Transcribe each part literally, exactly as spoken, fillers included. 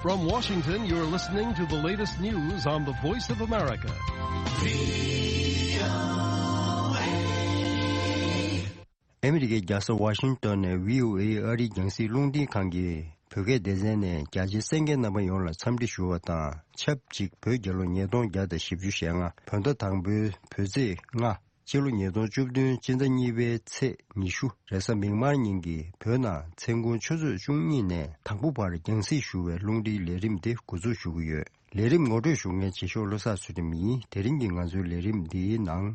From Washington, you're listening to the latest news on the Voice of America. ཨ་མི་རི་ཀའི་རྒྱལ་ས་ཝ་ཤིང་ཏོན་ནས་བྷི་ཨོ་ཨེ་ཨ་རིའི་རྒྱང་སྲིང་རླུང་འཕྲིན་ཁང་གི་བོད་སྐད་སྡེ་ཚན་ནས་རྒྱ་ཆེའི་གསན་མཁན་རྣམ་པ་ཡོངས་ལ་འཚམས་འདྲི་ཞུ་བ་དང་ཆབས་ཅིག་བོད་རྒྱལ་ལོ་ཉིས་སྟོང་བརྒྱ་དང་བཞི་བཅུ་ཞེ་ལྔ་བོད་ཟླ་དང་པོའི་བོད་ཚེས་ལྔ། སྤྱི་ལོ་ཉིས་སྟོང་བཅུ་བདུན་སྤྱི་ཟླ་གཉིས་པའི་ཚེས་ཉི་ཤུ་རེས་གཟའ་མིག་དམར་ཉིན་གྱི་བོད་ནང་མཚན་གུང་ཆུ་ཚོད་བཅུ་གཉིས་ནས་དང་པོ་བར་རྒྱང་སྲིང་ཞུ་བའི་རླུང་འཕྲིན་ལས་རིམ་དེ་འགོ་འཛུགས་ཞུ་གི་ཡོད། ལས་རིམ་ངོ་སྤྲོད་ཞུ་མཁན་རྗེ་ཤོག་བློ་བཟང་ཚུལ་ཁྲིམས་ཡིན། དེ་རིང་གི་ང་ཚོའི་ལས་རིམ་འདིའི་ནང་།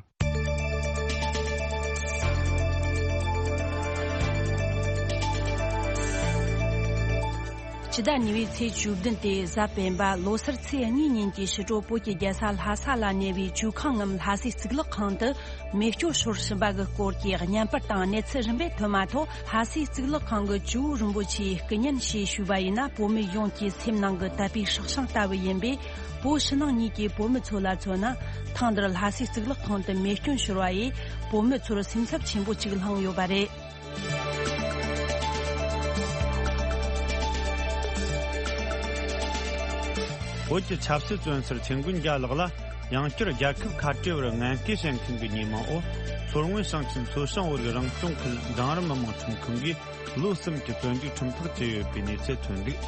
སྤྱི་ཟླ་གཉིས་པའི་ཚེས་བཅུ་བདུན་སྟེ་གཟའ་སྤེན་པ་ལོ་སར་ཚེས་གཉིས་ཉིན་གྱི་ཕྱི་དྲོ་བོད་ཀྱི་རྒྱལ་ས་ལྷ་ས་ལ་གནས་པའི་ཇུས་ཁང་ངམ་ལྷ་སའི་གཙུག་ལག་ཁང་དུ་མེ་སྐྱོན་ཤོར་ཟིན་པ་གི་སྐོར་གྱི་བརྙན་པར་དང་གནས་ཚུལ་རིམ་པས་ཐོན་མ་ཐག་ལྷ་སའི་གཙུག་ལག་ཁང་གི་ཇོ་བོ་རིན་པོ་ཆེའི་སྐུ་བརྙན་ཞེས་ཞུས་པ་ཡིན་ན། བོད་མི་ཡོངས་ཀྱི་སེམས་ནང་གི་དད་པའི་སྲོག་ཤིང་ལྟ་བུ་ཡིན་པས། བོད་ཕྱི་ནང་གཉིས་ཀྱི་བོད་མི་ཚོ་ལ་མཚོན་ན། ཐེངས་འདིར་ལྷ་སའི་གཙུག་ལག་ཁང་དུ་མེ་སྐྱོན་ཤོར་བ་ཡིས་བོད་མི་ཚོར་སེམས་འཚབ་ཆེན་པོ་ཅིག་བསླངས་ཡོད་པ་རེད། བོད་ཀྱི་ཆབ་སྲིད་བཙོན་ཟུར་ཆེན་དགུན་རྒྱལ་ལགས་ལ་ཡང་བསྐྱར་རྒྱལ་ཁབ་ཁ་བྲལ་བར་ངན་སྐུལ་བྱེད་མཁན་གྱི་ཉེས་མིང་འོག་མཚོ་སྔོན་ཞིང་ཆེན་མཚོ་བྱང་བོད་རིགས་རང་སྐྱོང་ཁུལ་འབྲིང་རིམ་མི་དམངས་ཁྲིམས་ཁང་གིས་ལོ་གསུམ་གྱི་བཙོན་འཇུག་ཁྲིམས་ཐག་བཅད་ཡོད་པའི་གནས་ཚུལ་ཐོན་འདུག་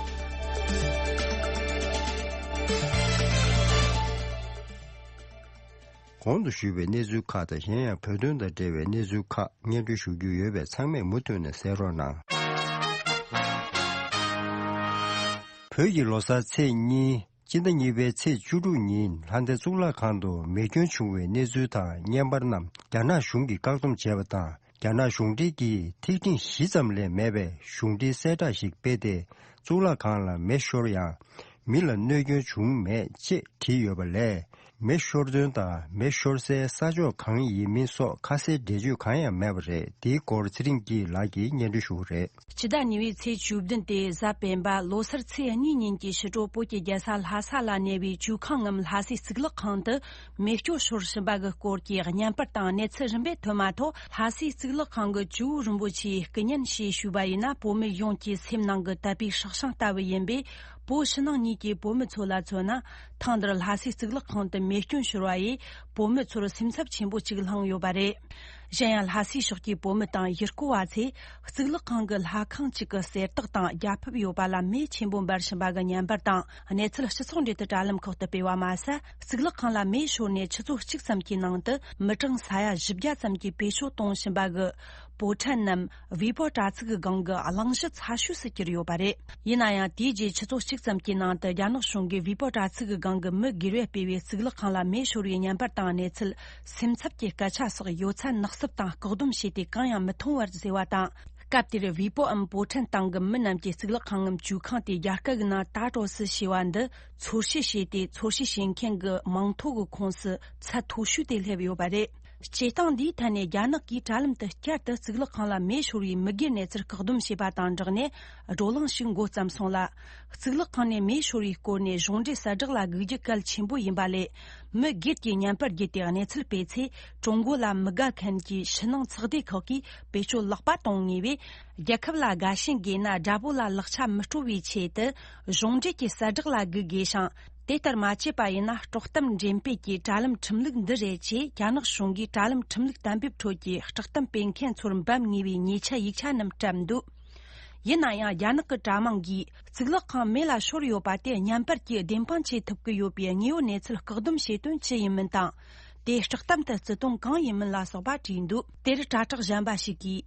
གོང་དུ་ཞུས་པའི་གནས་ཚུལ་ཁག་དང་གཞན་ཡང་བོད་དོན་དང་འབྲེལ་བའི་གནས་ཚུལ་ཁག་སྙན་སྒྲོན་ཞུ་རྒྱུ་ཡོད་པས་ཚང་མས་མུ་མཐུད་ནས་གསན་རོགས་གནང་། བོད་ཀྱི་ལོ་གསར་ཚེས་གཉིས་སྤྱི་ཟླ་གཉིས་པའི་ཚེས་བཅུ་དྲུག་ཉིན་ལྷ་ལྡན་གཙུག་ལག་ཁང་དུ་མེ་སྐྱོན་བྱུང་བའི་གནས་ཚུལ་དང་བརྙན་པར་རྣམས་རྒྱ་ནག་གཞུང་གིས་བཀག་སྡོམ་བྱས་པ་དང་། རྒྱ་ནག་གཞུང་འབྲེལ་གྱིས་ཐིག་ཕྲེང་བཞི་ཙམ་ལས་མེད་པའི་གཞུང་འབྲེལ་གསལ་བསྒྲགས་ཤིག་སྤེལ་ཏེ། གཙུག་ལག་ཁང་ལ་མེ་ཤོར་ཡང་། མི་ལ་གནོད་སྐྱོན་བྱུང་མེད་ཅེས་བྲིས་ཡོད་པ་ལས། མེ་ཤོར་དོན་དང་མེ་ཤོར་སའི་ས་ཕྱོགས་གང་ཡིན་མིན་སོགས་ཁ་གསལ་འགྲེལ་བརྗོད་གང་ཡང་མེད་པ་རེད། འདིའི་སྐོར་ཚེ་རིང་སྐྱིད་ལགས་ཀྱིས་སྙན་སྒྲོན་ཞུ་གི་རེད། སྤྱི་ཟླ་གཉིས་པའི་ཚེས་བཅུ་བདུན་སྟེ་གཟའ་སྤེན་པ་ལོ་སར་ཚེས་གཉིས་ཉིན་གྱི་ཕྱི་དྲོ་བོད་ཀྱི་རྒྱལ་ས་ལྷ་ས་ལ་གནས་པའི་ཇོ་ཁང་ངམ་ལྷ་སའི་གཙུག་ལག་ཁང་དུ། མེ་སྐྱོན་ཤོར་ཟིན་པ་གི་སྐོར་གྱི་བརྙན་པར་དང་གནས་ཚུལ་རིམ་པས་ཐོན་མ་ཐག་ལྷ་སའི་གཙུག་ལག་ཁང་གི་ཇོ་བོ་རིན་པོ་ཆེའི་སྐུ་བརྙན་ཞེས་ཞུས་པ་ཡིན་ན། བོད་མི་ཡོངས་ཀྱི་སེམས་ནང་གི་དད་པའི་སྲོག་ཤིང་ལྟ་བུ་ཡིན་པས། བོད་ཕྱི་ནང་གཉིས་ཀྱི་བོད་མི་ཚོ་ལ་མཚོན་ན། ཐེངས་འདིར་ལྷ་སའི་གཙུག་ལག་ཁང་དུ་མེ་སྐྱོན་ཤོར་བ་ཡིས་བོད་མི་ཚོར་སེམས་འཚབ་ཆེན་པོ་ཅིག་བསླངས་ཡོད་པ་རེད། གཞན་ཡང་ལྷ་སའི་ཕྱོགས་ཀྱི་བོད་མི་དང་ཡུལ་སྐོར་བ་ཚོས་གཙུག་ལག་ཁང་གི་ལྷ་ཁང་གཅིག་གི་གསེར་ཏོག་དང་རྒྱ་ཕིབས་ཡོད་པ་ལ་མེ་ཆེན་པོ་འབར་བཞིན་པ་གི་བརྙན་པར་དང་གནས་ཚུལ་སྤྱི་ཚོགས་འབྲེལ་མཐུད་དྲ་ལམ་ཁག་ཏུ་སྤེལ་བ་མ་ཟད། གཙུག་ལག་ཁང་ལ་མེ་ཤོར་ནས་ཆུ་ཚོད་གཅིག་ཙམ་གྱི་ནང་དུ་མི་གྲངས་ས་ཡ་བཞི་བརྒྱ་ཙམ་གྱིས་བེད་སྤྱོད་གཏོང་བཞིན་པ་གི་པོ་ཁྲན་ནམ་ཝི་པོ་དྲ་ཚིགས་ཀྱི་སྒང་གི་གླེང་གཞི་ཚ་ཤོས་སུ་གྱུར་ཡོད་པ་རེད། ཡིན་ན་ཡང་དེའི་རྗེས་ཆུ་ཚོད་གཅིག་ཙམ་གྱི་ནང་དུ་རྒྱ་ནག་གཞུང་གིས་ཝི་པོ་དྲ་ཚིགས་ཀྱི་སྒང་གི་མི་སྒེར་བས་སྤེལ་བའི་གཙུག་ལག་ཁང་ལ་མེ་ཤོར་བའི་བརྙན་པར་དང་གནས་ཚུལ། སེམས་འཚབ་ཀྱི་སྐད་ཆ་སོགས་ཡོད་ཚད་ནག་སུབ་དང་བཀག་སྡོམ་བྱས་ཏེ་གང་ཡང་མི་མཐོང་བར་བཟོས་པ་དང་། སྐབས་དེར་ཝི་པོའམ་པོ་ཁྲན་ཏང་གི་མི་རྣམས་ཀྱིས་གཙུག་ལག་ཁང་ངམ་ཇོ་ཁང་དེ་རྒྱ་སྐད་ཀྱི་ནང་ད་འགྲོ་སི་ཞེས་པ་འདི་ཚོར་ཤེས་བྱས་ཏེ། ཚོར་ཤེས་བྱེད་མཁན་གྱི་མིང་ཐོ་གི་ཁོངས་སུ་ཚད་མཐོ་ཤོས་དེ་སླེབས་ཡོད་པ་རེད། སྤྱིར་བཏང་འདིའི་ཐད་ནས་རྒྱ་ནག་གིས་དྲ་ལམ་དུ་བསྐྱར་དུ་གཙུག་ལག་ཁང་ལ་མེ་ཤོར་བའི་མི་སྒེར་གནས་ཚུལ་བཀག་སྡོམ་བྱས་པ་དང་སྦྲགས་ནས། བགྲོ་གླེང་ཞིག་འགོ་བརྩམས་སོང་ལ། གཙུག་ལག་ཁང་ནས་མེ་ཤོར་བའི་སྐོར་ནས་གཞུང་འབྲེལ་གསལ་བསྒྲགས་ལ་དགོས་རྒྱུ་གལ་ཆེན་པོ་ཡིན་པ་ལས། མི་སྒེར་གྱིས་བརྙན་པར་བརྒྱུད་དེ་གནས་ཚུལ་སྤེལ་ཚེ། ཀྲུང་གོ་ལ་མི་དགའ་མཁན་གྱི་ཕྱི་ནང་ཚོགས་སྡེ་ཁག་གིས་བེད་སྤྱོད་ལེགས་པ་གཏོང་ངེས་པས། རྒྱལ་ཁབ་ལ་དགའ་ཞེན་དགོས་ན་དགྲ་བོ་ལ་ལག་ཆ་མི་སྤྲོད་པའི་ཆེད་དུ། གཞུང་འབྲེལ་གྱི་གསལ་བསྒྲགས་ལ་དགོས་དགོས་ཤིང་། དེ་ལྟར་མ་བྱས་པ་ཡིན་ན། དཀྲོག་གཏམ་འགྲེམས་སྤེལ་གྱི་དྲ་ལམ་ཁྲིམས་ལུགས་འདི་རེད་ཅེས། རྒྱ་ནག་གཞུང་གིས་དྲ་ལམ་ཁྲིམས་ལུགས་གཏན་འབེབས་ཁྲོད་ཀྱི་དཀྲོག་གཏམ་སྤེལ་མཁན་ཚོར་འབབ་ངེས་པའི་ཉེས་ཆད་ཡིག་ཆ་རྣམས་བཀྲམ་འདུག་ཡིན་ན་ཡང་། རྒྱ་ནག་གི་དྲ་དམངས་ཀྱིས་གཙུག་ལག་ཁང་མེ་ལ་ཤོར་ཡོད་པ་དེ་བརྙན་པར་གྱིས་བདེན་དཔང་བྱེད་ཐུབ་ཀྱི་ཡོད་པའི་དངོས་ཡོད་གནས་ཚུལ་བཀག་སྡོམ་བྱེད་དོན་ཅི་ཡིན་མིན་དང་། དེ་དཀྲོག་གཏམ་དུ་བརྩི་དོན་གང་ཡིན་མིན་ལ་སོགས་པ་བྲིས་འདུག་དེར་དྲ་གྲགས་གཞན་པ་ཞིག་གིས།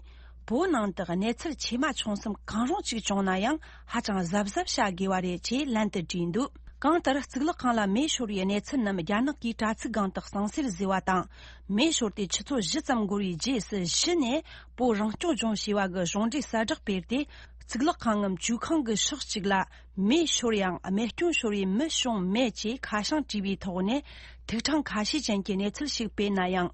བོད་ནང་དུ་གནས་ཚུལ་ཆེ་མ་ཆུང་གསུམ་གང་རུང་ཅིག་བྱུང་ན་ཡང་ཧ་ཅང་གཟབ་གཟབ་བྱ་དགོས་པ་རེད་ཅེས་ལན་དུ་བྲིས་འདུག་གང་ལྟར། གཙུག་ལག་ཁང་ལ་མེ་ཤོར་བའི་གནས་ཚུལ་རྣམས་རྒྱ་ནག་གིས་དྲ་ཚིགས་སྒང་དུ་གཙང་སེལ་བཟོས་པ་དང་། མེ་ཤོར་ཏེ་ཆུ་ཚོད་བཞི་ཙམ་འགོར་བའི་རྗེས་སུ་གཞི་ནས་བོད་རང་སྐྱོང་ལྗོངས་ཞེས་པ་གི་གཞུང་འབྲེལ་གསལ་བསྒྲགས་སྤེལ་ཏེ། གཙུག་ལག་ཁང་ངམ་ཇོ་ཁང་གི་ཕྱོགས་གཅིག་ལ་མེ་ཤོར་ཡང་མེ་སྐྱོན་ཤོར་བའི་མི་བྱུང་མེད་ཅེས་ཁ་བྱང་བྲིས་པའི་ཐོག་ནས་ཐིག་ཕྲེང་ཁ་ཤས་ཅན་གྱི་གནས་ཚུལ་ཞིག་སྤེལ་ན་ཡང་།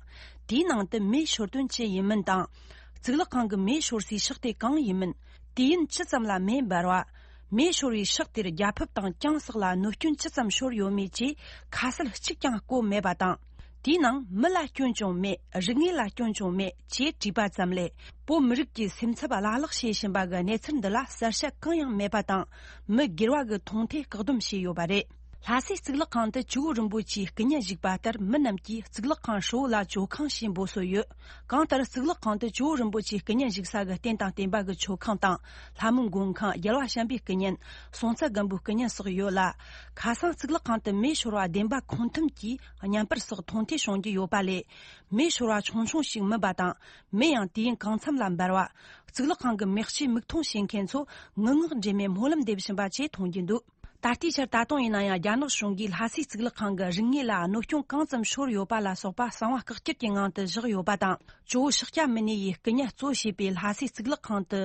དེའི་ནང་དུ་མེ་ཤོར་དོན་ཅི་ཡིན་མིན་དང་། གཙུག་ལག་ཁང་གི་མེ་ཤོར་སའི་ཕྱོགས་དེ་གང་ཡིན་མིན། དུས་ཡུན་ཅི་ཙམ་ལ་མེ་འབར་བ། མེ་ཤོར་བའི་ཕྱོགས་དེར་རྒྱ་ཕིབས་དང་གྱང་སོགས་ལ་གནོད་སྐྱོན་ཅི་ཙམ་ཤོར་ཡོད་མེད་ཅེས་ཁ་གསལ་གཅིག་ཀྱང་བཀོད་མེད་པ་དང་། དེའི་ནང་མི་ལ་སྐྱོན་ཅང་མེད། རིག་གནས་ལ་སྐྱོན་ཅང་མེད་ཅེས་བྲིས་པ་ཙམ་ལས། བོད་མི་རིགས་ཀྱི་སེམས་འཚབ་བླ་ལྷག་བྱེད་བཞིན་པ་གི་གནས་ཚུལ་འདི་ལ་གསལ་བཤད་གང་ཡང་མེད་པ་དང་། མི་སྒེར་བ་གི་མཐོང་ཐོས་བཀག་སྡོམ་བྱས་ཡོད་པ་རེད། ལྷ་སའི་གཙུག་ལག་ཁང་དུ་ཇོ་བོ་རིན་པོ་ཆེའི་སྐུ་བརྙན་བཞུགས་པ་ལྟར། མི་རྣམས་ཀྱིས་གཙུག་ལག་ཁང་ཧྲིལ་བོ་ལ་ཇོ་ཁང་ཞེས་འབོད་སྲོལ་ཡོད། གང་ལྟར། གཙུག་ལག་ཁང་དུ་ཇོ་བོ་རིན་པོ་ཆེའི་སྐུ་བརྙན་བཞུགས་ས་གི་རྟེན་དང་བརྟེན་པ་གི་མཆོད་ཁང་དང་། ལྷ་མོའི་མགོན་ཁང་། རྒྱལ་བ་བྱམས་པའི་སྐུ་བརྙན། སྲོང་བཙན་སྒམ་པོའི་སྐུ་བརྙན་སོགས་ཡོད་ལ། ཁ་སང་གཙུག་ལག་ཁང་དུ་མེ་ཤོར་བ་བདེན་པ་ཁུངས་ཐུབ་ཀྱིས་བརྙན་པར་སོགས་མཐོང་ཐོས་བྱུང་རྒྱུ་ཡོད་པ་ལས། མེ་ཤོར་བ་ཆུང་ཆུང་ཞིག་མིན་པ་དང་། མེ་ཡང་དུས་ཡུན་གང་འཚམ་ལ་འབར་བ། གཙུག་ལག་ཁང་གི་མེ་ལྕེ་མིག་མཐོང་བྱེད་མཁན་ཚོ་ངུ་ངག་འདྲེས་མའི་སྨོན་ལམ་འདེབས་བཞིན་པ་བཅས་མཐོང་རྒྱུ་འདུག་ད་ལྟའི་ཆར་ད་དུང་ཡིན་ན་ཡང་། རྒྱ་ནག་གཞུང་གིས་ལྷ་སའི་གཙུག་ལག་ཁང་གི་རིག་གནས་ལ་གནོད་སྐྱོན་གང་ཙམ་ཤོར་ཡོད་པ་ལ་སོགས་པ་གསང་བ་བཀག་སྐྱིལ་གྱི་ངང་དུ་བཞག་ཡོད་པ་དང་། ཇོ་བོ་ཤཱཀྱ་མུ་ནེ་ཡིས་སྐུ་བརྙན་གཙོ་བྱས་པའི་ལྷ་སའི་གཙུག་ལག་ཁང་དུ།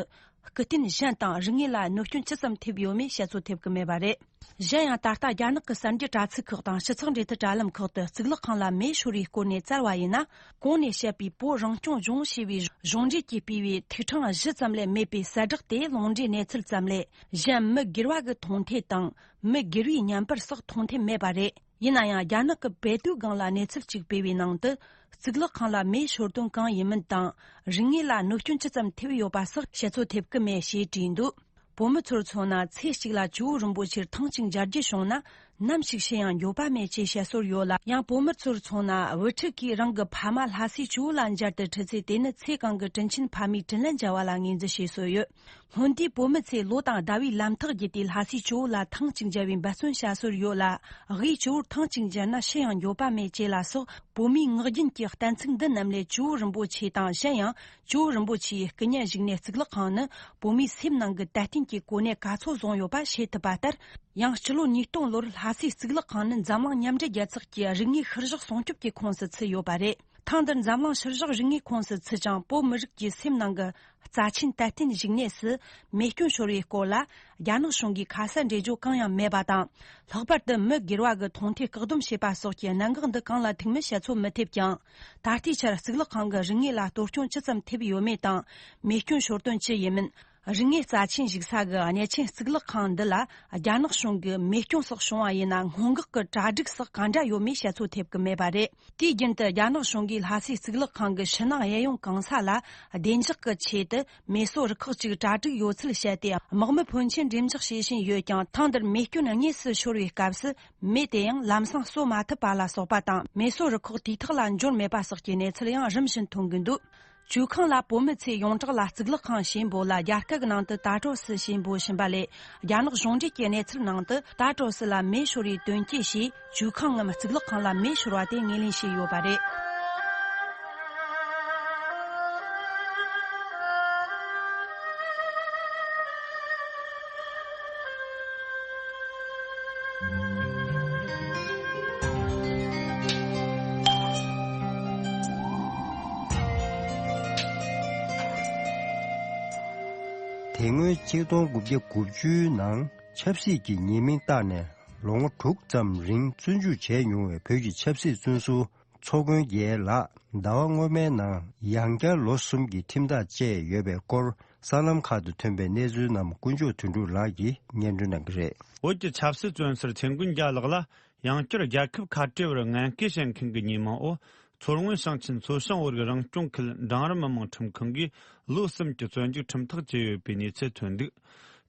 སྐུ་རྟེན་གཞན་དང་རིག་གནས་ལ་གནོད་སྐྱོན་ཅི་ཙམ་ཐེབས་ཡོད་མེད་བཤད་ཚོད་ཐེབས་ཀྱི་མེད་པ་རེད། གཞན་ཡང་། ད་ལྟ་རྒྱ་ནག་གི་གསར་འགྱུར་དྲ་ཚིགས་ཁག་དང་། སྤྱི་ཚོགས་འབྲེལ་མཐུད་དྲ་ལམ་ཁག་ཏུ། གཙུག་ལག་ཁང་ལ་མེ་ཤོར་བའི་སྐོར་ནས་བཙལ་བ་ཡིན་ན། གོང་ནས་བཤད་པའི་བོད་རང་སྐྱོང་ལྗོངས་ཞེས་པའི་གཞུང་འབྲེལ་གྱིས་སྤེལ་བའི་ཐིག་ཕྲེང་བཞི་ཙམ་ལས་མེད་པའི་གསལ་བསྒྲགས་དེ་ལུང་འདྲེན་གནས་ཚུལ་ཙམ་ལས། གཞན་མི་སྒེར་བ་གི་མཐོང་ཐོས་དང་། མི་སྒེར་བའི་བརྙན་པར་སོགས་མཐོང་ཐོས་མེད་པ་རེད། ཡིན་ན་ཡང་། རྒྱ་ནག་གི་བེ་ཏུའུ་སྒང་ལ་གནས་ཚུལ་གཅིག་སྤེལ་བའི་ནང་དུ། གཙུག་ལག་ཁང་ལ་མེ་ཤོར་དོན་གང་ཡིན་མིན་དང་། རིག་གནས་ལ་གནོད་སྐྱོན་ཅི་ཙམ་ཐེབས་ཡོད་པ་སོགས་བཤད་ཚོད་ཐེབས་ཀྱི་མེད་ཅེས་བྲིས་འདུག་བོད་མི་ཚོར་མཚོན་ན། ཚེ་གཅིག་ལ་ཇོ་བོ་རིན་པོ་ཆེར་ཐེངས་གཅིག་མཇལ་རྒྱུ་བྱུང་ན། ནམ་ཞིག་ཤི་ཡང་འགྱོད་པ་མེད་ཅེས་བཤད་སྲོལ་ཡོད་ལ། ཡང་། བོད་མི་ཚོར་མཚོན་ན། བུ་ཕྲུག་གིས་རང་གི་ཕ་མ་ལྷ་སའི་ཇོ་བོ་ལ་མཇལ་དུ་ཁྲིད་ཚེ། དེ་ནི་ཚེ་གང་གི་དྲིན་ཆེན་ཕ་མའི་དྲིན་ལན་འཇལ་བ་ལ་ངོས་འཛིན་བྱེད་སྲོལ་ཡོད། སྔོན་དུས་བོད་མི་ཚོས་ལོ་དང་ཟླ་བའི་ལམ་ཐག་བརྒྱུད་དེ་ལྷ་སའི་ཇོ་བོ་ལ་ཐེངས་གཅིག་མཇལ་བའི་འབད་བརྩོན་བྱ་སྲོལ་ཡོད་ལ། དབུས་ཇོ་བོར་ཐེངས་གཅིག་མཇལ་ན་ཤི་ཡང་འགྱོད་པ་མེད་ཅེས་ལ་སོགས། བོད་མིའི་ངག་རྒྱུན་གྱི་གཏན་ཚིགས་འདི་རྣམས་ལས། ཇོ་བོ་རིན་པོ་ཆེ་དང་། གཞན་ཡང་། ཇོ་བོ་རིན་པོ་ཆེ་ཡི་སྐུ་བརྙན་བཞུགས་གནས་གཙུག་ལག་ཁང་ནི། བོད་མིའི་སེམས་ནང་གི་དད་རྟེན་གྱི་གོ་གནས་ག་ཚོད་བཟུང་ཡོད་པ་ཤེས་ཐུབ་པ་ལྟར། ཡང་། སྤྱི་ལོ་ཉིས་སྟོང་ལོར་ལྷ་སའི་གཙུག་ལག་ཁང་ནི་འཛམ་གླིང་མཉམ་འབྲེལ་རྒྱལ་ཚོགས་ཀྱི་རིག་གནས་ཤུལ་བཞག་སྲུང་སྐྱོབ་ཀྱི་ཁོངས་སུ་ཚུད་ཡོད་པ་རེད། ཐེངས་འདིར་འཛམ་གླིང་ཤུལ་བཞག་རིག་གནས་ཁོངས་སུ་ཚུད་ཀྱང་། བོད་མི་རིགས་ཀྱི་སེམས་ནང་གི་རྩ་ཆེན་དད་རྟེན་བཞུགས་གནས་སུ་མེ་སྐྱོན་ཤོར་བའི་སྐོར་ལ། རྒྱ་ནག་གཞུང་གིས་ཁ་གསལ་འགྲེལ་བརྗོད་གང་ཡང་མེད་པ་དང་། ལྷག་པར་དུ་མི་སྒེར་བ་གི་མཐོང་ཐོས་བཀག་སྡོམ་བྱས་པ་སོགས་ཀྱི་གནད་འགག་འདི་གང་ལ་ཐུག་མིན་བཤད་ཚོད་མི་ཐེབས་ཀྱང་། ད་ལྟའི་ཆར་གཙུག་ལག་ཁང་གི་རིག་གནས་ལ་གཏོར་སྐྱོན་ཅི་ཙམ་ཐེབས་ཡོད་མེད་དང་། མེ་སྐྱོན་ཤོར་དོན་ཅི་ཡིན་མིན། རིག་གནས་རྩ་ཆེན་བཞུགས་ས་གི་གནས་ཆེན་གཙུག་ལག་ཁང་འདི་ལ་རྒྱ་ནག་གཞུང་གིས་མེ་སྐྱོན་སོགས་བྱུང་བ་ཡིན་ན། སྔོན་འགོག་གི་གྲ་སྒྲིག་སོགས་གང་འདྲ་ཡོད་མེད་བཤད་ཚོད་ཐེབས་ཀྱི་མེད་པ་རེད། དུས་རྒྱུན་དུ་རྒྱ་ནག་གཞུང་གིས་ལྷ་སའི་གཙུག་ལག་ཁང་གི་ཕྱི་ནང་གཡས་གཡོན་གང་ས་ལ་བདེ་འཇགས་ཀྱི་ཆེད་དུ་མེ་གསོད་རུ་ཁག་ཅིག་གྲ་སྒྲིག་ཡོད་ཚུལ་བཤད་དེ། དམག་མི་ཕོན་ཆེན་འགྲེམས་འཇོག་བྱེད་བཞིན་ཡོད་ཀྱང་། ཐེངས་འདིར་མེ་སྐྱོན་དངོས་སུ་ཤོར་བའི་སྐབས་སུ། མེ་དེ་ཡང་ལམ་སང་གསོད་མ་ཐུབ་པ་ལ་སོགས་པ་དང་། མེ་གསོད་རུ་ཁག་དུས་ཐོག་ལ་འབྱོར་མེད་པ་སོགས་ཀྱི་གནས་ཚུལ་ཡང་རིམ་བཞིན་ཐོན་གྱི་འདུག་ཇོ་ཁང་ལ་བོད་མི་ཚོས་ཡོངས་གྲགས་ལ་གཙུག་ལག་ཁང་ཞེས་འབོད་ལ། རྒྱ་སྐད་ནང་དུ་ད་ཀྲོ་སི་ཞེས་འབོད་བཞིན་པ་ལས། རྒྱ་ནག་གཞུང་འབྲེལ་གྱི་གནས་ཚུལ་ནང་དུ་ད་ཀྲོ་སི་ལ་མེ་ཤོར་བའི་དོན་རྐྱེན་ཞེས། ཇོ་ཁང་ངམ་གཙུག་ལག་ཁང་ལ་མེ་ཤོར་བ་དེ་ངོས་ལེན་བྱས་ཡོད་པ་རེད། དེ་སྔོན་ཆིག་སྟོང་དགུ་བརྒྱ་དགུ་བཅུའི་ནང་ཆབ་སྲིད་ཀྱི་ཉེས་མིང་བཏགས་ནས་ལོ་ངོ་དྲུག་ཙམ་རིང་བཙོན་འཇུག་བྱས་མྱོང་བའི་བོད་ཀྱི་ཆབ་སྲིད་བཙོན་ཟུར་མཚོ་དགོན་རྒྱལ་ལགས་ཟླ་བ་སྔོན་མའི་ནང་ཡང་བསྐྱར་ལོ་གསུམ་གྱི་ཁྲིམས་ཐག་བཅད་ཡོད་པའི་སྐོར། གསར་ལམ་ཁག་ཏུ་ཐོན་པའི་གནས་ཚུལ་རྣམས་དཀོན་མཆོག་དོན་གྲུབ་ལགས་ཀྱིས་སྙན་སྒྲོན་གནང་གི་རེད། བོད་ཀྱི་ཆབ་སྲིད་བཙོན་ཟུར་ཚེ་མགོན་རྒྱལ་ལགས་ལ་ཡང་བསྐྱར་རྒྱལ་ཁབ་ཁ་བྲལ་བར་ངན་སྐུལ་བྱེད་མཁན་གྱི་ཉེས་མིང་འོག་མཚོ་སྔོན་ཞིང་ཆེན་མཚོ་བྱང་བོད་རིགས་རང་སྐྱོང་ཁུལ་འབྲིང་རིམ་མི་དམངས་ཁྲིམས་ཁང་གིས་ལོ་གསུམ་གྱི་བཙོན་འཇུག་ཁྲིམས་ཐག་བཅད་ཡོད་པའི་གནས་ཚུལ་ཐོན་འདུག་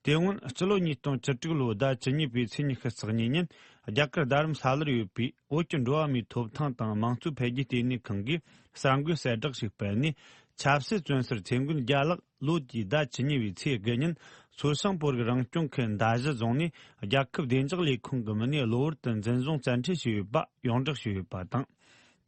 དེ་སྔོན་སྤྱི་ལོ་ཉིས་སྟོང་བཅུ་དྲུག་ལོའི་ཟླ་བཅུ་གཉིས་པའི་ཚེས་ཉི་ཤུ་རྩ་གཉིས་ཉིན་རྒྱ་གར་རྡ་རམ་ས་ལར་ཡོད་པའི་བོད་ཀྱི་འགྲོ་བ་མིའི་ཐོབ་ཐང་དང་དམངས་གཙོའི་འཕེལ་རྒྱས་ལྟེ་གནས་ཁང་གིས་གསར་འགོད་གསལ་བསྒྲགས་ཤིག་སྤེལ་ནས། ཆབ་སྲིད་བཙོན་ཟུར་ཚེ་མགོན་རྒྱལ་ལགས་ལོ་དེའི་ཟླ་བཅུ་གཉིས་པའི་ཚེས་དགུ་ཉིན་མཚོ་བྱང་བོད་རིགས་རང་སྐྱོང་ཁུལ་མདའ་བཞི་རྫོང་ནས་རྒྱལ་ཁབ་བདེ་འཇགས་ལས་ཁུངས་ཀྱི་མི་སྣས་གློ་བུར་དུ་འཛིན་བཟུང་བཙན་ཁྲིད་བྱས་ཡོད་པ་ཡོངས་བསྒྲགས་བྱས་ཡོད་པ་དང་།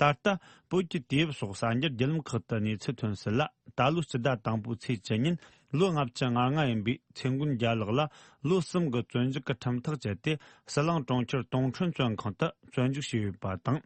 ད་ལྟ་བོད་ཀྱི་དུས་བབ་སོགས་གསར་འགྱུར་བརྒྱུད་ལམ་ཁག་ཏུ་གནས་ཚུལ་ཐོན་སྲིད་ལ། ད་ལོའི་སྤྱི་ཟླ་དང་པོའི་ཚེས་བཅུ་ཉིན་ལོ་ལྔ་བཅུ་ང་ལྔ་ཡིན་པའི་ཚེ་མགོན་རྒྱལ་ལགས་ལ་ལོ་གསུམ་གྱི་བཙོན་འཇུག་གི་ཁྲིམས་ཐག་བཅད་དེ། ཟི་ལིང་གྲོང་ཁྱེར་ཏུང་ཁྲོན་བཙོན་ཁང་དུ་བཙོན་འཇུག་བྱས་ཡོད་པ་དང་།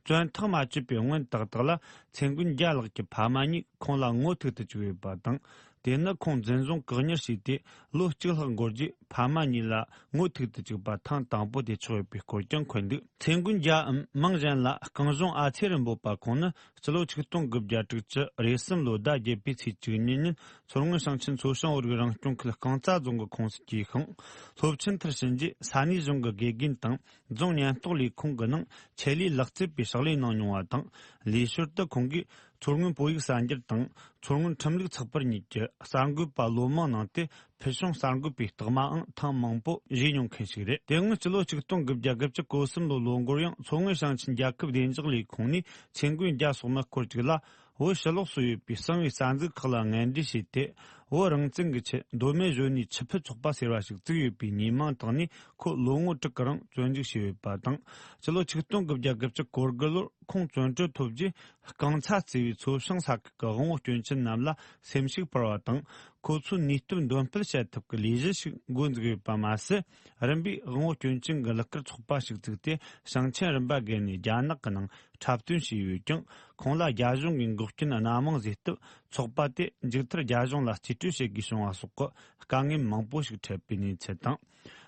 བཙོན་ཐག་མ་ཆོད་པའི་སྔོན་ཏག་ཏག་ལ་ཚེ་མགོན་རྒྱལ་ལགས་ཀྱི་ཕ་མ་གཉིས་ཁོང་ལ་ངོ་ཐུག་ཏུ་བཅུག་ཡོད་པ་དང་། དེ་ནི་ཁོང་འཛིན་བཟུང་བཀག་ཉར་བྱས་ཏེ་ལོ་གཅིག་ལྷག་འགོར་རྗེས་ ཕ་མ་གཉིས་ལ་ངོ་ཐུག་ཏུ་བཅུག་པ་ཐེངས་དང་པོ་དེ་ཆགས་ཡོད་པའི་སྐོར་ཀྱང་འཁོད་འདུག་ཚེ་མགོན་རྒྱལ་འམ་མིང་གཞན་ལ་སྐལ་བཟང་ཨ་ཚེ་རིན་པོ་པ་ཁོང་ནི་སྤྱི་ལོ་ཆིག་སྟོང་དགུ་བརྒྱ་དྲུག་ཅུ་རེས་གསུམ་ལོ་ཟླ་བརྒྱད་པའི་ཚེས་བཅུ་གཉིས་ཉིན་མཚོ་སྔོན་ཞིང་ཆེན་མཚོ་བྱང་བོད་རིགས་རང་སྐྱོང་ཁུལ་རྐང་ཚ་རྫོང་གི་ཁོངས་སུ་སྐྱེས་ཤིང་། སློབ་ཆེན་མཐར་ཕྱིན་རྗེས་ས་གནས་གཞུང་གི་དགེ་རྒན་དང་རྫོང་ཉེན་རྟོག་ལས་ཁུངས་ཀྱི་ནང་ཆེད་ལས་ལག་རྩལ་པའི་ཕྱག་ལས་གནང་མྱོང་བ་དང་། ལས་ཞོར་དུ་ཁོང་གིས་མཚོ་སྔོན་བོད་ཡིག་གསར་འགྱུར་དང་མཚོ་སྔོན་ཁྲིམས་ལུགས་ཚགས་པར་གཉིས་ཀྱི་གསར་འགོད་པ་ལོ་མང་གནང་སྟེ། ཕུལ་བྱུང་གསར་འགོད་པའི་རྟགས་མའང་ཐེངས་མང་པོ་བཞེས་མྱོང་མཁན་ཞིག་རེད། དེ་སྔོན་སྤྱི་ལོ་ཆིག་སྟོང་དགུ་བརྒྱ་དགུ་བཅུ་གོ་གསུམ་ལོ་ལོ་འགོར་ཡང་མཚོ་སྔོན་ཞིང་ཆེན་རྒྱལ་ཁབ་བདེ་འཇགས་ལས་ཁུངས་ནས་ཚེ་མགོན་རྒྱལ་སོགས་མི་སྐོར་ཅིག་ལ། བོད་ཕྱི་ལོགས་སུ་ཡོད་པའི་གསང་བའི་རྩ་འཛུགས་ཁག་ལ་ངན་འབྲེལ་བྱས་ཏེ། བོད་རང་བཙན་གྱི་ཆེད་མདོ་སྨད་གཞོན་ནུའི་ཆུ་ཕུད་ཚོགས་པ་ཟེར་བ་ཞིག་བཙུགས་ཡོད་པའི་ཉེས་མིང་བཏགས་ནས། ཁོ་ལོ་ངོ་དྲུག་གི་རིང་བཙོན་འཇུག་བྱས་ཡོད་པ་དང་། སྤྱི་ལོ་ཆིག་སྟོང་དགུ་བརྒྱ་དགུ་བཅུ་གོ་དགུ་ལོར་ཁོང་བཙོན་གྲོལ་ཐོབ་རྗེས། རྐང་ཚ་བརྩེ་བའི་མཚོ་བྱང་ས་ཁུལ་གྱི་དབང་བོ་སྐྱོན་ཅན་རྣམས་ལ་སེམས་ཤུགས་སྤར་བ་དང་། ཁོ་ཚོའི་ནུས་སྟོབས་འདོན་སྤེལ་བྱེད་ཐབས་ཀྱི་ལས་གཞི་ཞིག་འགོ་འཛུགས་ཡོད་པ་མ་ཟད། རིམ་པས་དབང་བོ་སྐྱོན་ཅན་གྱི་གླུ་གར་ཚོགས་པ་ཞིག་བཙུགས་ཏེ། ཞིང་ཆེན་རིམ་པ་བརྒལ་ནས་རྒྱ་ནག་གི་ནང་འཁྲབ་སྟོན་བྱས་ཡོད་ཀྱང་། ཁོང་ལ་རྒྱ་གཞུང་གིས་འགོག་རྐྱེན་སྣ་མང་བཟོས་སྟབས། ཚོགས་པ་དེ་མཇུག་མཐར་རྒྱ་གཞུང་ལ་རྩིས་སྤྲོད་བྱེད་དགོས་བྱུང་བ་སོགས་ཀྱི་དཀའ་ངལ་མང་པོ་ཞིག་འཕྲད་པའི་གནས་ཚུལ་དང་།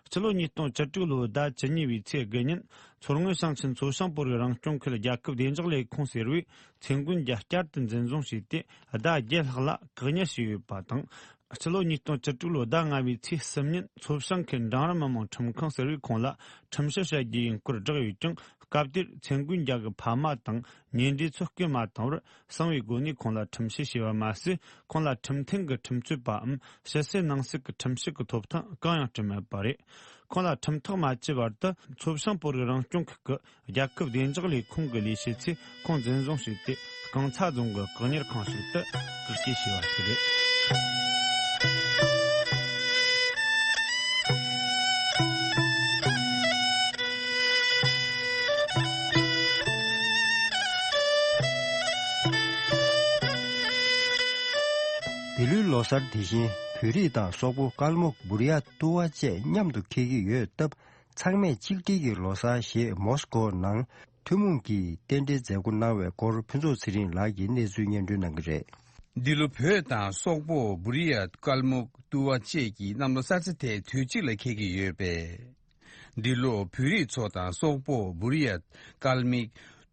སྤྱི་ལོ་ཉིས་སྟོང་བཅུ་དྲུག་ལོའི་ཟླ་བཅུ་གཉིས་པའི་ཚེས་དགུ་ཉིན། མཚོ་སྔོན་ཞིང་ཆེན་མཚོ་བྱང་བོད་རིགས་རང་སྐྱོང་ཁུལ་རྒྱལ་ཁབ་བདེ་འཇགས་ལས་ཁུངས་ཟེར་བས། ཚེ་མགོན་རྒྱལ་བསྐྱར་དུ་འཛིན་བཟུང་བྱས་ཏེ། ཟླ་བརྒྱད་ལྷག་ལ་བཀག་ཉར་བྱས་ཡོད་པ་དང་། སྤྱི་ལོ་ཉིས་སྟོང་བཅུ་དྲུག་ལོའི་ཟླ་ལྔ་པའི་ཚེས་གསུམ་ཉིན། མཚོ་བྱང་ཁུལ་འབྲིང་རིམ་མི་དམངས་ཁྲིམས་ཁང་ཟེར་བས་ཁོང་ལ་ཁྲིམས་ཞིབ་བྱ་རྒྱུ་ཡིན་སྐོར་བསྒྲགས་ཡོད་ཀྱང་། སྐབས་དེར་ཚེ་མགོན་རྒྱལ་གྱི་ཕ་མ་དང་ཉེ་འབྲེལ་ཚོས་སྐུལ་མ་བཏང་བར། གསང་བའི་སྒོ་ནས་ཁོང་ལ་ཁྲིམས་ཞིབ་བྱས་པ་མ་ཟད། ཁོང་ལ་ཁྲིམས་མཐུན་གྱི་ཁྲིམས་རྩོད་པའམ་ཕྱི་གསལ་ནང་གསལ་གྱི་ཁྲིམས་ཞིབ་ཀྱི་ཐོབ་ཐང་གང་ཡང་སྤྲད་མེད་པ་རེད། ཁོང་ལ་ཁྲིམས་ཐག་མ་བཅད་བར་དུ། མཚོ་བྱང་བོད་རིགས་རང་སྐྱོང་ཁུལ་གྱི་རྒྱལ་ཁབ་བདེ་འཇགས་ལས་ཁུངས་ཀྱི་ལས་བྱེད་ཚོས་ཁོང་འཛིན་བཟུང་བྱས་ཏེ། རྐང་ཚ་རྫོང་གི་བཀག་ཉར་ཁང་ཞིག་ཏུ་བཀག་སྐྱིལ་བྱས་པ་ཞིག་རེད། འདི་ལོའི་ལོ་གསར་དེ་བཞིན་བོད་རིགས་དང་སོག་པོ། དཀར་མོ། འབུར་ཡ། ཏུ་བ་བཅས་མཉམ་དུ་འཁེལ་གྱི་ཡོད་སྟབས། ཚང་མས་གཅིག་སྒྲིལ་གྱིས་ལོ་གསར་ཞེས་མོ་སི་ཀོ་ནང་ཐུན་མོང་གིས་རྟེན་འབྲེལ་མཛད་སྒོ་གནང་བའི་སྐོར། ཕུན་ཚོགས་ཚེ་རིང་ལགས་ཀྱིས་གནས་ཚུལ་སྙན་སྒྲོན་གནང་གི་རེད། འདི་ལོ་བོད་དང་སོག་པོ། འབུར་ཡ། དཀར་མོ། ཏུ་བ་བཅས་ཀྱིས་གནམ་ལོ་གསར་ཚེས་དེ་དུས་གཅིག་ལ་འཁེལ་གྱི་ཡོད་པས། འདི་ལོ་བོད་རིགས་ཚོ་དང་སོག་པོ། འབུར་ཡ། དཀར་མོ།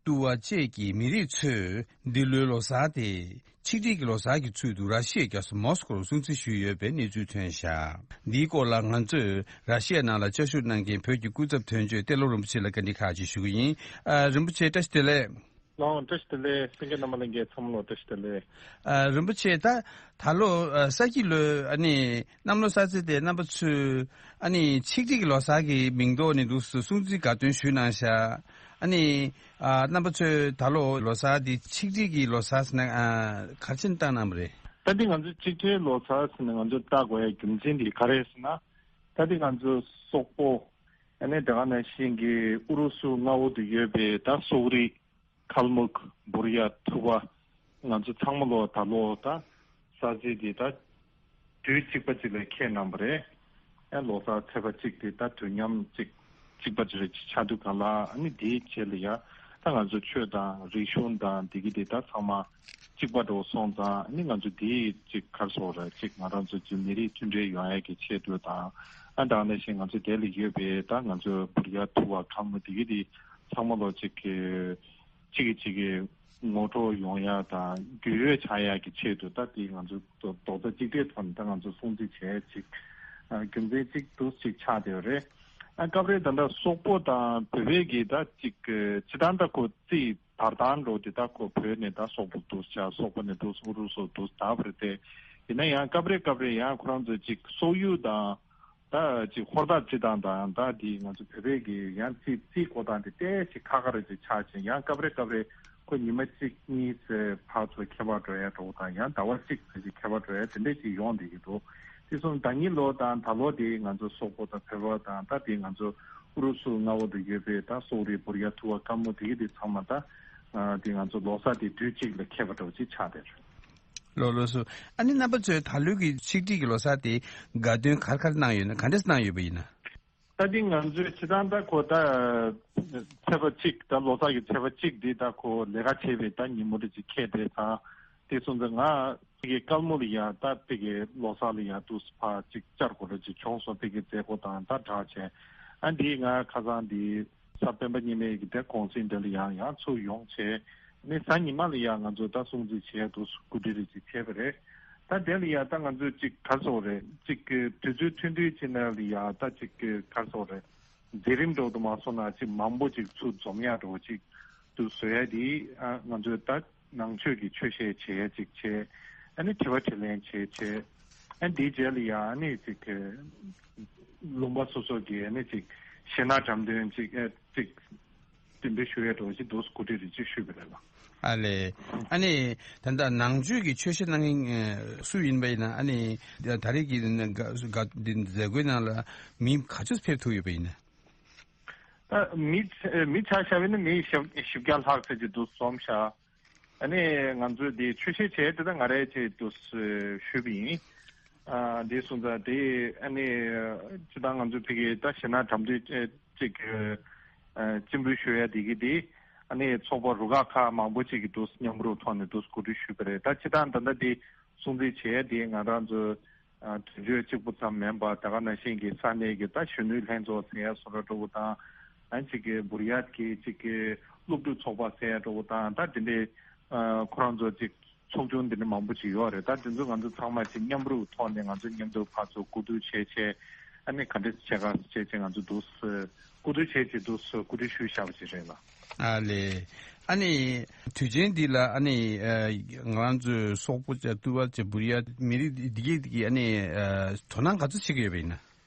ཏུ་བ་བཅས་ཀྱི་མི་རིགས་ཚོས་འདི་ལོའི་ལོ་གསར་དེ་ཆིག་སྒྲིལ་གྱི་ལོ་གསར་གྱི་ཚུལ་དུ་ར་ཤི་ཡའི་རྒྱལ་ས་མོ་སི་ཀོ་རུ་སྲུང་བརྩི་ཞུས་ཡོད་པའི་གནས་ཚུལ་ཐོན་བཞག་འདིའི་སྐོར་ལ་ང་ཚོས་ར་ཤི་ཡ་ནང་ལ་བཅའ་བཞུགས་གནང་མཁན་བོད་ཀྱི་སྐུ་ཚབ་དོན་གཅོད་ཏེ་ལོ་རིན་པོ་ཆེ་ལ་བཀའ་འདྲི་ཁག་ཅིག་ཞུ་གི་ཡིན། ཨ། རིན་པོ་ཆེ་བཀྲ་ཤིས་བདེ་ལེགས། ལགས་བཀྲ་ཤིས་བདེ་ལེགས། གསན་མཁན་རྣམ་པ་ལྷན་རྒྱས་ཚང་མ་ལ་བཀྲ་ཤིས་བདེ་ལེགས། ཨ། རིན་པོ་ཆེ། ད་ད་ལོ་ཨ་ས་ཁྱི་ལོའི་ཨ་ནི་གནམ་ལོ་གསར་ཚེས་དེ་རྣམ་པ་ཚོས་ཨ་ནི་ཆིག་སྒྲིལ་གྱི་ལོ་གསར་གྱི་མིང་ཐོག་ནས་འདུག་སེ་སྲུང་བརྩི་དགའ་སྟོན་ཞུས་གནང་ཤག་ཨ་ནི་ཨ་རྣམ་པ་ཚོས་ད་ལོ་ལོ་གསར་འདི་ཆིག་སྒྲིལ་གྱི་ལོ་གསར་ཟེར་ན་ཨ་ག་རེ་བྱས་ནས་བཏང་གནང་བ་རེད། ད་འདི་ང་ཚོ་ཆིག་སྒྲིལ་ལོ་གསར་ཟེར་ནས་ང་ཚོ་བཏགས་དགོས་ཡ་རྒྱུ་མཚན་འདི་ག་རེ་ཟེར་ན། ད་འདི་ང་ཚོ་སོག་པོ་ཨ་ནི་དེ་ག་ནང་བཞིན་གྱི་ཨུ་རུ་སུ་མངའ་འོག་ཏུ་ཡོད་པའི་ད་སོག་རིགས། ཁལ་མུག། འབུར་ཡ། ཐུ་བ། ང་ཚོ་ཚང་མ་ལོ་ད་ལོ་ད་གསར་ཚེས་འདི་ད་དུས་གཅིག་པ་གཅིག་ལ་འཁེལ་གནང་བ་རེད། ཡང་ལོ་གསར་ཚེས་པ་གཅིག་དེ་ད་དུས་མཉམ་གཅིག་གཅིག་པ་གཅིག་རེ་ཆགས་དུས་གང་ལ་ཨ་ནི་དེའི་རྗེས་ལ་ཡ་ད་ང་ཚོ་ཆོས་དང་རིག་གཞུང་དང་འདི་གི་དེ་ད་ཚང་མ་གཅིག་པ་འགྲོ་སོང་ཙང་ཨ་ནི་ང་ཚོ་དེའི་གཅིག་གར་སོང་རེད། གཅིག་ང་རང་ཚོ་གཅིག་མི་རིགས་མཐུན་སྒྲིལ་ཡོང་ཡ་གི་ཆེད་དུ་དང་ཨ་ད་ནང་བཞིན་ང་ཚོ་དེ་ལ་ཡོད་པའི་ད་ང་ཚོ་འབུར་ཡ་ཐུ་བ་ཁལ་མུག་འདི་གི་དེ་ཚང་མ་ལོ་གཅིག་གི་གཅིག་གིས་གཅིག་གི་ངོ་སྤྲོད་ཡོང་ཡ་དང་རྒྱུས་ཡོད་ཆགས་ཡ་གི་ཆེད་དུ་ད་དེ་ང་ཚོ་རྡོག་རྩ་གཅིག་སྒྲིལ་ཐོག་ནས་ད་ང་ཚོ་སྲུང་བརྩི་བྱས་ཅིག་ཨ་རྒྱུ་མཚན་གཅིག་ཏུ་ཅིག་ཆགས་བསྡད་ཡོད་རེད། ཨ་སྐབས་རེ་ད་ལྟ་སོག་པོ་དང་བོད་པའི་གི་ད་ཅིག་སྤྱི་བཏང་ད་ཁོ་རྩིས་བར་ཐག་འགྲོ་དེ་ད་ཁོ་བོད་ནས་ད་སོག་པོ་འདུག་ཆགས། སོག་པོ་ནས་འདུག་ཨུ་རུ་སུ་འདུག་ད་བར་དེ་ཡིན་ན་ཡང་སྐབས་རེ་སྐབས་རེ་ཡང་ཁོ་རང་ཚོ་ཅིག་སོག་ཡུལ་དང་། ད་ཅིག་ཧོར་ཟླ་རྩི་སྟངས་དང་ད་འདི་ང་ཚོ་བོད་པའི་གི་ཡང་རྩིས་རྩིས་འགོ་སྟངས་དེ་ཏོག་ཙམ་ཁ་ཁ་རེ་ཅིག་ཆགས་ཤིང་ཡང་སྐབས་རེ་སྐབས་རེ་ཁོ་ཉི་མ་གཅིག་གཉིས་ཙམ་ཕར་ཚུར་ཁྱད་པར་འགྲོ་ཡ་འདྲ་བོ་དང་ཡང་ཟླ་བ་གཅིག་ཙམ་ཅིག་ཁྱད་པར་འགྲོ་ཡ་དེ་འདྲ་ཅིག་ཡོང་བསྡད་ཀྱི་འདུག་དེ་སོང་ཟླ་ཉིན་ལོ་དང་ད་ལོ་དེ་ང་ཚོ་སོག་པོ་དང་བོད་པ་དང་ད་དེ་ང་ཚོ་ཨུ་རུ་སུ་མངའ་འོག་ཏུ་ཡོད་པའི་ད་སོག་རིགས་འབུར་ཡ་ཐུ་བ་དཀར་མོ་དེ་གི་དེ་ཚང་མ་ད་དེ་ང་ཚོ་ལོ་གསར་དེ་དུས་གཅིག་ལ་ཁྱད་པར་འདྲ་བོ་ཅིག་ཆགས་བསྡད་རེད། ལགས་ལགས་སོ། ཨ་ནི་རྣམ་པ་ཚོས་ད་ལོའི་གི་ཆིག་སྒྲིལ་གྱི་ལོ་གསར་དེ་དགའ་སྟོན་ག་རེ་ག་རེ་གནང་ཡོད་ན། ག་འདྲས་གནང་ཡོད་པ་ཡིན་ན། ད་འདི་ང་ཚོའི་སྤྱི་བཏང་ད་ཁོ་ད་ཚེས་པ་གཅིག་ད་ལོ་གསར་གྱི་ཚེས་པ་གཅིག་འདི་ད་ཁོ་ལས་ཀ་བྱེད་པའི་ད་ཉིན་མོ་འདྲ་ཅིག་འཁེལ་བསྡད་ཙང་ དེ་སོང་ཙང་ང་ཕ་གི་སྐལ་མོ་ལ་ཡ་ད་ཕ་གི་ལོ་གསར་ལ་ཡ་དུས་ཕ་གཅིག་བཅར་དགོས་རེད་ཅིག་བྱུང་སོང་། ཕ་གི་མཛད་སྒོ་དང་ད་གྲ་བྱས། ཨ་འདི་ང་ཁ་སང་འདི་གཟའ་སྤེན་པ་ཉི་མའི་གི་དེ་གུང་སེང་དེ་ལ་ཡང་ཡང་ཚུར་ཡོང་བྱས། ཨ་ནི་གཟའ་ཉི་མ་ལ་ཡ་ང་ཚོ་ད་སྲུང་བརྩི་བྱས་འདུག་གོ་སྒྲིག་རེ་ཅིག་བྱས་པ་རེད། ད་དེ་ལ་ཡ་ད་ང་ཚོ་ཅིག་ག་རེ་ཟེར་དགོས་རེད། ཅིག་དུས་ཚོད་ཐུང་ཐུང་ཅིག་ནང་ལ་ཡ་ད་ཅིག་ག་རེ་ཟེར་དགོས་རེད། མཛད་རིམ་འདྲ་པོ་དུ་མ་སོང་ན་ཅིག་མང་པོ་ཅིག་ཚུར་འཛོམས་ཡག་འདྲ་པོ་ཅིག་ཏུ་བཟོ་ཡ་དེ་ཨ་ང་ཚོས་ད་ནང་ཆོས་ཀྱི་ཆོས་བཤད་བྱེད་ཡ་ཅིག་བྱས། ཨ་ནི་དྲི་བ་དྲིས་ལན་བྱེད་བྱས། ཨ་འདིའི་རྗེས་ལ་ཡ་ཨ་ནི་ཅིག་ལུང་པ་སོ་སོ་གི་ཨ་ནི་ཅིག་གཞས་སྣ་འགྲེམས་སྟོན་ཅིག་ཨ་ཅིག་འདི་འདྲ་ཞུ་ཡ་འདྲ་པོ་ཅིག་འདུག་གོ་སྒྲིག་རེ་ཅིག་ཞུས་པ་རེད་ལ། ཨ་ལས། ཨ་ནི་ད་ལྟ་ནང་ཆོས་ཀྱི་ཆོས་བཤད་གནང་མཁན་ཨ་སུ་ཡིན་པ་ཡིན་ན། ཨ་ནི་ད་རེས་ཀྱི་ནི་ག་ག་འདི་མཛད་སྒོའི་ནང་ལ་མི་ག་ཚོད་ཕེབས་ཐུབ་ཡོད་པ་ཡིན་ན། ད་མི་མི་ཆ་བཞག་པ་ཡིན་ན་མི་བཞི་བཞི་བརྒྱ་ལྷག་ཙམ་ཅིག་འདུག་འཛོམས་ཤག་ཨ་ནི་ང་ཚོས་འདི་ཆོས་བཤད་བྱས་དེ་ད་ང་རས་ཅིག་འདུག་ཞུས་པ་ཡིན། ཨ་འདི་སོང་ཙང་དེ་ཨ་ནི་སྤྱིར་བཏང་ང་ཚོ་ཕ་གི་ད་གཞས་སྣ་འགྲེམས་སྟོན་ཅིག་རྩིས་འབུལ་ཞུ་ཡ་དེ་གི་དེ་ཨ་ནི་ཚོགས་པ་རུ་ཁག་ཁག་མང་པོ་ཅིག་གི་འདུག་མཉམ་རུབ་ཐོག་ནས་འདུག་གོ་སྒྲིག་ཞུས་པ་རེད། ད་སྤྱིར་བཏང་ད་ལྟ་དེ་སྲུང་བརྩི་བྱས་དེ་ང་རང་ཚོ་ཨ་དོན་གཅོད་གཅིག་པུ་ཙམ་མིན་པ་ད་ག་ནང་བཞིན་གྱི་ས་གནས་ཀྱི་ད་གཞོན་ནུའི་ལྷན་ཚོགས་ཟེར་ཡ་བཟོ་འདྲ་འདྲ་པོ་དང་། ཨ་ཅིག་གི་བུ་རི་ཡ་གི་ཅིག་གི་སློབ་ཕྲུག་ཚོགས་པ་ཟེར་ཡ་འདྲ་པོ་དང་། ད་དེ་འདྲའི་ཨ་ཁོ་རང་ཚོ་ཅིག་ཚོགས་ཆུང་དེ་འདྲ་མང་པོ་ཅིག་ཡོད་རེད། ད་དེ་ཚོ་ང་ཚོ་ཚང་མ་ཅིག་མཉམ་རུབ་ཐོག་ནས་ང་ཚོ་མཉམ་དུ་ཕར་ཚུར་གོ་བསྡུར་བྱས་བྱས། ཨ་ནི་ག་འདྲ་བྱེད་ག་བྱས་བྱས་ང་ཚོ་འདུག་སེ་གོ་བསྡུར་བྱས་བྱས་འདུག་སེ་གོ་སྒྲིག་ཞུས་བཞག་པ་ཅིག་རེད་ལ། ཨ་ལས། ཨ་ནི་དུས་ཆེན་འདི་ལ་ཨ་ནི་ཨ་ང་རང་ཚོའི་སོག་པོ་བཅས་ཏུ་བ་བཅས་བུ་རི་ཡ་མི་རིགས་འདི་གས་འདི་གས་ཨ་ནི་ཨ་དོ་སྣང་ག་ཚོད་བྱེད་ཀྱི་ཡོད་པ་ཡིན་ན།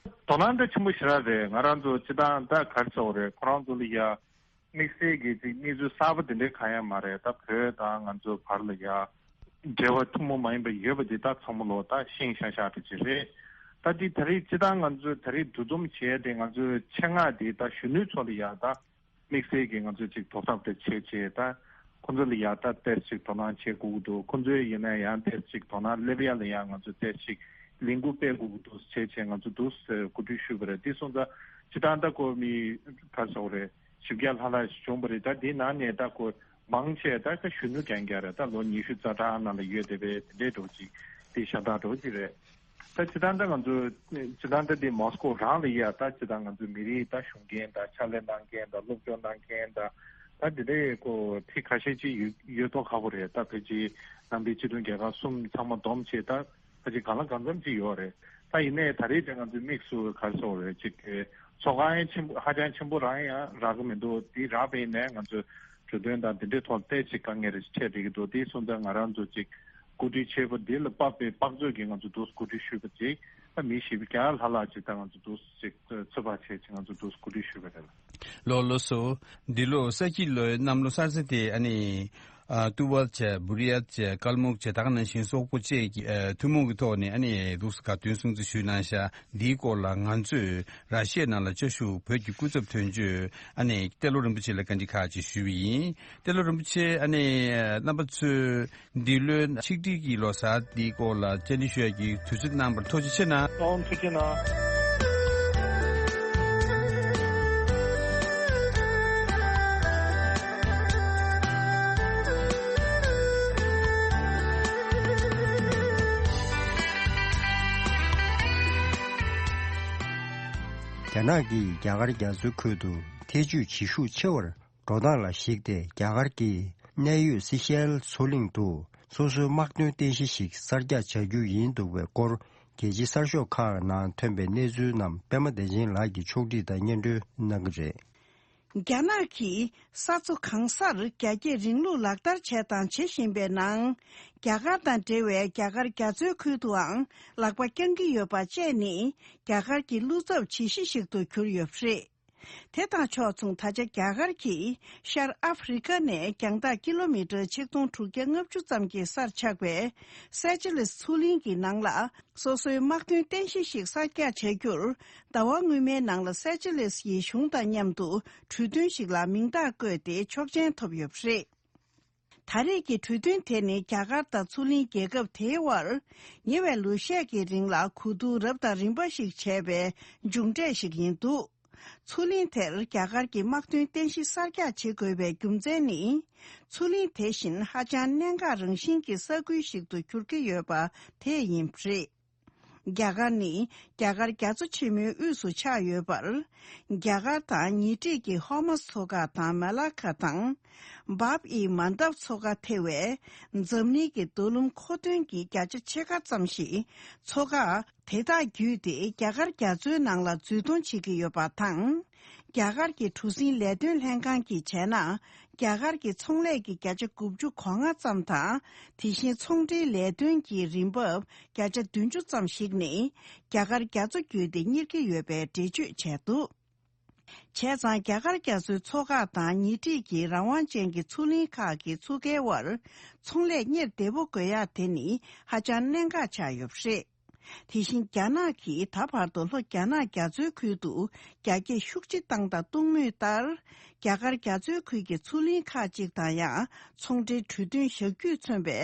དོ་སྣང་ད་ཆེན་པོ་ཞེ་དྲག་རེད། ང་རང་ཚོ་སྤྱིར་བཏང་ད་ག་རེ་ཟེར་དགོས་རེད། ཁོ་རང་ཚོ་ལ་ཡ་དམིགས་བསལ་གྱི་ཅིག་གནས་ཚུལ་གསར་པ་དེ་འདྲའི་གང་ཡང་མ་རེད། ད་བོད་དང་ང་ཚོའི་བར་ལ་ཡ་འབྲེལ་བ་ཐུན་མོང་མ་ཡིན་པ་ཡོད་པ་དེ་ད་ཚང་མ་ལོ་ད་ཤེས་ཤག་ཤག་འདྲ་ཅིག་རེད། ད་འདི་ད་རེས་སྤྱིར་བཏང་ང་ཚོས་ད་རེས་འདུ་འཛོམས་བྱས་ཏེ་ང་ཚོའི་ཆེད་མངགས་དེ་ད་གཞོན་ནུའི་ཚོ་ལ་ཡ་ད་དམིགས་བསལ་གྱི་ང་ཚོས་ཅིག་དོ་ཁྲིད་དེ་བྱས་བྱས། ད་ཁོ་ཚོ་ལ་ཡ་ད་ཏོག་ཙམ་དོ་སྣང་བྱེད་དགོས་ཀྱི་འདུག་ཁོ་ཚོས་ཡིན་ན་ཡང་ཏོག་ཙམ་དོ་སྣང་སླེབས་ཡ་ལ་ཡ་ང་ཚོས་ཏོག་ཙམ་ལས་འགུལ་སྤེལ་དགོས་ཀྱི་འདུག་བྱས་བྱས་ང་ཚོ་འདུག་སེ་གོ་སྒྲིག་ཞུས་པ་རེད། དེ་སོང་ཙང་སྤྱིར་བཏང་ད་ཁོ་མི་ག་རེ་ཟེར་དགོས་རེད། བཞི་བརྒྱ་ལྷག་ལྷག་ཞིག་བྱུང་བ་རེད། ད་དེའི་ནང་ནས་ད་ཁོ་མང་ཆེ་ད་ད་གཞོན་ནུ་རྐྱང་རྐྱང་རེད། ད་ལོ་ཉི་ཤུ་རྩ་གྲངས་ནང་ལ་ཡོད་བསྡད་པའི་དེ་འདྲའི་འདྲ་པོ་ཅིག་དེ་ཤ་སྟག་འདྲ་པོ་ཅིག་རེད། ད་སྤྱིར་བཏང་ད་ང་ཚོ་སྤྱིར་བཏང་ད་དེ་མོ་སི་ཀོ་རང་ལ་ཡ་ད་སྤྱིར་བཏང་ང་ཚོ་མི་རིགས་ད་ཞུགས་མཁན་དང་ཕྱག་ལས་གནང་མཁན་དང་སློབ་སྦྱོང་གནང་མཁན་དང་ད་དེ་འདྲའི་ཁོ་ཕི་ཁ་ཤས་ཅིག་ཡོད་ཡོད་མདོག་ཁ་པོ་རེད། ད་ཕལ་ཆེར་ནང་པའི་སྤྱི་མཐུན་རྒྱལ་ཁབ་གསུམ་ཚང་མ་བསྡོམས་བྱས་ད་ཕལ་ཆེར་གང་ལ་གང་འཚམ་ཅིག་ཡོད་རེད། ད་ཡིན་ནའི་ད་རེས་དེ་ང་ཚོའི་དམིགས་སུ་ག་རེ་ཟེར་དགོས་རེད། ཅིག་ཚོགས་ཁག་ཡང་ཆེན་པོ་ཧ་ཅང་ཆེན་པོ་རང་ཡང་རག་གི་མི་འདུག་དེ་རག་པ་ཡིན་ནའི་ང་ཚོས་གྲོས་མཐུན་དང་དེ་འདྲའི་ཐོག་ཏོག་ཙམ་དཀའ་ངལ་རེ་འཕྲད་བསྡད་ཀྱི་འདུག་དེ་སོང་ཙང་ང་རང་ཚོ་ཅིག་གོ་སྒྲིག་བྱས་པ་འདི་ལ་དཔག་པའི་དཔག་ཚོད་ཀྱིས་ང་ཚོ་འདུག་གོ་སྒྲིག་ཞུས་པ་ཅིག་ད་མི་བཞི་བརྒྱ་ལྷག་ལྷག་ཅིག་ད་ང་ཚོ་འདུག་ཅིག་ཚོད་དཔག་བྱས་ཅིག་ང་ཚོ་འདུག་གོ་སྒྲིག་ཞུས་པ་རེད། ལགས་ལགས་སོ། འདི་ལོ་ས་ཁྱི་ལོའི་གནམ་ལོ་གསར་ཚེས་དེ་ཨ་ནི་ཨ་ཏུ་ཝལ་བཅས་བུ་རི་ཡ་བཅས་ཀལ་མུག་བཅས་ད་ག་ནང་བཞིན་སོག་པོ་བཅས་ཀྱི་ཨ་ཐུན་མོང་གི་ཐོག་ནས་ཨ་ནི་འདུག་སེ་དགའ་སྟོན་སྲུང་བརྩི་ཞུས་གནང་ཤག་འདིའི་སྐོར་ལ་ང་ཚོས་ར་ཤི་ཡའི་ནང་ལ་བཅའ་བཞུགས་བོད་ཀྱི་སྐུ་ཚབ་དོན་གཅོད་ཨ་ནི་ཏེ་ལོ་རིན་པོ་ཆེ་ལ་བཀའ་འདྲི་ཁག་ཅིག་ཞུས་པ་ཡིན། ཏེ་ལོ་རིན་པོ་ཆེ་ཨ་ནི་རྣམ་པ་ཚོས་འདི་ལོའི་ཆིག་སྒྲིལ་གྱི་ལོ་གསར་འདིའི་སྐོར་ལ་བཅར་འདྲི་ཞུ་ཡག་གི་དུས་ཚོད་གནང་བར་ཐུགས་རྗེ་ཆེ་གནང་། ཨོམ་ཐུགས་རྗེ་གནང་། རྒྱ་ནག་གིས་རྒྱ་གར་རྒྱ་མཚོའི་ཁུལ་དུ་ཐེ་ཇུས་བྱེད་ཤུགས་ཆེ་བར་འགྲོ་སྟངས་ལ་གཞིགས་ཏེ། རྒྱ་གར་གྱི་གནས་ཡུལ་སི་ཤེལ་མཚོ་གླིང་དུ་སོ་སོའི་དམག་དོན་རྟེན་གཞི་ཞིག་གསར་རྒྱག་བྱ་རྒྱུ་ཡིན་འདུག་པའི་སྐོར། རྒྱལ་སྤྱིའི་གསར་ཤོག་ཁག་ནང་ཐོན་པའི་གནས་ཚུལ་རྣམས་པད་མ་བདེ་ཆེན་ལགས་ཀྱིས་ཕྱོགས་སྒྲིག་དང་སྙན་སྒྲོན་གནང་གི་རེད། རྒྱ་ནག་གིས་ས་མཚོ་གང་སར་རྒྱ་སྐྱེད་རིང་ལུགས་ལག་བསྟར་བྱས་དང་བྱེད་བཞིན་པའི་ནང་། རྒྱ་གར་དང་འབྲེལ་བའི་རྒྱ་གར་རྒྱ་མཚོའི་ཁུལ་དུའང་ལག་པ་བརྐྱང་གི་ཡོད་པ་བཅས་ནི། རྒྱ་གར་གྱི་བློ་འཚབ་བྱེད་གཞི་ཞིག་ཏུ་གྱུར་ཡོད་པ་རེད། དེ་དང་ཕྱོགས་མཚུངས། ད་ཆ་རྒྱ་གར་གྱིས་ཤར་ཨ་ཧྥེ་རི་ཁ་ནས་རྒྱང་ཐག་ཀི་ལོ་མི་ཊར་ཆིག་སྟོང་དྲུག་བརྒྱ་ལྔ་བཅུ་ཙམ་གྱི་སར་ཆགས་པའི་སེ་ཅེ་ལེས་མཚོ་གླིང་གི་ནང་ལ། སོ་སོའི་དམག་དོན་རྟེན་གཞི་ཞིག་གསར་རྒྱག་བྱ་རྒྱུར། ཟླ་བ་སྔོན་མའི་ནང་ལ་སེ་ཅེ་ལེས་ཡི་གཞུང་དང་མཉམ་དུ་གྲོས་མཐུན་ཞིག་ལ་མིང་རྟགས་བཀོད་དེ་ཆོག་མཆན་ཐོབ་ཡོད་པ་རེད། ད་རེས་ཀྱི་གྲོས་མཐུན་དེ་ནི་རྒྱ་གར་དང་མཚོ་གླིང་རྒྱལ་ཁབ་དེའི་དབར་ཉེ་བའི་ལོ་ཤས་ཀྱི་རིང་ལ་གོ་བསྡུར་རབ་དང་རིམ་པ་ཞིག་བྱས་པའི་མཇུག་འབྲས་ཤིག་ཡིན་འདུག་མཚོ་གླིང་དེར་རྒྱ་གར་གྱི་དམག་དོན་རྟེན་གཞི་གསར་རྒྱག་བྱེད་དགོས་པའི་རྒྱུ་མཚན་ནི། མཚོ་གླིང་དེ་བཞིན་ཧ་ཅང་གནད་འགག་རང་བཞིན་གྱི་ས་ཁུལ་ཞིག་ཏུ་གྱུར་གྱི་ཡོད་པ་དེ་ཡིན་པ་རེད། རྒྱ་གར་ནི་རྒྱ་གར་རྒྱ་མཚོ་ཆེན་མོའི་དབུས་སུ་ཆགས་ཡོད་པར། རྒྱ་གར་དང་ཉེ་འཁྲིས་ཀྱི་ཧོར་མུཛ་མཚོ་འགག་དང་མ་ལ་ཁ་དང་། བྷབ་ཨི་མན་དབ་མཚོ་འགག་ཐེ་བའི་འཛམ་གླིང་གི་མདོ་ལུང་མཁོ་འདོན་གྱི་བརྒྱ་ཆ་ཕྱེད་ཀ་ཙམ་ཞིག་མཚོ་འགག་དེ་དག་བརྒྱུད་དེ་རྒྱ་གར་རྒྱ་མཚོའི་ནང་ལ་འཛུལ་གཏོང་བྱེད་ཀྱི་ཡོད་པ་དང་། རྒྱ་གར་གྱི་གྲུ་གཟིངས་ལས་དོན་ལྷན་ཁང་གིས་བྱས་ན། རྒྱ་གར་གྱི་ཚོང་ལས་ཀྱི་བརྒྱ་ཆ་དགུ་བཅུ་གོ་ལྔ་ཙམ་དང་། དེ་བཞིན་ཚོང་འབྲེལ་ལས་དོན་གྱི་རིན་འབབ་བརྒྱ་ཆ་བདུན་ཅུ་ཙམ་ཞིག་ནི་རྒྱ་གར་རྒྱ་མཚོ་བརྒྱུད་དེ་གཉེར་གྱི་ཡོད་པའི་འགྲེལ་བརྗོད་བྱས་འདུག། བྱས་ཙང་རྒྱ་གར་རྒྱ་མཚོའི་མཚོ་འགག་དང་ཉེ་འཁྲིས་ཀྱི་རང་དབང་ཅན་གྱི་མཚོ་གླིང་ཁག་གི་མཚོ་ཁའི་བར་ཚོང་ལས་གཉེར་བདེ་པོ་དགོས་ཡ་དེ་ནི་ཧ་ཅང་གནད་འགག་ཆགས་ཡོད་པ་རེད། དེ་བཞིན་རྒྱ་ནག་གིས་ད་བར་དུ་ལྷོ་རྒྱ་ནག་རྒྱ་མཚོའི་ཁུལ་དུ་རྒྱ་སྐྱེད་ཤུགས་ཆེ་བཏང་དང་གཏོང་མུས་ལྟར། རྒྱ་གར་རྒྱ་མཚོའི་ཁུལ་གྱི་མཚོ་གླིང་ཁག་ཅིག་དང་ཡང་ཚོང་འབྲེལ་གྲོས་མཐུན་བཞག་རྒྱུས་མཚོན་པའི་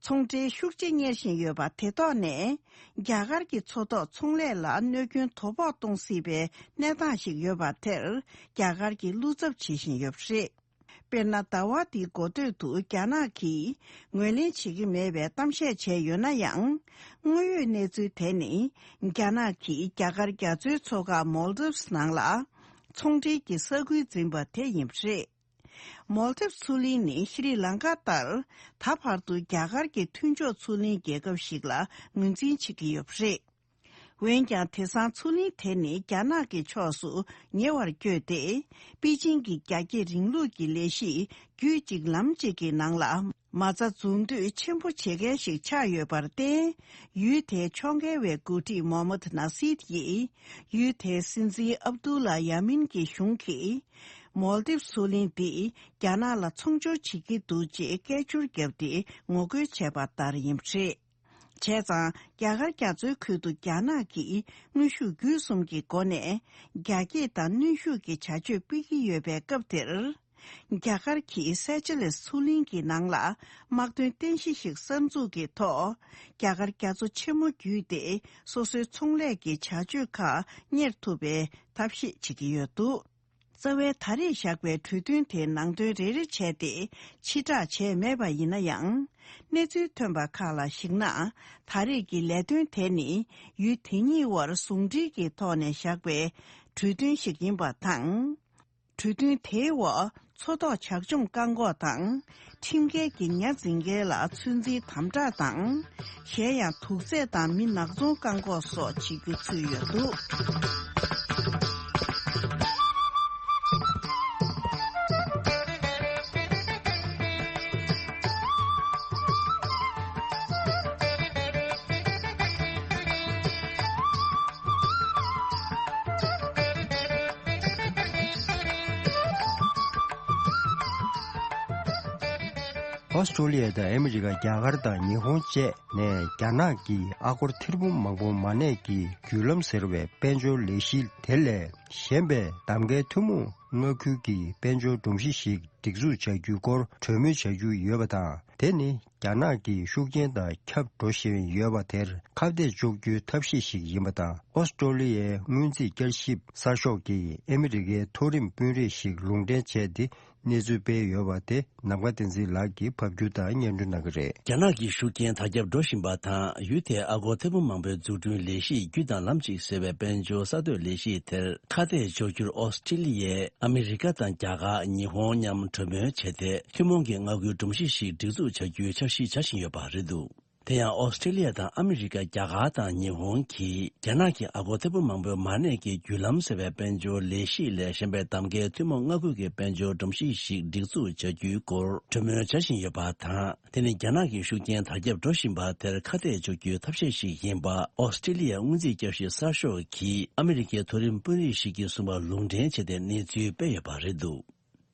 ཚོང་འབྲེལ་ཤུགས་ཆེ་གཉེར་བཞིན་ཡོད་པ་དེ་ཐོག་ནས། རྒྱ་གར་གྱི་མཚོ་ཐོག་ཚོང་ལས་ལ་གནོད་སྐྱོན་དོ་ཕོག་གཏོང་སྲིད་པའི་གནས་སྟངས་ཤིག་ཡོད་པ་དེར་རྒྱ་གར་གྱིས་བློ་འཚབ་བྱེད་བཞིན་ཡོད་པ་རེད། དཔེར་ན། ཟླ་བ་འདིའི་འགོ་སྟོད་དུ་རྒྱ་ནག་གིས་ངོས་ལེན་བྱེད་ཀྱི་མེད་པའི་གཏམ་བཤད་བྱས་ཡོད་ན་ཡང་། དངོས་ཡོད་གནས་ཚུལ་དེ་ནི། རྒྱ་ནག་གིས་རྒྱ་གར་རྒྱ་མཚོའི་མཚོ་འགག་མོལ་དིབ་སི་ནང་ལ་ཚོང་འབྲེལ་གྱི་ས་ཁུལ་འཛིན་པ་དེ་ཡིན་པ་རེད། མོལ་དིབ་མཚོ་གླིང་ནི་ཤྲི་ལང་ཀ་ལྟར་ད་བར་དུ་རྒྱ་གར་གྱི་མཐུན་ཕྱོགས་མཚོ་གླིང་རྒྱལ་ཁབ་ཞིག་ལ་ངོས་འཛིན་བྱེད་ཀྱི་ཡོད་པ་རེད། འོན་ཀྱང་། དེང་སང་མཚོ་གླིང་དེ་ནི་རྒྱ་ནག་གི་ཕྱོགས་སུ་ཉེ་བར་བསྐྱོད་དེ། པེ་ཅིང་གི་རྒྱ་སྐྱེད་རིང་ལུགས་ཀྱི་ལས་གཞི་རྒྱུད་གཅིག་ལམ་གཅིག་གི་ནང་ལ་མ་རྩ་འཛུགས་འདོད་ཆེན་པོ་བྱེད་མཁན་ཞིག་ཆགས་ཡོད་པར་བརྟེན། ཡུལ་དེའི་ཕྱོགས་འགལ་བའི་འགོ་ཁྲིད་མོ་མད་ན་སིད་ཀྱིས། ཡུལ་དེའི་སྲིད་འཛིན་ཨབ་དུ་ལ་ཡ་མིན་གྱི་གཞུང་གིས། མོལ་དིབ་མཚོ་གླིང་འདི་རྒྱ་ནག་ལ་ཚོང་སྦྱོར་བྱེད་ཀྱི་འདུག་ཅེས་སྐད་ཅོར་བརྒྱབ་སྟེ་ངོ་རྒོལ་བྱས་པ་ལྟར་ཡིན་པ་རེད། བྱས་ཙང་། རྒྱ་གར་རྒྱ་མཚོའི་ཁུལ་དུ་རྒྱ་ནག་གིས་དངོས་ཤུགས་བརྒྱུད་གསུམ་གྱི་སྒོ་ནས་རྒྱ་སྐྱེད་དང་གནོན་ཤུགས་ཀྱི་བྱ་སྤྱོད་སྤེལ་གྱི་ཡོད་པའི་སྐབས་དེར། རྒྱ་གར་གྱིས་སེ་ཅེ་ལེས་མཚོ་གླིང་གི་ནང་ལ་དམག་དོན་རྟེན་གཞི་ཞིག་གསར་འཛུགས་ཀྱི་ཐོག་རྒྱ་གར་རྒྱ་མཚོ་ཆེན་མོ་བརྒྱུད་དེ་སོ་སོའི་ཚོང་ལས་ཀྱི་བྱ་སྤྱོད་ཁག་གཉེར་ཐུབ་པའི་ཐབས་ཤེས་བྱེད་ཀྱི་ཡོད་འདུག། རྩ་བའི་ད་རེས་བཞག་པའི་གྲོས་མཐུན་དེའི་ནང་དོན་རེ་རེ་བྱས་ཏེ་ཕྱིར་བསྒྲགས་བྱས་མེད་པ་ཡིན་ན་ཡང་། གནས་ཚུལ་ཐོན་པ་ཁག་ལ་གཞིགས་ན། ད་རེས་ཀྱི་ལས་དོན་དེ་ནི་ཡུལ་དེ་གཉིས་དབར་ཟུང་འབྲེལ་གྱི་ཐོག་ནས་བཞག་པའི་གྲོས་མཐུན་ཞིག་ཡིན་པ་དང་། གྲོས་མཐུན་དེའི་འོག་མཚོ་ཐོག་བྱག་མཆོང་བཀག་འགོག་དང་། ཁྲིམས་འགལ་གྱི་ཉ་འཛིན་མཁན་ལ་ཚོད་འཛིན་དམ་དྲག་དང་། གཞན་ཡང་དུག་རྫས་དང་མི་ནག་ཚོང་བཀག་འགོག་སོགས་བྱེད་རྒྱུ་ཚུད་ཡོད་འདུག། ཨོ་སི་ཀྲོ་ལི་ཡ་དང་ཨ་མི་རི་ཀ། རྒྱ་གར་དང་ཉི་ཧོང་བཅས་ནས་རྒྱ་ནག་གིས་ཨ་སྒོར་ཐེར་འབུམ་མང་པོ་མ་གནས་ཀྱི་བརྒྱུད་ལམ་ཟེར་བའི་དཔལ་འབྱོར་ལས་གཞི་དེ་ལས་གཞན་པའི་གདམ་ཀའི་ཐུན་མོང་མངའ་ཁུལ་གྱི་དཔལ་འབྱོར་སྒྲོམ་གཞི་ཞིག་སྒྲིག་འཛུགས་བྱ་རྒྱུའི་སྐོར་གྲོས་མོལ་བྱ་རྒྱུ་ཡོད་པ་དང་། དེ་ནི་རྒྱ་ནག་གི་ཤུགས་རྐྱེན་དང་ཁྱབ་འགྲོ་བཞིན་ཡོད་པ་དེར་ཁ་གཏད་གཅོག་རྒྱུའི་ཐབས་ཤེས་ཤིག་ཡིན་པ་དང་། ཨོ་སི་ཀྲོ་ལི་ཡའི་སྔོན་རྩིས་བསྐྱར་ཞིབ་གསར་ཤོག་གིས་ཨ་མི་རི་ཀའི་མཐོ་རིམ་དཔོན་རིགས་ཤིག་ལུང་འདྲེན་བྱས་ཏེ། གནས་ཚུལ་སྤེལ་ཡོད་པ་དེ་ནམ་མཁའ་བསྟན་འཛིན་ལགས་ཀྱིས་ཕབ་སྒྱུར་དང་སྙན་སྒྲོན་གནང་གི་རེད། རྒྱ་ནག་གི་ཤུགས་རྐྱེན་དར་ཁྱབ་འགྲོ་བཞིན་པ་དང་། ཡུལ་དེའི་ཨ་སྒོར་ཐེར་འབུམ་མང་པོའི་འཛུགས་སྐྲུན་ལས་གཞི་རྒྱུད་དང་ལམ་གཅིག་ཟེར་བའི་དཔལ་འབྱོར་གསར་གཏོད་ལས་གཞི་དེར་ཁ་གཏད་གཅོག་རྒྱུར་ཨོ་སི་ཀྲི་ལི་ཡས་ཨ་མི་རི་ཀ་དང་རྒྱ་གར། ཉི་ཧོང་མཉམ་གྲོས་མོལ་བྱས་ཏེ། ཐུན་མོང་གི་མངའ་ཁུལ་སྒྲོམ་གཞི་ཞིག་སྒྲིག་འཛུགས་བྱ་རྒྱུའི་འཆར་གཞི་འཆར་བཞིན་ཡོད་པ་རེད་འདུག། དེ་ཡང་ཨོ་སི་ཀྲི་ལི་ཡ་དང་ཨ་མི་རི་ཀ། རྒྱ་གར་དང་ཉི་ཧོང་གིས་རྒྱ་ནག་གི་ཨ་སྒོར་ཐེར་འབུམ་མང་པོའི་མ་གནས་ཀྱི་བརྒྱུད་ལམ་ཟེར་བའི་དཔལ་འབྱོར་ལས་གཞི་ལས་གཞན་པའི་གདམ་ཀའི་ཐུན་མོང་མངའ་ཁུལ་གྱི་དཔལ་འབྱོར་སྒྲོམ་གཞི་ཞིག་སྒྲིག་འཛུགས་བྱ་རྒྱུའི་སྐོར་གྲོས་མོལ་བྱ་བཞིན་ཡོད་པ་དང་། དེ་ནི་རྒྱ་ནག་གི་ཤུགས་རྐྱེན་དར་ཁྱབ་འགྲོ་བཞིན་པ་དེར་ཁ་གཏད་གཅོག་རྒྱུའི་ཐབས་ཤེས་ཤིག་ཡིན་པ་ཨོ་སི་ཀྲི་ལི་ཡའི་སྔོན་རྩིས་བསྐྱར་ཞིབ་གསར་ཤོག་གིས་ཨ་མི་རི་ཀའི་མཐོ་རིམ་དཔོན་རིགས་ཤིག་གིས་གསུངས་པ་ལུང་འདྲེན་བྱས་ཏེ་གནས་ཚུལ་སྤེལ་ཡོད་པ་རེད་འདུག།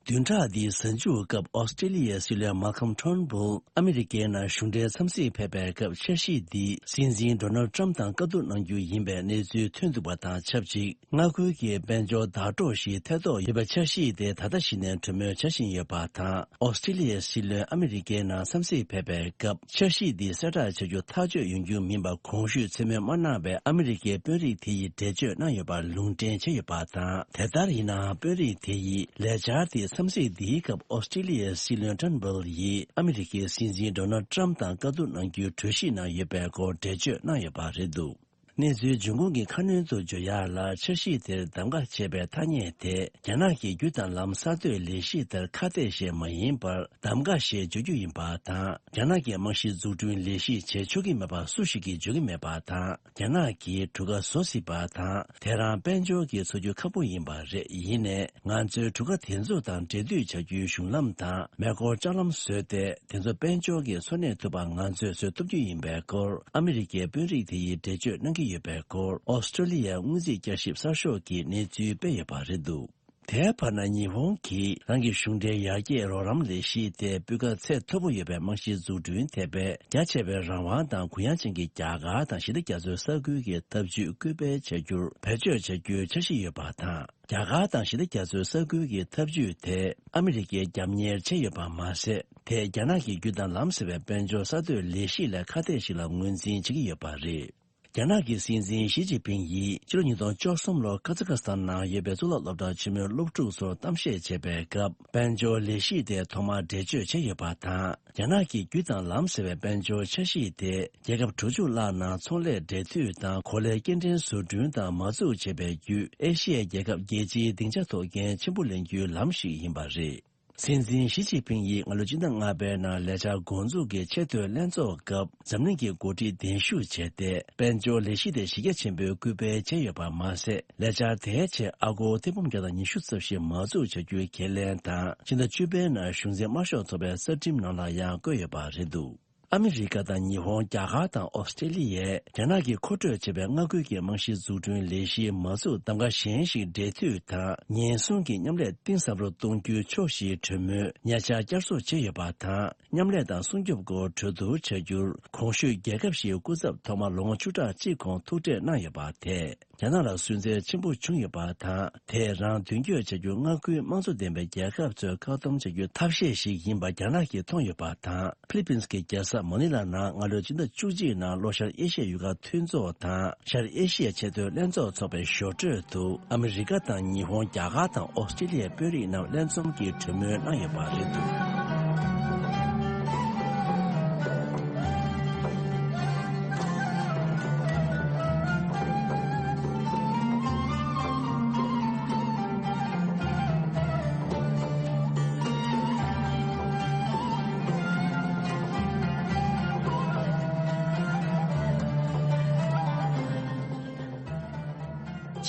བདུན་ཕྲག་འདིའི་གཟའ་མཇུག་སྐབས་ཨོ་སི་ཀྲི་ལི་ཡའི་སྲིད་བློན་མཱ་ཁམ་ཁྲོན་བུལ་ཨ་མི་རི་ཀའི་ནང་གཞུང་འབྲེལ་འཚམས་གཟིགས་ཕེབས་པའི་སྐབས་འཆར་གཞི་འདི་སྲིད་འཛིན་ཌོ་ནལ་ཊམ་དང་བཀའ་བསྡུར་གནང་རྒྱུ་ཡིན་པའི་གནས་ཚུལ་ཐོན་འདུག་པ་དང་ཆབས་ཅིག་མངའ་ཁུལ་གྱི་དཔལ་འབྱོར་ཟླ་གྲོགས་ཤིག་ཐེ་གཏོགས་ཡོད་པའི་འཆར་གཞི་དེ་ད་ལྟ་གཞི་ནས་གྲོས་མོལ་བྱ་བཞིན་ཡོད་པ་དང་། ཨོ་སི་ཀྲི་ལི་ཡའི་སྲིད་བློན་ཨ་མི་རི་ཀའི་ནང་འཚམས་གཟིགས་ཕེབས་པའི་སྐབས་འཆར་གཞི་འདི་གསལ་བསྒྲགས་བྱ་རྒྱུ་ཐག་གཅོད་ཡོང་རྒྱུ་མིན་པ་གོང་ཞུས་མཚན་སྨོས་མ་གནང་བའི་ཨ་མི་རི་ཀའི་དཔོན་རིགས་དེ་ཡིས་འགྲེལ་བརྗོད་གནང་ཡོད་པར་ལུང་འདྲེན་བྱས་ཡོད་པ་དང་། དེ་ལྟར་ཡིན་ནའང་དཔོན་རིགས་དེ་ཡིས་ལས་འཆར་དེ་འཚམས་གཟིགས་འདིའི་སྐབས་ཨོ་སི་ཀྲི་ལི་ཡའི་སྲིད་བློན་ཊརན་བྷལ་ཡིས་ཨ་མི་རི་ཀའི་སྲིད་འཛིན་ཌོ་ནལ་ཊམ་དང་བཀའ་བསྡུར་གནང་རྒྱུའི་གྲོས་གཞི་ནང་ཡོད་པའི་སྐོར་འགྲེལ་བརྗོད་གནང་ཡོད་པ་རེད་འདུག་གནས་ཚུལ་འབྱུང་ཁུངས་ཀྱི་ཁ་སྣོན་དུ་བརྗོད་ཡག་ལ། འཆར་གཞི་དེར་གདམ་ག་བྱས་པའི་ཐ་སྙད་དེ་རྒྱ་ནག་གི་རྒྱུ་དང་ལམ་གསར་གཏོད་ལས་གཞི་དེར་ཁ་གཏད་ཞེས་མ་ཡིན་པར་གདམ་ག་ཞེས་བརྗོད་རྒྱུ་ཡིན་པ་དང་། རྒྱ་ནག་གི་རྨང་གཞི་འཛུགས་སྐྲུན་ལས་གཞི་བྱེད་ཆོག་གི་མེད་པ་སུ་ཞིག་གིས་བརྗོད་ཀྱི་མེད་པ་དང་། རྒྱ་ནག་གིས་གྲུ་ཁ་བཟོ་སྲིད་པ་དང་། དེ་རང་དཔལ་འབྱོར་གྱི་འཚོ་རྒྱུ་ཁག་པོ་ཡིན་པ་རེད། ཡིན་ནའི་ང་ཚོའི་གྲུ་ཁ་དེ་ཚོ་དང་འབྲེལ་མཐུད་བྱ་རྒྱུའི་གཞུང་ལམ་དང་མེ་འཁོར་ལྕགས་ལམ་བཟོས་ཏེ། དེ་ཚོ་དཔལ་འབྱོར་གྱི་འཚོ་གནས་ཐུབ་པ་ང་ཚོས་བཟོ་ཐུབ་རྒྱུ་ཡིན་པའི་སྐོར་ཨ་མི་རི་ཀའི་དཔོན་རིགས་དེ་ཡིས་འགྲེལ་བརྗོད་གནང་གི་ཡོད་པའི་སྐོར་ཨོ་སི་ཀྲོ་ལི་ཡའི་སྔོན་རྩིས་བསྐྱར་ཞིབ་གསར་ཤོག་གིས་གནས་ཚུལ་སྤེལ་ཡོད་པ་རེད་འདུག་དེའི་བར་ན་ཉི་ཧོང་གིས་རང་གི་གཞུང་འབྲེལ་ཡར་རྒྱས་རོགས་རམ་ལས་གཞི་དེ་སྤུས་ཀ་ཚད་མཐོ་པོ་ཡོད་པའི་རྨང་གཞིའི་འཛུགས་སྐྲུན་ཐད་པའི་རྒྱ་ཆེ་བའི་རང་དབང་དང་གུ་ཡངས་ཅན་གྱི་རྒྱ་གར་དང་ཞི་བདེ་རྒྱ་མཚོའི་ས་ཁུལ་གྱི་འཐབ་ཇུས་སྐུལ་སྤེལ་བྱ་རྒྱུར་བེད་སྤྱོད་བྱ་རྒྱུའི་འཆར་གཞི་ཡོད་པ་དང་། རྒྱ་གར་དང་ཞི་བདེ་རྒྱ་མཚོའི་ས་ཁུལ་གྱི་འཐབ་ཇུས་དེ་ཨ་མི་རི་ཀས་རྒྱབ་གཉེར་བྱས་ཡོད་པ་མ་ཟད། དེས་རྒྱ་ནག་གི་རྒྱུ་དང་ལམ་ཟེར་བའི་དཔལ་འབྱོར་གསར་གཏོད་ལས་གཞི་ལས་ཁ་གཏད་ཞིག་ལ་ངོས་འཛིན་བྱེད་ཀྱི་ཡོད་པ་རེད། རྒྱ་ནག་གི་སྲིད་འཛིན་ཞི་ཅིན་ཕིང་ཡིས་ཕྱི་ལོ་ཉིས་སྟོང་བཅུ་གསུམ་ལོར་ཀ་ཛ་ཁ་སི་ཐན་ནང་ཡོད་པའི་གཙུག་ལག་སློབ་གྲྭ་ཆེན་མོའི་སློབ་ཕྲུག་ཚོར་གཏམ་བཤད་བྱས་པའི་སྐབས། དཔལ་འབྱོར་ལས་གཞི་དེ་ཐོག་མར་འགྲེལ་བརྗོད་བྱས་ཡོད་པ་དང་། རྒྱ་ནག་གི་རྒྱུ་དང་ལམ་ཟེར་བའི་དཔལ་འབྱོར་འཆར་གཞི་དེ། རྒྱལ་ཁབ་དྲུག་ཅུ་ལྷག་ནང་ཚོང་ལས་འབྲེལ་མཐུད་དང་གོ་ལའི་སྐྱེལ་འདྲེན་བཟོ་སྐྲུན་དང་མ་འཛུགས་བྱས་པའི་བརྒྱུད། ཨེ་ཤི་ཡའི་རྒྱལ་ཁབ་རྒྱལ་སྤྱིའི་སྡིངས་ཆ་ཐོག་འགན་ཆེན་པོ་ལེན་རྒྱུའི་ལམ་ཞིག་ཡིན་པ་རེད། སྲིད་འཛིན་ཞི་ཅིན་ཕིང་ཡིས་སྔ་ལོ་སྤྱི་ཟླ་ལྔ་པའི་ནང་ལས་འཆར་འགོ་འཛུགས་ཀྱི་ཆེས་མཐོའི་ལྷན་ཚོགས་སྐབས་འཛམ་གླིང་གི་འགོ་ཁྲིད་གདན་ཞུ་བྱས་ཏེ། དཔལ་འབྱོར་ལས་གཞི་དེ་གཞི་རྒྱ་ཆེན་པོས་སྐུལ་སྤེལ་བྱས་ཡོད་པ་མ་ཟད། ལས་འཆར་དེའི་ཆེད་ཨ་སྒོར་ཐེར་འབུམ་བརྒྱ་དང་ཉི་ཤུ་རྩ་བཞི་མ་འཛུགས་བྱ་རྒྱུའི་ཁས་ལེན་དང་། ཕྱི་ཟླ་བཅུ་པའི་ནང་གཞུང་འཛིན་དམར་ཤོག་ཚོགས་པའི་རྩ་ཁྲིམས་ནང་ལ་ཡང་བཀོད་ཡོད་པ་རེད་འདུག་ཨ་མི་རི་ཀ་དང་ཉི་ཧོང་། རྒྱ་གར་དང་ཨོ་སི་ཀྲི་ལི་ཡས་རྒྱ་ནག་གིས་མཁོ་སྤྲོད་བྱས་པའི་མངའ་ཁུལ་གྱི་རྨང་གཞིའི་འཛུགས་སྐྲུན་ལས་གཞིའི་མ་འཛུགས་གདམ་ག་གཞན་ཞིག་འབྲེལ་མཐུད་དང་། ཉེན་སྲུང་གི་མཉམ་ལས་གཏིང་ཟབ་རུ་གཏོང་རྒྱུའི་ཕྱོགས་བཞིའི་གྲོས་མོལ་ཉེ་ཆར་བསྐྱར་གསོ་བྱས་ཡོད་པ་དང་། མཉམ་ལས་དང་སྲུང་སྐྱོབ་སྐོར་གྲོས་བསྡུར་བྱ་རྒྱུར། གོང་ཞུས་རྒྱལ་ཁབ་བཞིའི་སྐུ་ཚབ་ཐོག་མར་ལོ་ངོ་བཅུ་ཕྲག་གཅིག་གོང་ཐུག་འཕྲད་གནང་ཡོད་པ་དེས། རྒྱ་ནག་ལ་སུན་གཙེར་ཆེན་པོ་བྱུང་ཡོད་པ་དང་། དེས་རང་མདུན་སྐྱོད་བྱ་རྒྱུ་མངའ་ཁུལ་དམངས་གཙོ་ལྡན་པའི་རྒྱལ་ཁབ་ཚོས་བཀག་སྡོམ་བྱ་རྒྱུའི་ཐབས་ཤེས་ཤིག་ཡིན་པ་རྒྱ་ནག་གིས་མཐོང་ཡོད་པ་དང་། ཕི་ལི་པིན་གྱི་རྒྱལ་ས་མ་ནི་ལ་ནང་སྔ་ལོའི་སྤྱི་ཟླ་བཅུ་གཅིག་ནང་ལྷོ་ཤར་ཨེ་ཤི་ཡའི་ཡུལ་ཁག་མཐུན་ཚོགས་དང་ཤར་ཨེ་ཤི་ཡའི་ཆེས་མཐོའི་ལྷན་ཚོགས་འཚོགས་པའི་ཞོར་འཕྲོས་དུ། ཨ་མི་རི་ཀ་དང་ཉི་ཧོང་། རྒྱ་གར་དང་ཨོ་སི་ཀྲི་ལི་ཡའི་དཔོན་རིགས་རྣམས་ལྷན་འཛོམས་ཀྱིས་གྲོས་མོལ་གནང་ཡོད་པ་རེད་འདུག་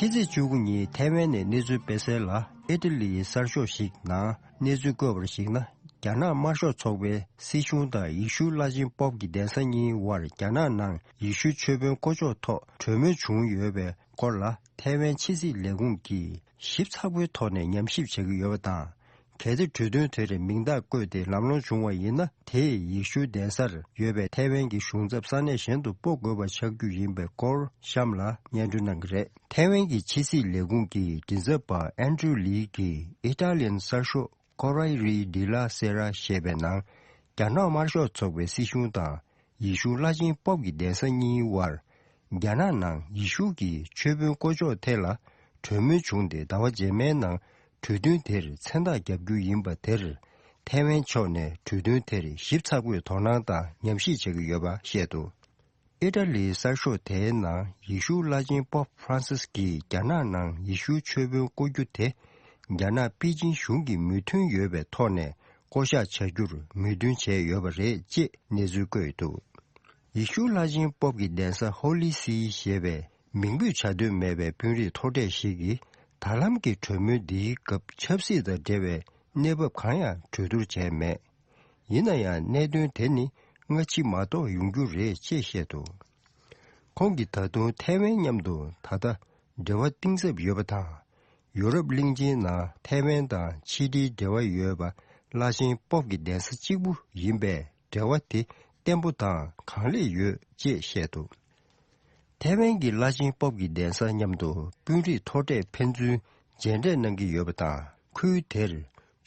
ཕྱི་ཚེས་བཅུ་དགུ་ཉིན་ཐའེ་ཝན་ནས་གནས་ཚུལ་སྤེལ་གསལ་ལ། ཨི་ཊ་ལིའི་གསར་ཤོག་ཞིག་ནང་གནས་ཚུལ་བཀོད་པར་གཞིགས་ན། རྒྱ་ནག་དམར་ཤོག་ཚོགས་པའི་སྲིད་གཞུང་དང་ཡེ་ཤུ་བླ་ཆེན་པོབ་ཀྱི་གདན་ས་གཉིས་དབར་རྒྱ་ནག་ནང་ཡེ་ཤུ་ཆོས་དཔོན་བསྐོ་འཇོག་ཐོག་གྲོས་མོལ་བྱུང་ཡོད་པའི་སྐོར་ལ། ཐའེ་ཝན་ཕྱི་སྲིད་ལས་ཁུངས་ཀྱིས་ཞིབ་ཚགས་པོའི་ཐོག་ནས་ཉམས་ཞིབ་བྱེད་ཀྱི་ཡོད་པ་དང་། གལ་ཏེ་གྲོས་མཐུན་དེར་མིང་རྟགས་བཀོད་དེ་ལམ་ལྷོང་བྱུང་བ་ཡིན་ན། དེས་ཡེ་ཤུ་གདན་སར་ཡོད་པའི་ཐའེ་ཝན་གྱི་གཞུང་ཚབ་ས་གནས་གཞན་དུ་སྤོ་དགོས་པ་ཆགས་རྒྱུ་ཡིན་པའི་སྐོར་གཤམ་ལ་སྙན་སྒྲོན་གནང་གི་རེད། ཐའེ་ཝན་གྱི་ཕྱི་སྲིད་ལས་ཁུངས་ཀྱི་མགྲིན་ཚབ་པ་ཨན་ཌྲུ་ལི་གིས་ཨི་ཊ་ལི་ཡན་གསར་ཤོག་ཀོ་རི་ཡེ་ཌི་ལ་སེ་ར་ཞེས་པའི་ནང་། རྒྱ་ནག་དམར་ཤོག་ཚོགས་པའི་སྲིད་གཞུང་དང་། ཡེ་ཤུ་བླ་ཆེན་པོབ་ཀྱི་གདན་ས་གཉིས་དབར། རྒྱ་ནག་ནང་ཡེ་ཤུ་གི་ཆོས་དཔོན་བསྐོ་འཇོག་ཐད་ལ་གྲོས་མོལ་བྱུང་སྟེ། ཟླ་བ་རྗེས་མའི་ནང་གྲོས་མཐུན་དེར་མཚན་རྟགས་བརྒྱབ་རྒྱུ་ཡིན་པ་དེར། ཐའེ་ཝན་ཕྱོགས་ནས་གྲོས་མཐུན་དེར་ཞིབ་ཚགས་པོས་དོ་སྣང་དང་ཉམས་ཞིབ་བྱེད་ཀྱི་ཡོད་པ་བཤད་འདུག་ཨི་ཊ་ལིའི་གསར་ཤོག་དེའི་ནང་། ཡེ་ཤུ་བླ་ཆེན་པོབ་ཧྥ་རན་སིས་ཀྱིས་རྒྱ་ནག་ནང་ཡེ་ཤུ་ཆོས་དཔོན་བསྐོ་རྒྱུ་དེ། རྒྱ་ནག་པེ་ཅིན་གཞུང་གི་མོས་མཐུན་ཡོད་པའི་ཐོག་ནས་བསྐོ་གཞག་བྱ་རྒྱུར་མོས་མཐུན་བྱས་ཡོད་པ་རེད་ཅེས་གནས་ཚུལ་བཀོད་འདུག་ཡེ་ཤུ་བླ་ཆེན་པོབ་ཀྱི་གདན་ས་ཧོ་ལི་སི་ཞེས་པའི་མིང་འབོད་བྱ་འདོད་མེད་པའི་དཔོན་རིགས་མཐོ་གྲས་ཤིག་གིས། ད་ལམ་གྱི་གྲོས་མོལ་འདིའི་སྐབས་ཆབ་སྲིད་དང་འབྲེལ་བའི་གནས་བབ་གང་ཡང་གྲོས་བསྡུར་བྱས་མེད། ཡིན་ན་ཡང་། གནད་དོན་དེ་ནི་སྔ་ཕྱི་མ་གཏོགས་ཡོང་རྒྱུ་རེད་ཅེས་བཤད་འདུག་ཁོང་གིས་ད་དུང་ཐའེ་ཝན་མཉམ་དུ་ད་ལྟ་འབྲེལ་བ་གཏིང་ཟབ་ཡོད་པ་དང་། ཡུ་རོབ་གླིང་ཆེན་ནང་ཐའེ་ཝན་དང་ཕྱི་འབྲེལ་འབྲེལ་བ་ཡོད་པ་བླ་ཆེན་པོབ་ཀྱི་གདན་ས་གཅིག་པུ་ཡིན་པས། འབྲེལ་བ་དེ་བརྟན་པོ་དང་གང་ལེགས་ཡོད་ཅེས་བཤད་འདུག་ཐའེ་ཝན་གྱི་བླ་ཆེན་པོབ་ཀྱི་གདན་ས་མཉམ་དུ་དཔོན་རིགས་མཐོ་གྲས་ཕན་ཚུན་མཇལ་འཕྲད་གནང་གི་ཡོད་པ་དང་། ཁུལ་དེར་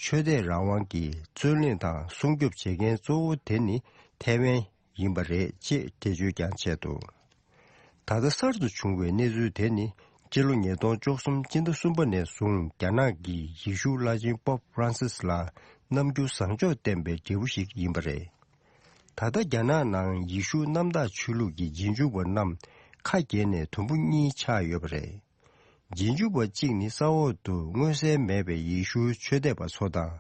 ཆོས་དད་རང་དབང་གི་རྩོད་གླེང་དང་སྲུང་སྐྱོབ་བྱེད་མཁན་གཙོ་བོ་དེ་ནི་ཐའེ་ཝན་ཡིན་པ་རེད་ཅེས་འགྲེལ་བརྗོད་ཀྱང་བྱས་འདུག་ད་ལྟ་གསར་དུ་བྱུང་བའི་གནས་ཚུལ་དེ་ནི། སྤྱི་ལོ་ཉིས་སྟོང་བཅུ་གསུམ་སྤྱི་ཟླ་གསུམ་པ་ནས་བཟུང་རྒྱ་ནག་གིས་ཡེ་ཤུ་བླ་ཆེན་པོབ་ཧྥ་རན་སིས་ལ་རྣམ་འགྱུར་བཟང་ཕྱོགས་བསྟན་པའི་འབྲས་བུ་ཞིག་ཡིན་པ་རེད། ད་ལྟ་རྒྱ་ནག་ནང་ཡེ་ཤུ་གནམ་བདག་ཆོས་ལུགས་ཀྱི་རྗེས་འཇུག་པ་རྣམས་ཁ་གྱེས་ནས་དུམ་བུ་གཉིས་ཆགས་ཡོད་པ་རེད། རྗེས་འཇུག་པ་གཅིག་ནི་ས་འོག་ཏུ་མངོན་གསལ་མེད་པའི་ཡེ་ཤུ་ཆོས་དད་པ་ཚོ་དང་།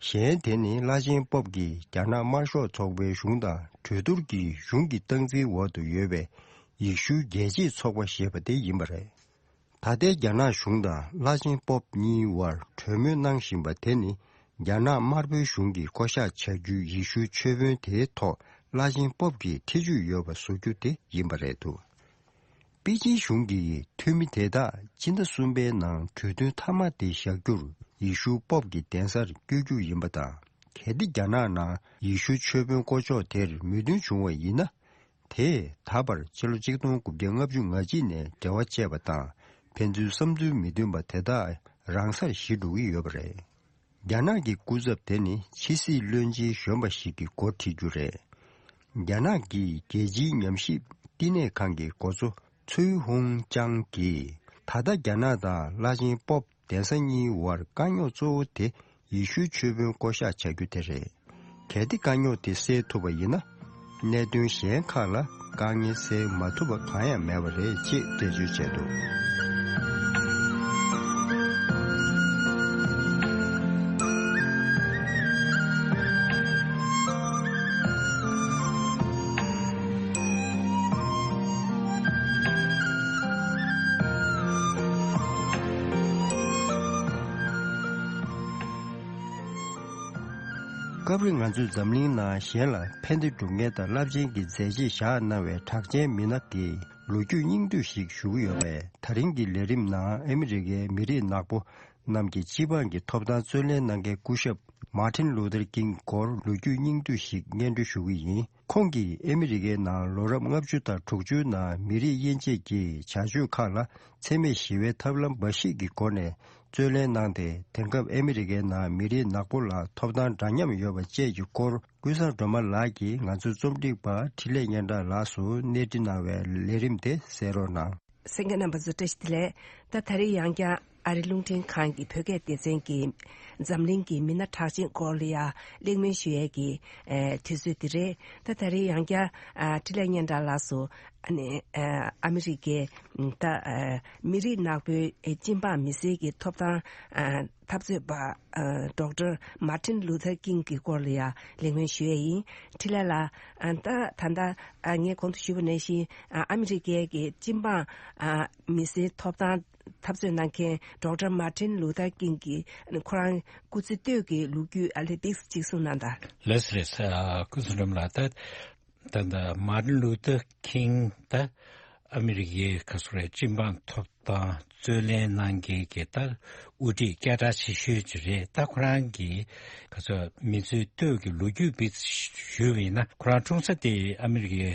གཞན་དེ་ནི་བླ་ཆེན་པོབ་ཀྱིས་རྒྱ་ནག་དམར་ཤོག་ཚོགས་པའི་གཞུང་དང་གྲོས་བསྡུར་གྱིས་གཞུང་གི་སྟངས་འཛིན་འོག་ཏུ་ཡོད་པའི་ཡེ་ཤུ་རྒྱལ་གཅེས་ཚོགས་པ་ཞེས་པ་དེ་ཡིན་པ་རེད། ད་ལྟའི་རྒྱ་ནག་གཞུང་དང་བླ་ཆེན་པོབ་གཉིས་དབར་གྲོས་མོལ་གནང་བཞིན་པ་དེ་ནི། རྒྱ་ནག་དམར་པོའི་གཞུང་གིས་བསྐོ་གཞག་བྱ་རྒྱུའི་ཡེ་ཤུའི་ཆོས་དཔོན་དེའི་ཐོག་བླ་ཆེན་པོབ་ཀྱི་ཐེ་བྱུས་ཡོད་པ་བཟོ་རྒྱུ་དེ་ཡིན་པ་རེད་འདུག་པེ་ཅིན་གཞུང་གིས་འཐུས་མི་དེ་དག་སྤྱི་ཟླ་གསུམ་པའི་ནང་གྲོས་མཐུན་མཐའ་མ་དེ་བཞག་རྒྱུར་ཡེ་ཤུ་པོབ་ཀྱི་གདན་སར་བསྐྱོད་རྒྱུ་ཡིན་པ་དང་། གལ་ཏེ་རྒྱ་ནག་ནང་ཡེ་ཤུ་ཆོས་དཔོན་བསྐོ་ཕྱོགས་དེར་མོས་མཐུན་བྱུང་བ་ཡིན་ན། དེས་ད་བར་ཕྱི་ལོ་ཆིག་སྟོང་དགུ་བརྒྱ་ལྔ་བཅུ་ང་གཅིག་ནས་འབྲེལ་བ་བཅད་པ་དང་། ཕན་ཚུན་བསམ་ཚུལ་མི་མཐུན་པ་དེ་དག་རང་སར་ཞི་འགྲོ་གི་ཡོད་པ་རེད། རྒྱ་ནག་གི་སྐུ་ཚབ་དེ་ནི་ཕྱི་སྲིད་བློན་ཆེན་གཞོན་པ་ཞིག་གིས་འགོ་ཁྲིད་རྒྱུ་རེད། རྒྱ་ནག་གི་རྒྱལ་སྤྱིའི་ཉམས་ཞིབ་བསྟི་གནས་ཁང་གི་འགོ་གཙོ་ཚུའེ་ཧུང་ཅང་གིས། ད་ལྟ་རྒྱ་ནག་དང་བླ་ཆེན་པོབ་གདན་ས་གཉིས་བར་དཀའ་རྙོག་གཙོ་བོ་དེ་ཡེ་ཤུའི་ཆོས་དཔོན་བསྐོ་གཞག་བྱ་རྒྱུ་དེ་རེད། གལ་ཏེ་དཀའ་རྙོག་དེ་སེལ་ཐུབ་པ་ཡིན་ན། གནད་དོན་གཞན་ཁག་ལ་དཀའ་ངལ་སེལ་མ་ཐུབ་པ་གང་ཡང་མེད་པ་རེད་ཅེས་འགྲེལ་བརྗོད་བྱས་འདུག་སྐབས་རེ་ང་ཚོས་འཛམ་གླིང་ནང་གཞན་ལ་ཕན་བདེ་སྒྲུབ་མཁན་དང་རླབས་ཆེན་གྱི་མཛད་རྗེས་བཞག་གནང་བའི་གྲགས་ཅན་མི་སྣ་དེའི་ལོ་རྒྱུས་སྙིང་བསྡུས་ཤིག་ཞུ་གི་ཡོད་པས། ད་རིང་གི་ལས་རིམ་ནང་ཨ་མི་རི་ཀའི་མི་རིགས་ནག་པོ་རྣམས་ཀྱི་སྤྱི་འབངས་ཀྱི་ཐོབ་ཐང་རྩོད་ལེན་གནང་མཁན་སྐུ་ཞབས་མཱ་ཊིན་ལུ་ཐར་ཀིང་སྐོར་ལོ་རྒྱུས་སྙིང་བསྡུས་ཤིག་སྙན་སྒྲོན་ཞུ་གི་ཡིན། ཁོང་གིས་ཨ་མི་རི་ཀའི་ནང་ལོ་རབས་ལྔ་བཅུ་དང་དྲུག་ཅུའི་ནང་མི་རིགས་དབྱེ་འབྱེད་ཀྱི་བྱ་སྤྱོད་ཁག་ལ་འཚེ་མེད་ཞི་བའི་ཐབས་ལམ་འབའ་ཞིག་གི་སྒོ་ནས་རྩོད་ལེན་གནང་སྟེ། དེང་སྐབས་ཨ་མི་རི་ཀའི་ནང་མི་རིགས་ནག་པོ་ལ་ཐོབ་ཐང་འདྲ་མཉམ་ཡོད་པ་བཅས་ཀྱི་སྐོར། ཀུན་བཟང་སྒྲོལ་མ་ལགས་ཀྱིས་ང་ཚོའི་རྩོམ་སྒྲིག་པ་འཕྲིན་ལས་སྙན་གྲགས་ལགས་སུ་སྣེ་ཁྲིད་གནང་བའི་ལས་རིམ་དེ་གསན་རོགས་གནང་། གསན་མཁན་རྣམ་པ་ཚོ་བཀྲ་ཤིས་བདེ་ལེགས། ད་ད་རེས་ཡང་བསྐྱར་ཨ་རི་རླུང་འཕྲིན་ཁང་གི་བོད་སྐད་སྡེ་ཚན་གྱི་འཛམ་གླིང་གི་མི་སྣ་གྲགས་ཅན་སྐོར་ལ་ཡ་གླེང་མོལ་ཞུ་ཡས་ཀྱི་ཨེ་དུས་ཚོད་འདི་རེད། ད་ད་རེས་ཡང་བསྐྱར་ཨ་འཕྲིན་ལས་སྙན་གྲགས་ལགས་སུ་ཨ་ནི་ཨ་ཨ་མི་རི་ཀའི་ད་ཨ་མི་རིགས་ནག་པོའི་ཨེ་སྤྱི་འབངས་མི་སེར་གྱི་ཐོབ་ཐང་ཨ་འཐབ་རྩོད་པ་ཨ་ཌོག་ཊར་མཱ་ཊིན་ལུ་ཐར་ཀིང་གི་སྐོར་ལ་ཡ་གླེང་མོལ་ཞུ་ཡས་ཡིན། འཕྲིན་ལས་ལགས། ཨ་ད་ད་ལྟ་ཨ་ངས་གོང་དུ་ཞུས་པ་ནང་བཞིན་ཨ་ཨ་མི་རི་ཀའི་གི་སྤྱི་འབངས་ཨ་མི་སེར་ཐོབ་ཐང་འཐབ་རྩོད་གནང་མཁན་ཌོག་ཊར་མཱ་ཊིན་ལུ་ཐར་ཀིང་གི་ཁོ་རང་སྐུ་ཚེ་སྟོད་ཀྱི་ལོ་རྒྱུས་ཨ་ལས་ཏིག་ཙམ་ཅིག་གསུངས་གནང་དང་། ལགས་སོ། ལགས་སོ། ཨ་སྐུ་ཚེ་རིང་ལགས། ད་ད་ད་མཱ་ཊིན་ལུ་ཐར་ཀིང་ད་ཨ་མི་རི་ཀའི་ག་སོ་རེད། སྤྱི་འབངས་ཐོབ་ཐང་རྩོད་ལེན་གནང་མཁན་གྱི་ད་དབུ་ཁྲིད་སྐད་གྲགས་ཆེ་ཤོས་ཅིག་རེད། ད་ཁོ་རང་གི་ག་སོ་མི་ཚེ་སྟོད་ཀྱི་ལོ་རྒྱུས་སྤེལ་ཞུས་པ་ཡིན་ན། ཁོ་རང་འཁྲུངས་ས་དེ་ཨ་མི་རི་ཀའི་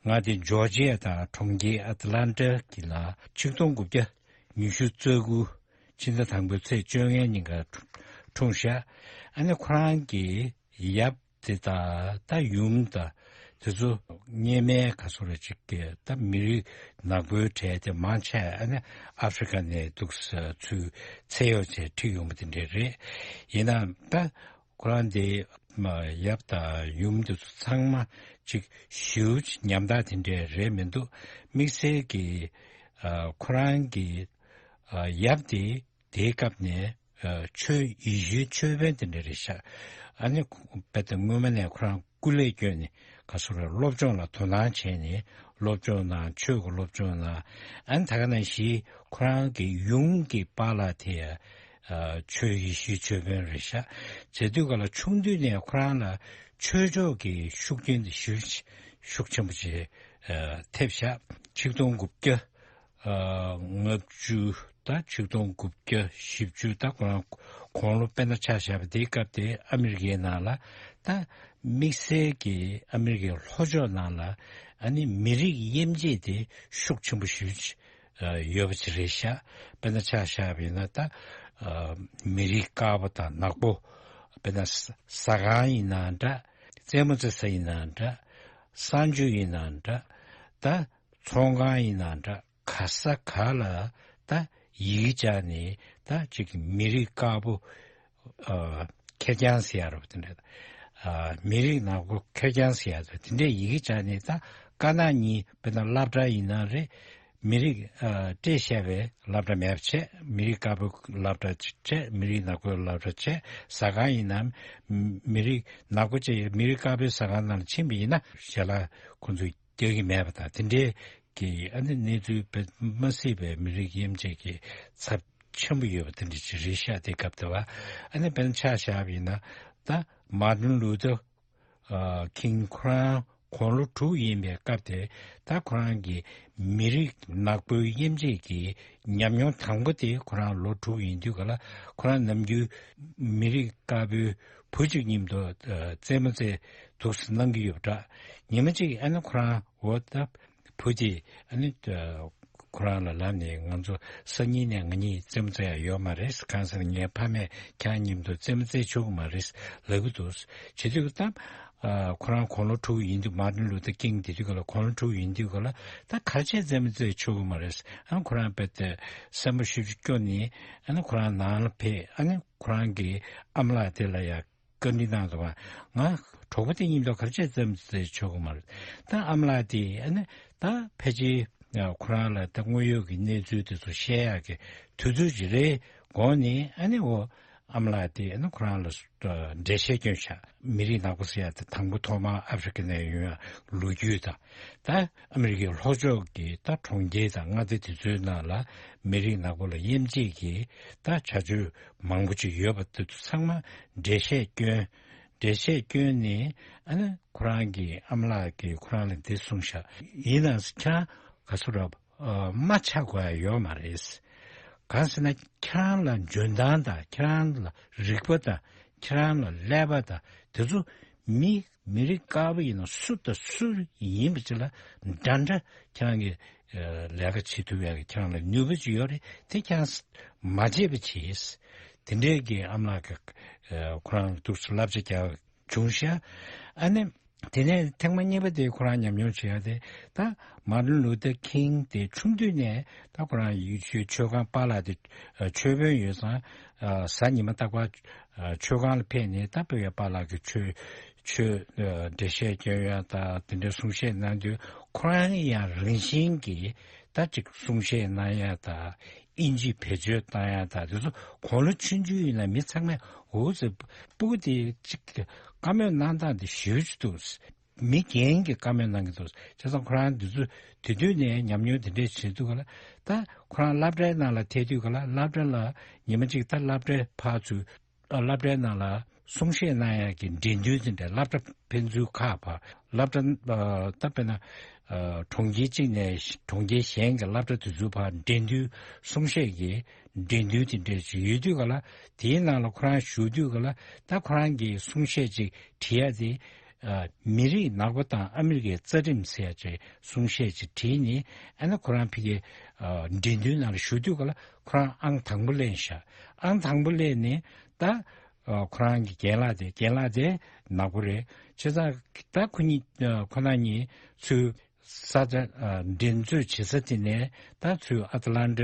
མངའ་སྡེ་ཇོར་ཇི་ཡ་དང་གྲོང་ཁྱེར་ཨ་ཏི་ལན་ཊ་གི་ལ་ཆིག་སྟོང་དགུ་བརྒྱ་ཉི་ཤུ་རྩ་དགུ་ཕྱི་ཟླ་དང་པོའི་ཚེས་བཅོ་ལྔའི་ཉིན་ཀ་འཁྲུངས་ཤག་ཨ་ནི་ཁོ་རང་གི་ཡབ་དེ་དང་ད་ཡུམ་དང་དེ་ཚོ་སྔོན་མའི་ག་སོ་རེ་ཅིག་གི་ད་མི་རིགས་ནག་པོའི་གྲས་དེ་མང་ཆེ་ཨ་ནི་ཨ་ཧྥི་རི་ཀ་ནས་འདུག་སེ་ཚུར་ཚེ་ཡོད་ཚེ་ཁྲིད་ཡོང་བ་དེ་འདྲས་རེད། ཡིན་ནའང་ད་ཁོ་རང་དེ་མ་ཡབ་དང་ཡུམ་དེ་ཚོ་ཚང་མ་ཅིག་ཞེ་པོ་ཅིག་ཉམ་ཐག་དེ་འདྲས་རེད་མི་འདུག་དམིགས་བསལ་གྱི་ཨ་ཁོ་རང་གི་ཨ་ཡབ་དེ་དེའི་སྐབས་ནས་ཨ་ཆོས་ཡེ་ཤུའི་ཆོས་དཔོན་དེ་འདྲ་རེད་ཤག་ཨ་ནི་དཔེ་དེ་སྔོན་མ་ནས་ཁོ་རང་སྐུ་ལས་བསྐྱོན་ནས་ག་སོ་རེ་སློབ་སྦྱོང་ལ་དོ་སྣང་བྱས་ནས་སློབ་སྦྱོང་གནང་། ཆོས་ཀྱི་སློབ་སྦྱོང་གནང་། ཨ་ནི་ད་ག་ནང་བཞིན་ཁོ་རང་གི་ཡུམ་གྱི་པཱ་ལགས་དེ་ཡང་ཨ་ཆོས་ཡེ་ཤུའི་ཆོས་དཔོན་རེད་ཤག་བྱས་དུས་ག་ལ་ཆུང་དུས་ནས་ཁོ་རང་ལ་ཆོས་ཕྱོགས་ཀྱི་ཤུགས་རྐྱེན་དེ་ཞེ་པོ་ཅིག་ཤུགས་ཆེན་པོ་ཅིག་ཨ་ཐེབས་ཤག་ཆིག་སྟོང་དགུ་བརྒྱ་ ལྔ་བཅུ་ད་ཆིག་སྟོང་དགུ་བརྒྱ་བཞི་བཅུ་ད་ཁོ་རང་དགུང་ལོ་དཔེར་ན་ཆ་བཞག་པ་དེའི་སྐབས་དེ་ཨ་མི་རི་ཀའི་ནང་ལ་ད་དམིགས་བསལ་གྱི་ཨ་མི་རི་ཀའི་ལྷོ་ཕྱོགས་ནང་ལ་ཨ་ནི་མི་རིགས་དབྱེ་འབྱེད་དེ་ཤུགས་ཆེན་པོ་ཞེ་པོ་ཅིག་ཡོད་པ་ཅིག་རེད་ཤག་དཔེར་ན་ཆ་བཞག་པ་ཡིན་ན་ད་མི་རིགས་དཀར་པོ་དང་ནག་པོ། དཔེར་ན་ཟ་ཟ་ཁང་ཡིན་ན་འདྲ། རྩེད་མོ་རྩེ་ས་ཡིན་ན་འདྲ། གསར་འགྱུར་ཡིན་ན་འདྲ། ད་ཚོང་ཁང་ཡིན་ན་འདྲ། ག་ས་ག་ལ་ད་ཡི་གེ་སྦྱར་ནས་ད་ཅིག་མི་རིགས་དཀར་པོ་ཨ་ཁེར་རྐྱང་ཟེར་ཡ་རེད་པ། དེ་འདྲ་ཨ་མི་རིགས་ནག་པོ་ཁེར་རྐྱང་ཟེར་ཡ་རེད། དེ་འདྲའི་ཡི་གེ་སྦྱར་ནས་ད་དཀར་ནག་གཉིས། དཔེར་ན་སློབ་གྲྭ་ཡིན་ན་རེད། མི་རིགས་ཨ་སྤྲད་བཞག་པའི་སློབ་གྲྭ་མེད་པ་བྱས། མི་རིགས་དཀར་པོའི་སློབ་གྲྭ་བྱས། མི་རིགས་ནག་པོའི་སློབ་གྲྭ་བྱས། ཟ་ཁང་ཡིན་ན་མི་རིགས་ནག་པོ་བྱས་མི་རིགས་དཀར་པོའི་ཟ་ཁང་ནང་ལ་ཕྱིན་པ་ཡིན་ན་ཞལ་ལག་ཁོང་ཚོས་རྒྱག་གི་མེད་པ་དང་། དེ་འདྲའི་གི་ཨ་ནི་གནས་ཚུལ་དཔེ་མ་སྲིད་པའི་མི་རིགས་དབྱེ་འབྱེད་ཀྱི་ཚབས་ཆེན་པོ་ཡོད་པ་དེ་འདྲ་ཅིག་རེད་ཤག་དེ་སྐབས་དེ་བ། ཨ་ནི་དཔེར་ན་ཆ་བཞག་པ་ཡིན་ན་ད་མར་ཏིན་ལུ་ཐར་ཨ་ཀིང་ཁོ་རང་དགུང་ལོ་དྲུག་ཡིན་པའི་སྐབས་དེ། ད་ཁོ་རང་གི་མི་རིགས་ནག་པོའི་དབྱེ་འབྱེད་ཀྱི་ཉམས་མྱོང་དང་པོ་དེ་ཁོ་རང་ལོ་དྲུག་ཡིན་དུས་ག་ལ། ཁོ་རང་ནམ་རྒྱུན་མི་རིགས་དཀར་པོའི་བུ་གཅིག་མཉམ་དུ་ཨ་རྩེད་མོ་རྩེ་འདུག་སེ་གནང་གི་ཡོད་པ་འདྲ། ཉི་མ་གཅིག་ཨ་ནི་ཁོ་རང་འོ་ད་བུ་དེ་ཨ་ནི་ཨ་ཁོ་རང་ལ་ལབ་ནས། ང་ཚོ་སང་ཉིན་ནས་ང་གཉིས་རྩེད་མོ་རྩེ་ཡ་ཡོད་མ་རེད། གང་ཟེར་ན་ངའི་ཕ་མས་ཁྱེད་རང་མཉམ་དུ་རྩེད་མོ་རྩེ་ཆོག་གི་མ་རེད་ལབ་ཀྱི་འདུག་བྱེད་དུས་ད། ཨ་ཁོ་རང་དགུང་ལོ་དྲུག་ཡིན་དུས། མར་ཏིན་ལུ་ཐར་ཀིང་དེ་དུས་ག་ལ་དགུང་ལོ་དྲུག་ཡིན་དུས་ག་ལ། ད་ག་རེ་བྱས་རྩེད་མོ་རྩེ་ཆོག་གི་མ་རེད། ཨ་ཁོ་རང་དཔེ་དེ་སེམས་པ་ཤུགས་ཆེ་སྐྱོ་ནས་ཨ་ནི་ཁོ་རང་ནང་ལ་ཕེབས། ཨ་ནི་ཁོ་རང་གི་ཨ་མ་ལགས་དེ་ལ་ཡ་བཀའ་འདྲི་གནང་འདུག་པ། ང་གྲོགས་པོ་དེ་མཉམ་དུ་ག་རེ་བྱས་རྩེད་མོ་རྩེ་ཆོག་གི་མ་རེད། ད་ཨ་མ་ལགས་དེས་ཨ་ནི་ད་ཕལ་ཆེར་ཁོ་རང་ལ་ད་དངོས་ཡོད་ཀྱི་གནས་ཚུལ་དེ་ཚོ་བཤད་ཡག་གི་དུས་ཚོད་ཅིག་རེད་དགོངས་ནས། ཨ་ནི་འོ་ཨ་མ་ལགས་དེས་ཨ་ནི་ཁོ་རང་ལ་འགྲེལ་བཤད་བསྐྱོན་ཤག་མི་རིགས་ནག་པོ་ཟེར་ཡ་དེ་དང་པོ་ཐོག་མར་ཨ་ཧྥེ་རི་ཀ་ནས་ཡོང་ཡ་ལོ་རྒྱུས་དང་། ད་ཨ་མི་རི་ཀའི་ལྷོ་ཕྱོགས་ཀྱི་ད་གྲོང་ཁྱེར་དང་མངའ་སྡེ་དེ་ཚོའི་ནང་ལ་མི་རིགས་ནག་པོ་ལ་དབྱེ་འབྱེད་ཀྱི་ད་བྱ་སྤྱོད་མང་པོ་ཅིག་ཡོད་པ་དེ་ཚོ་ཚང་མ་འགྲེལ་བཤད་བསྐྱོན། འགྲེལ་བཤད་བསྐྱོན་ནས་ཨ་ནི་ཁོ་རང་གི་ཨ་མ་ལགས་ཀྱིས་ཁོ་རང་ལ་འདི་གསུངས་ཤག་ཡིན་ནའང་ཁྱེད་རང་ག་ཚོད་ར་མ་ཆགས་དགོས་ཡ་ཡོད་མ་རེད། གང་ཟེར་ན་ཁྱེད་རང་ལ་འཇོན་ཐང་དང་། ཁྱེད་རང་ལ་རིག་པ་དང་། ཁྱེད་རང་ལ་ཀླད་པ་དང་། དེ་ཚོ་མི་མི་རིགས་དཀར་པོ་ཡིན་ན་སུ་དང་སུ་ཡིན་པ་ཅིག་ལ་འདྲ་འདྲ་ཁྱེད་རང་གི་ཨ་ལས་ཀ་བྱེད་ཐུབ་ཡག་གི་ཁྱེད་རང་ལ་ནུས་པ་ཅིག་ཡོད་རེད། དེ་ཁྱེད་རང་མ་བརྗེད་པ་བྱེད། དེ་འདྲའི་གི་ཨ་མ་ལགས་ཀྱིས་ཨ་ཁོ་རང་ལ་འདུག་སེ་བསླབ་བྱ་རྒྱག་བྱུང་ཤག་ཨ་ནི་དེ་ནས་ཐེངས་མ་གཉིས་པ་དེ་ཁོ་རང་ཉམས་མྱོང་བྱེད་ཡ་དེ། ད་མར་ཏིན་ལུ་ཐར་ཀིང་དེ་ཆུང་དུས་ནས་ད་ཁོ་རང་ཡུལ་ཤུལ་ཆོས་ཁང་པཱ་ལགས་དེ་ཨ་ཆོས་དཔོན་ཡོད་ཙང་། ཨ་གཟའ་ཉི་མ་རྟག་པར་ཨ་ཆོས་ཁང་ལ་ཕེབས་ནས་ད་དཔེ་ཡ་པཱ་ལགས་ཀྱི་ཆོས་ཆོས་ཨ་འགྲེལ་བཤད་སྐྱོན་ཡ་དང་དེ་འདྲའི་གསུང་བཤད་གནང་དུས། ཁོ་རང་ཡང་རང་བཞིན་གྱིས་ད་ཅིག་གསུང་བཤད་གནང་ཡ་དང་། ཨིན་ཇི་བེད་སྤྱོད་བཏང་ཡ་དང་། དེ་ཚོ་དགུང་ལོ་ཆུང་ཆུང་ཡིན་ན་མི་ཚང་མས་འོ་ཟེར། སྤུ་གུ་དེ་ཅིག་བཀའ་མོལ་གནང་སྟངས་དེ་ཞེ་པོ་ཅིག་འདུག་མི་རྒན་གྱིས་བཀའ་མོལ་གནང་གི་འདུག་བྱས་ཙང་ཁོ་རང་དེ་ཚོ་དེ་དུས་ནས་ཉམས་མྱོང་དེ་འདྲས་བྱེད་དུས་ག་ལ། ད་ཁོ་རང་སློབ་གྲྭའི་ནང་ལ་ཐད་དུས་ག་ལ། སློབ་གྲྭ་ལ་ཉི་མ་གཅིག་ད་སློབ་གྲྭའི་ཕར་ཚུར་ཨ་སློབ་གྲྭའི་ནང་ལ་གསུང་བཤད་གནང་ཡག་གི་འགྲན་བསྡུར་དེ་འདྲ། སློབ་གྲྭ་ཕན་ཚུན་ཁག་བར། སློབ་གྲྭ་ཨ་ད་དཔེར་ན་ཨ་གྲོང་ཁྱེར་གཅིག་ནས་གྲོང་ཁྱེར་གཞན་གྱི་སློབ་གྲྭ་དེ་ཚོའི་བར་འགྲན་བསྡུར། གསུང་བཤད་ཀྱི་འགྲན་བསྡུར་དེ་འདྲས་ཅིག་ཡོད་དུས་ག་ལ། དེའི་ནང་ལ་ཁོ་རང་ཞུགས་དུས་ག་ལ། ད་ཁོ་རང་གིས་གསུང་བཤད་ཅིག་བྲིས་ཡ་དེ། ཨ་མི་རིགས་ནག་པོ་དང་ཨ་མི་རི་ཀའི་རྩ་ཁྲིམས་ཟེར་ཡ་ཅིག་གསུང་བཤད་ཅིག་བྲིས་ནས། ཨ་ནི་ཁོ་རང་ཕ་གིར་ཨ་འགྲན་བསྡུར་ནང་ལ་ཞུགས་དུས་ག་ལ། ཁོ་རང་ཨང་དང་པོ་ལེན་ཤག་ཨང་དང་པོ་ལེན་ནས་ད་ཨ་ཁོ་རང་གི་རྒན་ལགས་དེ། རྒན་ལགས་དེ་ནག་པོ་རེད། བྱས་ཙང་ད་ཁོ་གཉིས་ཨ་ཁོ་རང་གཉིས་ཚུར་ས་ཆ་ཨ་འགྲན་རྩོད་བྱེད་ས་དེ་ནས་ད་ཚུར་ཨ་ཏི་ལན་ཏ་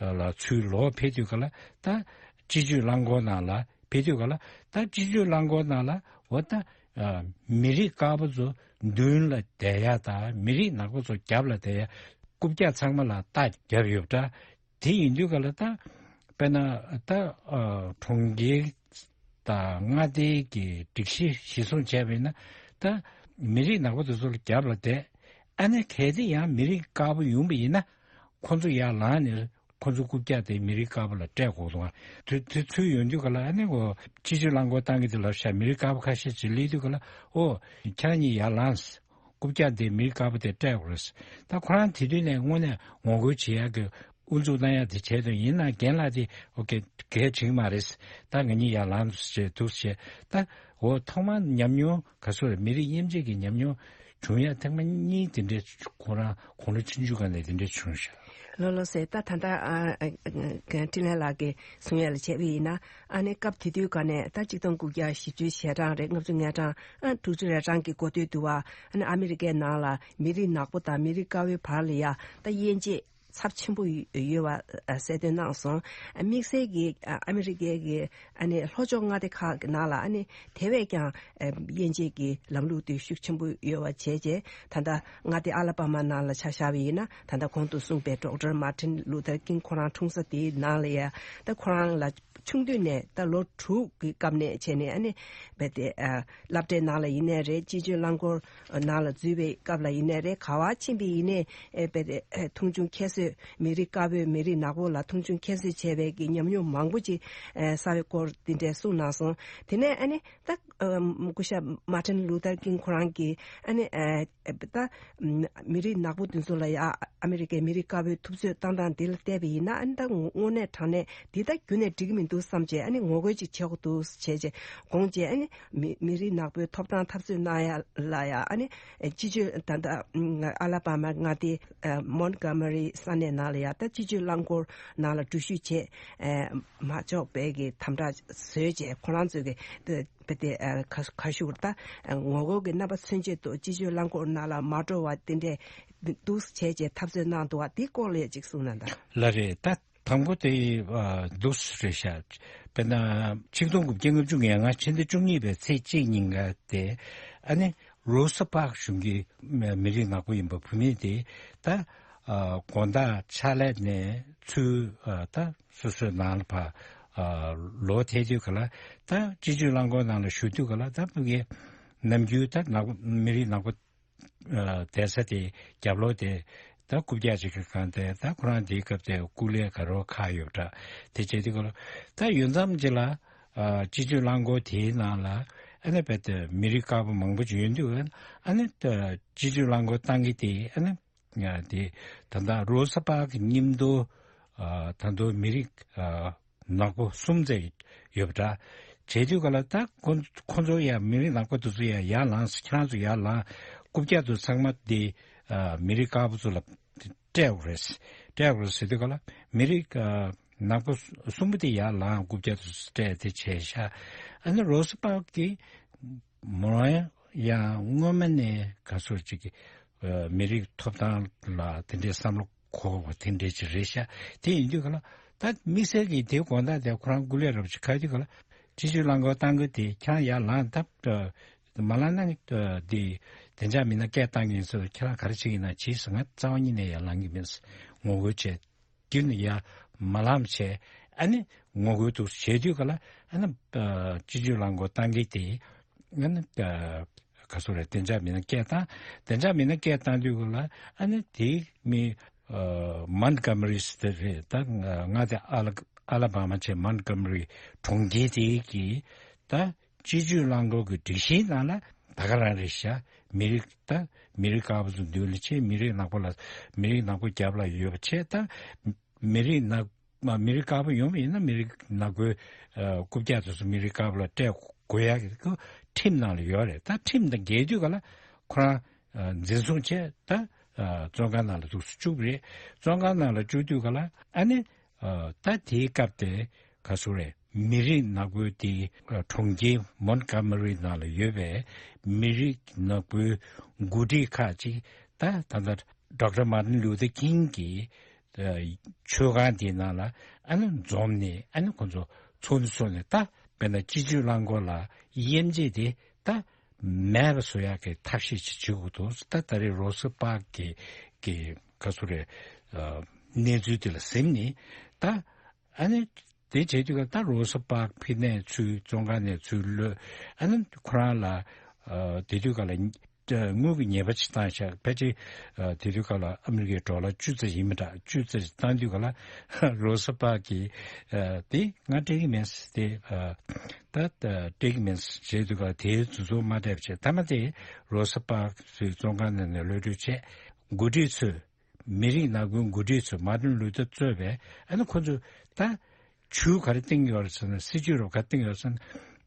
ལ་ཚུར་ལོག་ཕེབས་དུས་ག་ལ། ད་སྤྱི་སྤྱོད་རླངས་འཁོར་ནང་ལ་ཕེབས་དུས་ག་ལ། ད་སྤྱི་སྤྱོད་རླངས་འཁོར་ནང་ལ་འོ་ད་ཨ་མི་རིགས་དཀར་པོ་ཚོ་མདུན་ལ་བསྡད་ཡ་དང་། མི་རིགས་ནག་པོ་ཚོ་རྒྱབ་ལ་བསྡད་ཡ། རྐུབ་བཀྱག་ཚང་མ་ལ་རྟ་བརྒྱབ་ཡོད་པ་འདྲ། དེ་ཡིན་དུས་ག་ལ། ད་དཔེར་ན་ད་ཨ་གྲོང་ཁྱེར་དང་མངའ་སྡེ་གི་སྒྲིག་གཞི་གཞིར་བཟུང་བྱས་པ་ཡིན་ན། ད་མི་རིགས་ནག་པོ་དེ་ཚོ་ལ་རྒྱབ་ལ་བསྡད། ཨ་ནི་གལ་ཏེ་ཡང་མི་རིགས་དཀར་པོ་ཡོང་པ་ཡིན་ན། ཁོ་ཚོ་ཡར་ལངས་ནས་ཁོ་ཚོ་རྐུབ་བཀྱག་དེ་མི་རིགས་དཀར་པོ་ལ་སྤྲད་དགོས་འདུག་དེ་དེ་ཚུར་ཡོང་དུས་ག་ལ། ཨ་ནི་འོ་སྤྱི་སྤྱོད་རླངས་འཁོར་བཏང་གི་དེ་ལབ་ཤག་མི་རིགས་དཀར་པོ་ཁ་ཤས་ཅིག་སླེབས་དུས་ག་ལ། ཨོ་ཁྱེད་རང་གཉིས་ཡར་ལངས། རྐུབ་བཀྱག་འདི་མི་རིགས་དཀར་པོ་དེ་སྤྲད་དགོས་རེད། ད་ཁོ་རང་དེ་དུས་ནས་དངོས་གནས་ངོ་རྒོལ་བྱེད་ཡག་གི་དབུ་འཛུགས་གནང་ཡག་དེ་བྱས་དོན་ཡིན་ན་རྒན་ལགས་དེ་ཨོ་ཀེ་གལ་ཆེ་གི་མ་རེད། ད་ང་གཉིས་ཡར་ལངས་བྱས་འདུག་བྱས་ད་འོ་ཐོག་མར་ཉམས་མྱོང་ག་ཚོད་རེད། མི་རིགས་དབྱེ་འབྱེད་ཀྱི་ཉམས་མྱོང་བྱུང་ཡ་ཐེངས་མ་གཉིས་དེ་འདྲའི་ཁོ་རང་དགུང་ལོ་ཆུང་ཆུང་སྒང་ནས་དེ་འདྲའི་བྱུང་ཤག་ལོ་ལོ་ཟེར་ད་ད་ལྟ་ཨ་ཨ་ཨ་འཕྲིན་ལས་ལགས་ཀྱིས་གསུང་ཡ་ལ་བྱས་པ་ཡིན་ན་ཨ་ནི་སྐབས་དེ་དུས་ག་ནས་ད་གཅིག་སྟོང་དགུ་བརྒྱ་བཞི་བཅུ་ཞེ་གྲངས་རེད། ལྔ་བཅུ་ང་གྲངས་ཨ་དྲུག་ཅུ་རེ་གྲངས་ཀྱི་འགོ་སྟོད་དུ་བ་ཨ་ནི་ཨ་མི་རི་ཀའི་ནང་ལ་མི་རིགས་ནག་པོ་དང་མི་རིགས་དཀར་པོའི་བར་ལ་ཡ་ད་དབྱེ་འབྱེད་ཚབས་ཆེན་པོ་ཡོད་པ་གསལ་སྟོན་གནང་སོང་། དམིགས་བསལ་གྱི་ཨ་མི་རི་ཀའི་གི་ཨ་ནི་ལྷོ་ཕྱོགས་མངའ་སྡེ་ཁག་གི་ནང་ལ་ཨ་ནི་དེ་བས་ཀྱང་དབྱེ་འབྱེད་ཀྱི་ལམ་ལུགས་དེ་ཤུགས་ཆེན་པོ་ཡོད་པ་བྱས་རྗེས་ད་ལྟ་མངའ་སྡེ་ཨ་ལ་པ་མ་ནང་ལ་ཆ་བཞག་པ་ཡིན་ན་ད་ལྟ་གོང་དུ་གསུངས་པའི་ཌོག་ཊར་མར་ཊིན་ལུ་ཐར་ཀིང་ཁོ་རང་འཁྲུངས་ས་དེའི་ནང་ལ་ཡ་ད་ཁོ་རང་ལ་ཆུང་དུས་ནས་ད་ལོ་དྲུག་གི་སྐབས་ནས་བྱས་ནས་ཨ་ནི་བས་དེ་སློབ་གྲྭའི་ནང་ལ་ཡིན་ནའི་རེད། སྤྱི་སྤྱོད་རླངས་འཁོར་ནང་ལ་འཛུལ་བའི་སྐབས་ལ་ཡིན་ནའི་རེད། ག་བ་ཕྱིན་པའི་ཡིན་ནའི་ཨེ་བས་དེ་ཨེ་མཐོང་ཆུང་ཁྱད་གསོད་མི་རིགས་དཀར་པོས་མི་རིགས་ནག་པོ་ལ་མཐོང་ཆུང་ཁྱད་གསོད་བྱས་པའི་གི་ཉམས་མྱོང་མང་པོ་ཅིག་ཨེ་བསགས་པའི་སྐོར་འདི་འདྲའི་གསུངས་གནང་སོང་། དེ་ནས་ཨ་ནི་ད་ཨ་སྐུ་ཞབས་མར་ཊིན་ལུ་ཐར་ཀིང་ཁོ་རང་གིས་ཨ་ནི་ཨེ་ད་མི་རིགས་ནག་པོ་དེ་ཚོ་ལ་ཡ་ཨ་མི་རི་ཀའི་མི་རིགས་དཀར་པོའི་ཐུབ་ཚོད་བཏང་སྟངས་འདི་ལ་བལྟས་པ་ཡིན་ན་ཨ་ནི་ད་དངོས་གནས་དྲང་གནས་འདི་ད་རྒྱུན་ནས་འགྲིག་གི་མི་འདུག་བསམ་བྱས་ཨ་ནི་ངོ་རྒོལ་ཅིག་བྱེད་དགོས་འདུག་བྱས་རྗེས་དགོངས་བྱས་ཨ་ནི། མི་མི་རིགས་ནག་པོའི་ཐོབ་ཐང་འཐབ་རྩོད་གནང་ཡ་ལ་ཡ་ཨ་ནི་སྤྱི་སྤྱོད་ད་ལྟ་ཨ་ལ་པ་མ་མངའ་སྡེ་མོན་གྷ་མ་རི་ས་གནས་ནང་ལ་ཡ་ད་སྤྱི་སྤྱོད་རླངས་འཁོར་ནང་ལ་འགྲུལ་བཞུད་བྱེད་མ་ཆོག་པའི་གི་དམ་དྲག་བཟོས་རྗེས་ཁོ་རང་ཚོས་གི་དེ་དེ་ཁ་ཁ་ཤུགས་ད་ངོ་རྒོལ་གི་རྣམ་པ་མཚོན་ཆེད་དུ་སྤྱི་སྤྱོད་རླངས་འཁོར་ནང་ལ་མ་འགྲོ་བ་དེ་འདྲས་འདུག་བྱས་རྗེས་འཐབ་རྩོད་གནང་འདུག་བ་དེ་སྐོར་ལ་ཡ་ཅིག་གསུངས་གནང་དང་། ལགས་རེད་ད། དང་པོ་དེ་ཨ་འདུག་སེ་རེད་ཤག་དཔེར་ན་ཆིག་སྟོང་དགུ་བརྒྱ་ལྔ་བཅུ་ང་ལྔ་ཕྱི་ཟླ་བཅུ་གཉིས་པའི་ཚེས་གཅིག་ཉིན་ཀ་དེ་ཨ་ནི་རོ་སི་པག་གཞུང་གི་མི་རིགས་ནག་པོ་ཡིན་པ་བུད་མེད་དེ་ད་ཨ་དགོང་དག་ཕྱག་ལས་ནས་ཚུར་ཨ་ད་སོ་སོའི་ནང་ལ་ཕར་ཨ་ལོག་ཐལ་དུས་ག་ལ་ད་སྤྱི་སྤྱོད་རླངས་འཁོར་ནང་ལ་བཞུགས་དུས་ག་ལ་ད་ཕ་གི་ནམ་རྒྱུན་ད་ནག་མི་རིགས་ནག་པོ་བསྡད་ས་དེ་རྒྱབ་ལོགས་དེ་ད་རྐུབ་བཀྱག་ཅིག་གི་སྒང་དེ་ད་ཁོ་རང་དེའི་སྐབས་དེ་སྐུ་ལས་ག་རོ་ཁག་ཡོད་འདྲ་དེ་བྱས་དུས་ག་ལ་ད་ཡུན་ཙམ་ཅིག་ལ་སྤྱི་སྤྱོད་རླངས་འཁོར་དེའི་ནང་ལ་ཨ་ནི་བས་དེ་མི་རིགས་དཀར་པོ་མང་པོ་ཅིག་ཡོད་འདུག་ཨ་ནི་སྤྱི་སྤྱོད་རླངས་འཁོར་བཏང་གི་དེ་ཨ་ནི་དེ་ད་ལྟ་རོ་སི་པག་གི་མཉམ་དུ་ད་དུང་མི་རིགས་ནག་པོ་གསུམ་ཙམ་ཡོད་པ་འདྲ། བྱས་དུས་ག་ལ་ད་ཁོ་ཁོ་ཚོ་ཡང་མི་རིགས་ནག་པོ་དེ་ཚོ་ཡང་ཡར་ལངས་ཁྱེད་རང་ཚོ་ཡར་ལངས་རྐུབ་བཀྱག་དེ་ཚང་མ་དེ་མི་རིགས་དཀར་པོ་ཚོ་ལ་སྤྲད་དགོས་རེད། སྤྲད་དགོས་རེད་ཟེར་དུས་ག་ལ་མི་རིགས་ནག་པོ་གསུམ་པོ་དེ་ཡར་ལངས་རྐུབ་བཀྱག་དེ་ཚོ་སྤྲད་དེ་བྱས་ཤག་ཨ་ནི་རོ་སི་པག་གི་མོ་རང་ཡང་སྔོན་མ་ནས་ག་ཚོད་ཅིག་གི་མི་རིགས་ཐོབ་ཐང་ལ་དེ་འདྲའི་བསམ་བློ་གོ་བ་དེ་འདྲས་ཅིག་རེད་ཤག་དེ་ཡིན་དུས་ག་ལ་ད་དམིགས་བསལ་གྱི་དེ་དགོང་དག་དེ་ཁོ་རང་སྐུ་ལས་རབ་ཅིག་ཁ་དུས་ག་ལ་སྤྱི་སྤྱོད་རླངས་འཁོར་བཏང་གི་དེ་ཁྱེད་རང་ཡར་ལངས་ད་མ་ལངས་ན་དེ་བདེ་འཇགས་མི་སྣ་སྐད་བཏང་གི་ཡིན་ཟེར་ཁྱེད་རང་ག་རེ་བྱེད་ཀྱི་ཡིན་ན་བྱིས་ཟེར། ང་རྩ་བ་ཉིད་ནས་ཡར་ལངས་ཀྱི་མིན་ཟེར་ངོ་རྒོལ་བྱས་རྒྱུན་ནས་ཡར་མ་ལངས་བྱས་ཨ་ནི་ངོ་རྒོལ་འདུག་བྱས་དུས་ག་ལ་ཨ་ནི་སྤྱི་སྤྱོད་རླངས་འཁོར་བཏང་གི་དེ་ཨ་ནི། ག་སོ་རེད། བདེ་འཇགས་མི་སྣ་སྐད་བཏང་། བདེ་འཇགས་མི་སྣ་སྐད་བཏང་དུས་ག་ལ་ཨ་ནི་དེ་མི་མོན་གྷ་མ་རི་སི་དེ་རེད། ད་ང་དེ་ཨ་ལ་ཨ་ལ་བ་མ་བྱས་མོན་གྷ་མ་རི་གྲོང་ཁྱེར་དེ་གི་ད་སྤྱི་སྤྱོད་རླངས་འཁོར་གི་སྒྲིག་གཞིའི་ནང་ལ་ད་ག་རང་རེད་ཤག་མི་རིགས་ད་མི་རིགས་དཀར་པོ་ཚོ་མདུན་ལ་བྱས། མི་རིགས་ནག་པོ་ལ་མི་རིགས་ནག་པོ་རྒྱབ་ལ་ཡོད་པ་བྱས། ད་མི་རིགས་ནག་མ་མི་རིགས་དཀར་པོ་ཡོང་བ་ཡིན་ན་མི་རིགས་ནག་པོའི་རྐུབ་བཀྱག་དེ་ཚོ་མི་རིགས་དཀར་པོ་ལ་སྤྲད་དགོས་ཡག་གི་ཁྲིམས་ནང་ལ་ཡོད་རེད། ད་ཁྲིམས་དང་འགལ་དུས་ག་ལ་ཁོ་རང་འཛིན་བཟུང་བྱས་ད་བཙོན་ཁང་ནང་ལ་འདུག་སེ་བཅུག་རེད། བཙོན་ཁང་ནང་ལ་བཅུག་དུས་ག་ལ་ཨ་ནི་ད་དེའི་སྐབས་དེ་ག་སོ་རེད། མི་རིགས་ནག་པོའི་དེ་གྲོང་ཁྱེར་མོན་གྷ་མ་རི་ནང་ལ་ཡོད་པའི་མི་རིགས་ནག་པོའི་འགོ་ཁྲིད་ཁག་ཅིག་ད་ད་ལྟ་ཌོག་ཊར་མར་ཊིན་ལུ་ཐར་ཀིང་གི་མཆོད་ཁང་དེའི་ནང་ལ་ཨ་ནི་འཛོམས་ནས་ཨ་ནི་ཁོ་ཚོ་ཚོགས་འདུ་ཚོགས་ནས་ད་དཔེར་ན་སྤྱི་སྤྱོད་རླངས་འཁོར་ལ་དབྱེ་འབྱེད་དེ་ད་མེད་པ་བཟོ་ཡག་གི་ཐབས་ཤེས་ཅིག་བྱེད་དགོས་འདུག་ད་ད་རེས་རོ་སི་པག་གི་གི་ག་ཚོད་རེད། གནས་ཚུལ་དེ་ལ་གཟིམ་ནས་ད་ཨ་ནི་དེ་བྱེད་དུས་ཀ་ད་རོ་སི་པག་ཕི་ནས་ཚུར་བཙོན་ཁང་ནས་ཚུར་གློད། ཨ་ནི་ཁོ་རང་ལ་དེ་དུས་ཀ་ལ། དངུལ་གྱི་ཉེས་པ་ཅིག་བཏང་ཤག་ཕལ་ཆེར་དེ་དུས་སྐབས་ལ་ཨ་མི་རི་ཀའི་ཌོ་ལར་བཅུ་ཙམ་ཡིན་མི་འདྲ། བཅུ་ཙམ་བཏང་དུས་སྐབས་ལ་རོ་ས་པཱག་གིས་དེ་ང་སྤྲད་ཀྱི་མེད། དེ་ད་སྤྲད་ཀྱི་མེད་ཟེར་དུས་སྐབས་དེའི་དུས་ཚོད་མ་སྤྲད་པ་བྱས། མཐའ་མ་དེ་རོ་ས་པཱག་ཚོའི་བཙོན་ཁང་ནང་ནས་གློད་གྲོལ་བྱས། འགོ་ཁྲིད་ཚོས། མི་རིགས་ནག་པོའི་འགོ་ཁྲིད་ཚོས་མར་ཊིན་ལུ་ཐར་གཙོས་པའི་ཨ་ནི་ཁོ་ཚོས་ད་ཇུས་ག་རེ་བཏིང་ཡོད་རེད་ཟེར་ན། སྲིད་ཇུས་རོབ་ག་བཏིང་ཡོད་ཟེར་ན།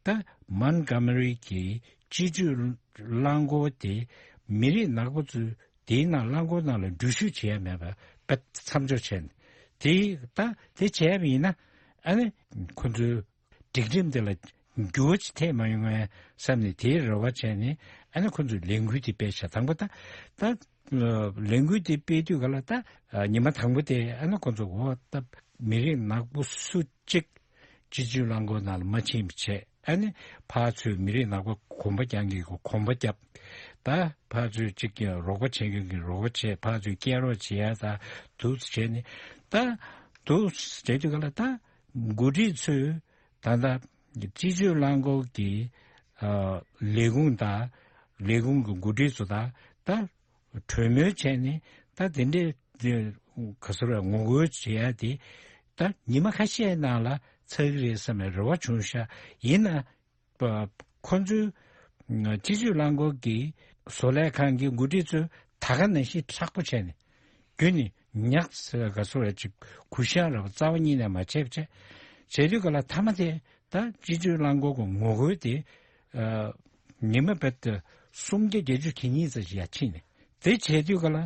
ད་མོན་གྷོ་མེ་རི་གི་སྤྱི་སྤྱོད་རླངས་འཁོར་དེ་མི་རིགས་ནག་པོ་ཚོས་དེའི་ནང་རླངས་འཁོར་ནང་ལ་འགྲུལ་བཞུད་བྱེད་ཡ་མེད་པ་མཚམས་འཇོག་བྱས་ནས། དེ་ད་དེ་བྱས་པ་ཡིན་ན་ཨ་ནི་ཁོ་ཚོའི་སྒྲིག་ཁྲིམས་དེ་ལ་འགྱུར་བ་ཅིག་ཐེབས་མ་ཡོང་ངམ་བསམ་ནས་དེའི་རེ་བ་བྱས་ནས་ཨ་ནི་ཁོ་ཚོས་ལས་འགུལ་དེ་སྤེལ་ཤག་དང་པོ་ད་ད་ལས་འགུལ་དེ་སྤེལ་དུས་ག་ལ་ད་ཉི་མ་དང་པོ་དེ་ཨ་ནི་ཁོ་ཚོ་འོ་ད་མི་རིགས་ནག་པོ་སུ་གཅིག་སྤྱི་སྤྱོད་རླངས་འཁོར་ནང་ལ་མ་ཕྱིན་པ་བྱས། ཨ་ནི་ཕར་ཚུར་མི་རིགས་ནག་པོ་གོམ་པ་རྒྱག་མཁན་གྱི་གོམ་པ་བརྒྱབ། ད་ཕར་ཚུར་གཅིག་ཀྱང་རོགས་པ་བྱེད་མཁན་གྱི་རོགས་པ་བྱས། ཕར་ཚུར་སྐྱེལ་རོགས་བྱེད་ཡ་ད་འདུག་བྱས་ནས་ད་འདུག་བྱས་དུས་ག་ལ་ད་འགོ་ཁྲིད་ཚོས། ད་ལྟ་སྤྱི་སྤྱོད་རླངས་འཁོར་གྱི་ཨ་ལས་ཁུངས་དང་ལས་ཁུངས་ཀྱི་འགོ་ཁྲིད་ཚོ་དང་ད་གྲོས་མོལ་བྱས་ནས། ད་དེ་འདྲའི་དེ་ག་ཟེར་བ་ངོ་རྒོལ་བྱེད་ཡ་དེ་ད་ཉི་མ་ཁ་ཤས་ནང་ལ་ཚར་གི་རེད་བསམ་པའི་རེ་བ་བྱུང་ཤག་ཡིན་ན་པ་ཁོ་ཚོའི་སྤྱི་སྤྱོད་རླངས་འཁོར་གྱི་བཟོ་ལས་ཁང་གི་འགོ་ཁྲིད་ཚོས་ད་ག་ནང་བཞིན་དྲག་པོ་བྱས་ནས། རྒྱུ་ནི་ཉག་ཟེར་ག་ཟེར་བ་ཅིག་གུ་ཤང་ར་བ་རྩ་བ་ཉིད་ནས་མ་བྱས་པ་བྱས། བྱས་དུས་ག་ལ་མཐའ་མ་དེ་ད་སྤྱི་སྤྱོད་རླངས་འཁོར་གྱི་ངོ་རྒོལ་དེ་ཨ་ཉི་མ་རྦད་དེ་སུམ་བརྒྱ་བརྒྱད་ཅུ་གྱ་གཉིས་ཙམ་ཞིག་ཡར་ཕྱིན་ནས། དེ་བྱས་དུས་ག་ལ་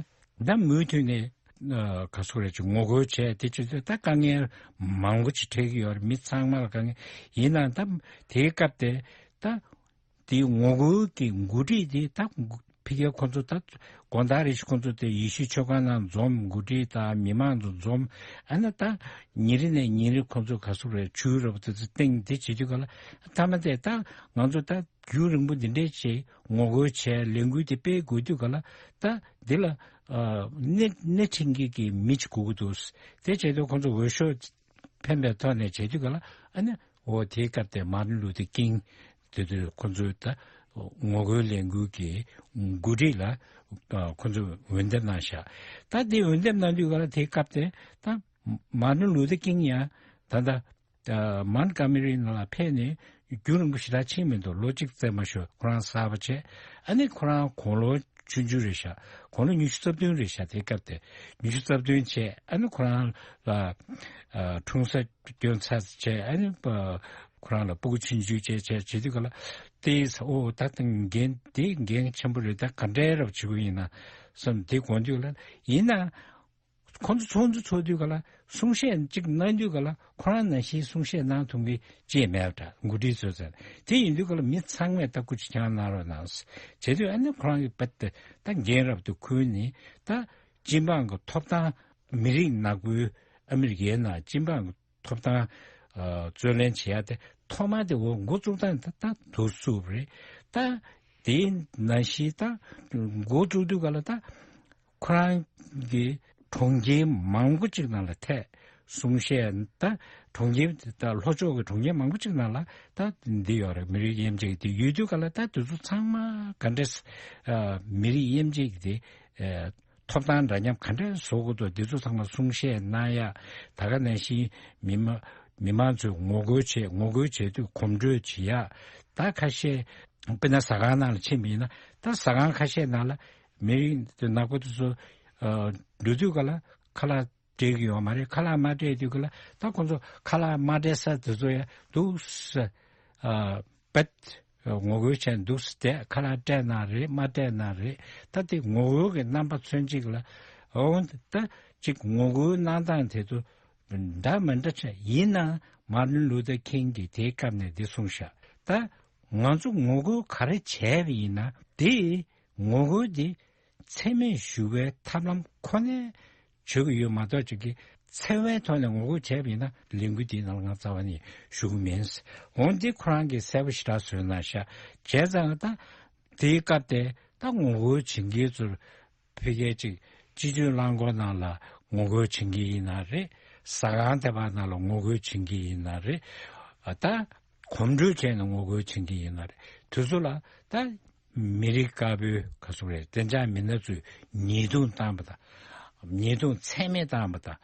ད་མུ་མཐུད་ནས་ཨ་ག་ཟེར་བ་ཅིག་ངོ་རྒོལ་བྱས། དེ་བྱས་དུས་ད་དཀའ་ངལ་མང་པོ་ཅིག་འཕྲད་ཀྱི་ཡོད་རེད། མི་ཚང་མ་ལ་དཀའ་ངལ། ཡིན་ནའང་ད་དེའི་སྐབས་དེ་ད། དེའི་ངོ་རྒོལ་གྱི་འགོ་ཁྲིད་དེ་ད་ཕ་གིར་ཁོ་ཚོ་ད་དགོང་དག་རེ་བཞིན་ཁོ་ཚོ་དེ་ཡེ་ཤུའི་མཆོད་ཁང་ནང་འཛོམས། འགོ་ཁྲིད་དང་མི་མང་ཚོ་འཛོམས། ཨ་ནི་ད་ཉིན་རེ་ནས་ཉིན་རེ་ཁོ་ཚོ་ག་ཟེར་རེད། ཇུས་ར་བ་དེ་ཚོ་བཏིང་། དེ་བྱེད་དུས་ག་ལ་མཐའ་མ་དེ་ད་ང་ཚོ་ད་རྒྱུན་རིང་པོ་འདི་འདྲའི་བྱས་ངོ་རྒོལ་བྱས། ལས་འགུལ་དེ་སྤེལ་དགོས་དུས་ག་ལ་ད་འདི་ལ་ཨ་སྣེ་སྣེ་ཁྲིད་མཁན་གྱི་མི་ཅིག་དགོས་ཀྱི་འདུག་དེ་བྱས་དུས་ཁོ་ཚོ་འོས་ཤོག་འཕེན་པའི་ཐོག་ནས་བྱེད་དུས་ག་ལ་ཨ་ནི་འོ་དེའི་སྐབས་དེ་མར་ཊིན་ལུ་ཐར་ཀིང་དེ་དུས་ཁོ་ཚོའི་ད་ངོ་རྒོལ་ལས་འགུལ་གྱི་འགོ་ཁྲིད་ལ་ཨ་ཁོ་ཚོས་འོས་འདེམས་གནང་ཤག་ད་དེ་འོས་འདེམས་གནང་དུས་ག་ལ་དེའི་སྐབས་དེ་ད་མར་ཊིན་ལུ་ཐར་ཀིང་ཡང་ད་ལྟ་ཨ་མོན་གྷོ་མེ་རི་ནང་ལ་ཕེབས་ནས་རྒྱུན་རིང་པོ་ཞེ་དྲག་ཕྱིན་མི་འདུག་ལོ་གཅིག་ཙམ་མ་ཞུ་ཁོ་རང་གསར་པ་བྱས། ཨ་ནི་ཁོ་རང་དགུང་ལོ་ཆུང་ཆུང་རེད་ཤག་དགུང་ལོ་ཉི་ཤུ་རྩ་བདུན་རེད་ཤག་དེ་སྐབས་དེ་ཉི་ཤུ་རྩ་བདུན་བྱས། ཨ་ནི་ཁོ་རང་ལ་ཨ་འཁྲུངས་ས་སྐྱོན་ཚར་བྱས། ཨ་ནི་ཨ་ཁོ་རང་ལ་སྤུ་གུ་ཆུང་ཆུང་བྱས་བྱས་བྱེད་དུས་ག་ལ་དེ་ཨོ་ད་ད་འགན་དེ་འགན་ཆེན་པོ་རེད། ད་ག་འདྲའི་རབ་བྱེད་དགོས་ཡིན་ན་བསམ་དེ་དགོངས་དུས་ལ་ཡིན་ན། ཁོང་ཚོ་ཚོགས་འདུ་ཚོགས་དུས་ག་ལ་གསུང་བཤད་ཅིག་གནང་དུས་ག་ལ་ཁོ་རང་ནང་བཞིན་གསུང་བཤད་གནང་ཐུབ་མཁན་ཅིག་མེད་པ་འདྲ། འགོ་ཁྲིད་ཚོས་ཟེར། དེ་ཡིན་དུས་ག་ལ་མི་ཚང་མས་ད་སྐུ་མཁྱེན་གནང་རོགས་གནང་ཟེར་བྱས་དུས། ཨ་ནི་ཁོ་རང་གིས་རྦད་དེ་ད་འགན་རབ་ཏུ་ཁུར་ནས་ད་སྤྱི་འབངས་ཀྱི་ཐོབ་ཐང་མི་རིགས་ནག་པོའི་ཨ་མི་རི་ཀའི་ནང་སྤྱི་འབངས་ཀྱི་ཐོབ་ཐང་ཨ་རྩོད་ལེན་བྱེད་ཡ་དེ་ཐོག་མ་དེ་འོ་འགོ་བཙུགས་སྟངས་ད་ད་དུ་སུབ་རེད། ད་དེའི་ནང་བཞིན་ད་འགོ་བཙུགས་དུས་ག་ལ་ད། ཁོ་རང་གི་གྲོང་ཁྱེར་མང་པོ་ཅིག་ནང་ལ་ཐད་གསུང་བཤད། ད་གྲོང་ཁྱེར་ད་ལྷོ་ཕྱོགས་ཀྱི་གྲོང་ཁྱེར་མང་པོ་ཅིག་ནང་ལ་ད་འདི་ཡོད་རེད། མི་རིགས་དབྱེ་འབྱེད་ཀྱི་དེ་ཡོད་དུས་ག་ལ་ད་དེ་ཚོ་ཚང་མ་ག་འདྲས་ཨ་མི་རིགས་དབྱེ་འབྱེད་ཀྱི་དེ་ཨ་ཐོབ་ཐང་འདྲ་མཉམ་ག་འདྲས་བཟོ་དགོས་འདུག་དེ་ཚོ་ཚང་མ་གསུང་བཤད་གནང་ཡ། ད་ག་ནང་བཞིན་མི་མ་མི་མང་ཚོས་ངོ་རྒོལ་བྱེད་ངོ་རྒོལ་བྱེད་དུས་གོམ་བགྲོད་བྱེད་ཡ། ད་ཁ་ཤས་དཔེར་ན་ཟ་ཁང་ནང་ལ་ཕྱིན་པ་ཡིན་ན་ད་ཟ་ཁང་ཁ་ཤས་ནང་ལ། མི་རིགས་དེ་ནག་པོ་དེ་ཚོ་ཨ་འགྲོ་དུས་ག་ལ་ཁ་ལག་སྤྲད་ཀྱི་ཡོད་མ་རེད། ཁ་ལག་མ་སྤྲད་དུས་ག་ལ་ད་ཁོང་ཚོ་ཁ་ལག་མ་སྤྲད་ས་དེ་ཚོ་ཡང་འདུག་སེ་ཨ་རྦད་ངོ་རྒོལ་བྱས་འདུག་སེ་བསྡད། ཁ་ལག་སྤྲད་ན་རེད་མ་སྤྲད་ན་རེད། ད་དེ་ངོ་རྒོལ་གྱི་རྣམ་པ་མཚོན་གཅིག་ལ་འོ་ད་ཅིག་ངོ་རྒོལ་གནང་སྟངས་དེ་ཚོ་འདྲ་མི་འདྲ་ཆགས། ཡིན་ནའང་མར་ཊིན་ལུ་ཐར་ཁིང་གིས་དེའི་སྐབས་ནས་འདི་གསུངས་ཤག་ད་ང་ཚོ་ངོ་རྒོལ་ག་རེ་བྱས་པ་ཡིན་ན་དེ་ངོ་རྒོལ་འདི་འཚེ་མེད་ཞི་བའི་ཐབས་ལམ་ཁོ་ནས་བྱེད་ཀྱི་ཡོད་མ་གཏོགས། ཅིག་གི་འཚེ་བའི་ཐོག་ནས་ངོ་རྒོལ་བྱས་པ་ཡིན་ན་ལས་འགུལ་འདིའི་ནང་ལ་ང་རྩ་བ་ནས་ཞུགས་ཀྱི་མིན། འོན་ཏེ་ཁོ་རང་གིས་གསལ་པོ་ཞེ་དྲག་བཟོས་གནང་ཤག་བྱས་ཙང་ད་དེའི་སྐབས་དེ་ད་ངོ་རྒོལ་བྱེད་མཁན་ཚོར་ཕ་གིའི་ཅིག་སྤྱི་སྤྱོད་རླངས་འཁོར་ནང་ལ་ངོ་རྒོལ་བྱེད་མཁན་ཡིན་ན་རེད། ཟ་ཁང་དེ་པ་ནང་ལ་ངོ་རྒོལ་བྱེད་མཁན་ཡིན་ན་རེད། ཨ་ད་གོམ་བགྲོད་བྱས་ནས་ངོ་རྒོལ་བྱེད་མཁན་ཡིན་ན་རེད། དེ་ཚོ་ལ་ད་ མི་རིགས་དཀར་པོའི་ག་ཚོད་རེད། བདེ་འཇགས་མི་སྣ་ཚོས་ཉེས་རྡུང་བཏང་བ་དང་། ཉེས་རྡུང་ཚད་མེད་བཏང་བ་དང་།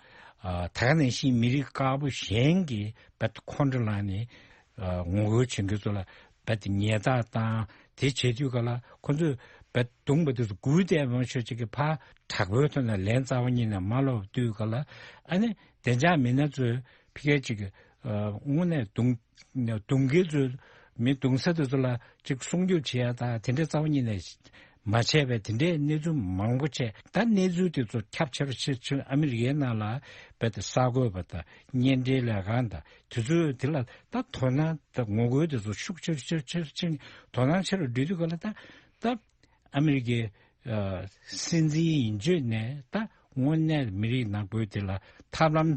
ཨ་ད་ག་ནང་བཞིན་མི་རིགས་དཀར་པོ་གཞན་གྱིས་བད་ཁོང་ཁྲོ་ལངས་ནས་ཨ་ངོ་རྒོལ་བྱེད་མཁན་ཚོ་ལ་བད་ཉེས་རྡུང་བཏང་། དེ་བྱེད་དུས་ག་ལ་ཁོ་ཚོས་བད་བརྡུངས་པ་དེ་ཚོ་སྒུག་བསྡད་མང་ཤོས་ཅིག་གིས་ཕར་དྲག་པོའི་ཐོག་ནས་ལན་རྩ་བ་ཉིད་ནས་མ་སློག་དུས་ག་ལ། ཨ་ནི་བདེ་འཇགས་མི་སྣ་ཚོས་ཕ་གིར་ཅིག་ཨ་དངོས་གནས་རྡུང་རྡུང་མཁན་ཚོས་མི་རྡུང་ས་དེ་ཚོ་ལ་ཅིག་སྲུང་སྐྱོབ་བྱེད་ཡ་དང་དེ་འདྲའི་རྩ་བ་ཉིད་ནས་མ་བྱས་པའི་དེ་འདྲའི་གནས་ཚུལ་མང་པོ་བྱས། ད་གནས་ཚུལ་དེ་ཚོ་ཁྱབ་ཆེ་རུ་ཕྱིན་ཕྱིན། ཨ་མི་རི་ཀའི་ནང་ལ་རྦད་དེ་གསར་འགོད་པ་དང་བརྙན་འཕྲིན་ལས་ཁང་དང་དེ་ཚོས་དེ་ལ་ད་དོ་སྣང་དང་ངོ་རྒོལ་དེ་ཚོ་ཤུགས་ཆེ་རུ་ཆེ་རུ་ཆེ་རུ་ཕྱིན། དོ་སྣང་ཆེ་རུ་འགྲོ་དུས་ག་ལ་ད་ད་ཨ་མི་རི་ཀའི་ཨ་སྲིད་འཛིན་ཡིན་བརྗོད་ནས་ད་དངོས་གནས་མི་རིགས་ནག་པོའི་དེ་ལ་ཐབས་ལམ་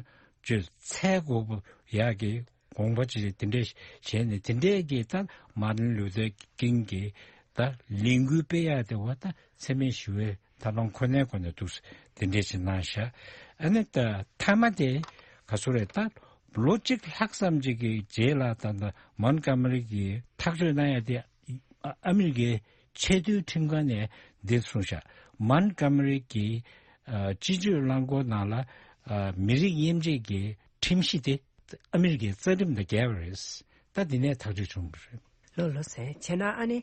བཅོས་འཚོལ་དགོས་པ་ཡག་གི་དགོངས་པ་ཅིག་དེ་འདྲས་བྱས་ནས། དེ་འདྲས་ཀྱིས་ད་མར་ཏིན་ལུ་ཐར་ཀིང་གི་ད་ལས་འགུལ་སྤེལ་ཡག་དེ་བ་ད་འཚེ་མེད་ཞི་བའི་ཐབས་ལམ་ཁོ་ནའི་སྒོ་ནས་འདུག་དེ་འདྲས་ཅིག་གནང་ཤག་ཨ་ནི་ད་མཐའ་མ་དེ་ག་ཚོད་རེད། ད་ལོ་གཅིག་ལྷག་ཙམ་ཅིག་གི་རྗེས་ལ་ད་ད་མོན་གྷོ་མ་རི་གིས་ཐག་གཅོད་གནང་ཡག་དེ་ཨ་ཨ་མི་རི་ཀའི་ཆེས་མཐོའི་ཁྲིམས་ཁང་ནས་འདི་གསུངས་ཤག་མོན་གྷོ་མ་རི་གི་ཨ་སྤྱི་སྤྱོད་རླངས་འཁོར་ནང་ལ་ཨ་མི་རིགས་དབྱེ་འབྱེད་ཀྱི་ཁྲིམས་གཞི་དེ་ཨ་མི་རི་ཀའི་རྩ་ཁྲིམས་དང་འགལ་བ་རེད། ད་འདི་ནས་ཐག་གཅོད་བྱུང་བ་རེད། ལོ་ལོ་ཟེར་བྱས་ན་ཨ་ནི་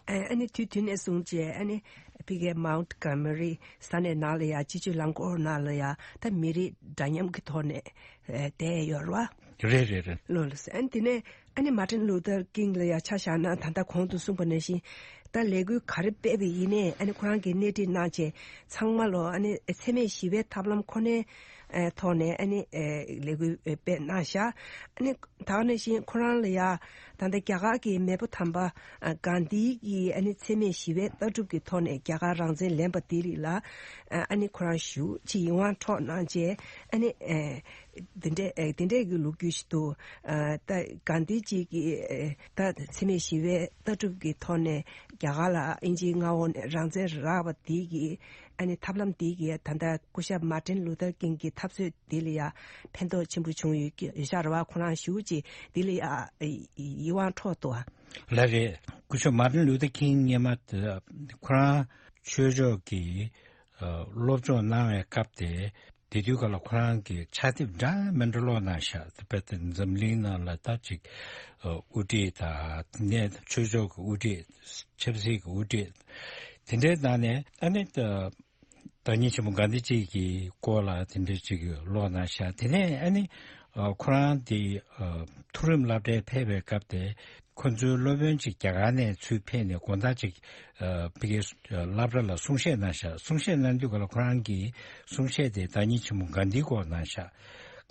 ཨ་ཨ་ནི་དུས་དུས་ནས་བཟུང་བྱས་ཨ་ནི་ཕ་གིའི་མོན་གྷོ་མ་རི་ས་གནས་ནང་ལ་ཡ་སྤྱི་སྤྱོད་རླངས་འཁོར་ནང་ལ་ཡ་ད་མི་རིགས་འདྲ་མཉམ་གྱི་ཐོག་ནས་ཨ་བསྡད་ཡོད་རེད་བ། རེད་རེད་རེད། ལོ་ལོ་ཟེར་ཨ་ནི་དེ་ནས། ཨ་ནི་མར་ཏིན་ལུ་ཐར་ཀིང་ལ་ཡ་ཆ་བཞག་ན་ད་ལྟ་གོང་དུ་གསུངས་པ་ནང་བཞིན་ད་ལས་འགུལ་ག་རེ་སྤེལ་བ་ཡིན་ནའི་ཨ་ནི་ཁོ་རང་གིས་སྣེ་ཁྲིད་གནང་བྱས་ཚང་མ་ལོ་ཨ་ནི་འཚེ་མེད་ཞི་བའི་ཐབས་ལམ་ཁོ་ནའི་ཨ་ཐོག་ནས་ཨ་ནི་ཨ་ལས་འགུལ་སྤེལ་གནང་བཞག་ཨ་ནི་ད་ག་ནང་བཞིན་ཁོ་རང་ལ་ཡ་ད་ལྟ་རྒྱ་གར་གྱི་མེས་པོ་དམ་པ་ཨ་གྷན་དྷི་གི་ཨ་ནི་འཚེ་མེད་ཞི་བའི་ལྟ་གྲུབ་ཀྱི་ཐོག་ནས་རྒྱ་གར་རང་བཙན་ལེན་པ་དེ་རིགས་ལ་ཨ་ཨ་ནི་ཁོ་རང་ཞེ་པོ་ཅིག་ཡིད་དབང་འཕྲོག་གནང་བྱས་ཨ་ནི་ཨ། དེ་འདྲས་ཨེ་དེ་འདྲས་ཀྱི་ལོ་རྒྱུས་ཤིག་འདུག་ཨ་ད་གྷན་དྷི་ཇི་གི་ཨེ་ད་འཚེ་མེད་ཞི་བའི་ལྟ་གྲུབ་ཀྱི་ཐོག་ནས་རྒྱ་གར་ལ་དབྱིན་ཇིའི་མངའ་འོག་ནས་རང་བཙན་རག་པ་དེ་གི་ཨ་ནི་ཐབས་ལམ་དེ་གི་ད་ལྟ་སྐུ་ཞབས་མར་ཏིན་ལུ་ཐར་ཀིང་གི་འཐབ་རྩོད་དེ་ལ་ཡ་ཕན་ཐོགས་ཆེན་པོ་བྱུང་ཡོད་ཀྱི་ཡོད་ཤག་རེད་བ། ཁོ་རང་ཞེ་པོ་ཅིག་དེ་ལ་ཡ་ཡིད་དབང་འཕྲོག་འདུག་ཨ། ལགས་རེད། སྐུ་ཞབས་མར་ཏིན་ལུ་ཐར་ཀིང་སྔོན་མ་དེ་ཁོ་རང་ཆོས་ཕྱོགས་ཀྱི་ཨ་སློབ་སྦྱོང་གནང་བའི་སྐབས་དེ། དེ་དུས་ག་ལ་ཁོ་རང་གིས་ཕྱག་དེབ་འདྲ་མི་འདྲ་ཀློག་གནང་ཤག་དཔེར་ན་འཛམ་གླིང་ནང་ལ་ད་ཅིག་ཨ་དབུ་ཁྲིད་དང་དེ་ནས་ཆོས་ཕྱོགས་ཀྱི་དབུ་ཁྲིད། ཆབ་སྲིད་ཀྱི་དབུ་ཁྲིད། དེ་འདྲའི་ནང་ནས་ཨ་ནི་ད་བདག་ཉིད་ཆེན་པོ་གྷན་དྷི་ཇི་གི་སྐོར་ལ་དེ་འདྲའི་ཅིག་ཀློག་གནང་ཤག་དེ་ནས་ཨ་ནི་ཨ་ཁོ་རང་དེ་ཨ་མཐོ་རིམ་སློབ་གྲྭར་ཕེབས་པའི་སྐབས་དེ། ཁོ་ཚོའི་སློབ་དཔོན་ཅིག་རྒྱ་གར་ནས་ཚུར་ཕེབས་ནས་དགོང་དག་ཅིག་ཨ་ཕ་གིའི་སློབ་གྲྭ་ལ་གསུང་བཤད་གནང་ཤག་གསུང་བཤད་གནང་དུས་ག་ལ་ཁོ་རང་གིས་གསུང་བཤད་དེ་བདག་ཉིད་ཆེན་མོ་གྷན་དྷིའི་སྐོར་གནང་ཤག་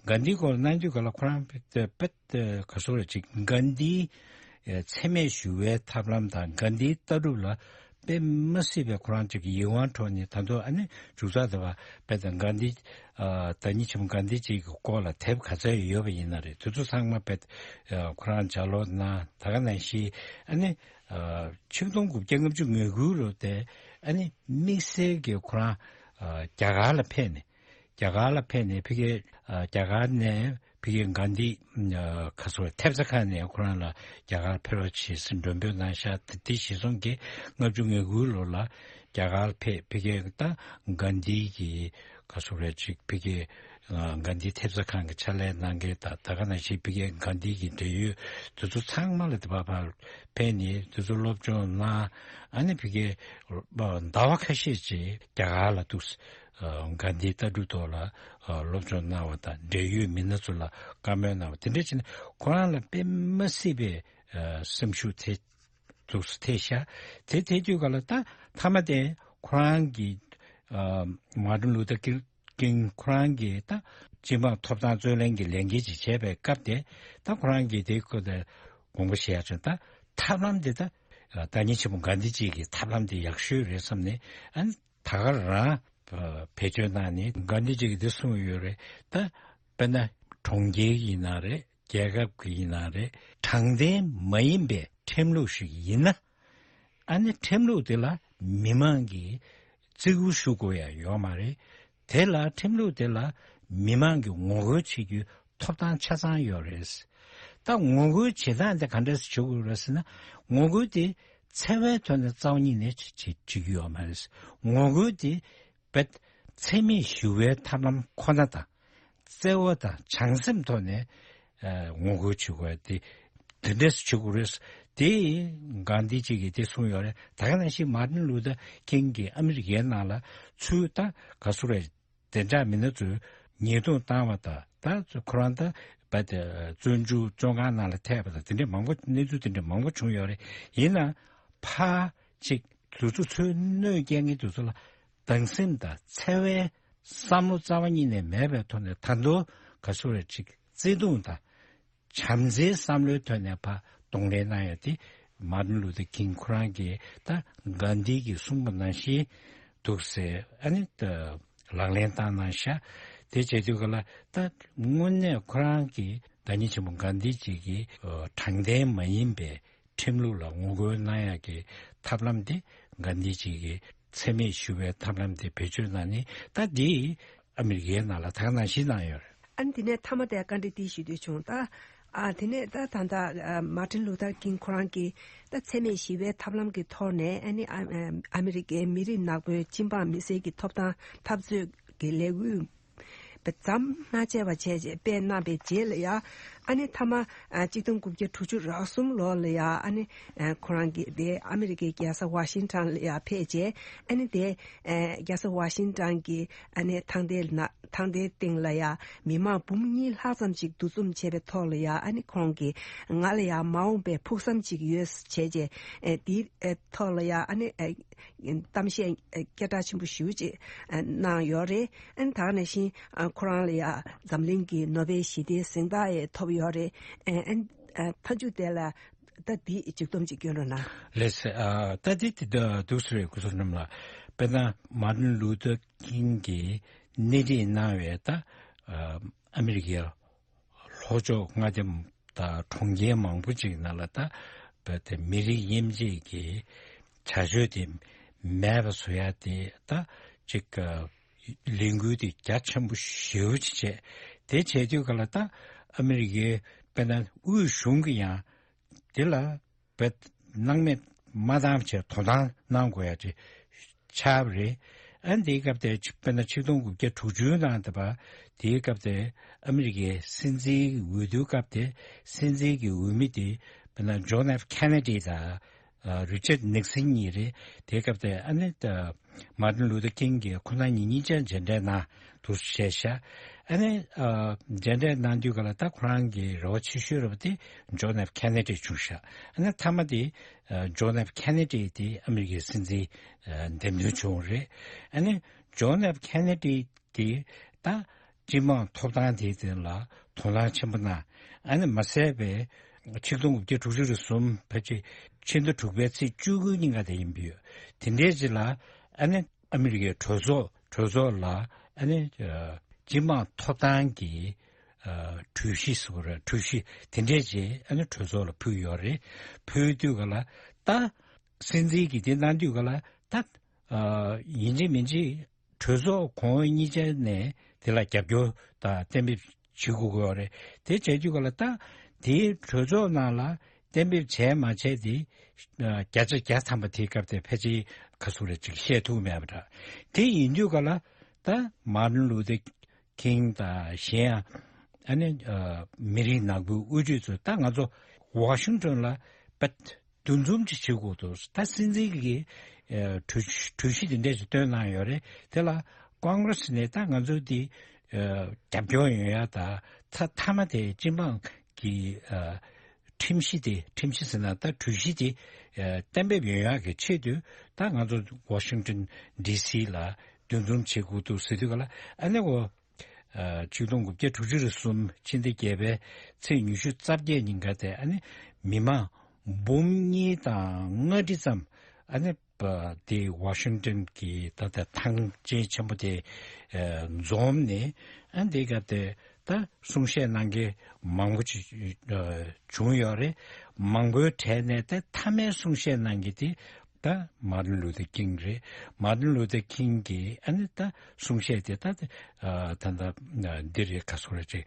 གྷན་དྷིའི་སྐོར་གནང་དུས་ག་ལ་ཁོ་རང་དཔེ་དཔེ་ག་སོ་ར་ཅིག་གྷན་དྷིའི་འཚེ་མེད་ཞི་བའི་ཐབས་ལམ་དང་གྷན་དྷིའི་ལྟ་གྲུབ་ལ་དཔེ་མ་སྲིད་པའི་ཁོ་རང་ཅིག་ཡིད་དབང་འཕྲོག་ནས། ད་དུང་ཨ་ནི་མཇུག་རྩ་དེ་བ་དཔེ་དང་གྷན་དྷི་ཨ་བདག་ཉིད་ཆེན་མོ་གྷན་དྷི་ཇི་གི་སྐོར་ལ་དེབ་ག་ཚད་ཡོད་པ་ཡིན་ན་རེད། དེ་ཚོ་ཚང་མ་དཔེ་ཨ་ཁོ་རང་ལྗགས་ཀློག་གནང་། ད་ག་ནང་བཞིན་ཨ་ནི་ཨ་ཆིག་སྟོང་དགུ་བརྒྱ་ལྔ་བཅུ་ང་དགུ་ལོ་དེ་ཨ་ནི་དམིགས་བསལ་གྱི་ཁོ་རང་ཨ་རྒྱ་གར་ལ་ཕེབས་ནས། རྒྱ་གར་ལ་ཕེབས་ནས་ཕ་གིའི་ཨ་རྒྱ་གར་ནས་ཕ་གིའི་གྷན་དྷི་ཨ་ག་སོ་ཐེབས་རྩ་ཁང་ནས་ཁོ་རང་ལ་རྒྱ་གར་ཕེབས་རོགས་བྱེད་ཟེར་མགྲོན་འབོད་གནང་ཤག་དེ་དེ་གཞིར་བཟུང་གིས་ལྔ་བཅུ་ང་དགུ་ལོ་ལ་རྒྱ་གར་ཕེབས། ཕ་གིའི་ད་གྷན་དྷི་གི་ག་སོ་རེད་ཅིག་ཕ་གིའི་ཨ་གྷན་དྷི་ཐེབས་རྩ་ཁང་གི་ཕྱག་ལས་གནང་མཁན་དང་། ད་ག་ནང་བཞིན་ཕ་གིའི་གྷན་དྷི་གི་འབྲེལ་ཡོད་དེ་ཚོ་ཚང་མ་ལ་དེ་བར་ཕར་ཕེབས་ནས་དེ་ཚོ་སློབ་སྦྱོང་གནང་། ཨ་ནི་ཕ་གིའི་ཟླ་བ་ཁ་ཤས་ཅིག་རྒྱ་གར་ལ་འདུག་ཨ་གྷན་དྷིའི་ལྟ་གྲུབ་ཐོག་ལ་ཨ་སློབ་སྦྱོང་གནང་བ་དང་། འབྲེལ་ཡོད་མི་སྣ་ཚོ་ལ་བཀའ་མོལ་གནང་བ་དེ་འདྲ་བྱས་ནས་ཁོ་རང་ལ་དཔེ་མ་སྲིད་པའི་ཨ་སེམས་ཤུགས་དེ་འདུག་སེ་ཐེབས་ཤག་དེ་ཐེབས་དུས་ག་ལ་ད་མཐའ་མ་དེ་ཁོ་རང་གིས་ཨ་མར་ཏིན་ལུ་ཐར་ཀིང་ཀིང་ཁོ་རང་གིས་ད་སྤྱི་འབངས་ཐོབ་ཐང་རྩོད་ལེན་གྱི་ལས་འགན་ཅིག་བྱས་པའི་སྐབས་དེ། ད་ཁོ་རང་གིས་དེ་ཁོ་དེ་དགོངས་པ་བཞེས་ཡ་བྱུང་། ད་ཐབས་ལམ་དེ་ད་བདག་ཉིད་ཆེན་པོ་གྷན་དྷི་ཇི་གི་ཐབས་ལམ་དེ་ཡག་ཤོས་རེད་བསམ་ནས། ཨ་ནི་ད་ག་རང་བེད་སྤྱོད་གནང་ནས་གྷན་དྷི་ཇི་གིས་འདི་གསུངས་ཡོད་རེད། ད་དཔེར་ན་གྲོང་ཁྱེར་ཡིན་ན་རེད། རྒྱལ་ཁབ་ཀྱི་ཡིན་ན་རེད། དྲང་བདེན་མ་ཡིན་པའི་ཁྲིམས་ལུགས་ཤིག་ཡིན་ན། ཨ་ནི་ཁྲིམས་ལུགས་དེ་ལ་མི་མང་གིས་བརྩི་བཀུར་ཞུ་དགོས་ཡ་ཡོད་མ་རེད། དེ་ལ་ཁྲིམས་ལུགས་དེ་ལ་མི་མང་གིས་ངོ་རྒོལ་བྱེད་རྒྱུའི་ཐོབ་ཐང་ཆ་ཚང་ཡོད་རེད། ད་ངོ་རྒོལ་བྱེད་སྟངས་དེ་ག་འདྲས་བྱེད་དགོས་རེད་ཟེར་ན། ངོ་རྒོལ་དེ་ འཚེ་བའི་ཐོག་ནས་རྩ་བ་ཉིད་ནས་བྱེད་བྱེད་རྒྱུ་ཡོད་མ་རེད། ངོ་རྒོལ་དེ་རྦད་འཚེ་མེད་ཞི་བའི་ཐབས་ལམ་ཁོ་ན་དང་། བརྩེ་བ་དང་བྱང་སེམས་ཐོག་ནས་ཨ་ངོ་རྒོལ་བྱེད་དགོས་དེ། དེ་འདྲས་བྱེད་དགོས་རེད། དེ་གྷན་དྷི་ཇི་གིས་དེ་གསུངས་ཡོད་རེད། ད་ག་ནང་བཞིན་མར་ཏིན་ལུ་ཐར་ཀིང་གིས་ཨ་མི་རི་ཀའི་ནང་ལ་ཚུར་ད་ག་སུ་རེད། བདེ་འཇགས་མི་སྣ་ཚོས་ཉེས་རྡུང་བཏང་བ་དང་། ད་ཁོ་རང་ད་བ་དེ་བཙོན་འཇུག་བཙོན་ཁང་ནང་ལ་ཐེབས་པ་དང་། དེ་འདྲའི་མང་པོ་གནས་ཚུལ་དེ་འདྲའི་མང་པོ་བྱུང་ཡོད་རེད། ཡིན་ན་ཕར་ཅིག་དེ་ཚོ་ཚོས་གནོད་སྐྱེལ་མཁན་དེ་ཚོ་ལ་སྡང་སེམས་དང་འཚེ་བའི་བསམ་བློ་རྩ་བ་ཉིད་ནས་མེད་པའི་ཐོག་ནས། ད་དུང་ག་སུ་རེད། ཅིག་བརྩེ་དུང་དང་བྱམས་བརྩེའི་བསམ་བློའི་ཐོག་ནས་ཕར་གདོང་ལེན་གནང་ཡ་དེ་མར་ཏིན་ལུ་ཐར་ཀིང་ཁོ་རང་གིས་ད་གྷན་དྷི་གིས་གསུངས་པ་ནང་བཞིན་འདུག་ཟེར། ཨ་ནི་ད་ལག་ལེན་བསྟར་གནང་ཤག་དེ་བྱེད་དུས་ག་ལ་ད་དངོས་གནས་ཁོ་རང་གིས་བདག་ཉིད་ཆེན་པོ་གྷན་དྷི་ཇི་གི་ཨ་དྲང་བདེན་མ་ཡིན་པའི་ཁྲིམས་ལུགས་ལ་ངོ་རྒོལ་གནང་ཡག་གི་ཐབས་ལམ་དེ། གྷན་དྷི་ཇི་གི་འཚེ་མེད་ཞི་བའི་ཐབས་ལམ་དེ་བེད་སྤྱོད་གནང་ནས། ད་འདི་ཨ་མི་རི་ཀའི་ནང་ལ་ད་ག་ནང་བཞིན་གནང་ཡོད་རེད། ཨ་ནི་དེ་ནས་མཐའ་མ་དེ་བཀའ་འདྲི་དེ་ཞུ་འདོད་བྱུང་། ད་ཨ་དེ་ནས་ད་ད་ལྟ་ཨ་མར་ཏིན་ལུ་ཐར་ཀིང་ཁོ་རང་གིས་ད་འཚེ་མེད་ཞི་བའི་ཐབས་ལམ་གྱི་ཐོག་ནས། ཨ་ནི་ཨ་ཨ་མི་རི་ཀའི་མི་རིགས་ནག་པོའི་སྤྱི་འབངས་མི་སེར་གྱི་ཐོབ་ཐང་འཐབ་རྩོད་ཀྱི་ལས་འགུལ་པ་མཚམས་མ་ཆད་པ་བྱས་རྗེས་སྤེལ་གནང་བའི་རྗེས་ལ་ཡ། ཨ་ནི་མཐའ་མ་ཨ་གཅིག་སྟོང་དགུ་བརྒྱ་དྲུག་ཅུ་རེ་གསུམ་ལོ་ལ་ཡ། ཨ་ནི་ཨ་ཁོ་རང་གིས་དེ་ཨ་མི་རི་ཀའི་རྒྱལ་ས་ཝ་ཤིང་ཊོན་ལ་ཡ་ཕེབས་རྗེས། ཨ་ནི་དེ་ཨ་རྒྱལ་ས་ཝ་ཤིང་ཊོན་གྱི་ཨ་ནི་ཐང་སྟེང་ན་ཐང་སྟེང་སྟེང་ལ་ཡ་མི་མང་འབུམ་གཉིས་ལྷག་ཙམ་ཅིག་འདུ་འཛོམས་བྱས་པའི་ཐོག་ལ་ཡ། ཨ་ནི་ཁོང་གིས་ང་ལ་ཡ་མ་འོངས་པའི་ཕུགས་བསམ་ཅིག་ཡོད་བྱས་རྗེས་ཨ་དེའི་ཨ་ཐོག་ལ་ཡ། ཨ་ནི་ཨ་གཏམ་བཤད་སྐད་གྲགས་ཆེན་པོ་ཞེ་པོ་ཅིག་གནང་ཡོད་རེད། ཨ་ནི་ད་ག་ནང་བཞིན་ཨ་ཁོ་རང་ལ་ཡ་འཛམ་གླིང་གི་ནོ་བེལ་ཞི་བདེའི་གཟེངས་རྟགས་ཡང་ཐོབ་ཡོད་རེད། ཨ་ཨ་མཐའ་མཇུག་དེ་ལ་ད་འདི་ཅིག་སྡོམ་ཅིག་སྐྱོན་རོགས་གནང་། ལགས་སོ། ཨ་ད་འདི་དེ་འདྲ་འདུག་ཟེར་བའི་སྐུ་གཟུགས་རྣམས་ལ། དཔེར་ན་མར་ཏིན་ལུ་ཐར་ཀིང་གིས་སྣེ་ཁྲིད་གནང་བའི་ད་ཨ་ཨ་མི་རི་ཀའི་ལྷོ་ཕྱོགས་མངའ་སྡེ་དང་གྲོང་ཁྱེར་མང་པོ་ཅིག་ནང་ལ་ད་བ་དེ་མི་རིགས་དབྱེ་འབྱེད་ཀྱི་བྱ་སྤྱོད་དེ་མེད་པ་བཟོ་ཡ་དེ། ད་ཅིག་ཨ་ལས་འགུལ་དེ་རྒྱ་ཆེན་པོ་ཞེ་པོ་ཅིག་བྱས། དེ་བྱས་དུས་ག་ལ་ད་ཨ་མི་རི་ཀའི་དཔེར་ན་དབུས་གཞུང་གིས་ཡང་དེ་ལ་བ་སྣང་མེད་མ་བཏང་བྱས་དོ་སྣང་གནང་དགོས་ཡ་ཅིག་ཆགས་པ་རེད། ཨ་འདིའི་སྐབས་དེ་དཔེར་ན་ཆིག་སྟོང་དགུ་བརྒྱ་དྲུག་ཅུའི་ནང་དུ་བ་དེའི་སྐབས་དེ་ཨ་མི་རི་ཀའི་སྲིད་འཛིན་འོས་བསྡུའི་སྐབས་དེ་སྲིད་འཛིན་གྱི་འོས་མི་དེ་དཔེར་ན་ཇོན་ཨེཕ་ཁེ་ནེ་ཌི་དང་ཨ་རི་ཅར་ནིག་སན་གཉིས་རེད། དེའི་སྐབས་དེ་ཨ་ནི་ད་མར་ཏིན་ལུ་ཐར་ཀིང་གིས་ཁོ་རང་གཉིས་གཉིས་ཆ་མཇལ་འཕྲད་གནང་འདུག་བཤད་ཤག་ཨ་ནི་ཨ་མཇལ་འཕྲད་གནང་དུས་ག་ལ་ད་ཁོ་རང་གི་རེ་བ་ཆེ་ཤོས་རེད་པ་དེ་ཇོན་ཨེཕ་ཁེ་ནེ་ཌི་བྱུང་ཤག་ཨ་ནི་མཐའ་མ་དེ་ཨ་ཇོན་ཨེཕ་ཁེ་ནེ་ཌི་དེ་ཨ་མི་རི་ཀའི་སྲིད་འཛིན་ཨ་འདེམས་ཐོན་བྱུང་བ་རེད། ཨ་ནི་ཇོན་ཨེཕ་ཁེ་ནེ་ཌི་དེ་ད་སྤྱི་དམངས་ཐོབ་ཐང་དེའི་སྟེང་ལ་དོ་སྣང་ཆེན་པོ་གནང་། ཨ་ནི་མ་ཟད་པའི་ཆིག་སྟོང་དགུ་བརྒྱ་དྲུག་ཅུ་རེ་གསུམ་ཕལ་ཆེར་ཕྱི་ཟླ་དྲུག་པའི་ཚེས་བཅུ་དགུ་ཉིན་ཀ་དེ་ཡིན་པ་ཡོད། དེ་འདྲའི་རྗེས་ལ་ཨ་ནི་ཨ་མི་རི་ཀའི་གྲོས་ཚོགས་གྲོས་ཚོགས་ལ་ཨ་ནི་ཨ་སྤྱི་དམངས་ཐོབ་ཐང་གི་ཨ་གྲོས་གཞི་ཟེར་དགོས་རེད། གྲོས་གཞི་དེ་འདྲས་ཅིག་ཨ་ནི་གྲོས་ཚོགས་ལ་ཕུལ་ཡོད་རེད། ཕུལ་དུས་ག་ལ་ད་སྲིད་འཛིན་གྱིས་དེ་གནང་དུས་ག་ལ་ད་ཨ་ཡིན་གཅིག་མིན་གཅིག་གྲོས་ཚོགས་གོང་འོག་གཉིས་ཆ་ནས་དེ་ལ་རྒྱབ་སྐྱོར་དང་གཏན་འབེབས་བྱེད་དགོས་ཀྱི་ཡོད་རེད། དེ་བྱས་དུས་ག་ལ་ད་དེའི་གྲོས་ཚོགས་ནང་ལ་གཏན་འབེབས་བྱས་མ་བྱས་དེ་ཨ་བརྒྱ་ཆ་བརྒྱ་ཐམ་པ་དེའི་སྐབས་དེ་ཕལ་ཆེར་ག་ཟེར་དགོས་རེད། ཅིག་བཤད་ཐུབ་མེད་པ་འདྲ། དེ་ཡིན་དུས་ག་ལ་ད་མར་ཏིན་ལུ་ཐར་ཀིང་དང་གཞན་ཡང་ཨ་ནི་ཨ་མི་རིགས་ནག་པོའི་དབུ་ཁྲིད་ཚོས་ད་ང་ཚོ་ཝ་ཤིང་ཊོན་ལ་བ་འདུ་འཛོམས་ཅིག་བྱེད་དགོས་འདུག་ད་སྲིད་འཛིན་གྱིས་ཨ་གྲོས་གྲོས་གཞི་དེ་འདྲས་ཅིག་བཏོན་གནང་ཡོད་རེད། དེ་ལ་ཀོང་གྷི་རེ་སི་ནས་ད་ང་ཚོ་འདི་ཨ་རྒྱབ་སྐྱོར་ཡོང་ཡ་ད་ད་མཐའ་མ་དེ་སྤྱི་འབངས་ཀྱི་ཨ་ཁྲིམས་གཞི་དེ། ཁྲིམས་གཞི་ཟེར་ན་ད་གྲོས་གཞི་དེ་ཨ་གཏན་འབེབས་ཡོང་ཡག་གི་ཆེད་དུ་ད་ང་ཚོ་ཝ་ཤིང་ཊོན་ཌི་སི་ལ་འདུ་འཛོམས་བྱེད་དགོས་འདུག་ཟེར་དུས་ག་ལ་ཨ་ནི་འོ། ཨ་ཆིག་སྟོང་དགུ་བརྒྱ་དྲུག་ཅུ་རེ་གསུམ་ཕྱི་ཟླ་བརྒྱད་པའི་ཚེས་ཉི་ཤུ་རྩ་བརྒྱད་ཉིན་ཀ་དེ་ཨ་ནི་མི་མང་འབུམ་གཉིས་དང་ལྔ་ཁྲི་ཙམ་ཨ་ནི་པ་དེ་ཝ་ཤིང་ཊོན་གྱི་ད་ལྟ་ཐང་ཆེན་ཆེན་པོ་དེ་ཨ་འཛོམས་ནས། ཨ་དེ་སྐབས་དེ་ད་གསུང་བཤད་གནང་མཁན་མང་པོ་ཅིག་ཨ་བྱུང་ཡོད་རེད། མང་པོའི་གྲས་ནས་ད་མཐའ་མའི་གསུང་བཤད་གནང་མཁན་དེ་ད་མར་ཏིན་ལུ་ཐར་ཀིང་རེད། མར་ཏིན་ལུ་ཐར་ཀིང་གིས་ཨ་ནི་ད་གསུང་བཤད་དེ་ད་ཨ་ད་ད་འདི་རེད། ག་ཟེར་དགོས་རེད། ཅིག་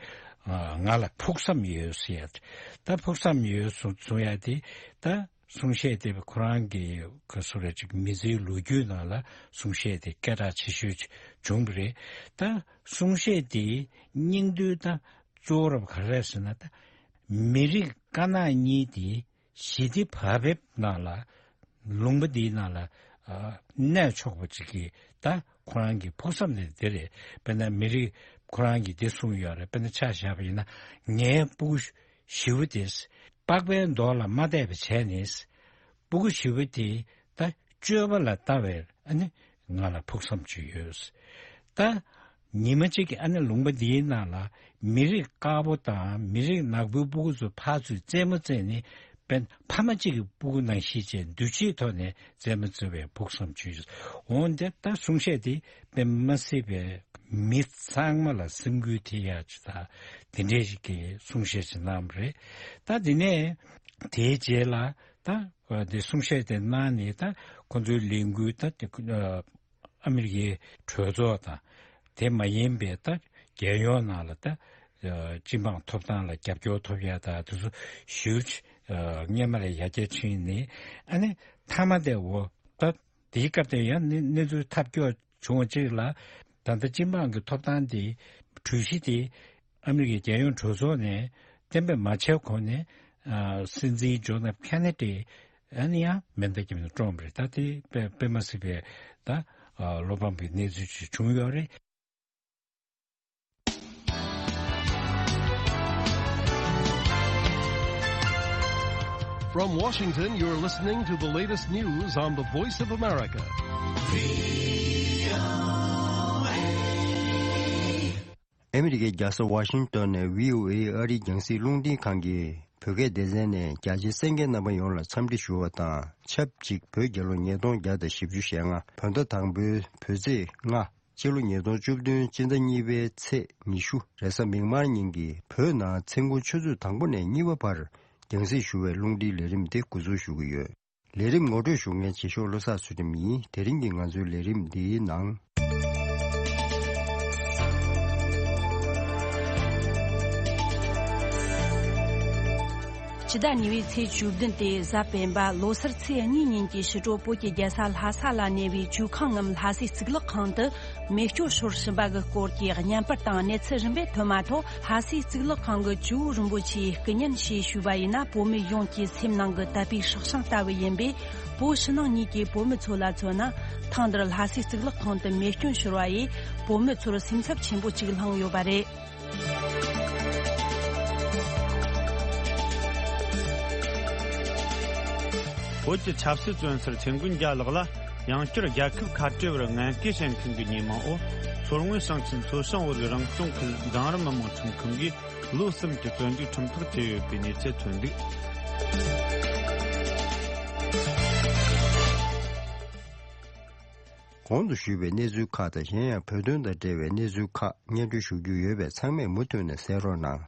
ཨ་ང་ལ་ཕུགས་བསམ་ཡོད་ཟེར་ཡ། ད་ཕུགས་བསམ་ཡོད་གསུང་གསུང་ཡ་དེ་ད་ གསུང་བཤད་དེ་ཁོ་རང་གི་ག་སུ་རེ་ཅིག་མི་ཚེའི་ལོ་རྒྱུས་ནང་ལ་གསུང་བཤད་དེ་སྐད་གྲགས་ཆེ་ཤོས་ཅིག་བྱུང་བ་རེད། ད་གསུང་བཤད་དེའི་སྙིང་བསྡུས་ད་གཙོ་བོ་རབ་ག་རེ་རེད་ཟེར་ན། ད་མི་རིགས་དཀར་ནག་གཉིས་དེ་ཞི་བདེ་བག་ཕེབས་ནང་ལ་ལུང་པ་འདིའི་ནང་ལ་ཨ་གནས་ཆོག་པ་ཅིག་གི་ད་ཁོ་རང་གི་ཕུགས་བསམ་དེ་དེ་རེད། དཔེར་ན་མི་རིགས་ཁོ་རང་གིས་དེ་གསུངས་ཡོད་རེད། དཔེར་ན་ཆ་བཞག་པ་ཡིན་ན། ངའི་སྤུ་གུ་ཞི་བོ་དེ་པགས་པའི་མདོག་ལ་མ་བལྟས་པ་བྱས་ནས། སྤུ་གུ་ཞི་བོ་དེ་ད་སྤྱོད་པ་ལ་ལྟ་བའི་ཨ་ནི་ང་ལ་ཕུགས་བསམ་ཅིག་ཡོད། ད་ཉི་མ་གཅིག་གི་ཨ་ནི་ལུང་པ་འདིའི་ནང་ལ་མི་རིགས་དཀར་པོ་དང་མི་རིགས་ནག་པོའི་སྤུ་གུ་ཚོ་ཕར་ཚུར་རྩེད་མོ་རྩེས་ནས། དཔེར་ན་ཕ་མ་གཅིག་གི་སྤུ་གུ་ནང་བཞིན་བྱས་འདུ་བྱེད་ཐོག་ནས་རྩེད་མོ་རྩེ་བའི་ཕུགས་བསམ་ཅིག་ཡོད། འོན་ཏེ་ད་གསུང་བཤད་དེ་དཔེ་མ་སྲིད་པའི་མི་ཚང་མ་ལ་སེམས་འགུལ་ཐེབས་ཡག་ཅིག་དང་དེ་འདྲའི་ཞིག་གི་གསུང་བཤད་ཅིག་གནང་བ་རེད། ད་དེ་ནས་དེའི་རྗེས་ལ་ད་དེ་གསུང་བཤད་དེ་གནང་ནས། ད་ཁོ་ཚོའི་ལས་འགུལ་ད་དེ་ཨ་མི་རི་ཀའི་གྲོས་ཚོགས་དང་། དེ་མ་ཡིན་པའི་ད་རྒྱལ་ཡོངས་ནང་ལ་ད་སྤྱི་འབངས་ཐོབ་ཐང་ལ་རྒྱབ་སྐྱོར་ཐོབ་ཡ་ད་དེ་ཚོ་ཞེ་པོ་ཅིག་སྔོན་མ་ལས་ཡར་རྒྱས་ཕྱིན་ནས། ཨ་ནི་མཐའ་མ་དེ་འོ་ད་དེའི་སྐབས་དེ་ཡང་གནས་གནས་ཚུལ་ཐབས་སྐྱོ་བྱུང་བ་ཅིག་ལ། ད་ལྟ་སྤྱི་འབངས་ཀྱི་ཐོབ་ཐང་དེ་གྲོས་གཞི་དེ་ཨ་མི་རི་ཀའི་རྒྱལ་ཡོངས་གྲོས་ཚོགས་ནས་གཏན་འབེབས་མ་བྱས་གོང་ནས། ཨ་སྲིད་འཛིན་ཇོ་ནེབ་ཁེ་ནེ་ཌི་ཨ་ནི་ཡང་མེ་མདའ་བརྒྱབ་ནས་བཀྲོངས་པ་རེད། ད་དེ་དཔེ་དཔེ་མ་སྲིད་པའི་ད་ཨ་བློ་ཕམ་གྱི་གནས་ཚུལ་ཅིག་བྱུང་ཡོད་རེད། From Washington, you're listening to the latest news on the Voice of America. ཨ་མི་རི་ཀའི་རྒྱལ་ས་ཝ་ཤིང་ཏོན་ནས་བྷི་ཨོ་ཨེ་ཨ་རིའི་རྒྱང་སྲིང་རླུང་འཕྲིན་ཁང་གི་བོད་སྐད་སྡེ་ཚན་ནས་རྒྱ་ཆེའི་གསན་མཁན་རྣམ་པ་ཡོངས་ལ་འཚམས་འདྲི་ཞུ་བ་དང་ཆབས་ཅིག་བོད་རྒྱལ་ལོ་ཉིས་སྟོང་བརྒྱ་དང་བཞི་བཅུ་ཞེ་ལྔ། བོད་ཟླ་དང་པོའི་བོད་ཚེས་ལྔ། སྤྱི་ལོ་ཉིས་སྟོང་བཅུ་བདུན། སྤྱི་ཟླ་གཉིས་པའི་ཚེས་ཉི་ཤུ། རེས་གཟའ་མིག་དམར་ཉིན་གྱི་བོད་ནང་མཚན་གུང་ཆུ་ཚོད་དང་པོ་ནས་གཉིས་པ་བར་རྒྱང་སྲིང་ཞུ་བའི་རླུང་འཕྲིན་ལས་རིམ་དེ་འགོ་འཛུགས་ཞུ་གི་ཡོད། ལས་རིམ་ངོ་སྤྲོད་ཞུ་མཁན་རྗེ་ཤོག་བློ་བཟང་ཚུལ་ཁྲིམས་ཡིན། དེ་རིང་གི་ང་ཚོའི་ལས་རིམ་འདིའི་ནང་། སྤྱི་ཟླ་གཉིས་པའི་ཚེས་བཅུ་བདུན་སྟེ་གཟའ་སྤེན་པ་ལོ་སར་ཚེས་གཉིས་ཉིན་གྱི་ཕྱི་དྲོ་བོད་ཀྱི་རྒྱལ་ས་ལྷ་ས་ལ་གནས་པའི་ཇོ་ཁང་ངམ་ལྷ་སའི་གཙུག་ལག་ཁང་དུ། མེ་སྐྱོན་ཤོར་བཞིན་པ་གི་སྐོར་གྱི་བརྙན་པར་དང་གནས་ཚུལ་རིམ་པས་ཐོན་མ་ཐག་ལྷ་སའི་གཙུག་ལག་ཁང་གི་ཇོ་བོ་རིན་པོ་ཆེའི་སྐུ་བརྙན་ཞེས་ཞུས་པ་ཡིན་ན། བོད་མི་ཡོངས་ཀྱི་སེམས་ནང་གི་དད་པའི་སྲོག་ཤིང་ལྟ་བུ་ཡིན་པས། བོད་ཕྱི་ནང་གཉིས་ཀྱི་བོད་མི་ཚོ་ལ་མཚོན་ན། ཐེངས་འདིར་ལྷ་སའི་གཙུག་ལག་ཁང་དུ་མེ་སྐྱོན་ཤོར་བ་ཡིས་བོད་མི་ཚོར་སེམས་འཚབ་ཆེན་པོ་ཅིག་བསླངས་ཡོད་པ་རེད། བོད་ཀྱི་ཆབ་སྲིད་བཙོན་ཟུར་ཆེན་ཀུན་རྒྱལ་ལགས་ལ་ཡང་བསྐྱར་རྒྱལ་ཁབ་ཁ་བྲལ་བར་ངན་སྐུལ་བྱེད་མཁན་གྱི་ཉེས་མིང་འོག་མཚོ་སྔོན་ཞིང་ཆེན་མཚོ་བྱང་བོད་རིགས་རང་སྐྱོང་ཁུལ་འབྲིང་རིམ་མི་དམངས་ཁྲིམས་ཁང་གིས་ལོ་གསུམ་གྱི་བཙོན་འཇུག་ཁྲིམས་ཐག་བཅད་ཡོད་པའི་གནས་ཚུལ་ཐོན་འདུག། གོང་དུ་ཞུས་པའི་གནས་ཚུལ་ཁག་དང་། གཞན་ཡང་བོད་དོན་དང་འབྲེལ་བའི་གནས་ཚུལ་ཁག་སྙན་སྒྲོན་ཞུ་རྒྱུ་ཡོད་པས། ཚང་མས་མུ་མཐུད་ནས་གསན་རོགས་གནང་།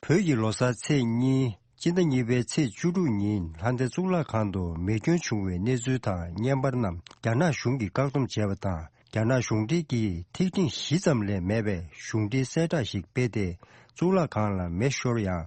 བོད་ཀྱི་ལོ་གསར་ཚེས་གཉིས། སྤྱི་ཟླ་གཉིས་པའི་ཚེས་བཅུ་དྲུག་ཉིན་ལྷ་ལྡན་གཙུག་ལག་ཁང་དུ་མེ་སྐྱོན་བྱུང་བའི་གནས་ཚུལ་དང་བརྙན་པར་རྣམས་རྒྱ་ནག་གཞུང་གིས་བཀག་སྡོམ་བྱས་པ་དང་། རྒྱ་ནག་གཞུང་འབྲེལ་གྱིས་ཐིག་ཕྲེང་བཞི་ཙམ་ལས་མེད་པའི་གཞུང་འབྲེལ་གསལ་བསྒྲགས་ཤིག་སྤེལ་ཏེ། གཙུག་ལག་ཁང་ལ་མེ་ཤོར་ཡང་།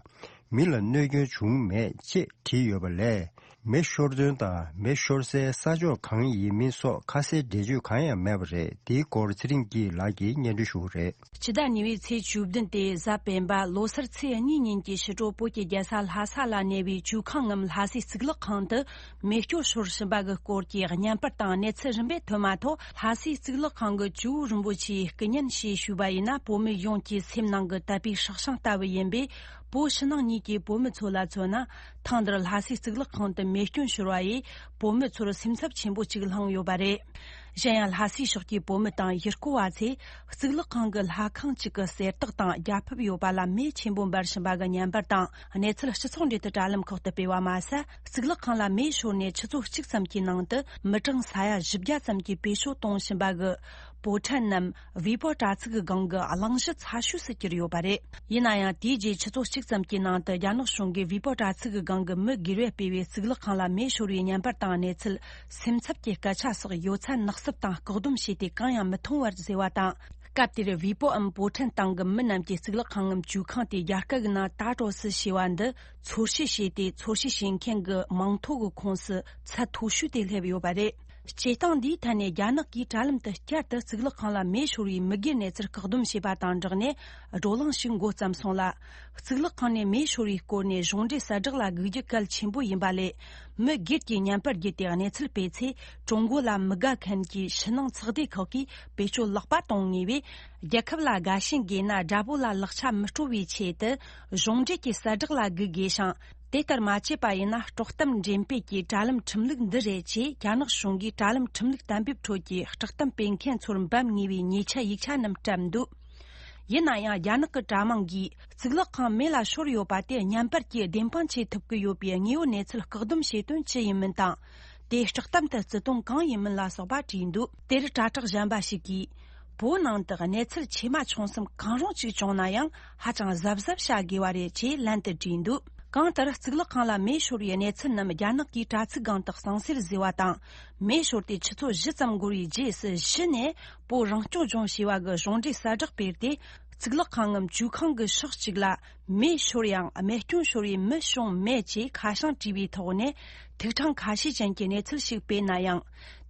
མི་ལ་གནོད་སྐྱོན་བྱུང་མེད་ཅེས་བྲིས་ཡོད་པ་ལས། མེ་ཤོར་དོན་དང་མེ་ཤོར་སའི་ས་ཕྱོགས་གང་ཡིན་མིན་སོགས་ཁ་གསལ་འགྲེལ་བརྗོད་གང་ཡང་མེད་པ་རེད། དེའི་སྐོར་ཚེ་རིང་སྐྱིད་ལགས་ཀྱིས་སྙན་སྒྲོན་ཞུ་གི་རེད། སྤྱི་ཟླ་གཉིས་པའི་ཚེས་བཅུ་བདུན་སྟེ་གཟའ་སྤེན་པ་ལོ་སར་ཚེས་གཉིས་ཉིན་གྱི་ཕྱི་དྲོ་བོད་ཀྱི་རྒྱལ་ས་ལྷ་ས་ལ་གནས་པའི་ཇོ་ཁང་ངམ་ལྷ་སའི་གཙུག་ལག་ཁང་དུ་མེ་སྐྱོན་ཤོར་བཞིན་པ་གི་སྐོར་གྱི་བརྙན་པར་དང་གནས་ཚུལ་རིམ་པས་ཐོན་མ་ཐག་ལྷ་སའི་གཙུག་ལག་ཁང་གི་ཇོ་བོ་རིན་པོ་ཆེའི་སྐུ་བརྙན་ཞེས་ཞུས་པ་ཡིན་ན། བོད་མི་ཡོངས་ཀྱི་སེམས་ནང་གི་དད་པའི་སྲོག་ཤིང་ལྟ་བུ་ཡིན་པས། བོད་ཕྱི་ནང་གཉིས་ཀྱི་བོད་མི་ཚོ་ལ་མཚོན་ན། ཐེངས་འདིར་ལྷ་སའི་གཙུག་ལག་ཁང་དུ་མེ་སྐྱོན་ཤོར་བ་ཡིས་བོད་མི་ཚོར་སེམས་འཚབ་ཆེན་པོ་ཅིག་བསླངས་ཡོད་པ་རེད། གཞན་ཡང་ལྷ་སའི་ཕྱོགས་ཀྱི་བོད་མི་དང་ཡུལ་སྐོར་བ་ཚོས་གཙུག་ལག་ཁང་གི་ལྷ་ཁང་གཅིག་གི་གསེར་ཏོག་དང་རྒྱ་ཕིབས་ཡོད་པ་ལ་མེ་ཆེན་པོ་འབར་བཞིན་པ་གི་བརྙན་པར་དང་གནས་ཚུལ་སྤྱི་ཚོགས་འབྲེལ་མཐུད་དྲ་ལམ་ཁག་ཏུ་སྤེལ་བ་མ་ཟད། གཙུག་ལག་ཁང་ལ་མེ་ཤོར་ནས་ཆུ་ཚོད་གཅིག་ཙམ་གྱི་ནང་དུ་མི་གྲངས་ས་ཡ་བཞི་བརྒྱ་ཙམ་གྱིས་བེད་སྤྱོད་གཏོང་བཞིན་པ་གི་པོ་ཁྲན་ནམ་བི་པོ་དྲ་ཚིགས་ཀྱི་སྒང་གི་གླེང་གཞི་ཚ་ཤོས་སུ་གྱུར་ཡོད་པ་རེད། ཡིན་ན་ཡང་། དེའི་རྗེས་ཆུ་ཚོད་གཅིག་ཙམ་གྱི་ནང་དུ་རྒྱ་ནག་གཞུང་གིས་བི་པོ་དྲ་ཚིགས་ཀྱི་སྒང་གི་མི་སྒེར་བས་སྤེལ་བའི་གཙུག་ལག་ཁང་ལ་མེ་ཤོར་བའི་བརྙན་པར་དང་གནས་ཚུལ་སེམས་འཚབ་ཀྱི་སྐད་ཆ་སོགས་ཡོད་ཚད་ནག་སུབ་དང་བཀག་སྡོམ་བྱས་ཏེ་གང་ཡང་མི་མཐོང་བར་བཟོས་པ་དང་། སྐབས་དེར་བི་པོའམ་པོ་ཁྲན་ཏང་གི་མི་རྣམས་ཀྱིས་གཙུག་ལག་ཁང་ངམ་ཇུས་ཁང་དེ་རྒྱ་སྐད་ཀྱི་ནང་ད་ཀྲོ་སི་ཞེས་པ་འདི་ཚོར་ཤེས་བྱས་ཏེ། ཚོར་ཤེས་བྱེད་མཁན་གྱི་མིང་ཐོ་གི་ཁོངས་སུ་ཚད་མཐོ་ཤོས་དེ་སླེབས་ཡོད་པ་རེད། སྐྱེས་སྟངས་འདིའི་ཐད་ནས་རྒྱ་ནག་གིས་དྲ་ལམ་དུ་བསྐྱར་དུ་གཙུག་ལག་ཁང་ལ་མེ་ཤོར་བའི་མི་སྒེར་གནས་ཚུལ་བཀག་སྡོམ་བྱས་པ་དང་སྦྲགས་ནས། བགྲོ་གླེང་ཞིག་འགོ་བརྩམས་སོང་ལ། གཙུག་ལག་ཁང་ནས་མེ་ཤོར་བའི་སྐོར་ནས་གཞུང་འབྲེལ་གསལ་བསྒྲགས་ལ་དགོས་རྒྱུ་གལ་ཆེན་པོ་ཡིན་པ་ལས། མི་སྒེར་གྱིས་བརྙན་པར་བརྒྱུད་དེ་གནས་ཚུལ་སྤེལ་ཚེ། ཀྲུང་གོ་ལ་མི་དགའ་མཁན་གྱི་ཕྱི་ནང་ཚོགས་སྡེ་ཁག་གིས་བེད་སྤྱོད་ལེགས་པ་གཏོང་ངེས་པས། རྒྱལ་ཁབ་ལ་དགའ་ཞེན་དགོས་ན་དགྲ་བོ་ལ་ལག་ཆ་མི་སྤྲོ་བའི་ཆེད་དུ། གཞུང་འབྲེལ་གྱི་གསལ་བསྒྲགས་ལ་སྒུག་དགོས་ཤིང་། དེ་ལྟར་མ་བྱས་པ་ཡིན་ན། དཀྲོག་གཏམ་འགྲེམས་སྤེལ་གྱི་དྲ་ལམ་ཁྲིམས་ལུགས་འདི་རེད་ཅེས། རྒྱ་ནག་གཞུང་གིས་དྲ་ལམ་ཁྲིམས་ལུགས་གཏན་འབེབས་ཁྲོད་ཀྱི་དཀྲོག་གཏམ་སྤེལ་མཁན་ཚོར་འབབ་ངེས་པའི་ཉེས་ཆད་ཡིག་ཆ་རྣམས་བཀྲམ་འདུག་ཡིན་ན་ཡང་། རྒྱ་ནག་གི་དྲ་དམངས་ཀྱིས་གཙུག་ལག་ཁང་མེ་ལ་ཤོར་ཡོད་པ་དེ་བརྙན་པར་གྱིས་བདེན་དཔང་བྱེད་ཐུབ་ཀྱི་ཡོད་པའི་དངོས་ཡོད་གནས་ཚུལ་བཀག་སྡོམ་བྱེད་དོན་ཅི་ཡིན་མིན་དང་། དེ་དཀྲོག་གཏམ་དུ་བརྩི་དོན་གང་ཡིན་མིན་ལ་སོགས་པ་བྲིས་འདུག་དེར་དྲ་གྲགས་གཞན་པ་ཞིག་གིས། བོད་ནང་དུ་གནས་ཚུལ་ཆེ་མ་ཆུང་གསུམ་གང་རུང་ཅིག་བྱུང་ན་ཡང་། ཧ་ཅང་གཟབ་གཟབ་བྱ་དགོས་པ་རེད་ཅེས་ལན་དུ་བྲིས་འདུག་གང་ལྟར། གཙུག་ལག་ཁང་ལ་མེ་ཤོར་བའི་གནས་ཚུལ་རྣམས་རྒྱ་ནག་གིས་དྲ་ཚིགས་སྒང་དུ་གསང་སེལ་བཟོས་པ་དང་། མེ་ཤོར་ཏེ་ཆུ་ཚོད་བཞི་ཙམ་འགོར་བའི་རྗེས་སུ། གཞི་ནས་བོད་རང་སྐྱོང་ལྗོངས་ཞེས་པ་གི་གཞུང་འབྲེལ་གསལ་བསྒྲགས་སྤེལ་ཏེ། གཙུག་ལག་ཁང་ངམ་ཇུས་ཁང་གི་ཕྱོགས་གཅིག་ལ་མེ་ཤོར་ཡང་རྨས་སྐྱོན་ཤོར་བའི་མི་བྱུང་མེད་ཅེས་ཁ་བྱང་བྲིས་པའི་ཐོག་ནས། ཐིག་ཕྲེང་ཁ་ཤས་ཅན་གྱི་གནས་ཚུལ་ཞིག་སྤེལ་ན་ཡང་།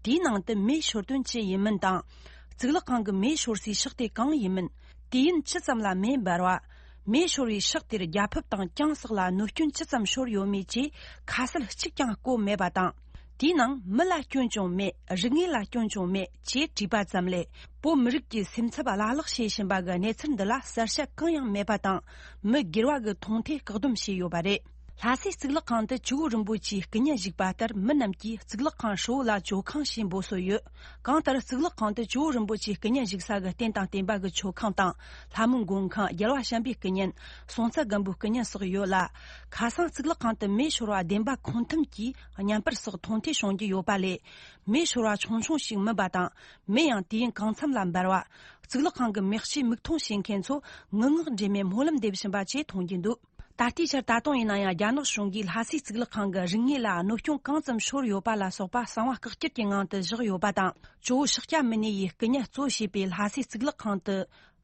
དེའི་ནང་དུ་མེ་ཤོར་དོན་ཅི་ཡིན་མིན་དང་། གཙུག་ལག་ཁང་གི་མེ་ཤོར་སའི་ཕྱོགས་དེ་གང་ཡིན་མིན། དུས་ཡུན་ཇི་ཙམ་ལ་མེ་འབར་བ། མེ་ཤོར་བའི་ཕྱོགས་དེར་རྒྱལ་ཕབ་དང་གྱང་སོགས་ལ་གནོད་སྐྱོན་ཅི་ཙམ་ཤོར་ཡོད་མེད་བཅས་ཁ་གསལ་གཅིག་ཀྱང་བཀོད་མེད་པ་དང་། དེའི་ནང་མི་ལ་སྐྱོན་བྱུང་མེད། རིག་གནས་ལ་སྐྱོན་བྱུང་མེད་ཅེས་བྲིས་པ་ཙམ་ལས། བོད་མི་རིགས་ཀྱི་སེམས་འཚབ་བླ་ལྷག་བྱེད་བཞིན་པ་གི་གནས་ཚུལ་འདི་ལ་གསལ་བཤད་གང་ཡང་མེད་པ་དང་། མི་སྒེར་བ་གི་མཐོང་ཐོས་བཀག་སྡོམ་བྱས་ཡོད་པ་རེད། ལྷ་སའི་གཙུག་ལག་ཁང་དུ་ཇོ་བོ་རིན་པོ་ཆེའི་སྐུ་བརྙན་བཞུགས་པ་ལྟར། མི་རྣམས་ཀྱིས་གཙུག་ལག་ཁང་ཧྲིལ་བོ་ལ་ཇོ་ཁང་ཞེས་འབོད་སྲོལ་ཡོད། གང་ལྟར། གཙུག་ལག་ཁང་དུ་ཇོ་བོ་རིན་པོ་ཆེའི་སྐུ་བརྙན་བཞུགས་ས་གི་རྟེན་དང་བརྟེན་པ་གི་མཆོད་ཁང་དང་། ལྷ་མོའི་མགོན་ཁང་། རྒྱལ་བ་བྱམས་པའི་སྐུ་བརྙན། སྲོང་བཙན་སྒམ་པོའི་སྐུ་བརྙན་སོགས་ཡོད་ལ། ཁ་སང་གཙུག་ལག་ཁང་དུ་མེ་ཤོར་བ་བདེན་པ་ཁུངས་ཐུབ་ཀྱིས་བརྙན་པར་སོགས་མཐོང་ཐོས་བྱུང་རྒྱུ་ཡོད་པ་ལས། མེ་ཤོར་བ་ཆུང་ཆུང་ཞིག་མིན་པ་དང་། མེ་ཡང་དུས་ཡུན་གང་འཚམ་ལ་འབར་བ། གཙུག་ལག་ཁང་གི་མེ་ལྕེ་མིག་མཐོང་བྱེད་མཁན་ཚོ་ངུ་ངག་འདྲེས་མའི་སྨོན་ལམ་འདེབས་བཞིན་པ་བཅས་མཐོང་རྒྱུ་འདུག་ད་ལྟའི་ཆར་ད་དུང་ཡིན་ན་ཡང་། རྒྱ་ནག་གཞུང་གིས་ལྷ་སའི་གཙུག་ལག་ཁང་གི་རིག་གནས་ལ་གནོད་སྐྱོན་གང་ཙམ་ཤོར་ཡོད་པ་ལ་སོགས་པ་གསང་བ་བཀག་སྐྱིལ་གྱི་ངང་དུ་བཞག་ཡོད་པ་དང་། ཇོ་བོ་ཤཱཀྱ་མུ་ནེ་ཡི་སྐུ་བརྙན་གཙོ་བྱས་པའི་ལྷ་སའི་གཙུག་ལག་ཁང་དུ་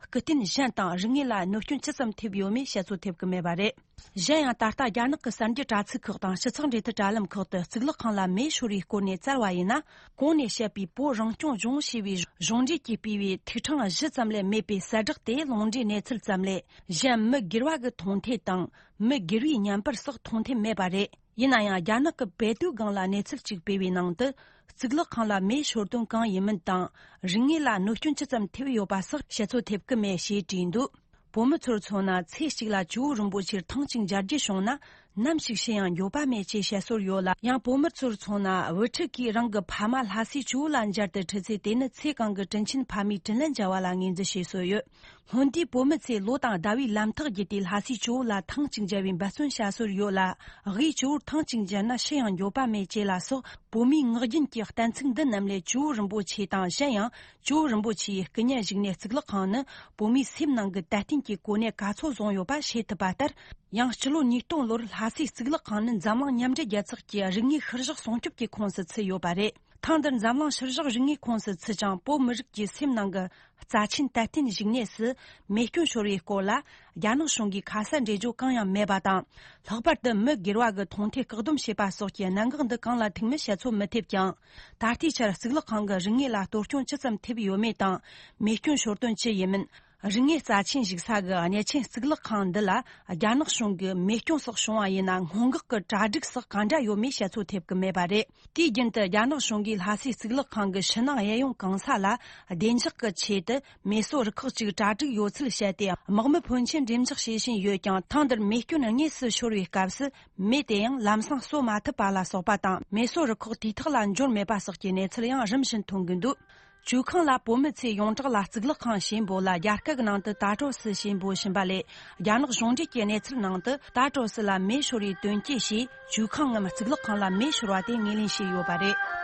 སྐུ་རྟེན་གཞན་དང་རིག་གནས་ལ་གནོད་སྐྱོན་ཅི་ཙམ་ཐེབས་ཡོད་མེད་བཤད་ཚོད་ཐེབས་ཀྱི་མེད་པ་རེད། གཞན་ཡང་། ད་ལྟ་རྒྱ་ནག་གི་གསར་འགྱུར་དྲ་ཚིགས་ཁག་དང་། སྤྱི་ཚོགས་འབྲེལ་མཐུད་དྲ་ལམ་ཁག་ཏུ་གཙུག་ལག་ཁང་ལ་མེ་ཤོར་བའི་སྐོར་ནས་བཙལ་བ་ཡིན་ན། གོང་ནས་བཤད་པའི་བོད་རང་སྐྱོང་ལྗོངས་ཞེས་པའི་གཞུང་འབྲེལ་གྱིས་སྤེལ་བའི་ཐིག་ཕྲེང་བཞི་ཙམ་ལས་མེད་པའི་གསལ་བསྒྲགས་དེ་ལུང་འདྲེན་གནས་ཚུལ་ཙམ་ལས། གཞན་མི་སྒེར་བ་གི་མཐོང་ཐོས་དང་། མི་སྒེར་བའི་བརྙན་པར་སོགས་མཐོང་ཐོས་མེད་པ་རེད། ཡིན་ན་ཡང་། རྒྱ་ནག་གི་བེ་ཏུའུ་སྒང་ལ་གནས་ཚུལ་གཅིག་སྤེལ་བའི་ནང་དུ། གཙུག་ལག་ཁང་ལ་མེ་ཤོར་དོན་གང་ཡིན་མིན་དང་། རིག་གནས་ལ་གནོད་སྐྱོན་ཅི་ཙམ་ཐེབས་ཡོད་པ་སོགས་བཤད་ཚོད་ཐེབས་ཀྱི་མེད་ཅེས་བྲིས་འདུག་བོད་མི་ཚོར་མཚོན་ན། ཚེ་གཅིག་ལ་ཇོ་བོ་རིན་པོ་ཆེར་ཐེངས་གཅིག་མཇལ་རྒྱུ་བྱུང་ན། ནམ་ཞིག་ཤི་ཡང་འགྱོད་པ་མེད་ཅེས་བཤད་སྲོལ་ཡོད་ལ། ཡང་། བོད་མི་ཚོར་མཚོན་ན། དབུ་ཁྲིད་ཀྱིས་རང་གི་ཕ་མ་ལྷ་སའི་ཇོ་བོ་ལ་མཇལ་དུ་ཁྲིད་ཚེ། དེ་ནི་ཚེ་གང་གི་དྲིན་ཆེན་ཕ་མའི་དྲིན་ལན་འཇལ་བ་ལ་ངོས་འཛིན་བྱེད་སྲོལ་ཡོད། སྔོན་དུས་བོད་མི་ཚོས་ལོ་དང་ཟླ་བའི་ལམ་ཐག་བརྒྱུད་དེ་ལྷ་སའི་ཇོ་བོ་ལ་ཐེངས་གཅིག་མཇལ་བའི་འབད་བརྩོན་བྱ་སྲོལ་ཡོད་ལ། དབུས་ཇོ་བོར་ཐེངས་གཅིག་མཇལ་ན་ཤི་ཡང་འགྱོད་པ་མེད་ཅེས་ལ་སོགས། བོད་མིའི་ངག་རྒྱུན་གྱི་གཏན་ཚིགས་འདི་རྣམས་ལས། ཇོ་བོ་རིན་པོ་ཆེ་དང་། གཞན་ཡང་། ཇོ་བོ་རིན་པོ་ཆེ་ཡི་སྐུ་བརྙན་བཞུགས་གནས་གཙུག་ལག་ཁང་ནི། བོད་མིའི་སེམས་ནང་གི་དད་རྟེན་གྱི་གོ་གནས་ག་ཚོད་བཟུང་ཡོད་པ་ཤེས་ཐུབ་པ་ལྟར། ཡང་། སྤྱི་ལོ་ཉིས་སྟོང་ལོར་ལྷ་སའི་གཙུག་ལག་ཁང་ནི་འཛམ་གླིང་མཉམ་འབྲེལ་རྒྱལ་ཚོགས་ཀྱི་རིག་གནས་ཤུལ་བཞག་སྲུང་སྐྱོབ་ཀྱི་ཁོངས་སུ་ཚུད་ཡོད་པ་རེད། ཐེངས་འདིར་འཛམ་གླིང་ཤུལ་བཞག་རིག་གནས་ཁོངས་སུ་ཚུད་ཀྱང་། བོད་མི་རིགས་ཀྱི་སེམས་ནང་གི་རྩ་ཆེན་དད་རྟེན་བཞུགས་གནས་སུ་མེ་སྐྱོན་ཤོར་བའི་སྐོར་ལ། རྒྱ་ནག་གཞུང་གིས་ཁ་གསལ་འགྲེལ་བརྗོད་གང་ཡང་མེད་པ་དང་། ལྷག་པར་དུ་མི་སྒེར་བ་གི་མཐོང་ཐོས་བཀག་སྡོམ་བྱས་པ་སོགས་ཀྱི་གནད་འགག་འདི་གང་ལ་ཐུག་མིན་བཤད་ཚོད་མི་ཐེབས་ཀྱང་། ད་ལྟའི་ཆར་གཙུག་ལག་ཁང་གི་རིག་གནས་ལ་གཏོར་སྐྱོན་ཅི་ཙམ་ཐེབས་ཡོད་མེད་དང་། མེ་སྐྱོན་ཤོར་དོན་ཅི་ཡིན་མིན། རིག་གནས་རྩ་ཆེན་བཞུགས་ས་གི་གནས་ཆེན་གཙུག་ལག་ཁང་འདི་ལ་རྒྱ་ནག་གཞུང་གིས་མེ་སྐྱོན་སོགས་བྱུང་བ་ཡིན་ན། སྔོན་འགོག་གི་གྲ་སྒྲིག་སོགས་གང་འདྲ་ཡོད་མེད་བཤད་ཚོད་ཐེབས་ཀྱི་མེད་པ་རེད། དུས་རྒྱུན་དུ་རྒྱ་ནག་གཞུང་གིས་ལྷ་སའི་གཙུག་ལག་ཁང་གི་ཕྱི་ནང་གཡས་གཡོན་གང་ས་ལ་བདེ་འཇགས་ཀྱི་ཆེད་དུ་མེ་གསོད་རུ་ཁག་ཅིག་གྲ་སྒྲིག་ཡོད་ཚུལ་བཤད་དེ། དམག་མི་ཕོན་ཆེན་འགྲེམས་འཇོག་བྱེད་བཞིན་ཡོད་ཀྱང་། ཐེངས་འདིར་མེ་སྐྱོན་དངོས་སུ་ཤོར་བའི་སྐབས་སུ། མེ་དེ་ཡང་ལམ་སང་གསོད་མ་ཐུབ་པ་ལ་སོགས་པ་དང་། མེ་གསོད་རུ་ཁག་དུས་ཐོག་ལ་འབྱོར་མེད་པ་སོགས་ཀྱི་གནས་ཚུལ་ཡང་རིམ་བཞིན་ཐོན་གྱི་འདུག་ཇོ་ཁང་ལ་བོད་མི་ཚོས་ཡོངས་གྲགས་ལ་གཙུག་ལག་ཁང་ཞེས་འབོད་ལ། རྒྱ་སྐད་ཀྱི་ནང་དུ་ད་ཀྲོ་སི་ཞེས་འབོད་བཞིན་པ་ལས། རྒྱ་ནག་གཞུང་འབྲེལ་གྱི་གནས་ཚུལ་ནང་དུ་ད་ཀྲོ་སི་ལ་མེ་ཤོར་བའི་དོན་རྐྱེན་ཞེས། ཇོ་ཁང་ངམ་གཙུག་ལག་ཁང་ལ་མེ་ཤོར་བ་དེ་ངོས་ལེན་བྱས་ཡོད་པ་རེད།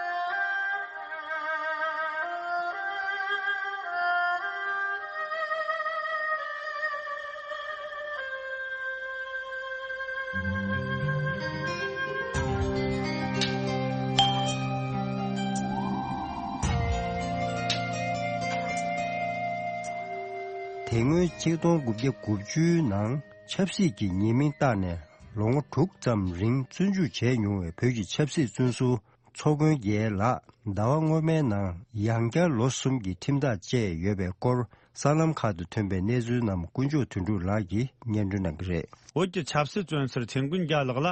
དེ་སྔོན་ཆིག་སྟོང་དགུ་བརྒྱ་དགུ་བཅུའི་ནང་ཆབ་སྲིད་ཀྱི་ཉེས་མིང་བཏགས་ནས་ལོ་ངོ་དྲུག་ཙམ་རིང་བཙོན་འཇུག་བྱས་མྱོང་བའི་བོད་ཀྱི་ཆབ་སྲིད་བཙོན་ཟུར་མཚོ་དགོན་རྒྱལ་ལགས་ཟླ་བ་སྔོན་མའི་ནང་ཡང་བསྐྱར་ལོ་གསུམ་གྱི་ཁྲིམས་ཐག་བཅད་ཡོད་པའི་སྐོར། གསར་ལམ་ཁག་ཏུ་ཐོན་པའི་གནས་ཚུལ་རྣམས་དཀོན་མཆོག་དོན་གྲུབ་ལགས་ཀྱིས་སྙན་སྒྲོན་གནང་གི་རེད། བོད་ཀྱི་ཆབ་སྲིད་བཙོན་ཟུར་ཚེ་མགོན་རྒྱལ་ལགས་ལ་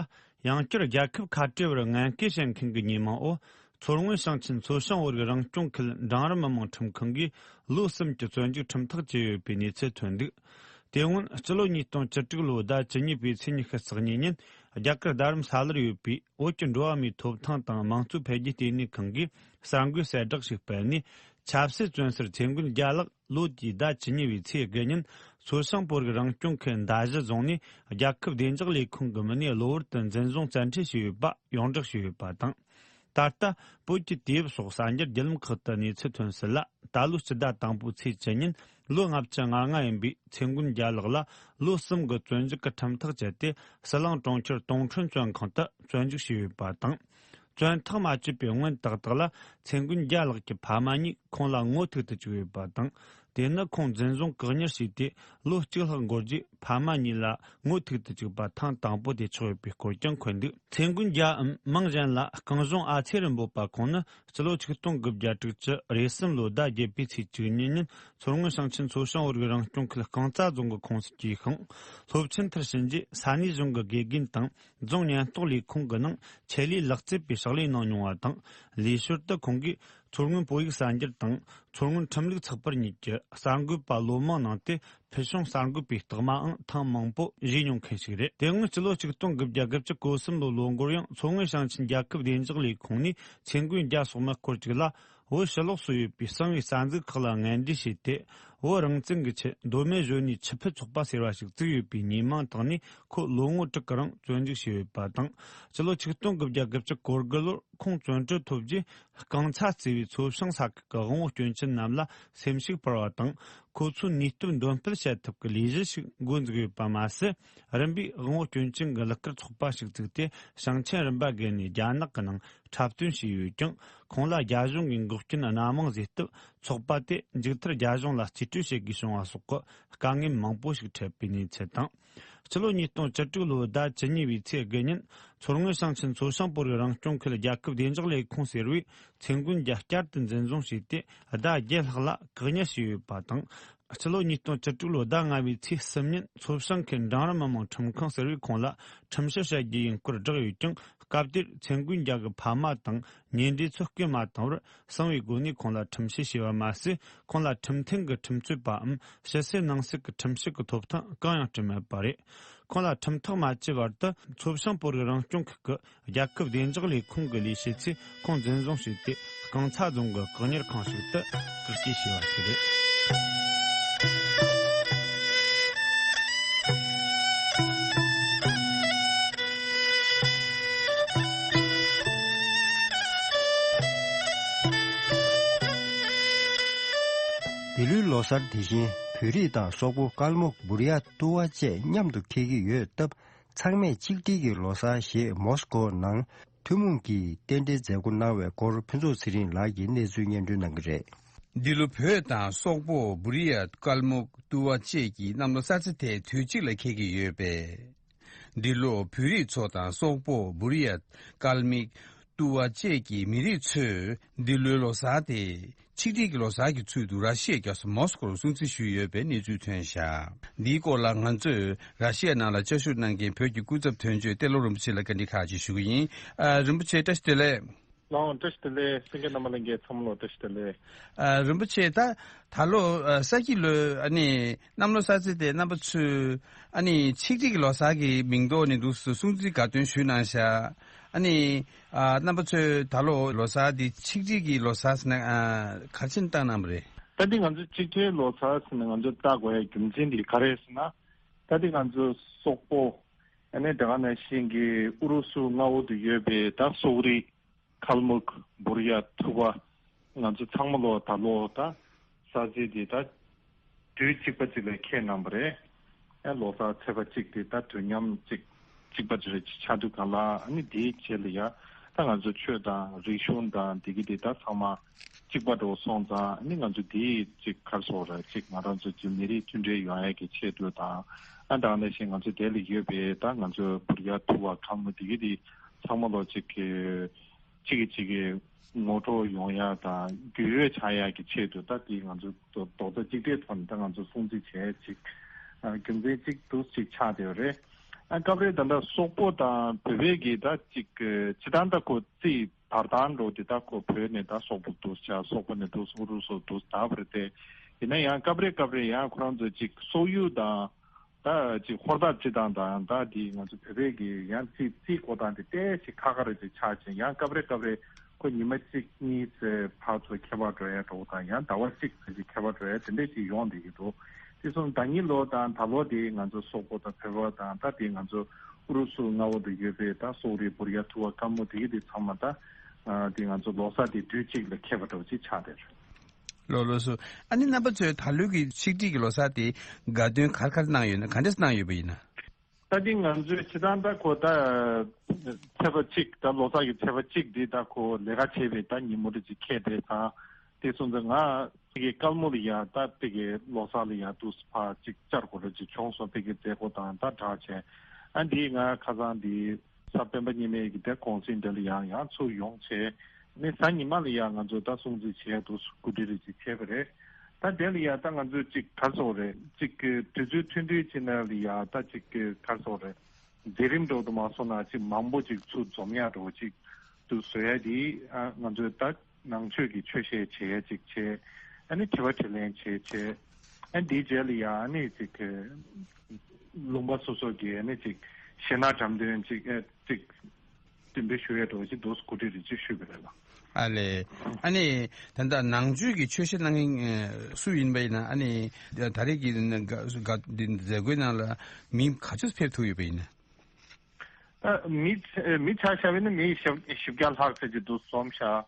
ཡང་བསྐྱར་རྒྱལ་ཁབ་ཁ་བྲལ་བར་ངན་སྐུལ་བྱེད་མཁན་གྱི་ཉེས་མིང་འོག་མཚོ་སྔོན་ཞིང་ཆེན་མཚོ་བྱང་བོད་རིགས་རང་སྐྱོང་ཁུལ་འབྲིང་རིམ་མི་དམངས་ཁྲིམས་ཁང་གིས་ལོ་གསུམ་གྱི་བཙོན་འཇུག་ཁྲིམས་ཐག་བཅད་ཡོད་པའི་གནས་ཚུལ་ཐོན་འདུག་དེ་སྔོན་སྤྱི་ལོ་ཉིས་སྟོང་བཅུ་དྲུག་ལོའི་ཟླ་བཅུ་གཉིས་པའི་ཚེས་ཉི་ཤུ་རྩ་གཉིས་ཉིན། རྒྱ་གར་རྡ་རམ་ས་ལར་ཡོད་པའི་བོད་ཀྱི་འགྲོ་བ་མིའི་ཐོབ་ཐང་དང་མང་གཙོ་འཕེལ་རྒྱས་ལྟེ་གནས་ཁང་གིས་གསར་འགོད་གསལ་བསྒྲགས་ཤིག་སྤེལ་ནས། ཆབ་སྲིད་བཙོན་ཟུར་ཚེ་མགོན་རྒྱལ་ལགས་ལོ་དེའི་ཟླ་བཅུ་གཉིས་པའི་ཚེས་དགུ་ཉིན། མཚོ་བྱང་བོད་རིགས་རང་སྐྱོང་ཁུལ་མདའ་བཞི་རྫོང་ནས་རྒྱལ་ཁབ་བདེ་འཇགས་ལས་ཁུངས་ཀྱི་མི་སྣས་གློ་བུར་དུ་འཛིན་བཟུང་བཙན་ཁྲིད་བྱས་ཡོད་པ་ཡོངས་བསྒྲགས་བྱས་ཡོད་པ་དང་། ད་ལྟ་བོད་ཀྱི་དུས་བབ་སོགས་གསར་འགྱུར་བརྒྱུད་ལམ་ཁག་ཏུ་གནས་ཚུལ་ཐོན་སྲིད་ལ། ད་ལོའི་སྤྱི་ཟླ་དང་པོའི་ཚེས་བཅུ་ཉིན་ལོ་ལྔ་བཅུ་ང་ལྔ་ཡིན་པའི་ཚེ་མགོན་རྒྱལ་ལགས་ལ་ལོ་གསུམ་གྱི་བཙོན་འཇུག་གི་ཁྲིམས་ཐག་བཅད་དེ། ཟི་ལིང་གྲོང་ཁྱེར་ཏུང་ཁྲོན་བཙོན་ཁང་དུ་བཙོན་འཇུག་བྱས་ཡོད་པ་དང་། བཙོན་ཐག་མ་བཅད་པའི་སྔོན་ཏག་ཏག་ལ་ཚེ་མགོན་རྒྱལ་ལགས་ཀྱི་ཕ་མ་གཉིས་ཁོང་ལ་ངོ་ཐུག་ཏུ་བཅུག་ཡོད་པ་དང་། དེ་ནི་ཁོང་འཛིན་བཟུང་བཀག་ཉར་བྱས་ཏེ་ལོ་གཅིག་ལྷག་འགོར་རྗེས། ཕ་མ་གཉིས་ལ་ངོ་ཐུག་ཏུ་བཅུག་པ་ཐེངས་དང་པོ་དེ་ཆགས་ཡོད་པའི་སྐོར་ཀྱང་འཁོད་འདུག་ཚེ་མགོན་རྒྱལ་འམ་མིང་གཞན་ལ་སྐལ་བཟང་ཨ་ཚེ་རིན་པོ་པ་ཁོང་ནི་སྤྱི་ལོ་ཆིག་སྟོང་དགུ་བརྒྱ་དྲུག་ཅུ་རེ་གསུམ་ལོའི་ཟླ་བརྒྱད་པའི་ཚེས་བཅུ་གཉིས་ཉིན་མཚོ་སྔོན་ཞིང་ཆེན་མཚོ་བྱང་བོད་རིགས་རང་སྐྱོང་ཁུལ་རྐང་ཚ་རྫོང་གི་ཁོངས་སུ་སྐྱེས་ཤིང་། སློབ་ཆེན་མཐར་ཕྱིན་རྗེས་ས་གནས་གཞུང་གི་དགེ་རྒན་དང་རྫོང་ཉེན་རྟོག་ལས་ཁུངས་ཀྱི་ནང་ཆེད་ལས་ལག་རྩལ་པའི་ཕྱག་ལས་གནང་མྱོང་བ་དང་། ལས་ཞོར་དུ་ཁོང་གིས་མཚོ་སྔོན་བོད་ཡིག་གསར་འགྱུར་དང་མཚོ་སྔོན་ཁྲིམས་ལུགས་ཚགས་པར་གཉིས་ཀྱི་གསར་འགོད་པ་ལོ་མང་གནང་སྟེ། ཕུལ་བྱུང་གསར་འགོད་པའི་རྟགས་མའང་ཐེངས་མང་པོ་བཞེས་མྱོང་མཁན་ཞིག་རེད། དེ་སྔོན་སྤྱི་ལོ་ཆིག་སྟོང་དགུ་བརྒྱ་དགུ་བཅུ་གོ་གསུམ་ལོའི་ལོ་འགོར་ཡང་མཚོ་སྔོན་ཞིང་ཆེན་རྒྱལ་ཁབ་བདེ་འཇགས་ལས་ཁུངས་ནས་ཚེ་མགོན་རྒྱལ་སོགས་མི་སྐོར་ཅིག་ལ་བོད་ཕྱི་ལོགས་སུ་ཡོད་པའི་གསང་བའི་རྩ་འཛུགས་ཁག་ལ་ངན་འབྲེལ་བྱས་ཏེ། བོད་རང་བཙན་གྱི་ཆེད་མདོ་སྨད་གཞོན་ནུའི་ཆུ་ཕུད་ཚོགས་པ་ཟེར་བ་ཞིག་བཙུགས་ཡོད་པའི་ཉེས་མིང་བཏགས་ནས་ཁོ་ལོ་ངོ་དྲུག་གི་རིང་བཙོན་འཇུག་བྱས་ཡོད་པ་དང་། སྤྱི་ལོ་ཆིག་སྟོང་དགུ་བརྒྱ་དགུ་བཅུ་གོ་དགུ་ལོར་ཁོང་བཙོན་གྲོལ་ཐོབ་རྗེས། རྐང་ཚ་བརྩེ་བའི་མཚོ་བྱང་ས་ཁུལ་གྱི་དབང་བོ་སྐྱོན་ཅན་རྣམས་ལ་སེམས་ཤུགས་སྤར་བ་དང་། ཁོ་ཚོའི་ནུས་སྟོབས་འདོན་སྤེལ་བྱེད་ཐབས་ཀྱི་ལས་གཞི་ཞིག་འགོ་འཛུགས་ཡོད་པ་མ་ཟད། རིམ་པས་དབང་བོ་སྐྱོན་ཅན་གྱི་གླུ་གར་ཚོགས་པ་ཞིག་བཙུགས་ཏེ། ཞིང་ཆེན་རིམ་པ་བརྒལ་ནས་རྒྱ་ནག་གི་ནང་འཁྲབ་སྟོན་བྱས་ཡོད་ཀྱང་། ཁོང་ལ་རྒྱ་གཞུང་གིས་འགོག་རྐྱེན་སྣ་མང་བཟོས་སྟབས། ཚོགས་པ་དེ་མཇུག་མཐར་རྒྱ་གཞུང་ལ་རྩིས་སྤྲོད་བྱེད་དགོས་བྱུང་བ་སོགས་ཀྱི་དཀའ་ངལ་མང་པོ་ཞིག་འཕྲད་པའི་གནས་ཚུལ་དང་། ཕྱི་ལོ་ཉིས་སྟོང་བཅུ་དྲུག་ལོའི་ཟླ་བཅུ་གཉིས་པའི་ཚེས་དགུ་ཉིན། མཚོ་སྔོན་ཞིང་ཆེན་མཚོ་བྱང་བོད་རིགས་རང་སྐྱོང་ཁུལ་རྒྱལ་ཁབ་བདེ་འཇགས་ལས་ཁུངས་ཟེར་བས། ཚེ་མགོན་རྒྱལ་བསྐྱར་དུ་འཛིན་བཟུང་བྱས་ཏེ། ཟླ་བརྒྱད་ལྷག་ལ་བཀག་ཉར་བྱས་ཡོད་པ་དང་། ཕྱི་ལོ་ཉིས་སྟོང་བཅུ་དྲུག་ལོའི་ཟླ་ལྔ་པའི་ཚེས་གསུམ་ཉིན། མཚོ་བྱང་ཁུལ་འབྲིང་རིམ་མི་དམངས་ཁྲིམས་ཁང་ཟེར་བས་ཁོང་ལ་ཁྲིམས་བཤེར་བྱ་རྒྱུ་ཡིན་སྐོར་བསྒྲགས་ཡོད་ཀྱང་། སྐབས་དེར་ཚེ་མགོན་རྒྱལ་གྱི་ཕ་མ་དང་ཉེ་འབྲེལ་ཚོས་སྐུ་མ་བཏང་བར། གསང་བའི་སྒོ་ནས་ཁོང་ལ་ཁྲིམས་བཤེར་བྱས་པ་མ་ཟད། ཁོང་ལ་ཁྲིམས་མཐུན་གྱི་ཁྲིམས་རྩོད་པའམ་ཕྱི་གསལ་ནང་གསལ་གྱི་ཁྲིམས་ཞིབ་ཀྱི་ཐོབ་ཐང་གང་ཡང་སྤྲད་མེད་པ་རེད། ཁོང་ལ་ཁྲིམས་ཐག་མ་བཅད་བར་དུ། མཚོ་བྱང་བོད་རིགས་རང་སྐྱོང་ཁུལ་གྱི་རྒྱལ་ཁབ་བདེ་འཇགས་ལས་ཁུངས་ཀྱི་ལས་བྱེད་ཚོས་ཁོང་འཛིན་བཟུང་བྱས་ཏེ། རྐང་ཚ་རྫོང་གི་བཀག་ཉར་ཁང་ཞིག་ཏུ་བཀག་སྐྱིལ་བྱས་པ་ཞིག་རེད། འདི་ལོའི་ལོ་གསར་དེ་བཞིན་བོད་རིགས་དང་སོག་པོ། དཀར་མོ། འབུར་ཡ། ཏུ་བ་བཅས་མཉམ་དུ་འཁེལ་གྱི་ཡོད་སྟབས། ཚང་མས་གཅིག་སྒྲིལ་གྱི་ལོ་གསར་ཞེས་མོ་སི་ཀོ་ནང་ཐུན་མོང་གིས་རྟེན་འབྲེལ་མཛད་སྒོ་གནང་བའི་སྐོར་ཕུན་ཚོགས་ཚེ་རིང་ལགས་ཀྱིས་གནས་ཚུལ་སྙན་སྒྲོན་གནང་གི་རེད། འདི་ལོ་བོད་དང་སོག་པོ། འབུར་ཡ། དཀར་མོ། ཏུ་བ་བཅས་ཀྱིས་གནམ་ལོ་གསར་ཚེས་དེ་དུས་གཅིག་ལ་འཁེལ་གྱི་ཡོད་པས། འདི་ལོ་བོད་རིགས་ཚོ་དང་སོག་པོ། འབུར་ཡ། དཀར་མེ། ཏུ་བ་བཅས་ཀྱི་མི་རིགས་ཚོས་འདི་ལོའི་ལོ་གསར་དེ་ཆིག་སྒྲིལ་གྱི་ལོ་གསར་གྱི་ཚུལ་དུ་ར་ཤི་ཡའི་རྒྱལ་ས་མོ་སི་ཀོར་སྲུང་བརྩི་ཞུས་ཡོད་པའི་གནས་ཚུལ་ཐོན་བཞག་འདིའི་སྐོར་ལ་ང་ཚོས་ར་ཤི་ཡ་ནང་ལ་བཅའ་བཞུགས་གནང་མཁན་བོད་ཀྱི་སྐུ་ཚབ་དོན་གཅོད་ཏེ་ལོ་རིན་པོ་ཆེ་ལ་བཀའ་འདྲི་ཁག་ཅིག་ཞུ་གི་ཡིན། ཨ། རིན་པོ་ཆེ་བཀྲ་ཤིས་བདེ་ལེགས། ལགས་འོང་། བཀྲ་ཤིས་བདེ་ལེགས། གསན་མཁན་རྣམ་པ་ལྷན་རྒྱས་ཚང་མ་ལ་བཀྲ་ཤིས་བདེ་ལེགས། ཨ། རིན་པོ་ཆེ། ད་ད་ལོ་ཨ་ས་ཁྱི་ལོའི་ཨ་ནི་གནམ་ལོ་གསར་ཚེས་དེ་རྣམ་པ་ཚོས་ཨ་ནི་ཆིག་སྒྲིལ་གྱི་ལོ་གསར་གྱི་མིང་ཐོག་ནས་འདུག་སེ་སྲུང་བརྩི་དགའ་སྟོན་ཞུས་གནང་ཤག་ཨ་ནི་ཨ་རྣམ་པ་ཚོས་ད་ལོ་ལོ་གསར་འདི་ཆིག་སྒྲིལ་གྱི་ལོ་གསར་ཟེར་ན་ཨ་ག་རེ་བྱས་ནས་བཏགས་གནང་བ་རེད། ད་འདི་ང་ཚོ་གཅིག་སྒྲིལ་ལོ་གསར་ཟེར་ནས་ང་ཚོ་བཏགས་དགོས་ཡ་རྒྱུ་མཚན་འདི་ག་རེ་རེད་ཟེར་ན། ད་འདི་ང་ཚོ་སོག་པོ། ཨ་ནི་དེ་ག་ནང་བཞིན་གྱི་ཨུ་རུ་སུ་མངའ་འོག་ཏུ་ཡོད་པའི་ད་སོག་རིགས། ཁལ་མུག། འབུར་ཡ། ཐུ་བ། ང་ཚོ་ཚང་མ་ལོ་ད་ལོ་ད་གསར་ཚེས་འདི་ད་དུས་གཅིག་པ་གཅིག་ལ་འཁེལ་གནང་བ་རེད། ཨེ་ལོ་གསར་ཚེས་པ་གཅིག་དེ་ད་དུས་མཉམ་གཅིག་གཅིག་པ་རེ་ཆགས་དུས་གང་ལ་ཨ་ནི་དེའི་རྗེས་ལ་ཡ་ད་ ད་ང་ཚོ་ཆོས་དང་རིག་གཞུང་དང་དེ་གི་དེ་ད་ཚང་མ་གཅིག་པ་འདྲ་བོ་སོང་ཙང་ནི་ང་ཚོ་དེའི་གཅིག་ག་རེ་ཟེར་དགོས་རེད། གཅིག་ང་རང་ཚོ་གཅིག་མི་རིགས་མཐུན་སྒྲིལ་ཡོང་ཡས་ཀྱི་ཆེད་དུ་དང་ཨ་ད་ག་ནང་བཞིན་ང་ཚོ་དེ་ལ་ཡོད་པའི་ད་ང་ཚོ་བུར་ཡ་ཐུ་བ་ཁམས་མོ་དེ་གི་དེ་ཚང་མ་ལོ་གཅིག་གི་གཅིག་གིས་གཅིག་གི་ངོ་སྤྲོད་ཡོང་ཡ་དང་རྒྱུས་ཡོད་ཆགས་ཡ་གི་ཆེད་དུ་ད་དེ་ང་ཚོ་རྡོག་རྩ་གཅིག་སྒྲིལ་ཐོག་ནས་ད་ང་ཚོ་སྲུང་བརྩི་བྱས་ཅིག་ཨ་རྒྱུ་མཚན་གཅིག་ཏུ་ཅིག་ཆགས་བསྡད་ཡོད་རེད། ཨ་སྐབས་རེ་ད་ལྟ་སོག་པོ་དང་བོད་པའི་གི་ད་ཅིག་སྤྱི་བཏང་ད་ཁོ་རྩིས་བར་ཐག་འགྲོ་དེ་ད་ཁོ་བོད་ནས་ད་སོག་པོ་འདུག་ཆ་སོག་པོ་ནས་འདུག་ཨུ་རུ་སུ་འདུག་ད་བར་དེ་ཡིན་ན་ཡང་སྐབས་རེ་སྐབས་རེ་ཡང་ཁོ་རང་ཚོ་ཅིག་སོག་ཡུལ་དང་། ད་ཅིག་ཧོར་ཐག་སྤྱི་བཏང་དང་ད་དེ་ང་ཚོ་བོད་པའི་གི་ཡང་རྩིས་རྩིས་འགོ་སྟངས་དེ་ཏོག་ཙམ་ཁག་ཁག་རེད་ཅེས་ཆགས་ཅིང་ཡང་སྐབས་རེ་སྐབས་རེ་ཁོ་ཉི་མ་གཅིག་གཉིས་ཙམ་ཕར་ཚུར་ཁྱད་པར་འགྲོ་ཡ་འདྲ་བོ་དང་ཡང་ཟླ་བ་གཅིག་ཙམ་ཅིག་ཁྱད་པར་འགྲོ་ཡ་དེ་འདྲས་ཅིག་ཡོང་བསྡད་ཀྱི་འདུག་དེ་སོང་ཟླ་ཉིན་ལོ་དང་ད་ལོ་དེ་ང་ཚོ་སོག་པོ་དང་བོད་པ་དང་ད་དེ་ང་ཚོ་ཨུ་རུ་སུ་མངའ་འོག་ཏུ་ཡོད་པའི་ད་སོག་རིགས་བུར་ཡ་ཐུ་བ་དཀར་མོ་དེ་གི་དེ་ཚང་མ་ད་དེ་ང་ཚོ་ལོ་གསར་དེ་དུས་གཅིག་ལ་འཁེལ་བ་འདྲ་བོ་ཅིག་ཆགས་བསྡད་རེད། ལགས་ལགས་སོ། ཨ་ནི་རྣམ་པ་ཚོས་ད་ལོའི་གི་ཆིག་སྒྲིལ་གྱི་ལོ་གསར་དེ་དགའ་སྟོན་ག་རེ་ག་རེ་གནང་ཡོད་ན་ག་འདྲས་གནང་ཡོད་པ་ཡིན་ན། ད་དེ་ང་ཚོའི་སྤྱི་བཏང་ད་ཁོ་ད་ཚེས་པ་གཅིག་ད་ལོ་གསར་གྱི་ཚེས་པ་གཅིག་འདི་ད་ཁོ་ལས་ཀ་བྱེད་པའི་ད་ཉིན་མོ་རེ་ཅིག་འཁེལ་བསྡད་ཙང་དེ་སོང་ཙང་ང་དེ་གི་སྐར་མོ་ལ་ཡ་ད་དེ་གི་ལོ་གསར་ལ་ཡ་དུས་ཕར་ཅིག་བཅར་དགོས་རེ་ཅིག་བྱུང་སོང་། དེ་གི་མཛད་སྒོ་དང་ད་གྲ་བྱས་ཨ་འདི་ང་ཁ་སང་འདི། གཟའ་སྤེན་པ་ཉི་མའི་གི་དེ་གུང་སེང་འདི་ལ་ཡང་ཡང་ཚུར་ཡོང་བྱས་ནས་གཟའ་ཉི་མ་ལ་ཡང་ང་ཚོ་ད་སྲུང་བརྩི་བྱས་འདུག་གོ་སྒྲིག་རེ་ཅིག་བྱས་པ་རེད། ད་དེ་ལ་ཡང་ད་ང་ཚོ་ཅིག་ག་རེ་ཟེར་དགོས་རེད། ཅིག་གི་དུས་ཚོད་ཐུང་ཐུང་ཅིག་ནང་ལ་ཡང་ད་ཅིག་གི་ག་རེ་ཟེར་དགོས་རེད། མཛད་རིམ་འདྲ་བོ་དུ་མ་སོང་ན་ཅིག་མང་པོ་ཅིག་ཚུར་འཛོམས་ཡག་འདྲ་བོ་ཅིག་ཏུ་བཟོ་ཡ་དེ་ཨ་ང་ཚོས་ད་ནང་ཆོས་ཀྱི་ཆོས་བཤད་བྱེད་ཡ་ཅིག་བྱས་ཨ་ནི་དྲི་བ་དྲིས་ལན་བྱེད་བྱས་ཨ་འདིའི་རྗེས་ལ་ཡང་ཨ་ནི་ཅིག་གི་ལུང་པ་སོ་སོ་གི་ཨ་ནི་ཅིག་གཞས་སྣ་འགྲམ་སྟོན་ཅིག་ཨ་ཅིག་འགྲེམས་སྤེལ་ཞུ་ཡས་འདྲ་བོ་ཅིག་འདུག་གོ་སྒྲིག་རེ་ཅིག་ཞུས་པ་རེད་ལགས། ཨ་ལས། ཨ་ནི་ད་ལྟ་ནང་ཆོས་ཀྱི་ཆོས་བཤད་གནང་མཁན་ཨ་སུ་ཡིན་པ་ཡིན་ན་ཨ་ནི་ད་རེས་ཀྱི་ནང་ག་ག་འདི་མཛད་སྒོའི་ནང་ལ་མི་ག་ཚོད་ཕེབས་ཐུབ་ཡོད་པ་ཡིན་ན། ད་མི་མི་ཆ་བཞག་པ་ཡིན་ན་མི་བཞི་བཞི་བརྒྱ་ལྷག་ཙམ་ཅིག་འདུག་འཛོམས་ཤག་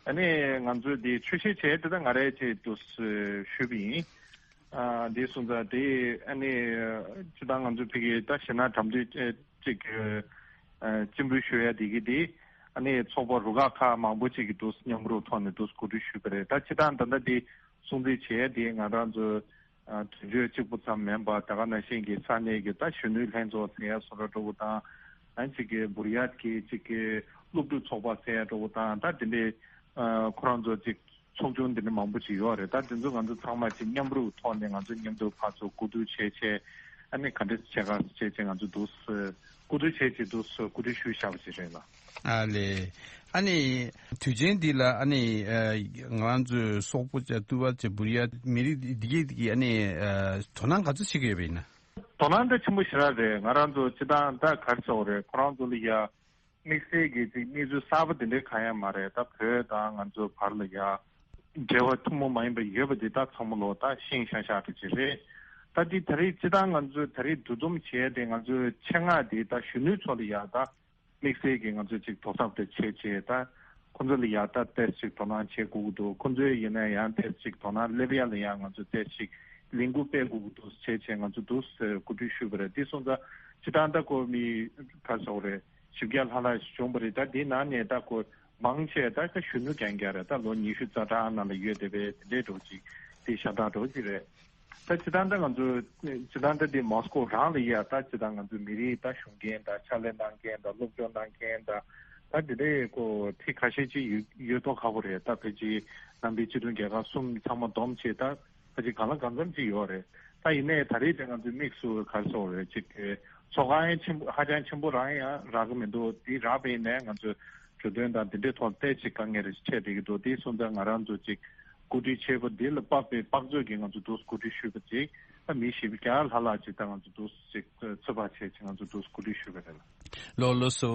ཨ་ནི་ང་ཚོས་འདི་ཆོས་བཤད་བྱས་དེ་ད་ང་རའི་ཆེད་དུ་ཞུས་པ་ཡིན། ཨ་འདི་སོང་ཙང་དེ་ཨ་ནི་སྤྱི་བཏང་ང་ཚོ་ཕ་གི་ད་གཞས་སྣ་འགྲམ་སྟོན་ཅིག་ཨ་རྩེད་འགྲན་ཞུ་ཡ་དེ་གི་དེ་ཨ་ནི་ཚོགས་པ་རུ་ཁག་ཁག་མང་པོ་ཅིག་གི་འདུག་མཉམ་རུབ་ཐོག་ནས་འདུག་གོ་སྒྲིག་ཞུས་པ་རེད། ད་སྤྱི་བཏང་ད་ལྟ་དེ་སྲུང་བརྩི་བྱས་དེ་ང་རང་ཚོ་ཨ་དོན་གཅོད་གཅིག་པུ་ཙམ་མིན་པ་ད་ག་ནང་བཞིན་གྱི་ས་གནས་ཀྱི་ད་གཞོན་ནུའི་ལྷན་ཚོགས་ཟེར་ཡ་བཟོ་འདྲ་འདྲ་བོ་དང་། ཨ་ཅིག་གི་བུར་ཡ་གི་ཅིག་གི་སློབ་ཕྲུག་ཚོགས་པ་ཟེར་ཡ་འདྲ་བོ་དང་ད་དེ་འདྲའི་ཨ་ཁོ་རང་ཚོ་ཅིག་ཚོགས་ཆུང་དེ་འདྲ་མང་པོ་ཅིག་ཡོད་རེད། ད་དེ་ཚོ་ང་ཚོ་ཚང་མ་ཅིག་མཉམ་རུབ་ཐོག་ནས་ང་ཚོ་མཉམ་དུ་ཕར་ཚུར་གོ་བསྡུར་བྱས་བྱས་ཨ་ནི་ག་འདྲ་བྱེད་ག་བྱས་བྱས་ང་ཚོ་འདུག་གོ་བསྡུར་བྱས་བྱས་འདུག་གོ་སྒྲིག་ཞུས་བཞག་པ་ཅིག་རེད་ལགས། ཨ་ལས། ཨ་ནི་དུས་ཆེན་འདི་ལ་ཨ་ནི་ཨ་ང་རང་ཚོའི་སོག་པོ་བཅས་ཏུ་བ་བཅས་བུར་ཡ་མི་རིགས་འདི་གས་འདི་གས་ཨ་ནི་ཨ་དོ་སྣང་ག་ཚོད་བྱེད་ཀྱི་ཡོད་པ་ཡིན་ན། དོ་སྣང་ད་ཆེན་པོ་ཞེ་དྲག་རེད། ང་རང་ཚོ་སྤྱི་བཏང་ད་ག་རེ་ཟེར་དགོས་རེད། ཁོ་རང་ཚོ་ལ་ཡ་དམིགས་བསལ་གྱི་ཅིག་གནས་ཚུལ་གསར་པ་འདི་འདྲའི་གང་ཡང་མ་རེད། ད་བོད་དང་ང་ཚོ་བར་ལ་ཡ་འབྲེལ་བ་ཐུན་མོང་མ་ཡིན་པ་ཡོད་པ་འདི་ད་ཚང་མ་ལོ་ད་ཤེས་ཤག་ཤག་འདྲ་ཅིག་རེད། ད་འདི་ད་རེས་སྤྱི་བཏང་ང་ཚོས་ད་རེས་འདུ་འཛོམས་བྱས་ཏེ་ང་ཚོའི་ཆེད་མངགས་འདི་ད་གཞོན་ནུའི་ཚོ་ལ་ཡ་ད་དམིགས་བསལ་གྱི་ང་ཚོས་ཅིག་དོ་ཟབ་དེ་བྱས་བྱས་ད་ཁོ་ཚོ་ལ་ཡ་ད་ཏོག་ཙམ་ཅིག་དོ་སྣང་བྱེད་དགོས་ཀྱི་འདུག་ཁོ་ཚོའི་ཡིན་ན་ཡང་ཏོག་ཙམ་ཅིག་དོ་སྣང་སླེབས་ཡ་ལ་ཡ་ང་ཚོས་ཏོག་ཙམ་ཅིག་ལས་འགུལ་སྤེལ་དགོས་ཀྱི་འདུག་བྱས་བྱས་ང་ཚོ་འདུག་གོ་སྒྲིག་ཞུས་པ་རེད། དེ་སོང་ཙང་སྤྱི་བཏང་ད་ཁོ་མི་ག་རེ་ཟེར་དགོས་རེད། བཞི་བརྒྱ་ལྷག་ལྷག་ཞིག་བྱུང་བ་རེད། ད་དེའི་ནང་ནས་ད་ཁོ་མང་ཆེ་ད་ད་གཞོན་ནུ་རྐྱང་རྐྱང་རེད། ད་ལོ་ཉི་ཤུ་རྩ་གྲངས་ནང་ལ་ཡོད་བསྡད་པའི་དེ་འདྲའི་འདྲ་བོ་ཅིག་དེ་ཤ་སྟག་འདྲ་བོ་ཅིག་རེད། ད་སྤྱི་བཏང་ད་ང་ཚོ་སྤྱི་བཏང་ད་དེ་མོ་སི་ཀོ་རང་ལ་ཡ་ད་སྤྱི་བཏང་ང་ཚོ་མི་རིགས་ད་ཞུགས་མཁན་ད་ཕྱག་ལས་གནང་མཁན་ད་སློབ་སྦྱོང་གནང་མཁན་ད་ད་དེ་འདྲའི་ཁོ་ཐེངས་ཁ་ཤས་ཅིག་ཡོད་ཡོད་མདོག་ཁ་པོ་རེད། ད་ཕལ་ཆེར་ནང་པའི་སྤྱི་མཐུན་རྒྱལ་ཁབ་གསུམ་ཚང་མ་བསྡོམས་བྱས་ད། ད་ཅིག་གང་ལ་གང་འཚམ་ཅིག་ཡོད་རེད། ད་ཡིན་ནའི་ད་རེས་དེ་ང་ཚོའི་དམིགས་སུ་ག་རེ་ཟེར་དགོས་རེད། ཅིག་གི་ཚོགས་ཁག་ཡང་ཆེན་པོ་ཧ་ཅང་ཆེན་པོ་རང་ཡང་རག་གི་མི་འདུག་དེ་རག་པ་ཡིན་ནའི་ང་ཚོས་གྲོས་མཐུན་དང་དེ་འདྲའི་ཐོག་ཏོག་ཙམ་དཀའ་ངལ་རེ་འཕྲད་བསྡད་ཀྱི་འདུག་དེ་སོང་ཙང་ང་རང་ཚོ་ཅིག་གོ་སྒྲིག་བྱས་པ་འདི་ལ་དཔག་པའི་དཔག་ཚོད་ཀྱིས་ང་ཚོ་འདུག་གོ་སྒྲིག་ཞུས་པ་ཅིག་ད་མི་བཞི་བརྒྱ་ལྷག་ལྷག་ཅིག་ད་ང་ཚོ་འདུག་ཅིག་ཚོད་དཔག་བྱས་ཅིག་ང་ཚོ་འདུག་གོ་སྒྲིག་ཞུས་པ་རེད། ལགས་ལགས་སོ།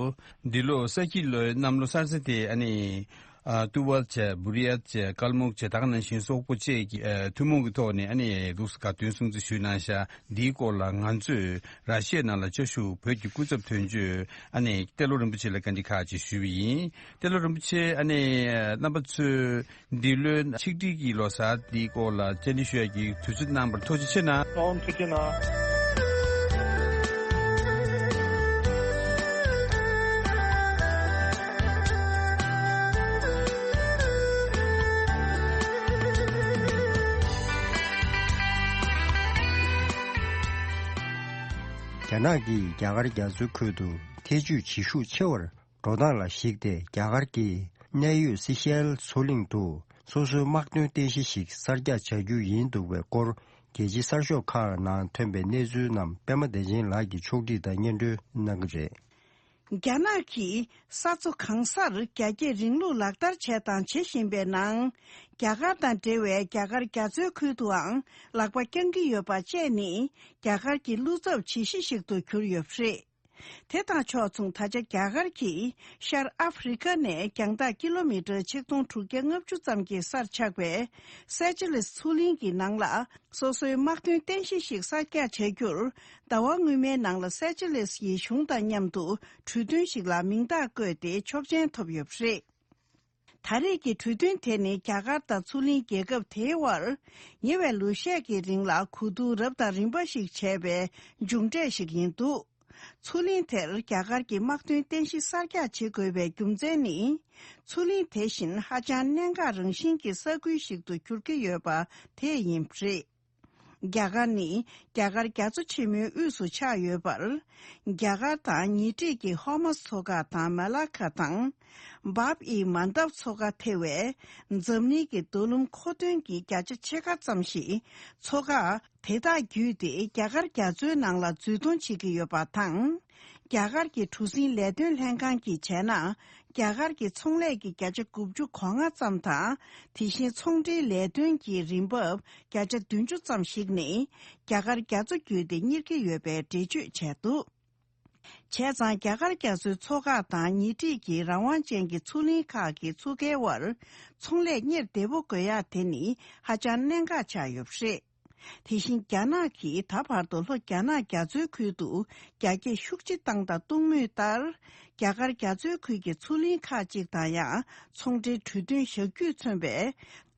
འདི་ལོ་ས་ཁྱི་ལོའི་གནམ་ལོ་གསར་ཚེས་དེ་ཨ་ནི། ཨ་ཏུ་ཝལ་བཅས་བུར་ཡ་བཅས་ཀལ་མུག་བཅས་ད་ག་ནང་བཞིན་སོག་པོ་བཅས་ཀྱི་ཨ་ཐུན་མོང་གི་ཐོག་ནས་ཨ་ནི་འདུག་སེ་དགའ་སྟོན་སྲུང་བརྩི་ཞུས་གནང་ཤག་འདིའི་སྐོར་ལ་ང་ཚོས་ར་ཤི་ཡའི་ནང་ལ་བཅའ་བཞུགས་བོད་ཀྱི་སྐུ་ཚབ་དོན་གཅོད་ཨ་ནི་ཏེ་ལོ་རིན་པོ་ཆེ་ལ་བཀའ་འདྲི་ཁག་ཅིག་ཞུས་པ་ཡིན། ཏེ་ལོ་རིན་པོ་ཆེ་ཨ་ནི་རྣམ་པ་ཚོས་འདི་ལོའི་ཆིག་སྒྲིལ་གྱི་ལོ་གསར་འདིའི་སྐོར་ལ་བཅར་འདྲི་ཞུ་ཡག་གི་དུས་ཚོད་གནང་བར་ཐུགས་རྗེ་ཆེ་གནང་། ཨོ་ཐུགས་རྗེ་གནང་། རྒྱ་ནག་གིས་རྒྱ་གར་རྒྱ་མཚོའི་ཁུལ་དུ་ཐེ་ཇུས་བྱེད་ཤུགས་ཆེ་བར་འགྲོ་སྟངས་ལ་གཞིགས་ཏེ། རྒྱ་གར་གྱི་གནད་ཡོད་སི་ཤེལ་མཚོ་གླིང་དུ་སོ་སོའི་དམག་དོན་རྟེན་གཞི་ཞིག་གསར་རྒྱག་བྱ་རྒྱུ་ཡིན་འདུག་པའི་སྐོར། རྒྱལ་སྤྱིའི་གསར་ཤོག་ཁག་ནང་ཐོན་པའི་གནས་ཚུལ་རྣམས་པད་མ་བདེ་ཆེན་ལགས་ཀྱིས་ཕྱོགས་སྒྲིག་དང་སྙན་སྒྲོན་གནང་གི་རེད། རྒྱ་ནག་གིས་ས་མཚོ་གང་སར་རྒྱ་སྐྱེད་རིང་ལུགས་ལག་བསྟར་བྱས་དང་བྱེད་བཞིན་པའི་ནང་། རྒྱ་གར་དང་འབྲེལ་བའི་རྒྱ་གར་རྒྱ་མཚོའི་ཁུལ་དུའང་ལག་པ་བརྐྱང་གི་ཡོད་པ་བཅས་ནི། རྒྱ་གར་གྱི་བློ་འཚབ་ཇི་ཞིག་ཞིག་ཏུ་གྱུར་ཡོད་པ་རེད། དེ་དང་ཕྱོགས་མཚུངས། ད་ཆ་རྒྱ་གར་གྱིས་ཤར་ཨ་ཧྥེ་རི་ཁ་ནས་རྒྱང་ཐག་ཀི་ལོ་མི་ཊར་ཆིག་སྟོང་དྲུག་བརྒྱ་ལྔ་བཅུ་ཙམ་གྱི་སར་ཆགས་པའི་སེ་ཅི་ལེས་མཚོ་གླིང་གི་ནང་ལ། སོ་སོའི་དམག་དོན་རྟེན་གཞི་ཞིག་གསར་རྒྱག་བྱ་རྒྱུར། ཟླ་བ་སྔོན་མའི་ནང་ལ་སེ་ཅི་ལེས་ཡི་གཞུང་དང་མཉམ་དུ་གྲོས་མཐུན་ཞིག་ལ་མིང་རྟགས་བཀོད་དེ་ཆོག་མཆན་ཐོབ་ཡོད་པ་རེད། ད་རེས་ཀྱི་གྲོས་མཐུན་དེ་ནི་རྒྱ་གར་དང་མཚོ་གླིང་རྒྱལ་ཁབ་དེའི་དབར་ཉེ་བའི་ལོ་ཤས་ཀྱི་རིང་ལ་གོ་བསྡུར་རབ་དང་རིམ་པ་ཞིག་བྱས་པའི་མཇུག་འབྲས་ཤིག་ཡིན་འདུག་མཚོ་གླིང་དེར་རྒྱ་གར་གྱི་དམག་དོན་རྟེན་གཞི་གསར་རྒྱག་བྱེད་དགོས་པའི་རྒྱུ་མཚན་ནི། མཚོ་གླིང་དེ་བཞིན་ཧ་ཅང་གནད་འགག་རང་བཞིན་གྱི་ས་ཁུལ་ཞིག་ཏུ་གྱུར་གྱི་ཡོད་པ་དེ་ཡིན་པ་རེད། རྒྱ་གར་ནི་རྒྱ་གར་རྒྱ་མཚོ་ཆེན་མོའི་དབུས་སུ་ཆགས་ཡོད་པར། རྒྱ་གར་དང་ཉེ་འཁྲིས་ཀྱི་ཧོར་མུ་མཚོ་ཁ་དང་མ་ལ་ཁ་དང་། བབ་ཨི་མན་དབ་མཚོ་ཁ་ཐེ་བའི་འཛམ་གླིང་གི་རྡོ་ལུང་མཁོ་འདོན་གྱི་བརྒྱ་ཆ་ཕྱེད་ཀ་ཙམ་ཞིག་མཚོ་ཁ་དེ་དག་བརྒྱུད་དེ་རྒྱ་གར་རྒྱ་མཚོའི་ནང་ལ་འཛུལ་གཏོང་བྱེད་ཀྱི་ཡོད་པ་དང་། རྒྱ་གར་གྱི་གྲུ་གཟིངས་ལས་དོན་ལྷན་ཁང་གིས་བྱས་ན། རྒྱ་གར་གྱི་ཚོང་ལས་ཀྱི་བརྒྱ་ཆ་དགུ་བཅུ་གོ་ལྔ་ཙམ་དང་། དེ་བཞིན་ཚོང་འབྲེལ་ལས་དོན་གྱི་རིན་འབབ་བརྒྱ་ཆ་བདུན་ཅུ་ཙམ་ཞིག་ནི་རྒྱ་གར་རྒྱ་མཚོ་བརྒྱུད་དེ་གཉེར་གྱི་ཡོད་པའི་འགྲེལ་བརྗོད་བྱས་འདུག་བྱས་ཙང་། རྒྱ་གར་རྒྱ་མཚོའི་མཚོ་ཁ་དང་ཉེ་འཁྲིས་ཀྱི་རང་དབང་ཅན་གྱི་མཚོ་གླིང་ཁག་གི་མཚོ་ཁའི་དབར་ཚོང་ལས་གཉེར་བདེ་པོ་དགོས་ཡ་དེ་ནི་ཧ་ཅང་གནད་འགག་ཆགས་ཡོད་པ་རེད། དེ་བཞིན་རྒྱ་ནག་གིས་ད་བར་དུ་ལྷོ་རྒྱ་ནག་རྒྱ་མཚོའི་ཁུལ་དུ་རྒྱ་སྐྱེད་ཤུགས་ཆེ་བཏང་དང་གཏོང་མུས་ལྟར། རྒྱ་གར་རྒྱ་མཚོའི་ཁུལ་གྱི་མཚོ་གླིང་ཁག་ཅིག་དང་ཡང་ཚོང་འབྲེལ་གྲོས་མཐུན་བཞག་རྒྱུས་མཚོན་པའི་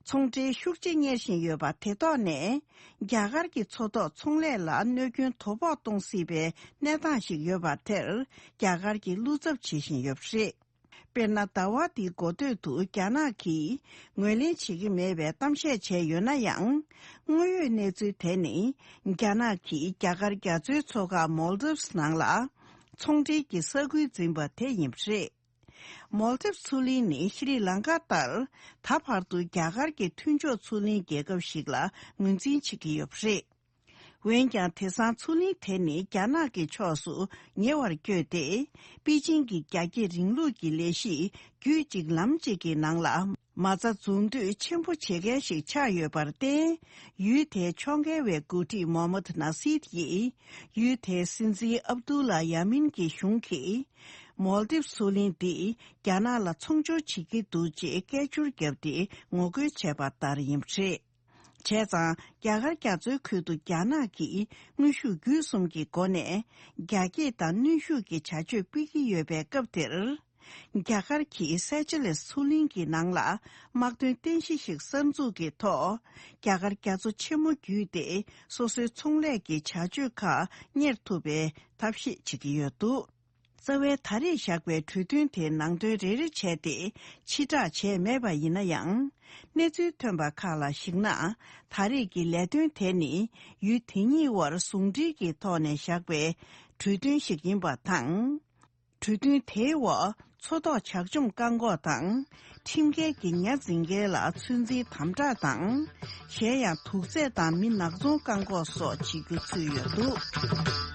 ཚོང་འབྲེལ་ཤུགས་ཆེ་གཉེར་བཞིན་ཡོད་པ་དེ་ཐོག་ནས། རྒྱ་གར་གྱི་མཚོ་ཐོག་ཚོང་ལས་ལ་གནོད་སྐྱོན་དོ་ཕོག་གཏོང་སྲིད་པའི་གནས་སྟངས་ཤིག་ཡོད་པ་དེར་རྒྱ་གར་གྱིས་བློ་འཚབ་བྱེད་བཞིན་ཡོད་པ་རེད། དཔེར་ན། ཟླ་བ་འདིའི་འགོ་སྟོད་དུ་རྒྱ་ནག་གིས་ངོས་ལེན་བྱེད་ཀྱི་མེད་པའི་གཏམ་བཤད་བྱས་ཡོད་ན་ཡང་། དངོས་ཡོད་གནས་ཚུལ་དེ་ནི། རྒྱ་ནག་གིས་རྒྱ་གར་རྒྱ་མཚོའི་མཚོ་ཁ་མོལ་དིབ་ནང་ལ་ཚོང་འབྲེལ་གྱི་ས་ཁུལ་འཛིན་པ་དེ་ཡིན་པ་རེད། མོལ་དིབ་མཚོ་གླིང་ནི་ཤྲི་ལང་ཀ་ལྟར་ད་བར་དུ་རྒྱ་གར་གྱི་མཐུན་ཕྱོགས་མཚོ་གླིང་རྒྱལ་ཁབ་ཞིག་ལ་ངོས་འཛིན་བྱེད་ཀྱི་ཡོད་པ་རེད། འོན་ཀྱང་། དེང་སང་མཚོ་གླིང་དེ་ནི་རྒྱ་ནག་གི་ཕྱོགས་སུ་ཉེ་བར་བསྐྱོད་དེ། པེ་ཅིང་གི་རྒྱ་སྐྱེད་རིང་ལུགས་ཀྱི་ལས་གཞིས་རྒྱུད་གཅིག་ལམ་གཅིག་གི་ནང་ལ་མ་རྩ་འཛུགས་གཏོད་ཆེན་པོ་བྱེད་མཁན་ཞིག་ཆགས་ཡོད་པར་བརྟེན། ཡུལ་དེའི་ཕྱོགས་འགལ་བའི་འགོ་ཁྲིད་མོ་མད་ན་སིད་ཀྱིས་ཡུལ་དེའི་སྲིད་འཛིན་ཨབ་དུ་ལ་ཡ་མིན་གྱི་གཞུང་གིས་མོལ་དིབ་མཚོ་གླིང་འདི་རྒྱ་ནག་ལ་ཚོང་སྦྱོར་བྱེད་ཀྱི་འདུག་ཅེས་སྐད་སྒྱུར་བརྒྱབ་སྟེ་ངོ་རྒོལ་བྱས་པ་ལྟར་ཡིན་པ་རེད། བྱས་ཙང་། རྒྱ་གར་རྒྱ་མཚོའི་ཁུལ་དུ་རྒྱ་ནག་གིས་དངོས་ཤུགས་བརྒྱུད་གསུམ་གྱི་སྒོ་ནས་རྒྱ་སྐྱེད་དང་གནོན་ཤུགས་ཀྱི་བྱ་སྤྱོད་སྤེལ་གྱི་ཡོད་པའི་སྐབས་དེར། རྒྱ་གར་གྱིས་སེ་ཅི་ལེས་མཚོ་གླིང་གི་ནང་ལ་དམག་དོན་རྟེན་གཞི་ཞིག་གསར་འཛུགས་ཀྱི་ཐོག་རྒྱ་གར་རྒྱ་མཚོ་ཆེན་མོ་བརྒྱུད་དེ་སོ་སོའི་ཚོང་ལས་ཀྱི་བྱ་སྤྱོད་ཁག་གཉེར་ཐུབ་པའི་ཐབས་ཤེས་བྱེད་ཀྱི་ཡོད་འདུག་རྩ་བའི་ད་རེས་བཞག་པའི་གྲོས་མཐུན་དེའི་ནང་དོན་རེ་རེ་བྱས་ཏེ་ཕྱིར་བསྒྲགས་བྱས་མེད་པ་ཡིན་ན་ཡང་། གནས་ཚུལ་ཐོན་པ་ཁག་ལ་གཞིགས་ན། ད་རེས་ཀྱི་ལས་དོན་དེ་ནི་ཡུལ་དེ་གཉིས་དབར་ཟུང་འབྲེལ་གྱི་ཐོག་ནས་བཞག་པའི་གྲོས་མཐུན་ཞིག་ཡིན་པ་དང་། གྲོས་མཐུན་དེའི་འོག་མཚོ་ཐོག་ཇག་བཅོམ་བཀག་འགོག་དང་། ཁྲིམས་འགལ་གྱི་ཉ་འཛིན་མཁན་ལ་ཚོད་འཛིན་དམ་དྲག་དང་། གཞན་ཡང་དུག་རྫས་དང་མི་ནག་ཚོང་བཀག་འགོག་སོགས་བྱེད་རྒྱུ་ཚུད་ཡོད་འདུག་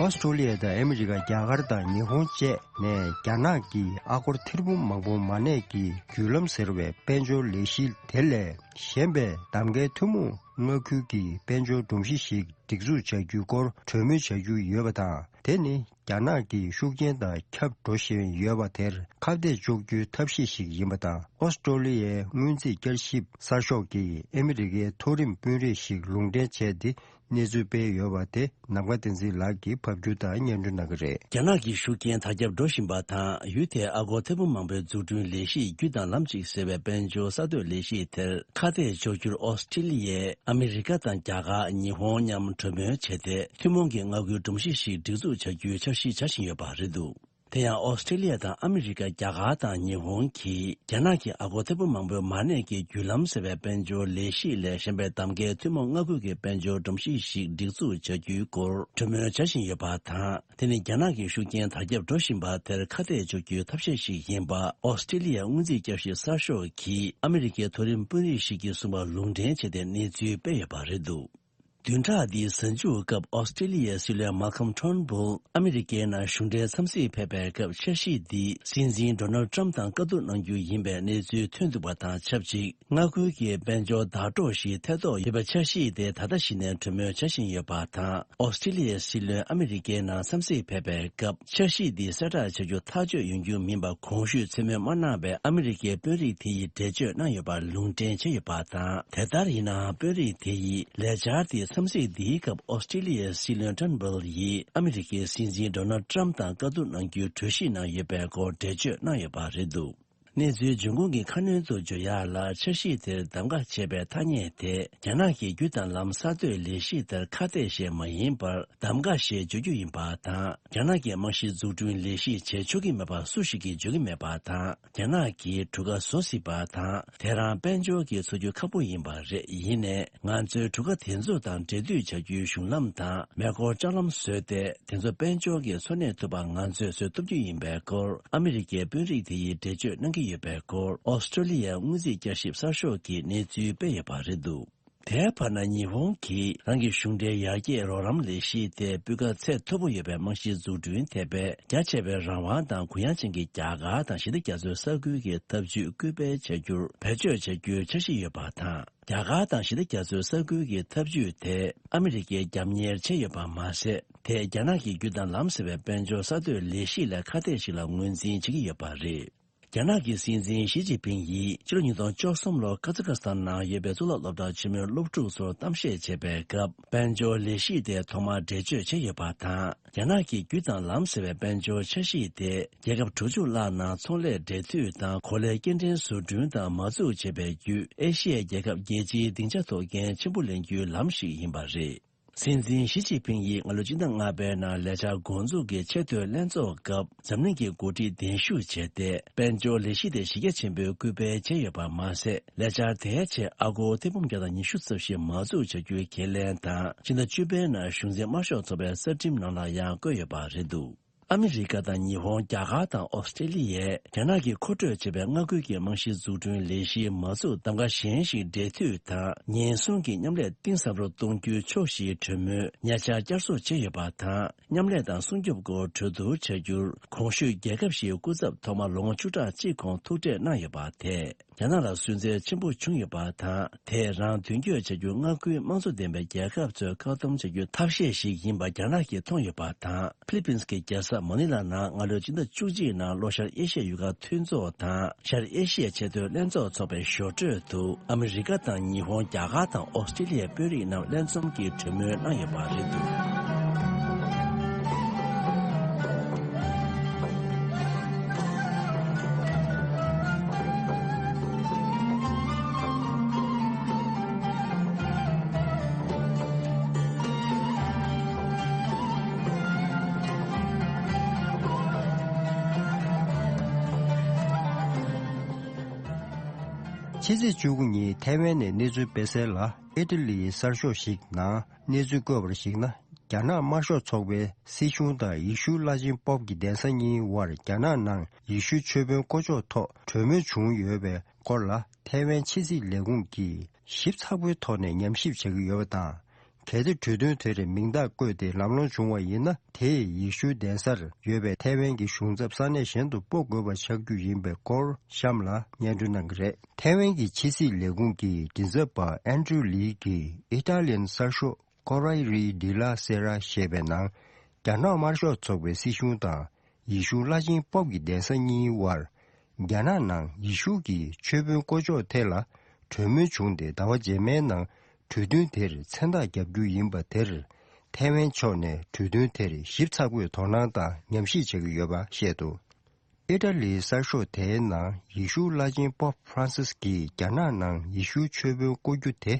ཨོ་སི་ཀྲོ་ལི་ཡ་དང་ཨ་མི་རི་ཀ། རྒྱ་གར་དང་ཉི་ཧོང་བཅས་ནས་རྒྱ་ནག་གི་ཨ་སྒོར་ཐེར་འབུམ་མང་པོ་མ་གནས་ཀྱི་བརྒྱུད་ལམ་ཟེར་བའི་དཔལ་འབྱོར་ལས་གཞི་དེ་ལས་གཞན་པའི་གདམ་ཀའི་ཐུན་མོང་མངའ་ཁུལ་གྱི་དཔལ་འབྱོར་སྒྲོམ་གཞི་ཞིག་སྒྲིག་འཛུགས་བྱ་རྒྱུའི་སྐོར་གྲོས་མོལ་བྱ་རྒྱུ་ཡོད་པ་དང་། དེ་ནི་རྒྱ་ནག་གི་ཤུགས་རྐྱེན་དང་ཁྱབ་འགྲོ་བཞིན་ཡོད་པ་དེར་ཁ་གཏད་གཅོག་རྒྱུའི་ཐབས་ཤེས་ཤིག་ཡིན་པ་དང་། ཨོ་སི་ཀྲོ་ལི་ཡའི་སྔོན་རྩིས་བསྐྱར་ཞིབ་གསར་ཤོག་གིས་ཨ་མི་རི་ཀའི་མཐོ་རིམ་དཔོན་རིགས་ཤིག་ལུང་འདྲེན་བྱས་ཏེ། གནས་ཚུལ་སྤེལ་ཡོད་པ་དེ་ནམ་མཁའ་བསྟན་འཛིན་ལགས་ཀྱིས་ཕབ་སྒྱུར་དང་སྙན་སྒྲོན་གནང་གི་རེད། རྒྱ་ནག་གི་ཤུགས་རྐྱེན་དར་ཁྱབ་འགྲོ་བཞིན་པ་དང་། ཡུལ་དེའི་ཨ་སྒོར་ཐེར་འབུམ་མང་པོའི་འཛུགས་སྐྲུན་ལས་གཞི་བརྒྱུད་དང་ལམ་གཅིག་ཟེར་བའི་དཔལ་འབྱོར་གསར་གཏོད་ལས་གཞི་དེར་ཁ་གཏད་གཅོག་རྒྱུར་ཨོ་སི་ཀྲི་ལི་ཡས་ཨ་མི་རི་ཀ་དང་རྒྱ་གར། ཉི་ཧོང་མཉམ་གྲོས་མོལ་བྱས་ཏེ། ཐུན་མོང་གི་མངའ་ཁུལ་སྒྲོམ་གཞི་ཞིག་སྒྲིག་འཛུགས་བྱ་རྒྱུའི་འཆར་གཞི་འཆར་བཞིན་ཡོད་པ་རེད་འདུག། དེ་ཡང་ཨོ་སི་ཀྲི་ལི་ཡ་དང་ཨ་མི་རི་ཀ། རྒྱ་གར་དང་ཉི་ཧོང་གིས་རྒྱ་ནག་གི་ཨ་སྒོར་ཐེར་འབུམ་མང་པོའི་མ་གནས་ཀྱི་བརྒྱུད་ལམ་ཟེར་བའི་དཔལ་འབྱོར་ལས་གཞི་ལས་གཞན་པའི་འདམ་གའི་ཐུན་མོང་མངའ་ཁུལ་གྱི་དཔལ་འབྱོར་སྒྲོམ་གཞི་ཞིག་སྒྲིག་འཛུགས་བྱ་རྒྱུའི་སྐོར་གྲོས་མོལ་བྱ་བཞིན་ཡོད་པ་དང་། དེ་ནི་རྒྱ་ནག་གི་ཤུགས་རྐྱེན་དར་ཁྱབ་འགྲོ་བཞིན་པ་དེར་ཁ་གཏད་གཅོག་རྒྱུའི་ཐབས་ཤེས་ཤིག་ཡིན་པ་ཨོ་སི་ཀྲི་ལི་ཡའི་སྔོན་རྩིས་བསྐྱར་ཞིབ་གསར་ཤོག་གིས་ཨ་མི་རི་ཀའི་མཐོ་རིམ་དཔོན་རིགས་ཤིག་གིས་གསུངས་པ་ལུང་འདྲེན་བྱས་ཏེ་གནས་ཚུལ་སྤེལ་ཡོད་པ་རེད་འདུག། བདུན་ཕྲག་འདིའི་གཟའ་མཇུག་སྐབས་ཨོ་སི་ཀྲི་ལི་ཡའི་སྲིད་བློན་མཱལ་ཁམ་ཁྲོན་བུལ་ཨ་མི་རི་ཀའི་ནང་གཞུང་འབྲེལ་འཚམས་གཟིགས་ཕེབས་པའི་སྐབས་འཆར་གཞི་འདི་སྲིད་འཛིན་ཌོ་ནལ་ཁྲམ་དང་བཀའ་བསྡུར་གནང་རྒྱུ་ཡིན་པའི་གནས་ཚུལ་ཐོན་འདུག་པ་དང་ཆབས་ཅིག། མངའ་ཁུལ་གྱི་དཔལ་འབྱོར་ལྡག་གྲོགས་ཤིག་ཐེ་གཏོགས་ཡོད་པའི་འཆར་གཞི་དེ་ད་ལྟ་གཞི་ནས་གྲོས་མོལ་བྱ་བཞིན་ཡོད་པ་དང་། ཨོ་སི་ཀྲི་ལི་ཡའི་སྲིད་བློན་ཨ་མི་རི་ཀའི་ནང་འཚམས་གཟིགས་ཕེབས་པའི་སྐབས་འཆར་གཞི་འདི་གསལ་བསྒྲགས་བྱ་རྒྱུ་ཐག་གཅོད་ཡོང་རྒྱུ་མིན་པ་གོང་ཞུས་མཚན་སྨོས་མ་གནང་བའི་ཨ་མི་རི་ཀའི་དཔོན་རིགས་དེ་ཡིས་འགྲེལ་བརྗོད་གནང་ཡོད་པར་ལུང་འདྲེན་བྱས་ཡོད་པ་དང་། དེ་ལྟར་ཡིན་ནའང་དཔོན་རིགས་དེ་ཡིས་ལས་འཆར་དེའི་འཚམས་གཟིགས་འདིའི་སྐབས་ཨོ་སི་ཀྲི་ལི་ཡའི་སྲིད་བློན་ཁྲོན་བུལ་ཡིས་ཨ་མི་རི་ཀའི་སྲིད་འཛིན་ཌོ་ནལ་ཁྲམ་དང་བཀའ་བསྡུར་གནང་རྒྱུའི་གྲོས་གཞི་ནང་ཡོད་པའི་སྐོར་འགྲེལ་བརྗོད་གནང་ཡོད་པ་རེད་འདུག། གནས་ཚུལ་འབྱུང་ཁུངས་ཀྱི་ཁ་སྣོན་དུ་བརྗོད་ཡག་ལ། འཆར་གཞི་དེར་གདམ་ག་བྱས་པའི་ཐ་སྙད་དེ་རྒྱ་ནག་གི་བརྒྱུད་དང་ལམ་གསར་གཏོད་ལས་གཞི་དེར་ཁ་གཏད་ཞེས་མ་ཡིན་པར་གདམ་ག་ཞེས་བརྗོད་རྒྱུ་ཡིན་པ་དང་། རྒྱ་ནག་གི་རྨང་གཞི་འཛུགས་སྐྲུན་ལས་གཞི་བྱེད་ཆོག་གི་མེད་པ་སུ་ཞིག་གིས་བརྗོད་ཀྱི་མེད་པ་དང་། རྒྱ་ནག་གིས་གྲུ་ཁ་བཟོ་སྲིད་པ་དང་། དེ་རང་དཔལ་འབྱོར་གྱིས་འཚོ་རྒྱུ་ཁག་པོ་ཡིན་པ་རེད། ཡིན་ནའི་ང་ཚོའི་གྲུ་ཁ་དེ་ཚོ་དང་འབྲེལ་མཐུད་བྱ་རྒྱུའི་གཞུང་ལམ་དང་མེ་འཁོར་ལྕགས་ལམ་བཟོས་ཏེ། དེ་ཚོ་དཔལ་འབྱོར་གྱིས་འཚོ་གནས་ཐུབ་པ་ང་ཚོས་བཟོ་ཐུབ་རྒྱུ་ཡིན་པའི་སྐོར་ཨ་མི་རི་ཀའི་དཔོན་རིགས་དེ་ཡིས་འགྲེལ་བརྗོད་གནང་གི་ཡོད་པའི་སྐོར་ཨོ་སི་ཀྲོ་ལི་ཡའི་སྔོན་རྩིས་བསྐྱར་ཞིབ་གསར་ཤོག་གིས་གནས་ཚུལ་སྤེལ་ཡོད་པ་རེད་འདུག། དེའི་བར་ན་ཉི་ཧོང་གིས་རང་གི་གཞུང་འབྲེལ་ཡར་རྒྱས་རོགས་རམ་ལས་གཞི་དེ་སྤུས་ཀ་ཚད་མཐོ་པོ་ཡོད་པའི་རྨང་གཞི་འཛུགས་སྐྲུན་ཐེབས་པའི་རྒྱ་ཆེ་བའི་རང་དབང་དང་གུ་ཡངས་ཅན་གྱི་རྒྱ་གར་དང་ཞི་བདེ་རྒྱ་མཚོའི་ས་ཁུལ་གྱི་འཐབ་ཇུས་སྐུལ་སྤེལ་བྱ་རྒྱུར་བེད་སྤྱོད་བྱ་རྒྱུའི་འཆར་གཞི་ཡོད་པ་དང་། རྒྱ་གར་དང་ཞི་བདེ་རྒྱ་མཚོའི་ས་ཁུལ་གྱི་འཐབ་ཇུས་དེ་ཨ་མི་རི་ཀས་རྒྱབ་གཉེར་བྱས་ཡོད་པ་མ་ཟད། དེས་རྒྱ་ནག་གི་བརྒྱུད་དང་ལམ་ཟེར་བའི་དཔལ་འབྱོར་གསར་གཏོད་ལས་གཞི་ལས་ཁ་གཏད་ཞིག་ལ་ངོས་འཛིན་བྱེད་ཀྱི་ཡོད་པ་རེད། རྒྱ་ནག་གི་སྲིད་འཛིན་ཞི་ཅིན་ཕིང་ཡིས་ཕྱི་ལོ་ཉིས་སྟོང་བཅུ་གསུམ་ལོར་ཀ་ཛ་ཀ་སི་ཐན་ནང་ཡོད་པའི་གཙུག་ལག་སློབ་གྲྭ་ཆེན་མོའི་སློབ་ཕྲུག་ཚོར་གཏམ་བཤད་བྱེད་པའི་སྐབས། དཔལ་འབྱོར་ལས་གཞི་དེ་ཐོག་མར་འགྲེལ་བརྗོད་བྱས་ཡོད་པ་དང་། རྒྱ་ནག་གི་བརྒྱུད་དང་ལམ་ཟེར་བའི་དཔལ་འབྱོར་འཆར་གཞི་དེ། རྒྱལ་ཁབ་དྲུག་ཅུ་ལྷག་ནང་ཚོང་ལས་འབྲེལ་མཐུད་དང་གོ་ལའི་སྐྱེལ་འདྲེན་བཟོ་སྐྲུན་དང་མ་འཛུགས་བྱེད་པའི་བརྒྱུད། ཨེ་ཤི་ཡའི་རྒྱལ་ཁབ་རྒྱལ་སྤྱིའི་སྡིངས་ཆ་ཐོག་འགན་ཆེན་པོ་ལེན་རྒྱུའི་ལམ་ཞིག་ཡིན་པ་རེད། སྲིད་འཛིན་ཞི་ཅིན་ཕིང་ཡིས་སྔ་ལོ་སྤྱི་ཟླ་ལྔ་པའི་ནང་ལས་འཆར་འགོ་འཛུགས་ཀྱི་ཆེས་མཐོའི་ལྷན་ཚོགས་སྐབས་འཛམ་གླིང་གི་འགོ་ཁྲིད་གདན་ཞུ་བྱས་ཏེ། དཔལ་འབྱོར་ལས་གཞི་དེ་གཞི་རྒྱ་ཆེན་པོས་སྐུལ་སྤེལ་བྱས་ཡོད་པ་མ་ཟད། ལས་འཆར་དེའི་ཆེད་ཨ་སྒོར་ཐེར་འབུམ་བརྒྱ་དང་ཉི་ཤུ་རྩ་བཞི་མ་འཛུགས་བྱ་རྒྱུའི་ཁས་ལེན་དང་། ཕྱི་ཟླ་བཅུ་པའི་ནང་གཞུང་འཛིན་དམར་ཤོག་ཚོགས་པའི་གསར་ཁྲིམས་ནང་ལ་ཡང་བཀོད་ཡོད་པ་རེད་འདུག། ཨ་མི་རི་ཀ་དང་ཉི་ཧོང་། རྒྱ་གར་དང་ཨོ་སི་ཀྲེ་ལི་ཡས་རྒྱ་ནག་གིས་མཁོ་སྤྲོད་བྱས་པའི་མངའ་ཁུལ་གྱི་རྨང་གཞིའི་འཛུགས་སྐྲུན་ལས་གཞིའི་མ་འཛུགས་གདམ་ག་གཞན་ཞིག་འབྲེལ་མཐུད་དང་། ཉེན་སྲུང་གི་མཉམ་ལས་གཏིང་ཟབ་རུ་གཏོང་རྒྱུའི་ཕྱོགས་བཞིའི་གྲོས་མོལ་ཉེ་ཆར་བསྐྱར་གསོ་བྱས་ཡོད་པ་དང་། མཉམ་ལས་དང་སྲུང་སྐྱོབ་སྐོར་གྲོས་བསྡུར་བྱ་རྒྱུར། གོང་ཞུས་རྒྱལ་ཁབ་བཞིའི་སྐུ་ཚབ་ཐོག་མར་ལོ་ངོ་བཅུ་ཕྲག་གཅིག་གོང་ཐུག་འཕྲད་གནང་ཡོད་པ་དེས། རྒྱ་ནག་ལ་སུན་གཙེར་ཆེན་པོ་བྱུང་ཡོད་པ་དང་། དེས་རང་མདུན་སྐྱོད་བྱ་རྒྱུར་མངའ་ཁུལ་དམངས་གཙོ་ལྡན་པའི་རྒྱལ་ཁབ་ཚོས་བཀག་སྡོམ་བྱ་རྒྱུའི་ཐབས་ཤེས་ཤིག་ཡིན་པ་རྒྱ་ནག་གིས་མཐོང་ཡོད་པ་དང་། ཕི་ལི་པིན་གྱི་རྒྱལ་ས་མ་ནི་ལ་ནང་སྔ་ལོའི་སྤྱི་ཟླ་བཅུ་གཅིག་ནང་ལྷོ་ཤར་ཨེ་ཤི་ཡའི་ཡུལ་ཁག་མཐུན་ཚོགས་དང་། ཤར་ཨེ་ཤི་ཡའི་ཆེས་མཐོའི་ལྷན་ཚོགས་ཚོགས་པའི་ཞོར་འཕྲོས་དུ། ཨ་མི་རི་ཀ་དང་ཉི་ཧོང་། རྒྱ་གར་དང་ཨོ་སི་ཀྲེ་ལི་ཡའི་དཔོན་རིགས་རྣམས་ལྷན་འཛོམས་ཀྱིས་གྲོས་མོལ་གནང་ཡོད་པ་རེད་འདུག། ཕྱི་ཚེས་བཅུ་དགུ་ཉིན་ཐའེ་ཝན་ནས་གནས་ཚུལ་སྤེལ་གསལ་ལ། ཨི་ཊ་ལི་ཡི་གསར་ཤོག་ཞིག་ནང་གནས་ཚུལ་བཀོད་པར་གཞིགས་ན། རྒྱ་ནག་དམར་ཤོག་ཚོགས་པའི་སྲིད་གཞུང་དང་ཡེ་ཤུ་བླ་ཆེན་པོབ་ཀྱི་གདན་ས་གཉིས་དབར་རྒྱ་ནག་ནང་ཡེ་ཤུ་ཆོས་དཔོན་བསྐོ་འཇོག་ཐོག་གྲོས་མོལ་བྱུང་ཡོད་པའི་སྐོར་ལ། ཐའེ་ཝན་ཕྱི་སྲིད་ལས་ཁུངས་ཀྱིས་ཞིབ་ཚགས་པོའི་ཐོག་ནས་ཉམས་ཞིབ་བྱེད་ཀྱི་ཡོད་པ་དང་། གལ་ཏེ་གྲོས་མཐུན་དེར་མིང་རྟགས་བཀོད་དེ་ལམ་ལྷོང་བྱུང་བ་ཡིན་ན། དེས་ཡེ་ཤུའི་གདན་སར་ཡོད་པའི་ཐའེ་ཝན་གྱི་གཞུང་ཚབ་ས་གནས་གཞན་དུ་སྤོ་དགོས་པ་ཆགས་རྒྱུ་ཡིན་པའི་སྐོར་གཤམ་ལ་སྙན་སྒྲོན་གནང་གི་རེད། ཐའེ་ཝན་གྱི་ཕྱི་སྲིད་ལས་ཁུངས་ཀྱི་མགྲིན་ཚབ་པ་ཨན་ཀྲུ་ལི་གིས་ཨི་ཏཱ་ལིའན་གསར་ཤོག་ཀོ་རའི་རི་ཌི་ལ་སེ་ར་ཞེས་པའི་ནང་། རྒྱ་ནག་དམར་ཤོག་ཚོགས་པའི་སྲིད་གཞུང་དང་ཡེ་ཤུ་བླ་ཆེན་པོབ་ཀྱི་གདན་ས་གཉིས་དབར། རྒྱ་ནག་ནང་ཡེ་ཤུ་གི་ཆོས་དཔོན་བསྐོ་འཇོག་ཐད་ལ་གྲོས་མོལ་བྱུང་སྟེ། ཟླ་བ་རྗེས་མའི་ནང་ གྲོས་མཐུན་དེར་མཚན་རྟགས་རྒྱབ་རྒྱུ་ཡིན་པ་དེར། ཐའེ་ཝན་ཕྱོགས་ནས་གྲོས་མཐུན་དེར་ཞིབ་ཚགས་པོས་དོ་སྣང་དང་ཉམས་ཞིབ་བྱེད་ཀྱི་ཡོད་པ་བཤད་འདུག་ཨི་ཊ་ལིའི་གསར་ཤོག་དེའི་ནང་ཡེ་ཤུ་བླ་ཆེན་པོབ་ཧྥ་རན་སིས་ཀྱིས་རྒྱ་ནག་ནང་ཡེ་ཤུ་ཆོས་དཔོན་བསྐོ་རྒྱུ་དེ།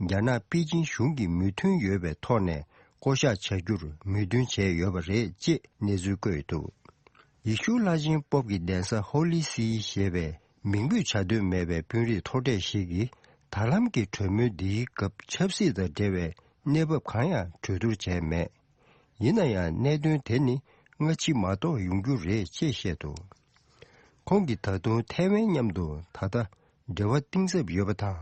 རྒྱ་ནག་པེ་ཅིན་གཞུང་གི་མོས་མཐུན་ཡོད་པའི་ཐོག་ནས་བསྐོ་གཞག་བྱ་རྒྱུར་མོས་མཐུན་བྱས་ཡོད་པ་རེད་ཅེས་གནས་ཚུལ་བཀོད་འདུག་ཡེ་ཤུ་བླ་ཆེན་པོབ་ཀྱི་གདན་ས་ཧོ་ལི་སི་ཞེས་པའི་མིང་འབོད་བྱ་འདོད་མེད་པའི་དཔོན་རིགས་མཐོ་གྲས་ཤིག་གིས། ད་ལམ་གྱི་གྲོས་མོལ་འདིའི་སྐབས་ཆབ་སྲིད་དང་འབྲེལ་བའི་གནས་བབ་གང་ཡང་གྲོས་བསྡུར་བྱས་མེད། ཡིན་ན་ཡང་གནད་དོན་དེ་ནི་སྔ་ཕྱི་མ་གཏོགས་ཡོང་རྒྱུ་རེད་ཅེས་བཤད་འདུག་ཁོང་གིས་ད་དུང་ཐའེ་ཝན་མཉམ་དུ་ད་ལྟ་འབྲེལ་བ་གཏིང་ཟབ་ཡོད་པ་དང་།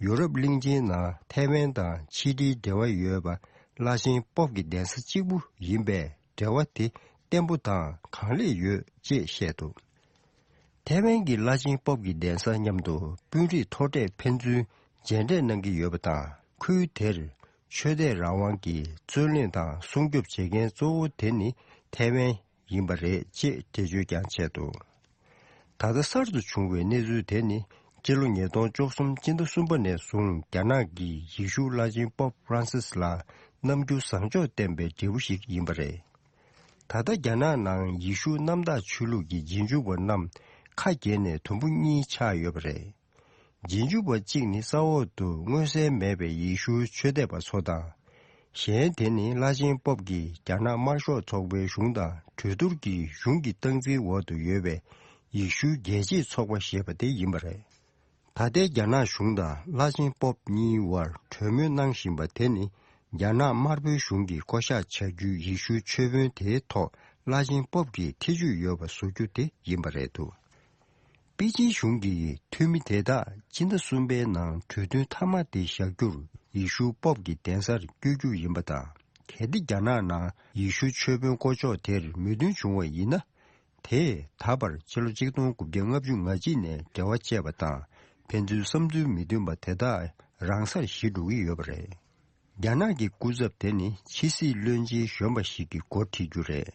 ཡོ་རོབ་གླིང་ཆེན་ནང་ཐའེ་ཝན་དང་ཕྱི་འབྲེལ་འབྲེལ་བ་ཡོད་པ་བླ་ཆེན་པོབ་ཀྱི་གདན་ས་གཅིག་པུ་ཡིན་པས། འབྲེལ་བ་དེ་བརྟན་པོ་དང་གང་ལེགས་ཡོད་ཅེས་བཤད་འདུག་ཐའེ་ཝན་གྱི་བླ་ཆེན་པོབ་ཀྱི་གདན་ས་མཉམ་དུ་དཔོན་རིགས་མཐོ་གྲས་ཕན་ཚུན་མཇལ་འཕྲད་གནང་གི་ཡོད་པ་དང་། ཁུལ་དེར་ཆོས་དད་རང་དབང་གི་རྩོད་གླེང་དང་སྲུང་སྐྱོབ་བྱེད་མཁན་གཙོ་བོ་དེ་ནི་ཐའེ་ཝན་ཡིན་པ་རེད་ཅེས་འགྲེལ་བརྗོད་ཀྱང་བྱས་འདུག་ད་ལྟ་གསར་དུ་བྱུང་བའི་གནས་ཚུལ་དེ་ནི། སྤྱི་ལོ་ཉིས་སྟོང་བཅུ་གསུམ་སྤྱི་ཟླ་གསུམ་པ་ནས་བཟུང་རྒྱ་ནག་གིས་ཡེ་ཤུ་བླ་ཆེན་པོབ་ཧྥ་རན་སིས་ལ་རྣམ་འགྱུར་བཟང་ཕྱོགས་ལྡན་པའི་འབྲས་བུ་ཞིག་ཡིན་པ་རེད། ད་ལྟ་རྒྱ་ནག་ནང་ཡེ་ཤུ་གནམ་བདག་ཆོས་ལུགས་ཀྱི་རྗེས་འཇུག་པ་རྣམས་ཁ་གྱེས་ནས་དུམ་བུ་གཉིས་ཆགས་ཡོད་པ་རེད། རྗེས་འཇུག་པ་གཅིག་ནི་ས་འོག་ཏུ་མངོན་གསལ་མེད་པའི་ཡེ་ཤུ་ཆོས་དད་པ་ཚོ་དང་། གཞན་དེ་ནི་བླ་ཆེན་པོབ་ཀྱིས་རྒྱ་ནག་དམར་ཤོག་ཚོགས་པའི་གཞུང་དང་གྲོས་བསྡུར་གྱིས་གཞུང་གི་སྟངས་འཛིན་འོག་ཏུ་ཡོད་པའི་ཡེ་ཤུ་རྒྱལ་གཅེས་ཚོགས་པ་ཞེས་པ་དེ་ཡིན་པ་རེད། ད་ལྟའི་རྒྱ་ནག་གཞུང་དང་བླ་ཆེན་པོབ་གཉིས་བར་གྲོས་མོལ་གནང་བཞིན་པ་དེ་ནི། རྒྱ་ནག་དམར་པོའི་གཞུང་གིས་བསྐོ་གཞག་བྱ་རྒྱུའི་ཡེ་ཤུའི་ཆོས་དཔོན་དེའི་ཐོག་བླ་ཆེན་པོབ་ཀྱི་ཐེ་བྱུས་ཡོད་པ་བཟོ་རྒྱུ་དེ་ཡིན་པ་རེད་འདུག་པེ་ཅིན་གཞུང་གིས་འཐུས་མི་དེ་དག་སྤྱི་ཟླ་གསུམ་པའི་ནང་གྲོས་མཐུན་མཐའ་མ་དེ་བཞག་རྒྱུར་ཡེ་ཤུ་པོབ་ཀྱི་གདན་སར་བསྐྱོད་རྒྱུ་ཡིན་པ་དང་། གལ་ཏེ་རྒྱ་ནག་ནང་ཡེ་ཤུ་ཆོས་དཔོན་བསྐོ་ཕྱོགས་དེར་མོས་མཐུན་བྱུང་བ་ཡིན་ན། དེས་ད་བར་ཕྱི་ལོ་ཆིག་སྟོང་དགུ་བརྒྱ་ལྔ་བཅུ་ང་གཅིག་ནས་འབྲེལ་བ་བཅད་པ་དང་། ཕན་ཚུན་བསམ་ཚུལ་མི་མཐུན་པ་དེ་དག་རང་སར་ཞི་འགྲོ་གི་ཡོད་པ་རེད། རྒྱ་ནག་གི་སྐུ་ཚབ་དེ་ནི་ཕྱི་སྲིད་བློན་ཆེན་གཞོན་པ་ཞིག་གི་འགོ་ཁྲིད་རྒྱུ་རེད།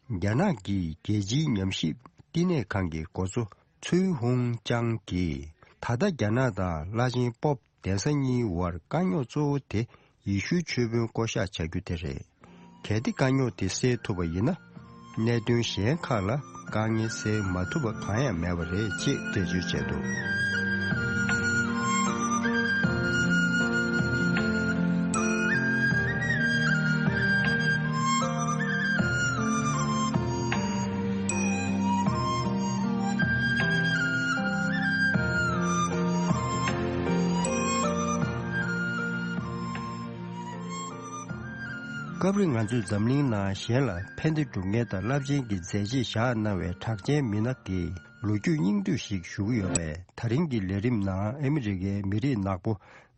རྒྱ་ནག་གི་རྒྱལ་སྤྱིའི་ཉམས་ཞིབ་བསྟི་གནས་ཁང་གི་འགོ་གཙོ་ཚུའེ་ཧུང་ཅང་གིས། ད་ལྟ་རྒྱ་ནག་དང་བླ་ཆེན་པོབ་གདན་ས་གཉིས་བར་དཀའ་རྙོག་གཙོ་བོ་དེ་ཡེ་ཤུའི་ཆོས་དཔོན་བསྐོ་གཞག་བྱ་རྒྱུ་དེ་རེད། གལ་ཏེ་དཀའ་རྙོག་དེ་སེལ་ཐུབ་པ་ཡིན་ན། གནད་དོན་གཞན་ཁག་ལ་དཀའ་ངལ་སེལ་མ་ཐུབ་པ་གང་ཡང་མེད་པ་རེད་ཅེས་འགྲེལ་བརྗོད་བྱས་འདུག་སྐབས་རེ་ང་ཚོས་འཛམ་གླིང་ནང་གཞན་ལ་ཕན་བདེ་སྒྲུབ་མཁན་དང་རླབས་ཆེན་གྱི་མཛད་རྗེས་བཞག་གནང་བའི་གྲགས་ཅན་མི་སྣ་གི་ལོ་རྒྱུས་སྙིང་བསྡུས་ཤིག་ཞུ་གི་ཡོད་པས། ད་རིང་གི་ལས་རིམ་ནང་ཨ་མི་རི་ཀའི་མི་རིགས་ནག་པོ་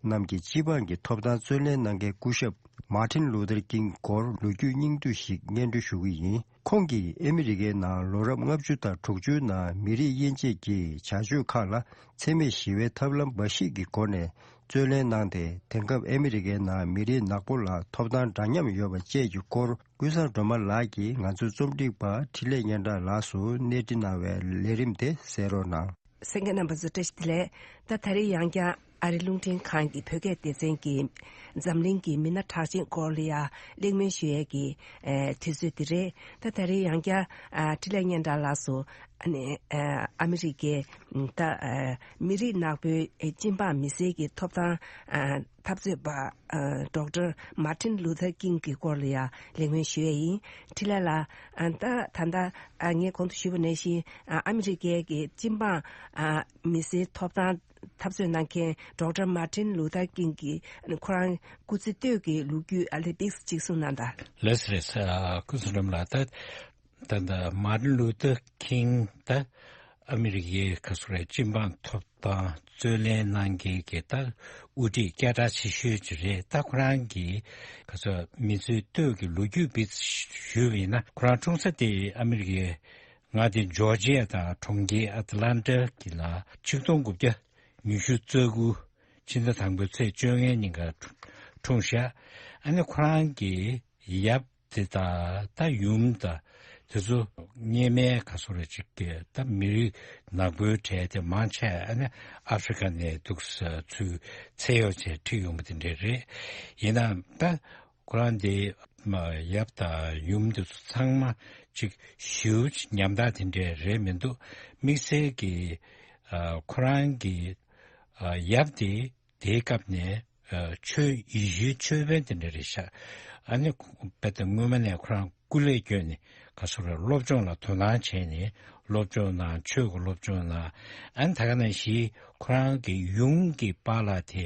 རྣམས་ཀྱི་སྤྱི་འབངས་ཀྱི་ཐོབ་ཐང་རྩོད་ལེན་གནང་མཁན་སྐུ་ཞབས་མཱ་ཊིན་ལུ་ཐར་ཀིང་སྐོར་ལོ་རྒྱུས་སྙིང་བསྡུས་ཤིག་སྙན་སྒྲོན་ཞུ་གི་ཡིན། ཁོང་གིས་ཨ་མི་རི་ཀའི་ནང་ལོ་རབས་ལྔ་བཅུ་དང་དྲུག་ཅུའི་ནང་མི་རིགས་དབྱེ་འབྱེད་ཀྱི་བྱ་སྤྱོད་ཁག་ལ་འཚེ་མེད་ཞི་བའི་ཐབས་ལམ་འབའ་ཞིག་གི་སྒོ་ནས་རྩོད་ལེན་གནང་སྟེ། དེང་སྐབས་ཨ་མི་རི་ཀའི་ནང་མི་རིགས་ནག་པོ་ལ་ཐོབ་ཐང་འདྲ་མཉམ་ཡོད་པ་བཅས་ཀྱི་སྐོར། ཀུན་བཟང་སྒྲོལ་མ་ལགས་ཀྱིས་ང་ཚོའི་རྩོམ་སྒྲིག་པ་འཕྲིན་ལས་སྙན་གྲགས་ལགས་སུ་སྣེ་ཁྲིད་གནང་བའི་ལས་རིམ་དེ་གསན་རོགས་གནང་། གསན་མཁན་རྣམ་པ་ཚོ་བཀྲ་ཤིས་བདེ་ལེགས། ད་ད་རེས་ཡང་བསྐྱར་ཨ་རི་རླུང་འཕྲིན་ཁང་གི་བོད་སྐད་སྡེ་ཚན་གྱིས་འཛམ་གླིང་གི་མི་སྣ་གྲགས་ཅན་སྐོར་ལ་ཡ་གླེང་མོལ་ཞུ་ཡས་ཀྱི་ཨེ་དུས་ཚོད་འདི་རེད། ད་ད་རེས་ཡང་བསྐྱར་ཨ་འཕྲིན་ལས་སྙན་གྲགས་ལགས་སུ་ཨ་ནི་ཨ་ཨ་མི་རི་ཀའི་ད་ཨ་མི་རིགས་ནག་པོའི་ཨེ་སྤྱི་འབངས་མི་སེར་གྱི་ཐོབ་ཐང་ཨ་འཐབ་རྩོད་པ་ཨ་ཌོག་ཊར་མཱ་ཊིན་ལུ་ཐར་ཀིང་གི་སྐོར་ལ་ཡ་གླེང་མོལ་ཞུ་ཡས་ཡིན། འཕྲིན་ལས་ལགས། ཨ་ད་ད་ལྟ་ཨ་ངས་གོང་དུ་ཞུས་པ་ནང་བཞིན་ཨ་ཨ་མི་རི་ཀའི་གི་སྤྱི་འབངས་ཨ་མི་སེར་ཐོབ་ཐང་འཐབ་རྩོད་གནང་མཁན་ཌོག་ཊར་མཱ་ཊིན་ལུ་ཐར་ཀིང་གི་ཁོ་རང་སྐུ་ཚེ་སྟོད་ཀྱི་ལོ་རྒྱུས་ཨ་ལེ་ཏིག་ཅིག་གསུངས་གནང་དང་། ལགས་སོ་ལགས་སོ། ཨ་སྐུ་གཟུགས་བདེ་ལགས། ད་ད་ལྟ་མཱ་ཊིན་ལུ་ཐར་ཀིང་ད་ཨ་མི་རི་ཀའི་ག་ཟེར་རེད། སྤྱི་འབངས་ཐོབ་ཐང་རྩོད་ལེན་གནང་མཁན་གྱི་ད་དབུ་ཁྲིད་སྐད་གྲགས་ཆེ་ཤོས་ཅིག་རེད། ད་ཁོ་རང་གི་ག་ཟེར་མི་ཚེ་སྟོད་ཀྱི་ལོ་རྒྱུས་སྦེ་ཞུས་པ་ཡིན་ན། ཁོ་རང་འཁྲུངས་ས་དེ་ཨ་མི་རི་ཀའི་མངའ་སྡེ་ཇོར་ཇི་ཡ་དང་གྲོང་ཁྱེར་ཨ་ཏི་ལན་ཊ་གི་ནང་ཆིག་སྟོང་དགུ་བརྒྱ་ཉི་ཤུ་རྩ་དགུ་ཕྱི་ཟླ་དང་པོའི་ཚེས་བཅོ་ལྔའི་ཉིན་ཀ་འཁྲུངས་ཤག་ཨ་ནི་ཁོ་རང་གི་ཡབ་དེ་དང་ད་ཡུམ་དང་ དེ་ཚོ་སྔོན་མའི་ག་སོ་རེ་ཅིག་གི་ད་མི་རིགས་ནག་པོའི་གྲས་དེ་མང་ཆེ་ཨ་ནི་ཨ་ཧྥེ་རི་ཀ་ནས་འདུག་ས་ཚུར་ཚད་ཡོད་ཅེས་ཁྲིད་ཡོང་བ་དེ་འདྲས་རེད། ཡིན་ནའང་ད་ཁོ་རང་དེ་མ་ཡབ་དང་ཡུམ་དེ་ཚོ་ཚང་མ་ཅིག་ཞེ་པོ་ཅིག་ཉམ་ཐག་དེ་འདྲས་རེད་མི་འདུག་དམིགས་བསལ་གྱི་ཨ་ཁོ་རང་གི་ཨ་ཡབ་དེ་དེའི་སྐབས་ནས་ཨ་ཆོས་ཡེ་ཤུའི་ཆོས་དཔོན་དེ་འདྲ་རེད་ཤག་ཨ་ནི་དཔེ་ད་སྔོན་མ་ནས་ཁོ་རང་སྐུ་ལས་བསྐྱོན་ནས་ག་སོ་ར་སློབ་སྦྱོང་ལ་དོ་སྣང་བྱས་ནས་སློབ་སྦྱོང་གནང་། ཆོས་ཀྱི་སློབ་སྦྱོང་གནང་། ཨ་ནི་ད་ག་ནང་བཞིན་ཁོ་རང་གི་ཡུམ་གྱི་པཱ་ལགས་དེ་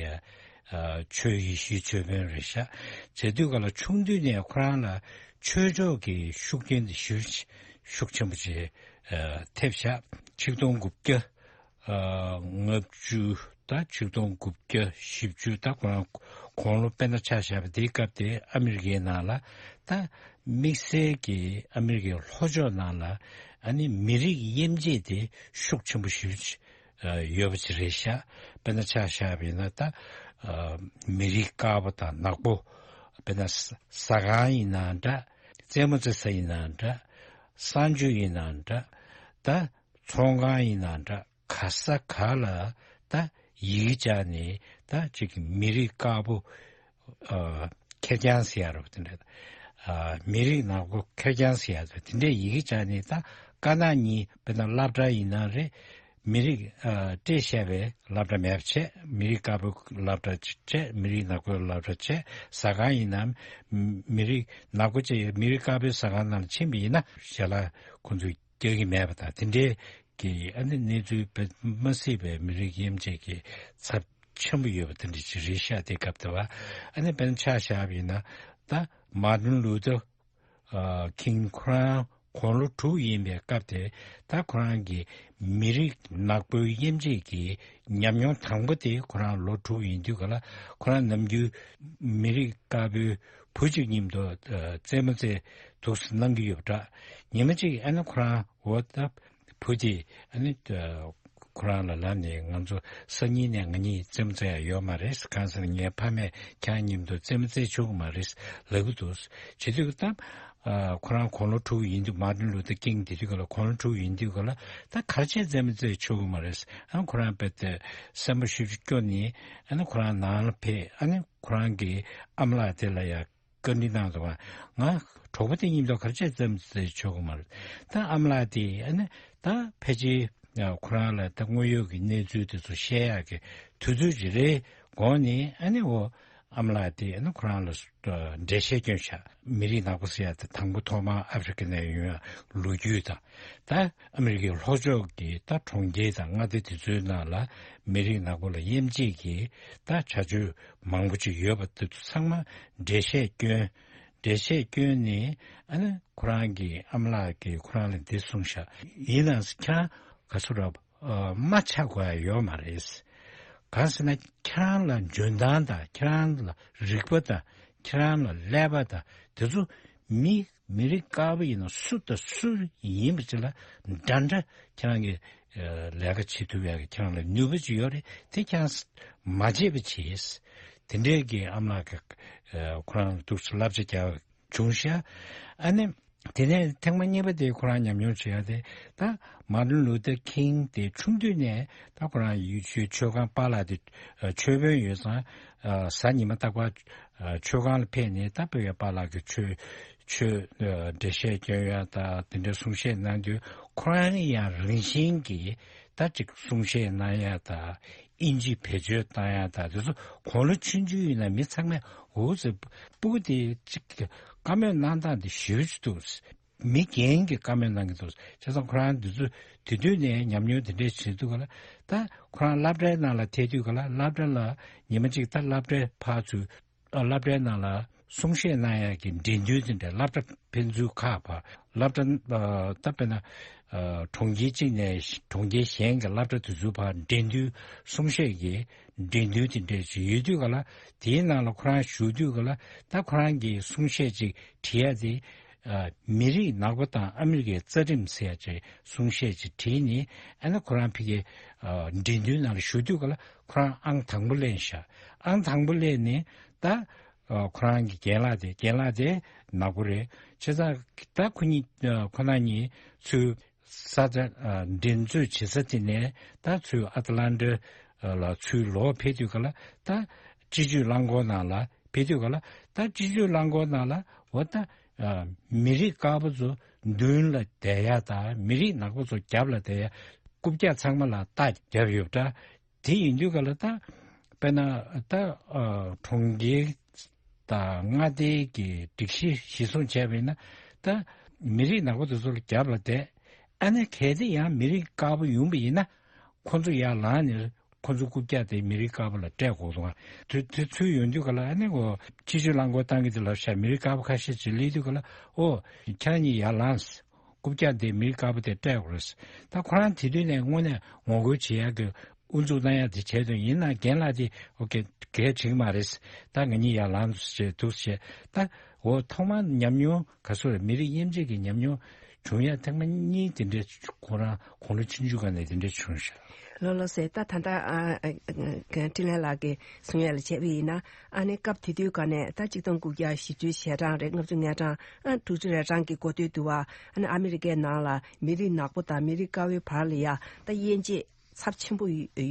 ཨ་ཆོས་ཡེ་ཤུའི་ཆོས་དཔོན་རེད་ཤག་བྱེད་དུས་ག་ལ་ཆུང་དུས་ནས་ཁོ་རང་ལ་ཆོས་ཕྱོགས་ཀྱི་ཤུགས་རྐྱེན་དེ་ཞེ་པོ་ཅིག་ཤུགས་ཆེན་པོ་ཅིག་ཨ་ཐེབས་ཤག་ཆིག་སྟོང་དགུ་བརྒྱ་ལྔ་བཅུ་དང་ཆིག་སྟོང་དགུ་བརྒྱ་བཞི་བཅུ་དང་ཁོ་རང་དགུང་ལོ་དཔེར་ན་ཆ་བཞག་པ་དེའི་སྐབས་དེ་ཨ་མི་རི་ཀའི་ནང་ལ་ད་དམིགས་བསལ་གྱི་ཨ་མི་རི་ཀའི་ལྷོ་ཕྱོགས་ནང་ལ་ཨ་ནི་མི་རིགས་དབྱེ་འབྱེད་དེ་ཤུགས་ཆེན་པོ་ཞེ་པོ་ཅིག་ཡོད་པ་ཅིག་རེད་ཤག་དཔེར་ན་ཆ་བཞག་པ་ཡིན་ན་ད་མི་རིགས་དཀར་པོ་དང་ནག་པོ། དཔེར་ན་ཟ་ཟ་ཁང་ཡིན་ན་འདྲ། རྩེད་མོ་རྩེ་ས་ཡིན་ན་འདྲ། གསང་སྤྱོད་ཡིན་ན་འདྲ། ད་ཚོང་ཁང་ཡིན་ན་འདྲ། ག་ས་ག་ལ་ད་ཡི་གེ་བཅག་ནས་ད་ཅིག་མི་རིགས་དཀར་པོ་ཨ་ཁེར་རྐྱང་ཟེར་ཡ་རེད་པ། དེ་འདྲ་ཨ་མི་རིགས་ནག་པོ་ཁེར་རྐྱང་ཟེར་ཡ་རེད། དེ་འདྲའི་ཡི་གེ་བཅག་ནས་ད་དཀར་ནག་གཉིས། དཔེར་ན་སློབ་གྲྭ་ཡིན་ན་རེད། མི་རིགས་ཨ་སྤྲད་བཞག་པའི་སློབ་གྲྭ་མེད་པ་བྱས། མི་རིགས་དཀར་པོའི་སློབ་གྲྭ་བྱས། མི་རིགས་ནག་པོའི་སློབ་གྲྭ་བྱས། ཟ་ཁང་ཡིན་ན་མི་རིགས་ནག་པོ་བྱས་མི་རིགས་དཀར་པོའི་ཟ་ཁང་ནང་ལ་ཕྱིན་པ་ཡིན་ན་ཞལ་ལག་ཁོང་ཚོས་རྒྱག་གི་མེད་པ་དང་། དེ་འདྲའི་གི་ཨ་ནི་གནས་ཚུལ་དཔེ་མ་སྲིད་པའི་མི་རིགས་དབྱེ་འབྱེད་ཀྱི་ཚབས་ཆེན་པོ་ཡོད་པ་དེ་འདྲ་ཅིག་རེད་ཤག་དེ་སྐབས་དེ་བ། ཨ་ནི་དཔེར་ན་ཆ་བཞག་པ་ཡིན་ན་ད་མར་ཏིན་ལུ་ཐར་ཨ་ཁིང་ཁོ་རང་དགུང་ལོ་དྲུག་ཡིན་པའི་སྐབས་དེ། ད་ཁོ་རང་གི་མི་རིགས་ནག་པོའི་དབྱེ་འབྱེད་ཀྱི་ཉམས་མྱོང་དང་པོ་དེ་ཁོ་རང་ལོ་དྲུག་ཡིན་དུས་ག་ལ། ཁོ་རང་ནམ་རྒྱུན་མི་རིགས་དཀར་པོའི་བུ་གཅིག་མཉམ་དུ་ཨ་རྩེད་མོ་རྩེ་འདུག་སེ་གནང་གི་ཡོད་པ་འདྲ། ཉི་མ་གཅིག་ཨ་ནི་ཁོ་རང་འོ་ད་བུ་དེ་ཨ་ནི་ཨ་ཁོ་རང་ལ་ལབ་ནས། ང་ཚོ་སང་ཉིན་ནས་ང་གཉིས་རྩེད་མོ་རྩེ་ཡ་ཡོད་མ་རེད། གང་ཟེར་ན་ངའི་ཕ་མས་ཁྱེད་རང་མཉམ་དུ་རྩེད་མོ་རྩེ་ཆོག་གི་མ་རེད་ལབ་ཀྱི་འདུག་བྱེད་དུས་ད་ཨ་ཁོ་རང་དགུང་ལོ་དྲུག་ཡིན་དུས། མར་ཏིན་ལུ་ཐར་ཀིང་དེ་དུས་ག་ལ་དགུང་ལོ་དྲུག་ཡིན་དུས་ག་ལ། ད་ག་རེ་བྱས་རྩེད་མོ་རྩེ་ཆོག་གི་མ་རེད། ཨ་ཁོ་རང་དཔེ་དེ་སེམས་པ་ཤུགས་ཆེ་སྐྱོ་ནས་ཨ་ནི་ཁོ་རང་ནང་ལ་ཕེབས། ཨ་ནི་ཁོ་རང་གི་ཨ་མ་ལགས་དེ་ལ་ཡ་བཀའ་འདྲི་གནང་འདུག་ག་ང་གྲོགས་པོ་དེ་མཉམ་དུ་ག་རེ་བྱས་རྩེད་མོ་རྩེ་ཆོག་གི་མ་རེད། ད་ཨ་མ་ལགས་དེས་ཨ་ནི་ད་ཕལ་ཆེར་ཁོ་རང་ལ་ད་དངོས་ཡོད་ཀྱི་གནས་ཚུལ་དེ་ཚོ་བཤད་ཡག་གི་དུས་ཚོད་ཅིག་རེད་དགོངས་ནས། ཨ་ནི་འོ་ཨ་མ་ལགས་དེས་ཨ་ནི་ཁོ་རང་ལ་འགྲེལ་བཤད་བསྐྱོན་ཤག་མི་རིགས་ནག་པོ་ཟེར་ཡ་དེ་དང་པོ་ཐོག་མར་ཨ་ཧྥེ་རི་ཀ་ནས་ཡོང་ཡ་ལོ་རྒྱུས་དང་། ད་ཨ་མི་རི་ཀའི་ལྷོ་ཕྱོགས་ཀྱི་ད་གྲོང་ཁྱེར་དང་མངའ་སྡེ་དེ་ཚོའི་ནང་ལ་མི་རིགས་ནག་པོ་ལ་དབྱེ་འབྱེད་ཀྱི་ད་བྱ་སྤྱོད་མང་པོ་ཅིག་ཡོད་པ་དེ་ཚོ་ཚང་མ་འགྲེལ་བཤད་བསྐྱོན། འགྲེལ་བཤད་བསྐྱོན་ནས་ཨ་ནི་ཁོ་རང་གི་ཨ་མ་ལགས་ཀྱིས་ཁོ་རང་ལ་འདི་གསུངས་ཤག་ཡིན་ནའང་ཁྱེད་རང་ག་ཚོད་ར་ཨ་མ་ཆགས་དགོས་ཡ་ཡོད་མ་རེད། གང་ཟེར་ན་ཁྱེད་རང་ལ་འཇོན་ཐང་དང་། ཁྱེད་རང་ལ་རིག་པ་དང་། ཁྱེད་རང་ལ་ཀླད་པ་དང་། དེ་ཚོ་མི་མི་རིགས་དཀར་པོ་ཡིན་ན་སུ་དང་སུ་ཡིན་པ་ཅིག་ལ་འདྲ་འདྲ་ཁྱེད་རང་གི་ཨ་ལས་ཀ་བྱེད་ཐུབ་ཡག་གི་ཁྱེད་རང་ལ་ནུས་པ་ཅིག་ཡོད་རེད། དེ་ཁྱེད་རང་མ་བརྗེད་པ་བྱེད། དེ་འདྲའི་གི་ཨ་མ་ལགས་ཀྱིས་ཨ་ཁོ་རང་ལ་འདུག་སེ་བསླབ་བྱ་རྒྱག་བྱུང་ཤག་ཨ་ནི་དེ་ནས་ཐེངས་མ་གཉིས་པ་དེ་ཁོ་རང་ཉམས་མྱོང་བྱེད་ཡ་དེ། ད་མར་ཏིན་ལུ་ཐར་ཁིང་དེ་ཆུང་དུས་ནས་ད་ཁོ་རང་ཡུལ་ཤུལ་ཆོས་ཁང་པཱ་ལགས་དེ་ཨ་ཆོས་དཔོན་ཡོད་ཙང་། ཨ་གཟའ་ཉི་མ་རྟག་པར་ཨ་ཆོས་ཁང་ལ་ཕེབས་ནས་ད་བོད་པའི་པཱ་ལགས་ཀྱི་ཆོས་ཆོས་ཨ་འགྲེལ་བཤད་སྐྱོན་ཡ་དང་དེ་འདྲའི་གསུང་བཤད་གནང་དུས། ཁོ་རང་ཡང་རང་བཞིན་གྱིས་ད་ཅིག་གསུང་བཤད་གནང་ཡ་དང་། ཨིན་ཇི་བེད་སྤྱོད་བཏང་ཡ་དང་། དེ་ཚོ་དགུང་ལོ་ཆུང་ཆུང་ཡིན་ན་མི་ཚང་མས་འོ་ཟེར། སྤུ་གུ་དེ་ཅིག་བཀའ་མོལ་གནང་སྟངས་དེ་ཞེ་པོ་ཅིག་འདུག་མི་རྒན་གྱིས་བཀའ་མོལ་གནང་གི་འདུག་བྱས་ཙང་ཁོ་རང་དེ་ཚོ་དེ་དུས་ནས་ཉམས་མྱོང་དེ་འདྲས་བྱེད་དུས་ག་ལ། ད་ཁོ་རང་སློབ་གྲྭའི་ནང་ལ་ཐད་དུས་ག་ལ། སློབ་གྲྭ་ལ་ཉི་མ་གཅིག་ད་སློབ་གྲྭའི་ཕར་ཚུར་ཨ་སློབ་གྲྭའི་ནང་ལ་གསུང་བཤད་གནང་ཡག་གི་འགྲན་བསྡུར་དེ་འདྲ། སློབ་གྲྭ་ཕན་ཚུན་ཁག་ཕར། སློབ་གྲྭ་ཨ་ད་དཔེར་ན་ཨ་གྲོང་ཁྱེར་གཅིག་ནས་གྲོང་ཁྱེར་གཞན་གྱི་སློབ་གྲྭ་དེ་ཚོའི་བར་འགྲན་བསྡུར་གསུང་བཤད་ཀྱི་འགྲན་བསྡུར་དེ་འདྲས་ཅིག་ཡོད་དུས་ག་ལ། དེའི་ནང་ལ་ཁོ་རང་ཞུགས་དུས་ག་ལ། ད་ཁོ་རང་གིས་གསུང་བཤད་ཅིག་བྲིས་ཡ་དེ། ཨ་མི་རིགས་ནག་པོ་དང་ཨ་མི་རི་ཀའི་རྩ་ཁྲིམས་ཟེར་ཡ་ཅིག་གསུང་བཤད་ཅིག་བྲིས་ནས། ཨ་ནི་ཁོ་རང་ཕ་གིའི་ཨ་འགྲན་བསྡུར་ནང་ལ་ཞུགས་དུས་ག་ལ་ཁོ་རང་ཨང་དང་པོ་ལེན་ཤག་ཨང་དང་པོ་ལེན་ནས་ད་ ཨ་ཁོ་རང་གི་རྒན་ལགས་དེ་རྒན་ལགས་དེ་ནག་པོ་རེད། བྱས་ཙང་ད་ཁོ་གཉིས་ཨ་ཁོ་ན་གཉིས་ཚུར་ས་ཆ་ཨ་འགྲན་རྩོད་བྱེད་ས་དེ་ནས་ད་ཚུར་ཨ་ཏི་ལན་ཏི་ལ་ཚུར་ལོག་ཕེབས་དུས་ག་ལ་ད་སྤྱི་སྤྱོད་རླངས་འཁོར་ནང་ལ་ཕེབས་དུས་ག་ལ་ད་སྤྱི་སྤྱོད་རླངས་འཁོར་ནང་ལ་འོ་ད་ཨ་མི་རིགས་དཀར་པོ་ཚོ་མདུན་ལ་བསྡད་ཡ་དང་མི་རིགས་ནག་པོ་ཚོ་རྒྱབ་ལ་བསྡད་ཡ་རྐུབ་བཀྱག་ཚང་མ་ལ་རྟ་རྒྱབ་ཡོད་པ་འདྲ། དེ་ཡིན་དུས་ག་ལ་ད་དཔེར་ན་ད་ཨ་གྲོང་ཁྱེར་དང་མངའ་སྡེའི་གི་སྒྲིག་གཞི་གཞིར་བཟུང་བྱས་པ་ཡིན་ན་ད་མི་རིགས་ནག་པོ་དེ་ཚོ་ལ་རྒྱབ་ལ་བསྡད། ཨ་ནི་གལ་ཏེ་ཡང་མི་རིགས་དཀར་པོ་ཡོང་པ་ཡིན་ན་ཁོ་ཚོ་ཡར་ལངས་ནས་ཁོ་ཚོ་རྐུབ་བཀྱག་དེ་མི་རིགས་དཀར་པོ་ལ་སྤྲད་དགོས་འདུག་དེ་དེ་ཚུལ་ཡོང་དུས་ག་ལ་ཨ་ནི་འོ་སྤྱི་སྤྱོད་རླངས་འཁོར་བཏང་གི་དེ་ལབ་ཤག་མི་རིགས་དཀར་པོ་ཁ་ཤས་ཅིག་སླེབས་དུས་ག་ལ་ཨོ་ཁྱེད་རང་གཉིས་ཡར་ལངས། རྐུབ་བཀྱག་དེ་མི་རིགས་དཀར་པོ་དེ་སྤྲད་དགོས་རེད། ད་ཁོ་རང་དེ་དུས་ནས་དངོས་གནས་ངོ་རྒོལ་བྱེད་ཡག་གི་དབུ་འཛུགས་གནང་ཡག་དེ་བྱས་དོན་ཡིན་ན་རྒན་ལགས་དེ་ཨོ་ཀེ་གལ་ཆེ་གི་མ་རེད། ད་ང་གཉིས་ཡར་ལངས་བྱས་འདུག་བྱས་ད་འོ་ཐོག་མར་ཉམས་མྱོང་ག་ཚོད་རེད། མི་རིགས་དབྱེ་འབྱེད་ཀྱི་ཉམས་མྱོང་བྱུང་ཡག་ཐེངས་མ་གཉིས་དེ་འདྲས་ཁོ་རང་དགུང་ལོ་ཆུང་ཆུང་སྒང་ནས་དེ་འདྲས་བྱུང་ཤག་ལོ་ལོ་ཟེར་ད་ད་ལྟ་ཨ་ཨ་ཨ་འཕྲིན་ལས་ལགས་ཀྱིས་གསུང་ཡག་ལ་བྱས་པ་ཡིན་ན་ཨ་ནི་སྐབས་དེ་དུས་ག་ནས་ད་གཅིག་སྟོང་དགུ་བརྒྱ་བཞི་བཅུ་ཞེ་གྲངས་རེད། ལྔ་བཅུ་ང་གྲངས་ཨ་དྲུག་ཅུ་རེ་གྲངས་ཀྱི་འགོ་སྟོད་དུ་བ་ཨ་ནི་ཨ་མི་རི་ཀའི་ནང་ལ་མི་རིགས་ནག་པོ་དང་མི་རིགས་དཀར་པོའི་བར་ལ་ཡ་ད་དབྱེ་འབྱེད་ཚབས་ཆེན་པོ་ཡོད་པ་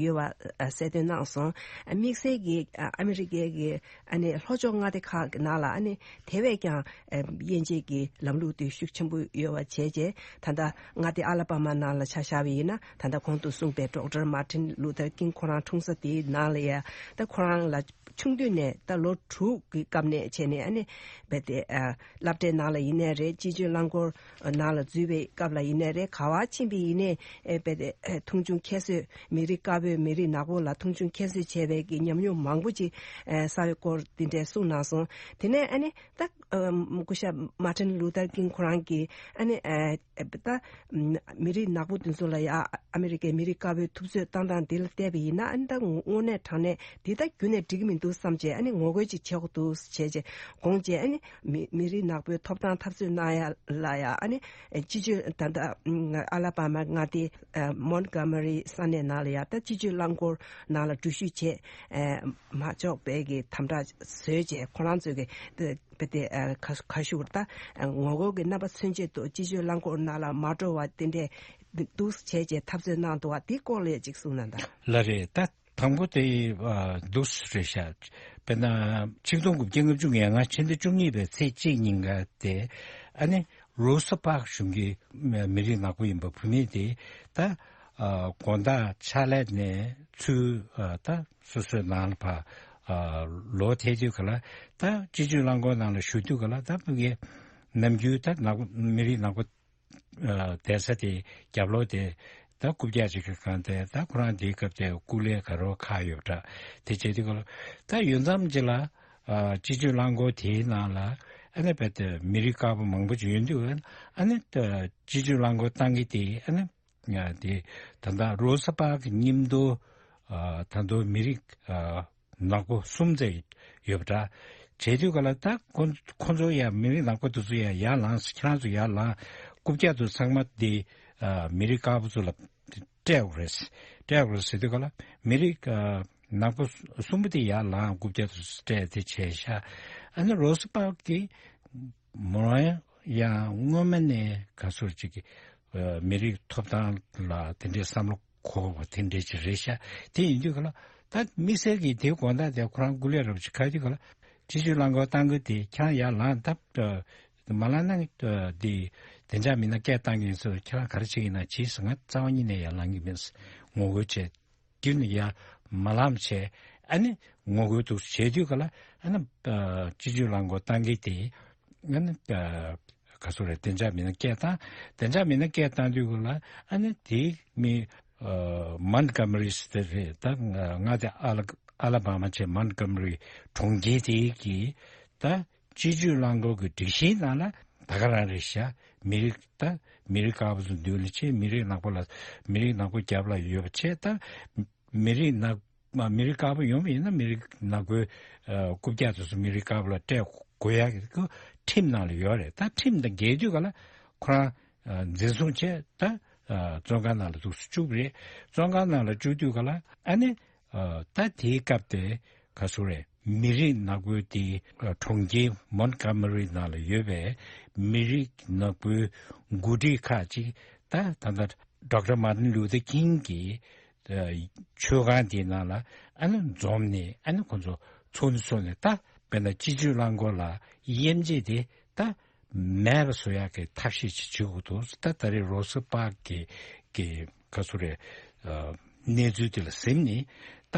གསལ་སྟོན་གནང་སོང་། དམིགས་བསལ་གྱིས་ཨ་མི་རི་ཀའི་གི་ཨ་ནི་ལྷོ་ཕྱོགས་མངའ་སྡེ་ཁག་གི་ནང་ལ་ཨ་ནི་དེ་བས་ཀྱང་དབྱེ་འབྱེད་ཀྱི་ལམ་ལུགས་དེ་ཤུགས་ཆེན་པོ་ཡོད་པ་བྱས་རྗེས་ད་ལྟ་མངའ་སྡེ་ཨ་ལ་པ་མ་ནང་ལ་ཆ་བཞག་པ་ཡིན་ན་ད་ལྟ་གོང་དུ་གསུངས་པའི་ཌོག་ཊར་མར་ཊིན་ལུ་ཐར་ཀིང་ཁོ་རང་འཁྲུངས་ས་དེའི་ནང་ལ་ཡ་ད་ཁོ་རང་ལ་ཆུང་དུས་ནས་ད་ལོ་དྲུག་གི་སྐབས་ནས་བྱས་ནས་ཨ་ནི་རྦད་དེ་ཨ་སློབ་གྲྭའི་ནང་ལ་ཡིན་ནའི་རེད། སྤྱི་སྤྱོད་རླངས་འཁོར་ནང་ལ་འཛུལ་བའི་སྐབས་ལ་ཡིན་ནའི་རེད། ག་བ་ཕྱིན་པ་ཡིན་ནའི་ཨེ་རྦད་དེ་ཨེ་མཐོང་ཆུང་ཁྱད་གསོད་མི་རིགས་དཀར་པོས་མི་རིགས་ནག་པོ་ལ་མཐོང་ཆུང་ཁྱད་གསོད་བྱས་པའི་གི་ཉམས་མྱོང་མང་པོ་ཅིག་ཨེ་བསགས་པའི་སྐོར་འདི་འདྲའི་གསུངས་གནང་སོང་། དེ་ནས་ཨ་ནི་ད་ཨ་སྐུ་ཞབས་མར་ཊིན་ལུ་ཐར་ཀིང་ཁོ་རང་གིས་ཨ་ནི་ཨེ་ད་མི་རིགས་ནག་པོ་དེ་ཚོ་ལ་ཡ་ཨ་མི་རི་ཀའི་མི་རིགས་དཀར་པོའི་ཐུབ་ཚོད་བཏང་སྟངས་འདི་ལ་བལྟས་པ་ཡིན་ན་ཨ་ནི་ད་དངོས་གནས་དྲང་གནས་འདི་ད་ཁྱོན་ནས་འགྲིག་གི་མི་འདུག་བསམ་བྱས་ཨ་ནི་ངོ་རྒོལ་ཅིག་བྱེད་དགོས་འདུག་བྱས་རྗེས་དགོངས་བྱས་ཨ་ནི་མི་མི་རིགས་ནག་པོའི་ཐོབ་ཐང་འཐབ་རྩོད་གནང་ཡ་ལ་ཡ་ཨ་ནི་སྤྱི་སྤྱོད་ད་ལྟ་ཨ་ལ་པ་མ་མངའ་སྡེ་མོན་གྷོ་མ་རི་ས་གནས་ནང་ལ་ཡ་ད་སྤྱི་སྤྱོད་རླངས་འཁོར་ནང་ལ་འགྲུལ་བཞུད་བྱས་མ་ཆོག་པའི་གི་དམ་དྲག་བཟོས་རྗེས་ཁོ་རང་ཚོས་གི་བེ་ཏེ་ཁ་ཁ་ཤུར་ད་ངོ་རྒོལ་གྱི་རྣམ་པ་མཚོན་ཆེད་དུ་སྤྱི་སྤྱོད་རླངས་འཁོར་ནང་ལ་མ་འགྲོ་བ་དེ་འདྲས་འདུག་བྱས་རྗེས་འཐབ་རྩོད་གནང་འདུག་བ། དེའི་སྐོར་ལ་ཅིག་གསུངས་གནང་དང་། ལགས་རེད། ད་དང་པོ་དེ་འདུག་རེད་ཤག་དཔེར་ན་ཆིག་སྟོང་དགུ་བརྒྱ་ལྔ་བཅུ་ང་ལྔ་ཕྱི་ཟླ་བཅུ་གཉིས་པའི་ཚེས་གཅིག་ཉིན་ཀ་དེ་ཨ་ནི་རོ་ས་པག་གཞུང་གི་མི་རིགས་ནག་པོ་ཡིན་པ་བུད་མེད་དེ་ད་དགོང་དག་ཕྱག་ལས་ནས་ཚུར་ད་སོ་སོའི་ནང་ལ་ཕར་ལོག་ཐལ་དུས་ག་ལ་ད་སྤྱི་སྤྱོད་རླངས་འཁོར་ནང་ལ་བཞུགས་དུས་ག་ལ་ད་ཕ་གི་ནམ་རྒྱུན་ད་ནག་མི་རིགས་ནག་པོ་བསྡད་ས་དེ་རྒྱབ་ལོགས་དེ་ད་རྐུབ་བཀྱག་ཅིག་གི་སྒང་དེ་ད་ཁོ་རང་དེའི་སྐབས་དེ་སྐུ་ལས་ག་རོ་ཁག་ཡོད་པ་འདྲ། དེ་བྱས་དུས་ག་ལ་ད་ཡུན་ཙམ་ཅིག་ལ་སྤྱི་སྤྱོད་རླངས་འཁོར་དེའི་ནང་ལ་ཨ་ནི་རྦད་དེ་མི་རིགས་དཀར་པོ་མང་པོ་ཅིག་ཡོད་དུས་ཨ་ནི་སྤྱི་སྤྱོད་རླངས་འཁོར་བཏང་གི་དེ་ཨ་ནི། ཡ་དེ་ད་ལྟ་རོ་ས་པག་གི་མཉམ་དུ་ཨ་ད་དུང་མི་རིགས་ཨ་ནག་པོ་གསུམ་ཙམ་ཡོད་པ་འདྲ། བྱས་དུས་ག་ལ་ད་ཁོ་ཁོ་ཚོ་ཡ་མི་རིགས་ནག་པོ་དེ་ཚོ་ཡ་ཡར་ལངས། ཁྱེད་རང་ཚོ་ཡར་ལངས། རྐུབ་བཀྱག་དེ་ཚང་མ་དེ་ཨ་མི་རིགས་དཀར་པོ་ཚོ་ལ་སྤྲད་དགོས་རེད། སྤྲད་དགོས་རེད་ཟེར་དུས་ག་ལ་མི་རིགས་ཨ་ནག་པོ་གསུམ་པོ་དེ་ཡར་ལངས། རྐུབ་བཀྱག་དེ་ཚོ་སྤྲད་དེ་བྱས་ཤག་ཨ་ནི་རོ་ས་པག་གི་མོ་རང་ཡང་སྔོན་མ་ནས་ག་ཚོད་ཅིག་གི་ཨ་མི་རིགས་ཐོབ་ཐང་ལ་དེ་འདྲའི་བསམ་བློ་འཁོར་བ་དེ་འདྲའི་ཅིག་རེད་ཤག་དེ་ཡིན་དུས་ག་ལ་ད་དམིགས་བསལ་གྱིས་དེའི་དགོང་དག་དེ་ཁོ་རང་སྐུ་ལས་རབ་ཅིག་ཁ་དུས་ག་ལ་སྤྱི་སྤྱོད་རླངས་འཁོར་བཏང་གི་དེ་ཁྱེད་རང་ཡར་ལངས་ཐབས་མ་ལངས་ན་དེ་བདེ་འཇགས་མི་སྣ་སྐད་བཏང་གི་ཡིན་ཟེར། ཁྱེད་རང་ག་རེ་བྱེད་ཀྱི་ཡིན་ན་བྱེད་ཟེར། ང་རྩ་བ་ཉིད་ནས་ཡར་ལངས་ཀྱི་མིན་ཟེར་ངོ་རྒོལ་བྱས། རྒྱུན་ནས་ཡར་མ་ལངས་བྱས། ཨ་ནི་ངོ་རྒོལ་འདུག་བྱས་དུས་ག་ལ་ཨ་ནི་ཨ་སྤྱི་སྤྱོད་རླངས་འཁོར་བཏང་གི་དེ་ཨ་ནི་ཨ་ག་ཚོད་རེད། བདེ་འཇགས་མི་སྣ་སྐད་བཏང་། བདེ་འཇགས་མི་སྣ་སྐད་བཏང་དུས་ག་ལ་ཨ་ནི་དེ་མི་ཨ་མོན་གྷོ་མ་རི་ཟེར་དེ་རེད། ད་མངའ་སྡེ་ཨ་ལ་ཨ་ལ་བ་མ་བྱས་མོན་གྷོ་མ་རི་གྲོང་ཁྱེར་དེ་གི་ད་སྤྱི་སྤྱོད་རླངས་འཁོར་གྱི་སྒྲིག་གཞིའི་ནང་ལ་ད་ག་རང་རེད་ཤག་མི་རིགས་ད་མི་རིགས་དཀར་པོ་ཚོ་མདུན་ལ་ཆེ། མི་རིགས་ནག་པོ་ལ་མི་རིགས་ནག་པོ་རྒྱབ་ལ་ཡོད་པ་ཆེ། ད་མི་རིགས་ནག་མ་མི་རིགས་དཀར་པོ་ཡོང་བ་ཡིན་ན་མི་རིགས་ནག་པོའི་ཨ་རྐུབ་བཀྱག་དེ་ཚོ་མི་རིགས་དཀར་པོ་ལ་སྤྲད་དགོས་ཡ་གི་ཁྲིམས་ནང་ལ་ཡོད་རེད། ད་ཁྲིམས་དང་འགལ་དུས་ག་ལ་ཁོ་རང་ཨ་འཛིན་བཟུང་བྱས་ད་ཨ་བཙོན་ཁང་ནང་ལ་འདུག་སེ་བཅུག་རེད། བཙོན་ཁང་ནང་ལ་བཅུག་དུས་ག་ལ་ཨ་ནི་ཨ་ད་དེའི་སྐབས་དེ་ག་ཚོད་རེད། མི་རིགས་ནག་པོའི་དེ་གྲོང་ཁྱེར་མོན་གྷོ་མ་རི་ནང་ལ་ཡོད་པའི་མི་རིགས་ནག་པོའི་འགོ་ཁྲིད་ཁག་ཅིག་ད་ད་ལྟ་ཌོག་ཊར་མར་ཊིན་ལུ་ཐར་ཀིང་གི་ཆོས་ཁང་དེའི་ནང་ལ་ཨ་ནི་འཛོམས་ནས་ཨ་ནི་ཁོ་ཚོ་ཚོགས་འདུ་ཚོགས་ནས། ད་དཔེར་ན་སྤྱི་སྤྱོད་རླངས་འཁོར་ལ་དབྱེ་འབྱེད་དེ་ད་མེད་པ་བཟོ་ཡག་གི་ཐབས་ཤེས་ཅིག་བྱེད་དགོས་འདུག་ད་ད་རེས་རོ་སི་པག་གི་གི་ག་ཚོད་རེད། ཨ་གནས་ཚུལ་དེ་ལ་གཟིམས་ནས་ད་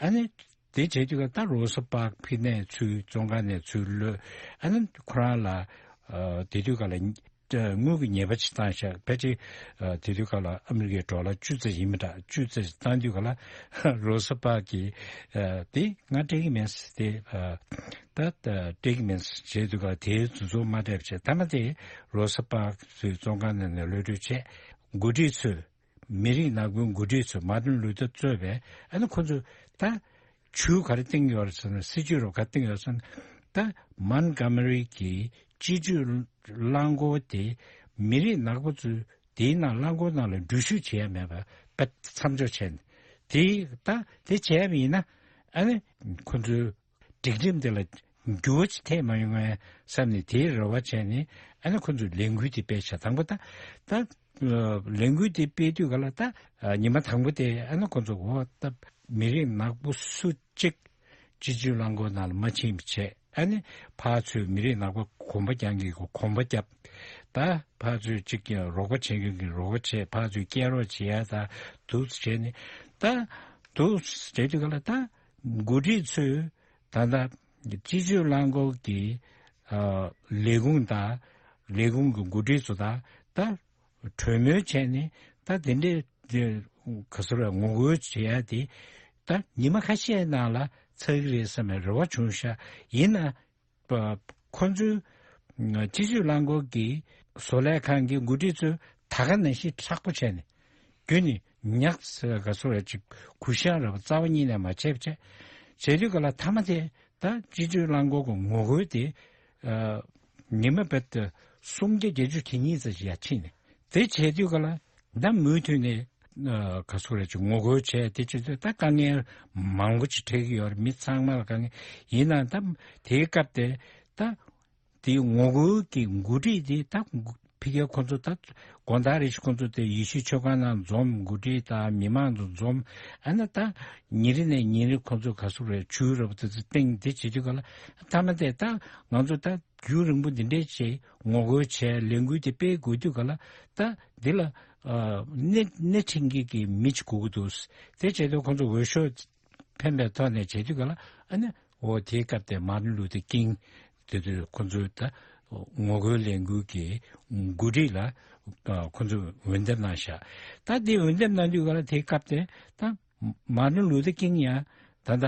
ཨ་ནི་དེ་བྱེད་དུས་ཀ་ད་རོ་སི་པག་ཕི་ནས་ཚུར་བཙོན་ཁང་ནས་ཚུར་གློད། ཨ་ནི་ཁོ་རང་ལ་ཨ་དེ་དུས་ཀ་ལ་དངུལ་གྱི་ཉེས་པ་ཅིག་བཏང་ཤག་ཕལ་ཆེར་ཨ་དེ་དུས་ཀ་ལ་ཨ་མི་རི་ཀའི་ཌོ་ལར་བཅུ་ཙམ་ཡིན་མི་འདྲ། བཅུ་ཙམ་བཏང་དུས་ཀ་ལ་རོ་སི་པག་གིས་ཨ་དེ་ང་སྤྲད་ཀྱི་མིན། དེ་ཨ་ད་ད་སྤྲད་ཀྱི་མིན་བྱས་དུས་ཀ་ལ་དེའི་དུས་ཚོད་མ་སྤྲད་པ་བྱས། མཐའ་མ་དེ་རོ་སི་པག་ཚུར་བཙོན་ཁང་ནང་ནས་གློད་གྲོལ་བྱས། འགོ་ཁྲིད་ཚོས་མི་རིགས་ནག་པོའི་འགོ་ཁྲིད་ཚོས་མར་ཊིན་ལུ་ཐར་གཙོས་པའི་ཨ་ནི་ཁོ་ཚོས་ད་ཇུས་ག་རེ་བཏིང་ཡོད་རེད་ཟེར་ན། སྲིད་ཇུས་རོབ་ག་བཏིང་ཡོད་ཟེར་ན། ད་མོན་གྷོ་མ་རི་གི་སྤྱི་སྤྱོད་རླངས་འཁོར་དེ་མི་རིགས་ནག་པོ་ཚོས་དེའི་ནང་རླངས་འཁོར་ནང་ལ་འགྲུལ་བཞུད་བྱེད་ཡ་མེད་པ་པ་མཚམས་འཇོག་བྱས་ནས། དེ་ད་དེ་བྱས་པ་ཡིན་ན་ཨ་ནི་ཁོ་ཚོའི་སྒྲིག་ཁྲིམས་དེ་ལ་འགྱུར་བ་ཅིག་ཐེབས་མ་ཡོང་ངམ་བསམ་ནས་དེའི་རེ་བ་བྱས་ནས་ཨ་ནི་ཁོ་ཚོས་ལས་འགུལ་དེ་སྤེལ་བྱས། དང་པོ་ད་ད་ལས་འགུལ་དེ་སྤེལ་དུས་ག་ལ་ད་ཉི་མ་དང་པོ་དེ་ཨ་ནི་ཁོ་ཚོ་འོ་ད་མི་རིགས་ནག་པོ་སུ་གཅིག་སྤྱི་སྤྱོད་རླངས་འཁོར་ནང་ལ་མ་ཕྱིན་པ་བྱས། ཨ་ནི་ཕར་ཚུར་མི་རིགས་ནག་པོ་གོམ་པ་རྒྱག་མཁན་གྱིས་གོམ་པ་བརྒྱབ། ད་ཕར་ཚུར་གཅིག་ཀྱང་རོགས་པ་བྱེད་མཁན་གྱིས་རོགས་པ་བྱས། ཕར་ཚུར་སྐྱེལ་རོགས་བྱེད་ཡ་ད་འདུག་བྱས་ནས་ད་འདུག་བྱས་དུས་ག་ལ་ད་འགོ་ཁྲིད་ཚོས་ད་ལྟ་སྤྱི་སྤྱོད་རླངས་འཁོར་གྱི་ཨ་ལས་ཁུངས་དང་ལས་ཁུངས་ཀྱི་འགོ་ཁྲིད་ཚོ་དང་ད་གྲོས་མོལ་བྱས་ནས་ད་དེ་འདྲའི་དེ་ག་ཚོད་རེད། ངོ་རྒོལ་བྱེད་ཡ་དེ་ད་ཉི་མ་ཁ་ཤས་ནང་ལ་ཚར་གི་རེད་བསམ་པའི་རེ་བ་བྱུང་ཤག་ཡིན་ན་པ་ཁོ་ཚོའི་སྤྱི་སྤྱོད་རླངས་འཁོར་གྱི་བཟོ་ལས་ཁང་གི་འགོ་ཁྲིད་ཚོས་ད་ག་ནང་བཞིན་མཁྲེགས་པོ་བྱས་ནས་རྒྱུན་ནས་ཉག་ག་ཚོད་རེད་ཅིག་གུ་ཤང་རེད་པ་རྩ་བ་ཉིད་ནས་མ་བྱས་པ་བྱས། བྱས་དུས་ག་ལ་མཐའ་མ་དེ་ད་སྤྱི་སྤྱོད་རླངས་འཁོར་གྱི་ངོ་རྒོལ་དེ་ཨ་ཉི་མ་རྦད་དེ་སུམ་བརྒྱ་བརྒྱད་ཅུ་དེ་ཉིད་ཙམ་ཞིག་ཡར་ཕྱིན་ནས། དེ་བྱས་དུས་ག་ལ་ད་མུ་མཐུད་ནས་ཨ་ག་ཚོད་རེད་ཅིག་ངོ་རྒོལ་བྱས། དེ་བྱས་དུས་ད་དཀའ་ངལ་མང་པོ་ཅིག་འཕྲད་ཀྱི་ཡོད་རེད། མི་ཚང་མ་ལ་དཀའ་ངལ་ཡིན་ན། ད་དེའི་སྐབས་དེ་ད་དེའི་ངོ་རྒོལ་གྱི་འགོ་ཁྲིད་དེ་ད་ཕ་གིར་ཁོ་ཚོ་ད་དགོང་དག་རེ་ཞིག་ཁོ་ཚོ་དེ་ཡེ་ཤུའི་ཆོས་ཁང་ནང་འཛོམས། འགོ་ཁྲིད་དང་མི་མང་ཚོ་འཛོམས། ཨ་ནི་ད་ཉིན་རེ་ནས་ཉིན་རེ་ཁོ་ཚོ་ག་ཚོད་རེད་ཇུས་རེད་པ་དེ་ཚོ་བཏིང་། དེ་བྱེད་དུས་ག་ལ་མཐའ་མ་དེ་ད་ང་ཚོ་ད་རྒྱུན་རིང་པོ་འདི་འདྲའི་བྱས་ངོ་རྒོལ་བྱས་ལས་འགུལ་དེ་སྤེལ་དགོས་དུས་ག་ལ་ད་འདི་ལ་ཨ་སྣེ་སྣེ་ཁྲིད་མཁན་གྱི་མི་ཅིག་དགོས་ཀྱི་འདུག་དེ་བྱས་དུས་ཁོ་ཚོ་འོས་ཤོག་འཕེན་པའི་ཐོག་ནས་བྱེད་དུས་ག་ལ་ཨ་ནི་འོ་དེའི་སྐབས་དེ་མར་ཊིན་ལུ་ཐར་ཀིང་དེ་དུས་ཁོ་ཚོའི་ད་ངོ་རྒོལ་ལས་འགུལ་གྱི་འགོ་ཁྲིད་ལ་ཨ་ཁོ་ཚོས་འོས་འདེམས་གནང་ཤག་ད་དེ་འོས་འདེམས་གནང་དུས་ག་ལ་དེའི་སྐབས་དེ་ད་མར་ཊིན་ལུ་ཐར་ཀིང་ཡང་ད་ལྟ་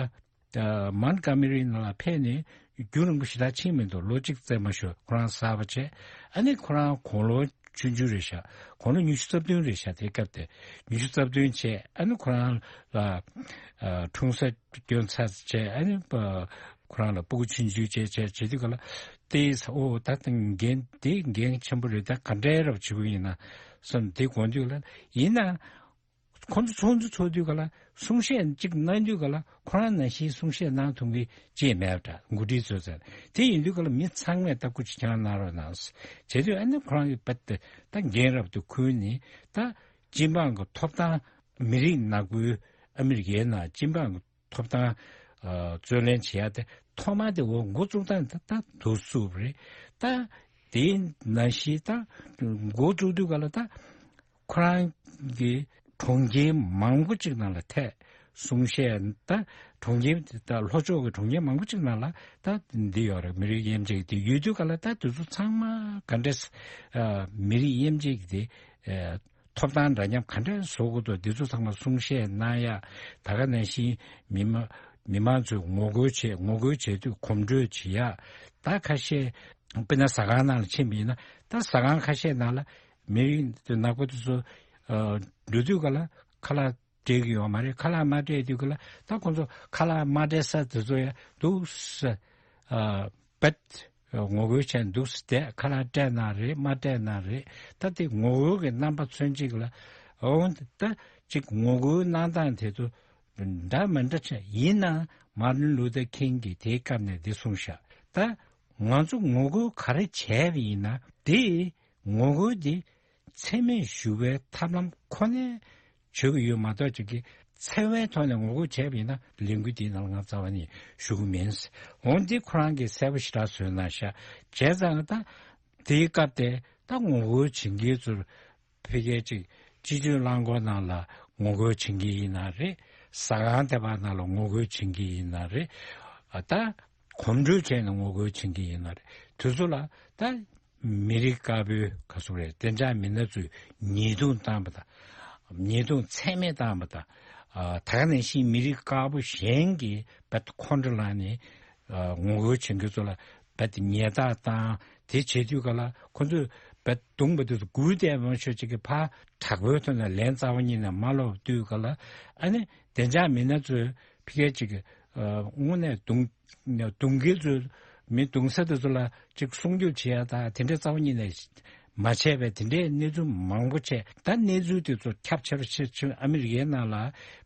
ཨ་མོན་གྷོ་མ་རི་ནང་ལ་ཕེབས་ནས་རྒྱུན་རིང་པོ་ཞེ་དྲག་ཕྱིན་མི་འདུག་ལོ་གཅིག་ཙམ་མ་ཞུ། ཁོ་རང་གསར་པ་བྱས། ཨ་ནི་ཁོ་རང་དགུང་ལོ་ཆུང་ཆུང་རེད་ཤག་དགུང་ལོ་ཉི་ཤུ་རྩ་བདུན་རེད་ཤག་དེ་སྐབས་དེ་ཉི་ཤུ་རྩ་བདུན་བྱས། ཨ་ནི་ཁོ་རང་ལ་ཨ་འཁྲུངས་ས་སྐྱོན་ཚར་བྱས། ཨ་ནི་པ་ཁོ་རང་ལ་སྤུ་གུ་ཆུང་ཆུང་བྱས་བྱས་བྱེད་དུས་ག་ལ་དེ་ཨོ་ད་འགན་དེ་འགན་ཆེན་པོ་རེད། ད་ག་འདྲའི་རབ་བྱེད་དགོས་ཡིན་ན་བསམ། དེ་དགོངས་དུས་ལ་ཡིན་ན། ཁོང་ཚོ་ཚོགས་འདུ་ཚོགས་དུས་ག་ལ་གསུང་བཤད་ཅིག་གནང་དུས་ག་ལ་ཁོ་རང་ནང་བཞིན་གསུང་བཤད་གནང་ཐུབ་མཁན་ཅིག་མེད་པ་འདྲ། འགོ་ཁྲིད་ཚོས་ཟེར། དེ་ཡིན་དུས་ག་ལ་མི་ཚང་མས་ལྟ་སྐུལ་ཅིག་ཀྱང་གནང་རོགས་གནང་ཟེར་བྱས་དུས། ཨ་ནི་ཁོ་རང་གིས་རྦད་དེ་ད་འགན་རབ་ཏུ་ཁུར་ནས་ད་སྤྱི་འབངས་ཀྱི་ཐོབ་ཐང་། མི་རིགས་ནག་པོའི་ཨ་མི་རི་ཀའི་ནང་སྤྱི་འབངས་ཀྱི་ཐོབ་ཐང་ཨ་རྩོད་ལེན་བྱེད་ཡ་དེ་ཐོག་མ་དེ་འོ་འགོ་བཙུགས་སྟངས་ད་ད་འདུག་བཙུགས་པ་རེད། ད་དེའི་ནང་བཞིན་ད་འགོ་བཙུགས་དུས་ག་ལ་ད། ཁོ་རང་གི་གྲོང་ཁྱེར་མང་པོ་ཅིག་ནང་ལ་ཐད་གསུང་བཤད། ད་གྲོང་ཁྱེར་ད་ལྷོ་ཕྱོགས་ཀྱི་གྲོང་ཁྱེར་མང་པོ་ཅིག་ནང་ལ་ད་འདི་ཡོད་རེད། མི་རིགས་དབྱེ་འབྱེད་དེ་ཡོད་དུས་ག་ལ་ད་དེ་ཚོ་ཚང་མ་ག་འདྲས་ཨ་མི་རིགས་དབྱེ་འབྱེད་དེ་ཨ་ཐོབ་ཐང་འདྲ་མཉམ་ག་འདྲས་བཟོ་དགོས་འདུག་འདི་ཚོ་ཚང་མ་གསུང་བཤད་གནང་ཡ། ད་ག་ནང་བཞིན་མི་མང་མི་མང་ཚོས་ངོ་རྒོལ་བྱེད། ངོ་རྒོལ་བྱེད་དུས་གོམ་བགྲོད་བྱེད་ཡ། ད་ཁ་ཤས་དཔེར་ན་ཟ་ཁང་ནང་ལ་ཕྱིན་པ་ཡིན་ན་ད་ཟ་ཁང་ཁ་ཤས་ནང་ལ། མི་རིགས་དེ་ནག་པོ་དེ་ཚོ་ཨ་འགྲོ་དུས་ག་ལ་ཁ་ལག་སྤྲད་ཀྱི་ཡོད་མ་རེད། ཁ་ལག་མ་སྤྲད་དུས་ག་ལ་ད་ཁོང་ཚོ་ཁ་ལག་མ་སྤྲད་ས་དེ་ཚོ་ཡང་འདུག་སེ་ཨ་རྦད་ངོ་རྒོལ་བྱས་འདུག་སེ་བསྡད། ཁ་ལག་སྤྲད་ན་རེད་མ་སྤྲད་ན་རེད། ད་དེ་ངོ་རྒོལ་གྱི་རྣམ་པ་མཚོན་གཅིག་ལ་འོང་ད་ཅིག་ངོ་རྒོལ་གནང་སྟངས་དེ་ཚོ་ འདྲ་མི་འདྲ་ཆགས། ཡིན་ནའང་མར་ཏིན་ལུ་ཐར་ཀིང་གིས་དེའི་སྐབས་ནས་འདི་གསུངས་ཤག་ད་ང་ཚོ་ངོ་རྒོལ་ག་རེ་བྱས་པ་ཡིན་ན། དེ་ངོ་རྒོལ་འདི་འཚེ་མེད་ཞི་བའི་ཐབས་ལམ་ཁོ་ནས་བྱེད་ཀྱི་ཡོད་མ་གཏོགས། ཅིག་གི་འཚེ་བའི་ཐོག་ནས་ངོ་རྒོལ་བྱས་པ་ཡིན་ན་ལས་འགུལ་འདིའི་ནང་ང་རྩ་བ་ནས་ཞུགས་ཀྱི་མིན། འོ་འདི་ཁོ་རང་གིས་གསལ་པོ་ཞེ་དྲག་བཟོས་གནང་ཤག་བྱས་ཙང་ད་དེའི་སྐབས་དེ་ད་ངོ་རྒོལ་བྱེད་མཁན་ཚོར་ཕ་གིའི་ཅིག་སྤྱི་སྤྱོད་རླངས་འཁོར་ནང་ལ་ངོ་རྒོལ་བྱེད་མཁན་ཡིན་ན་རེད། ཟ་ཁང་དེ་པ་ནང་ལ་ངོ་རྒོལ་བྱེད་མཁན་ཡིན་ན་རེད། ཨ་ད་གོམ་བགྲོད་བྱས་ནས་ངོ་རྒོལ་བྱེད་མཁན་ཡིན་ན་རེད། དེ་ཚོ་ལ་ད་མི་རིགས་དཀར་པོའི་ག་ཟེར་དགོས་རེད། བདེ་འཇགས་མི་སྣ་ཚོས་ཉེས་རྡུང་བཏང་བ་དང་། ཉེས་རྡུང་ཚད་མེད་བཏང་བ་དང་། ཨ་ད་ག་ནང་བཞིན་མི་རིགས་དཀར་པོ་གཞན་གྱིས་བད་ཁོང་ཁྲོ་ལངས་ནས་ཨ་ངོ་རྒོལ་བྱེད་མཁན་ཚོ་ལ་བད་ཉེས་རྡུང་བཏང་། དེ་བྱེད་དུས་ག་ལ་ཁོ་ཚོས་བད་རྡུང་བ་དེ་ཚོ་སྒུག་བསྡད་མ་ཤོད་ཅིག་གི་ཕར་དྲག་པོའི་ཐོག་ནས་ལན་རྩ་བ་ཉིད་ནས་མ་སློག་དུས་ག་ལ། ཨ་ནི་བདེ་འཇགས་མི་སྣ་ཚོས་ཕ་གིའི་ཅིག་ཨ་དངོས་གནས་རྡུང་རྡུང་མཁན་ཚོས་མི་རྡུང་ས་དེ་ཚོ་ལ་ཅིག་སྲུང་སྐྱོབ་བྱེད་ཡ་དང་དེ་འདྲའི་རྩ་བ་ཉིད་ནས་མ་བྱས་པའི་དེ་འདྲའི་གནས་ཚུལ་མང་པོ་བྱས། ད་གནས་ཚུལ་དེ་ཚོ་ཁྱབ་ཆེ་རུ་ཆེ་ཆེ་ཨ་མི་རི་ཀའི་ནང་ལ་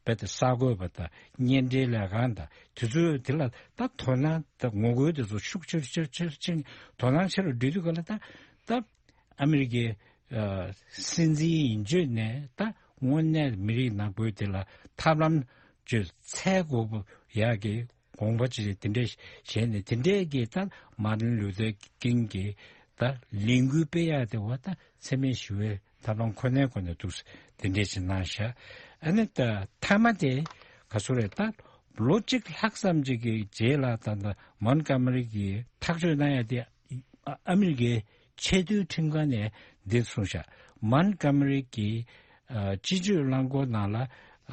བད་དེ་གསར་འགོད་པ་དང་བརྙན་འཕྲིན་ལས་ཁང་དང་དེ་ཚོས་དེ་ལ་ད་དོ་སྣང་དང་ངོ་རྒོལ་དེ་ཚོ་ཤུགས་ཆེ་རུ་ཆེ་རུ་ཆེ་རུ་ཆེ་རུ་དོ་སྣང་ཆེ་རུ་འགྲོ་དུས་ག་ལ། ད་ད་ཨ་མི་རི་ཀའི་ཨ་སྲིད་འཛིན་ཡིན་བརྗོད་ནས་ད་དངོས་གནས་མི་རིགས་ནག་པོའི་དེ་ལ་ཐབས་ལམ་བཅོས་འཚོལ་དགོས་པ་ཡག་གི་དགོངས་པ་ཅིག་དེ་འདྲས་བཞེས་ནས། དེ་འདྲས་ཀྱི་ད་མར་ཏིན་ལུ་ཐར་ཀིང་གི་ད་ལས་འགུལ་སྤེལ་ཡག་དེ་བ་ད་འཚེ་མེད་ཞི་བའི་ཐབས་ལམ་ཁོ་ནའི་སྒོ་ནས་འདུག་དེ་འདྲས་ཅིག་གནང་ཤག་ཨ་ནི་ད་མཐའ་མ་དེ་ག་ཟེར་དགོས་རེད། ད་ལོ་གཅིག་ལྷག་ཙམ་ཅིག་གི་རྗེས་ལ་ད་ད་མོན་གྷོ་མེ་རི་གི་ཐག་གཅོད་གནང་ཡག་དེ་ཨ་ཨ་མི་རི་ཀའི་ཆེས་མཐོའི་ཁྲིམས་ཁང་ནས་འདི་གསུངས་ཤག་མོན་གྷོ་མེ་རི་གི་ཨ་སྤྱི་སྤྱོད་རླངས་འཁོར་ནང་ལ་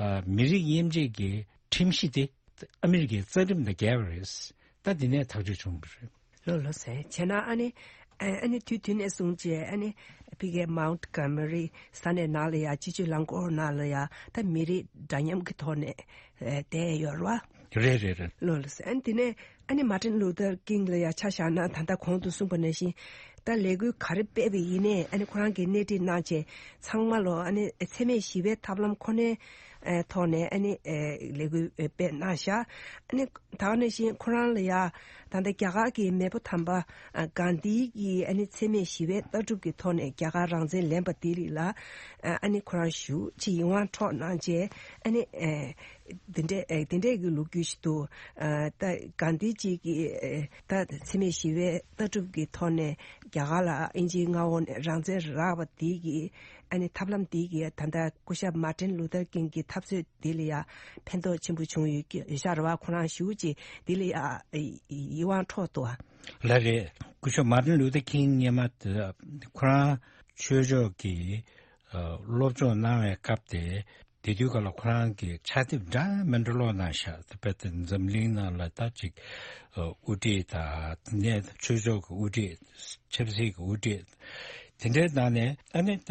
ཨ་མི་རིགས་དབྱེ་འབྱེད་ཀྱི་ཁྲིམས་གཞི་དེ་ཨ་མི་རི་ཀའི་རྩ་ཁྲིམས་དང་འགལ་བ་རེད། ད་འདི་ནས་ཐག་གཅོད་བྱུང་བ་རེད། ལགས་ལགས་སོ། བྱས་ན་ཨ་ནི་ཨ་ཨ་ནི་དུས་དུས་ནས་བཟུང་བྱས་ཨ་ནི་ཕ་གིའི་མོན་གྷོ་མེ་རི་ས་གནས་ནང་ལ་ཡ་སྤྱི་སྤྱོད་རླངས་འཁོར་ནང་ལ་ཡ་ད་མི་རིགས་འདྲ་མཉམ་གྱི་ཐོག་ནས་ཨ་བསྡད་ཡོད་རེད་བ། རེད་རེད་རེད། ལགས་ལགས་སོ། ཨ་ནི་དེ་ནས་ཨ་ནི་མར་ཏིན་ལུ་ཐར་ཀིང་ལ་ཡ་ཆ་བཞག་ན་ད་ལྟ་གོང་དུ་གསུངས་པ་ནང་བཞིན་ད་ལས་འགུལ་ག་རེ་སྤེལ་བ་ཡིན་ནའི་ཨ་ནི་ཁོ་རང་གིས་སྣེ་ཁྲིད་གནང་བྱས་ཚང་མ་ལོ་ཨ་ནི་འཚེ་མེད་ཞི་བའི་ཐབས་ལམ་ཁོ་ནའི་ཨ་ཐོག་ནས་ཨ་ནི་ཨ་ལས་འགུལ་སྤེལ་གནང་ཤག་ཨ་ནི་ད་ག་ནང་བཞིན་ཁོ་རང་ལ་ཡ་ད་ལྟ་རྒྱ་གར་གྱི་མེས་པོ་དམ་པ་ཨ་གྷན་དྷི་གིས་ཨ་ནི་འཚེ་མེད་ཞི་བའི་ལྟ་གྲུབ་ཀྱི་ཐོག་ནས་རྒྱ་གར་རང་བཙན་ལེན་པ་དེ་རིགས་ལ་ཨ་ཨ་ནི་ཁོ་རང་ཞེ་པོ་ཅིག་ཡིད་དབང་འཕྲོག་གནང་བྱས་ཨ་ནི་ཨ་དེ་འདྲས་ཨེ་དེ་འདྲས་ཀྱི་ལོ་རྒྱུས་ཤིག་འདུག་ཨ་ད་གྷན་དྷི་ཅིག་གིས་ཨེ་ད་འཚེ་མེད་ཞི་བའི་ལྟ་གྲུབ་ཀྱི་ཐོག་ནས་རྒྱ་གར་ལ་དབྱིན་ཇིའི་མངའ་འོག་ནས་རང་བཙན་རག་པ་དེ་གིས་ཨ་ནི་ཐབས་ལམ་དེ་གིས་ད་ལྟ་སྐུ་ཞབས་མར་ཏིན་ལུ་ཐར་ཀིང་གི་འཐབ་རྩོད་དེ་ལ་ཡ་ཕན་ཐོགས་ཆེན་པོ་བྱུང་ཡོད་ཀྱི་ཡོད་ཤག་རེད་བ། ཁོ་རང་ཞེ་པོ་ཅིག་དེ་ལ་ཡ་ཡིད་དབང་འཕྲོག་འདུག་ལགས་རེད། སྐུ་ཞབས་མར་ཏིན་ལུ་ཐར་ཀིང་སྔོན་མ་དེ་ཁོ་རང་ཆོས་ཕྱོགས་ཀྱི་ཨ་སློབ་སྦྱོང་གནང་བའི་སྐབས་དེ། དེ་དུས་ག་ལ་ཁོ་རང་གིས་ཕྱག་དེབ་འདྲ་མི་འདྲ་ཀློག་གནང་ཤག་དཔེར་ན་འཛམ་གླིང་ནང་ལ་ད་ཅིག་ཨ་དབུ་ཁྲིད་དང་དེ་ནས་ཆོས་ཕྱོགས་ཀྱི་དབུ་ཁྲིད། ཆབ་སྲིད་ཀྱི་དབུ་ཁྲིད། དེ་འདྲའི་ནང་ནས་ཨ་ནི་ད་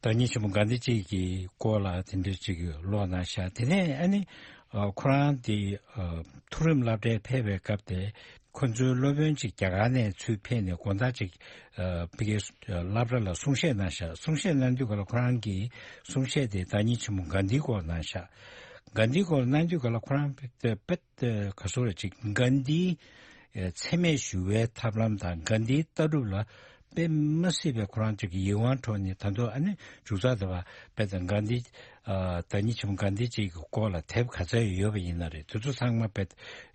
བདག་ཉིད་ཆེན་པོ་གྷན་དྷི་ཅིག་གི་སྐོར་ལ་དེ་འདྲ་ཅིག་ཀློག་གནང་ཤག་དེ་ནས་ཨ་ནི་ཨ་ཁོ་རང་དེ་ཨ་མཐོ་རིམ་སློབ་གྲྭར་ཕེབས་པའི་སྐབས་དེ། ཁོ་ཚོའི་སློབ་དཔོན་ཅིག་རྒྱ་གར་ནས་ཚུར་ཕེབས་ནས་དགོང་དག་ཅིག་ཨ་ཕ་གིའི་སློབ་གྲྭ་ལ་གསུང་བཤད་གནང་ཤག་གསུང་བཤད་གནང་དུས་ག་ལ་ཁོ་རང་གིས་གསུང་བཤད་དེ་བདག་ཉིད་ཆེན་པོ་གྷན་དྷིའི་སྐོར་གནང་ཤག་གྷན་དྷིའི་སྐོར་གནང་དུས་ག་ལ་ཁོ་རང་དཔེ་དཔེ་ག་ཟེར་རེད། ཅིག་གྷན་དྷི་ཨ་འཚེ་མེད་ཞི་བའི་ཐབས་ལམ་དང་གྷན་དྷིའི་ལྟ་གྲུབ་ལ་དཔེ་མ་སྲིད་པའི་ཁོ་རང་ཅིག་ཡིད་དབང་འཕྲོག་ནས། ད་དུང་ཨ་ནི་མཇུག་རྩ་དེ་བ་དཔེ་དང་གྷན་དྷི་ཨ་བདག་ཉིད་ཆེན་པོ་གྷན་དྷི་ཅིག་གི་སྐོར་ལ་དེབ་ག་ཚད་ཡོད་པ་ཡིན་ན་རེད། དེ་ཚོ་ཚང་མ་དཔེ་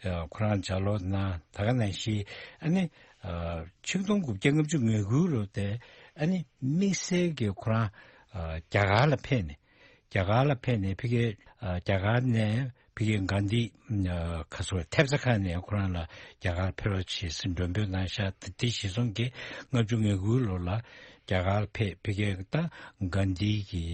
ཨ་ཁོ་རང་ལྗགས་ཀློག་གནང་། ད་ག་ནང་བཞིན་ཨ་ནི་ཨ་ཆིག་སྟོང་དགུ་བརྒྱ་ལྔ་བཅུ་ང་དགུ་ལོ་དེ་ཨ་ནི་དམིགས་བསལ་གྱི་ཁོ་རང་ཨ་རྒྱ་གར་ལ་ཕེབས་ནས། རྒྱ་གར་ལ་ཕེབས་ནས་ཕ་གིའི་ཨ་རྒྱ་གར་ནས་ཕ་གིའི་གྷན་དྷི་ཨ་ག་ཟེར་ཐེབས་རྩ་ཁང་ནས་ཁོ་རང་ལ་རྒྱ་གར་ཕེབས་རོགས་བྱེད་ཟེར་མགྲོན་འབོད་གནང་ཤག་དེ་དེ་གཞིར་བཟུང་གིས་ལྔ་བཅུ་ང་དགུ་ལོ་ལ་རྒྱ་གར་ཕེབས། ཕ་གིའི་ད་གྷན་དྷི་གི་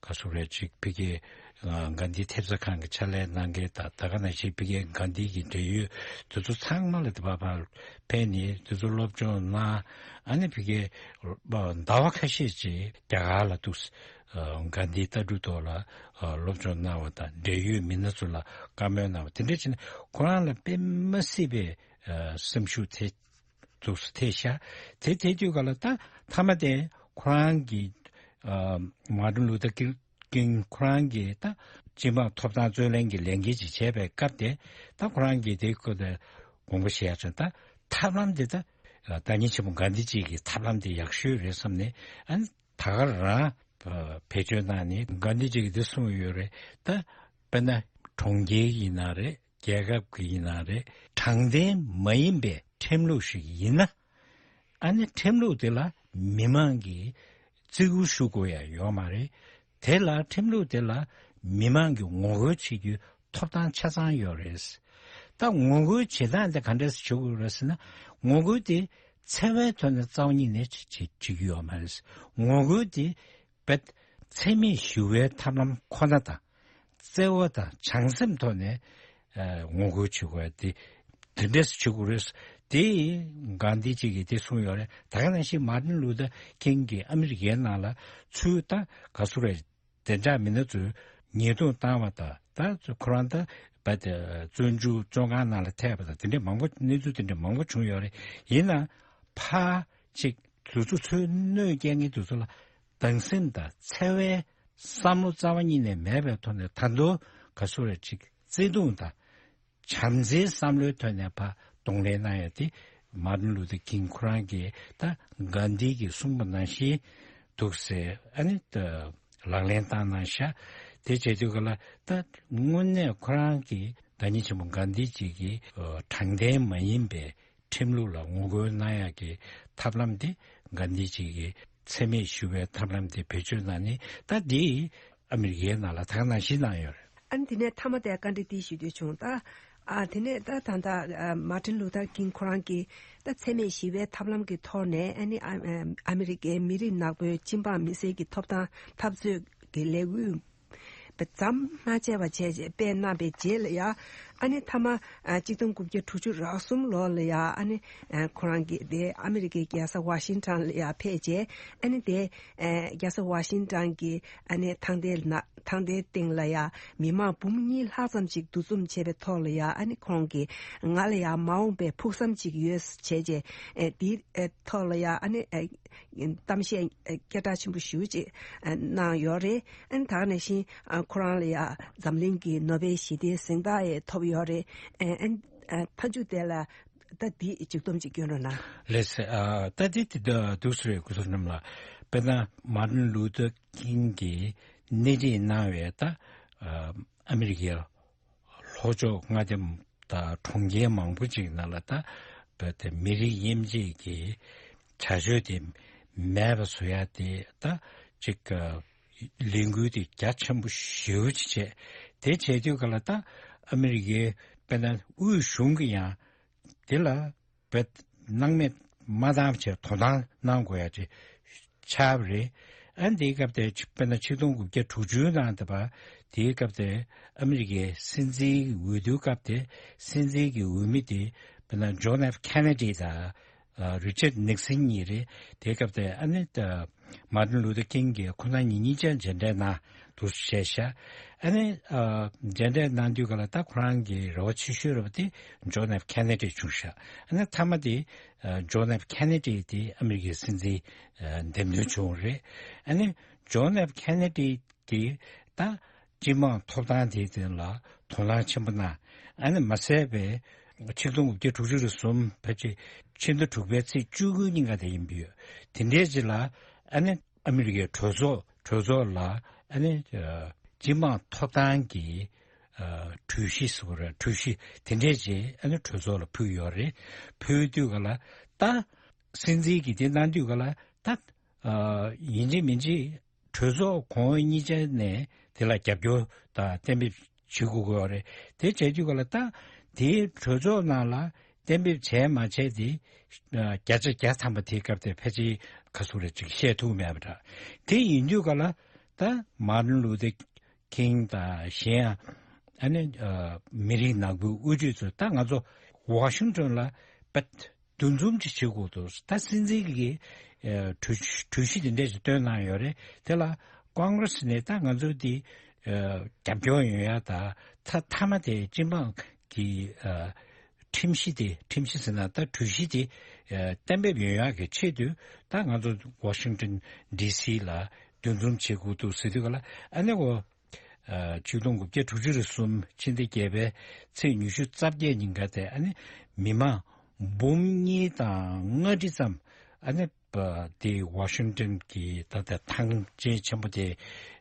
ག་ཟེར་རེད། ཅིག་ཕ་གིའི་ཨ་གྷན་དྷི་ཐེབས་རྩ་ཁང་གི་ཕྱག་ལས་གནང་མཁན་དང་། ད་ག་ནང་བཞིན་ཕ་གིའི་གྷན་དྷི་གི་འབྲེལ་ཡོད་དེ་ཚོ་ཚང་མ་ལ་དེ་བ་ཕར་ཕེབས་ནས་དེ་ཚོ་སློབ་སྦྱོང་གནང་། ཨ་ནི་ཕ་གིའི་ཟླ་བ་ཁ་ཤས་ཅིག་རྒྱ་གར་ལ་འདུག་སེ་གྷན་དྷིའི་ལྟ་གྲུབ་ཐོག་ལ་སློབ་སྦྱོང་གནང་བ་དང་། འབྲེལ་ཡོད་མི་སྣ་ཚོ་ལ་བཀའ་མོལ་གནང་བ་དེ་འདྲ་བྱས་ནས་ཁོ་རང་ལ་དཔེ་མ་སྲིད་པའི་སེམས་ཤུགས་ཐེབས་འདུག་སེ་ཐེབས་ཤག་དེ་ཐེབས་དུས་ག་ལ་ད་མཐའ་མ་དེ་ཁོ་རང་གིས་མར་ཏིན་ལུ་ཐར་ཀིང་ཁོ་རང་གིས་ད་ སྤྱི་འབངས་ཐོབ་ཐང་རྩོད་ལེན་གྱི་ལས་འགན་ཅིག་བྱས་པའི་སྐབས་དེ། ད་ཁོ་རང་གིས་དེ་སྐོར་དེ་དགོངས་པ་བཞེས་ཡ་བྱུང་། ད་ཐབས་ལམ་དེ་ད་བདག་ཉིད་ཆེན་པོ་གྷན་དྷི་ཇི་གི་ཐབས་ལམ་དེ་ཡག་ཤོས་རེད་བསམ་ནས། ཨ་ནི་ད་ག་རང་བེད་སྤྱོད་གནང་ནས། གྷན་དྷི་ཇི་གིས་འདི་གསུངས་ཡོད་རེད། ད་དཔེར་ན་གྲོང་ཁྱེར་ཡིན་ན་རེད། རྒྱལ་ཁབ་ཀྱི་ཡིན་ན་རེད། དྲང་བདེན་མ་ཡིན་པའི་ཁྲིམས་ལུགས་ཤིག་ཡིན་ན། ཨ་ནི་ཁྲིམས་ལུགས་དེ་ལ་མི་མང་གིས་བརྩི་བཀུར་ཞུ་དགོས་ཡ་ཡོད་མ་རེད། དེ་ལ་ཁྲིམས་ལུགས་དེ་ལ་མི་མང་གིས་ངོ་རྒོལ་བྱེད་རྒྱུའི་ཐོབ་ཐང་ཆ་ཚང་ཡོད་རེད། ད་ངོ་རྒོལ་བྱེད་སྟངས་དེ་ག་འདྲས་བྱེད་དགོས་རེད་ཟེར་ན། ངོ་རྒོལ་དེ་འཚེ་བའི་ཐོག་ནས་རྩ་བ་ཉིད་ནས་བྱེད་བྱེད་ཀྱི་ཡོད་མ་རེད། ངོ་རྒོལ་དེ་རྦད་འཚེ་མེད་ཞི་བའི་ཐབས་ལམ་ཁོ་ན་དང་། བརྩེ་བ་དང་བྱང་སེམས་ཐོག་ནས་ཨ་ངོ་རྒོལ་བྱེད་དགོས་ཡ་དེ། དེ་འདྲས་བྱེད་དགོས་རེད། དེ་གྷན་དྷི་ཇི་གིས་དེ་གསུངས་ཡོད་རེད། ད་ག་ནང་བཞིན་མར་ཏིན་ལུ་ཐར་ཀིང་གིས་ཨ་མི་རི་ཀའི་ནང་ལ་ཚུར་ད་ག་ཚོད་རེད། བདེ་འཇགས་མི་སྣ་ཚོས་ཉེས་རྡུང་བཏང་བ་དང་། ད་ཁོ་རང་ད་རྦད་དེ་བཙོན་འཇུག་བཙོན་ཁང་ནང་ལ་ཐེབས་པ་དང་། དེ་འདྲའི་མང་པོ། གནས་ཚུལ་དེ་འདྲའི་མང་པོ་བྱུང་ཡོད་རེད། ཡིན་ན་ཕར་ཅིག་དེ་ཚོ་ཚོས་གནོད་སྐྱེལ་མཁན་དེ་ཚོ་ལ་སྡང་སེམས་དང་འཚེ་བའི་བསམ་བློ་རྩ་བ་ཉིད་ནས་མེད་པའི་ཐོག་ནས། ད་དུང་ག་ཚོད་རེད། ཅིག་བརྩེ་དུང་དང་བྱམས་བརྩེའི་བསམ་བློའི་ཐོག་ནས་ཕར་གདོང་ལེན་གནང་ཡ་དེ། མར་ཏིན་ལུ་ཐར་ཀིང་ཁོ་རང་གིས་ད་གྷན་དྷི་གིས་གསུངས་པ་ནང་བཞིན་འདུག་ཟེར། ཨ་ནི་ད་ལག་ལེན་བསྟར་གནང་ཤག་དེ་བྱས་དུས་ག་ལ། ད་དངོས་གནས་ཁོ་རང་གིས་བདག་ཉིད་ཆེན་པོ་གྷན་དྷི་ཇི་གི་ཨ་དྲང་བདེན་མ་ཡིན་པའི་ཁྲིམས་ལུགས་ལ་ངོ་རྒོལ་གནང་ཡག་གི་ཐབས་ལམ་དེ། གྷན་དྷི་ཇི་གི་འཚེ་མེད་ཞི་བའི་ཐབས་ལམ་དེ་བེད་སྤྱོད་གནང་ནས། ད་འདི་ཨ་མི་རི་ཀའི་ནང་ལ་ད་ག་ནང་བཞིན་གནང་ཡོད་རེད། ཨ་ནི་དེ་ནས་མཐའ་མ་དེ་བཀའ་འདྲི་དེ་ཞུ་འདོད་བྱུང་། ད་ཨ་དེ་ནས་ད་ད་ད་ཨ་མར་ཏིན་ལུ་ཐར་ཀིང་ཁོ་རང་གིས་ད་འཚེ་མེད་ཞི་བའི་ཐབས་ལམ་གྱི་ཐོག་ནས། ཨ་ནི་ཨ་ཨ་མི་རི་ཀའི་མི་རིགས་ནག་པོའི་སྤྱི་འབངས་མི་སེར་གྱི་ཐོབ་ཐང་འཐབ་རྩོད་ཀྱི་ལས་འགུལ་མཚམས་མ་ཆད་པ་བྱས་རྗེས་སྤེལ་གནང་བའི་རྗེས་ལ་ཡ། ཨ་ནི་མཐའ་མ་ཨ་གཅིག་སྟོང་དགུ་བརྒྱ་དྲུག་ཅུ་རེ་གསུམ་ལོ་ལ་ཡ། ཨ་ནི་ཨ་ཁོ་རང་གིས་དེ་ཨ་མི་རི་ཀའི་རྒྱལ་ས་ཝ་ཤིང་ཊོན་ལ་ཡ་ཕེབས་རྗེས། ཨ་ནི་དེ་ཨ་རྒྱལ་ས་ཝ་ཤིང་ཊོན་གྱི་ཨ་ནི་ཐང་རྡལ་ན་ཐང་རྡལ་སྟེང་ལ་ཡ་མི་མང་འབུམ་གཉིས་ལྷག་ཙམ་ཅིག་འདུ་འཛོམས་བྱས་པའི་ཐོག་ལ་ཡ། ཨ་ནི་ཁོང་གིས་ང་ལ་ཡ་མ་འོངས་པའི་ཕུགས་བསམ་ཅིག་ཡོད་བྱས་རྗེས། ཨ་དེའི་ཨ་ཐོག་ལ་ཡ་ཨ་ནི་ཨ་གཏམ་བཤད་ཨ་སྐད་གྲགས་ཆེན་པོ་ཞེ་པོ་ཅིག་ཨ་གནང་ཡོད་རེད། ཨ་ནི་ད་ག་ནང་བཞིན་ཨ་ཁོ་རང་ལ་ཡ་འཛམ་གླིང་གི་ནོ་བེལ་ཞི་བདེའི་གཟེངས་རྟགས་ཡང་ཐོབ་ཡོད་རེད། ཨ་ཨ་ཨ་མཐའ་མཇུག་དེ་ལ་ད་འདི་མཇུག་སྡོམ་ཅིག་སྐྱོན་རོགས་གནང་། ལགས་སེ། ཨ་ད་འདི་དེ་འདྲ་འདུག་སེ་རེད། སྐུ་ཚབ་རྣམ་ལགས། དཔེར་ན་མར་ཏིན་ལུ་ཐར་ཀིང་གིས་སྣེ་ཁྲིད་གནང་བའི་ད་ཨ་ཨ་མི་རི་ཀའི་ལྷོ་ཕྱོགས་མངའ་སྡེ་དང་གྲོང་ཁྱེར་མང་པོ་ཅིག་ནང་ལ་ད་རྦད་དེ་མི་རིགས་དབྱེ་འབྱེད་ཀྱི་བྱ་སྤྱོད་དེ་མེད་པ་བཟོ་ཡ་དེ། ད་ཅིག་ལས་འགུལ་དེ་རྒྱ་ཆེན་པོ་ཞེ་པོ་ཅིག་བྱས། དེ་བྱས་དུས་ག་ལ་ད་ཨ་མི་རི་ཀའི་དཔེར་ན་དབུས་གཞུང་གིས་ཡང་དེ་ལ་རྦད་སྣང་མེད་མ་བཏང་བྱས་དོ་སྣང་གནང་དགོས་ཡ་ཅིག་ཆགས་པ་རེད། ཨ་ནི་དེའི་སྐབས་དེ་དཔེར་ན་ཆིག་སྟོང་དགུ་བརྒྱ་དྲུག་ཅུའི་ནང་དེ་བ། དེའི་སྐབས་དེ་ཨ་མི་རི་ཀའི་སྲིད་འཛིན་གྱི་འོས་བསྡུའི་སྐབས་དེ་སྲིད་འཛིན་གྱི་འོས་མི་དེ་དཔེར་ན་ཇོན་ཨེཕ་ཁེ་ནེ་ཌི་དང་ཨ་རི་ཅར་ནིག་སན་གཉིས་རེད། དེའི་སྐབས་དེ་ཨ་ནི་ད་མར་ཏིན་ལུ་ཐར་ཀིང་གིས་ཁོང་རྣམ་གཉིས་གཉིས་ཆ་མཇལ་འཕྲད་གནང་འདུག་བཤད་ཤག་ཨ་ནི་ཨ་མཇལ་འཕྲད་གནང་དུས་ག་ལ་ད་ཁོ་རང་གི་རེ་བ་ཆེ་ཤོས་རེད་པ་དེ་ཇོན་ཨེཕ་ཁེ་ནེ་ཌི་བྱུང་ཤག་ཨ་ནི་མཐའ་མ་དེ་ཨ་ཇོན་ཨེཕ་ཁེ་ནེ་ཌི་དེ་ཨ་མི་རི་ཀའི་སྲིད་འཛིན་ཨ་འདེམས་ཐོན་བྱུང་བ་རེད། ཨ་ནི་ཇོན་ཨེཕ་ཁེ་ནེ་ཌི་གིས་ད་སྤྱི་འབངས་ཐོབ་ཐང་དེའི་དོན་ལ་དོ་སྣང་ཆེན་པོ་གནང་། ཨ་ནི་མ་ཟད་པའི་ཆིག་སྟོང་དགུ་བརྒྱ་དྲུག་ཅུ་རེ་གསུམ་ཕལ་ཆེར་ཕྱི་ཟླ་དྲུག་པའི་ཚེས་བཅུ་དགུ་ཉིན་ཀ་དེ་ཡིན་པ་ཡོད། དེ་འདྲའི་རྗེས་ལ་ཨ་ནི་ཨ་མི་རི་ཀའི་གྲོས་ཚོགས་གྲོས་ཚོགས་ལ་ཨ་ནི་ཨ་སྤྱི་འབངས་ཐོབ་ཐང་གི་ཨ་གྲོས་གཞི་ཟེར་བ་རེད། གྲོས་གཞི་དེ་འདྲས་ཅིག་ཨ་ནི་གྲོས་ཚོགས་ལ་ཕུལ་ཡོད་རེད། ཕུལ་དུས་ག་ལ་ད་སྲིད་འཛིན་གྱིས་དེ་གནང་དུས་ག་ལ་ད་ཨ་ཡིན་གཅིག་མིན་གཅིག་གྲོས་ཚོགས་གོང་འོག་གཉིས་ཆ་ནས་དེ་ལ་རྒྱབ་སྐྱོར་དང་གཏན་འབེབས་བྱེད་དགོས་ཀྱི་ཡོད་རེད། དེ་བྱས་དུས་ག་ལ་ད་དེའི་གྲོས་ཚོགས་ནང་ལ་གཏན་འབེབས་བྱས་མ་བྱས་དེ་ཨ་བརྒྱ་ཆ་བརྒྱ་ཐམ་པ་དེའི་སྐབས་དེ་ཕལ་ཆེར་ག་ཚོད་རེད་ཅིག་བཤད་ཐུབ་མེད་པ་འདྲ། དེ་ཡིན་དུས་ག་ལ་ད་མར་ཏིན་ལུ་ཐར་ཀིང་དང་གཞན་ཡང་ཨ་ནི་ཨ་མི་རིགས་ནག་པོའི་དབུ་ཁྲིད་ཚོས་ད་ང་ཚོ་ཝ་ཤིང་ཊོན་ལ་རྦད་འདུ་འཛོམས་ཅིག་བྱེད་དགོས་འདུག་ད་སྲིད་འཛིན་གྱིས་ཨ་གྲོས་གྲོས་གཞི་དེ་འདྲས་ཅིག་བཏོན་གནང་ཡོད་རེད། དེ་ལ་ཀོང་གྷི་རེ་སི་ནས་ད་ང་ཚོ་འདི་ཨ་རྒྱབ་སྐྱོར་ཡོང་ཡ་ད་ད་མཐའ་མ་དེ་སྤྱི་འབངས་ཀྱི་ཨ་ཁྲིམས་གཞི་དེ། ཁྲིམས་གཞི་ཟེར་ན་ད་གྲོས་གཞི་དེ་ཨ་གཏན་འབེབས་ཡོང་ཡག་གི་ཆེད་དུ་ད་ང་ཚོ་ཝ་ཤིང་ཊོན་ཌི་སི་ལ་འདུ་འཛོམས་བྱེད་དགོས་འདུག་ཟེར་དུས་ག་ལ་ཨ་ནི་འོ་ ཨ་ཆིག་སྟོང་དགུ་བརྒྱ་དྲུག་ཅུ་རེ་གསུམ་ཕྱི་ཟླ་བརྒྱད་པའི་ཚེས་ཉི་ཤུ་རྩ་བརྒྱད་ཉིན་ཀ་དེ་ཨ་ནི་མི་མང་འབུམ་གཉིས་དང་ལྔ་ཁྲི་ཙམ་ཨ་ནི་པ་དེ་ཝ་ཤིང་ཏོན་གྱི་ད་ལྟ་ཐང་ཆེན་ཆེན་པོ་དེ་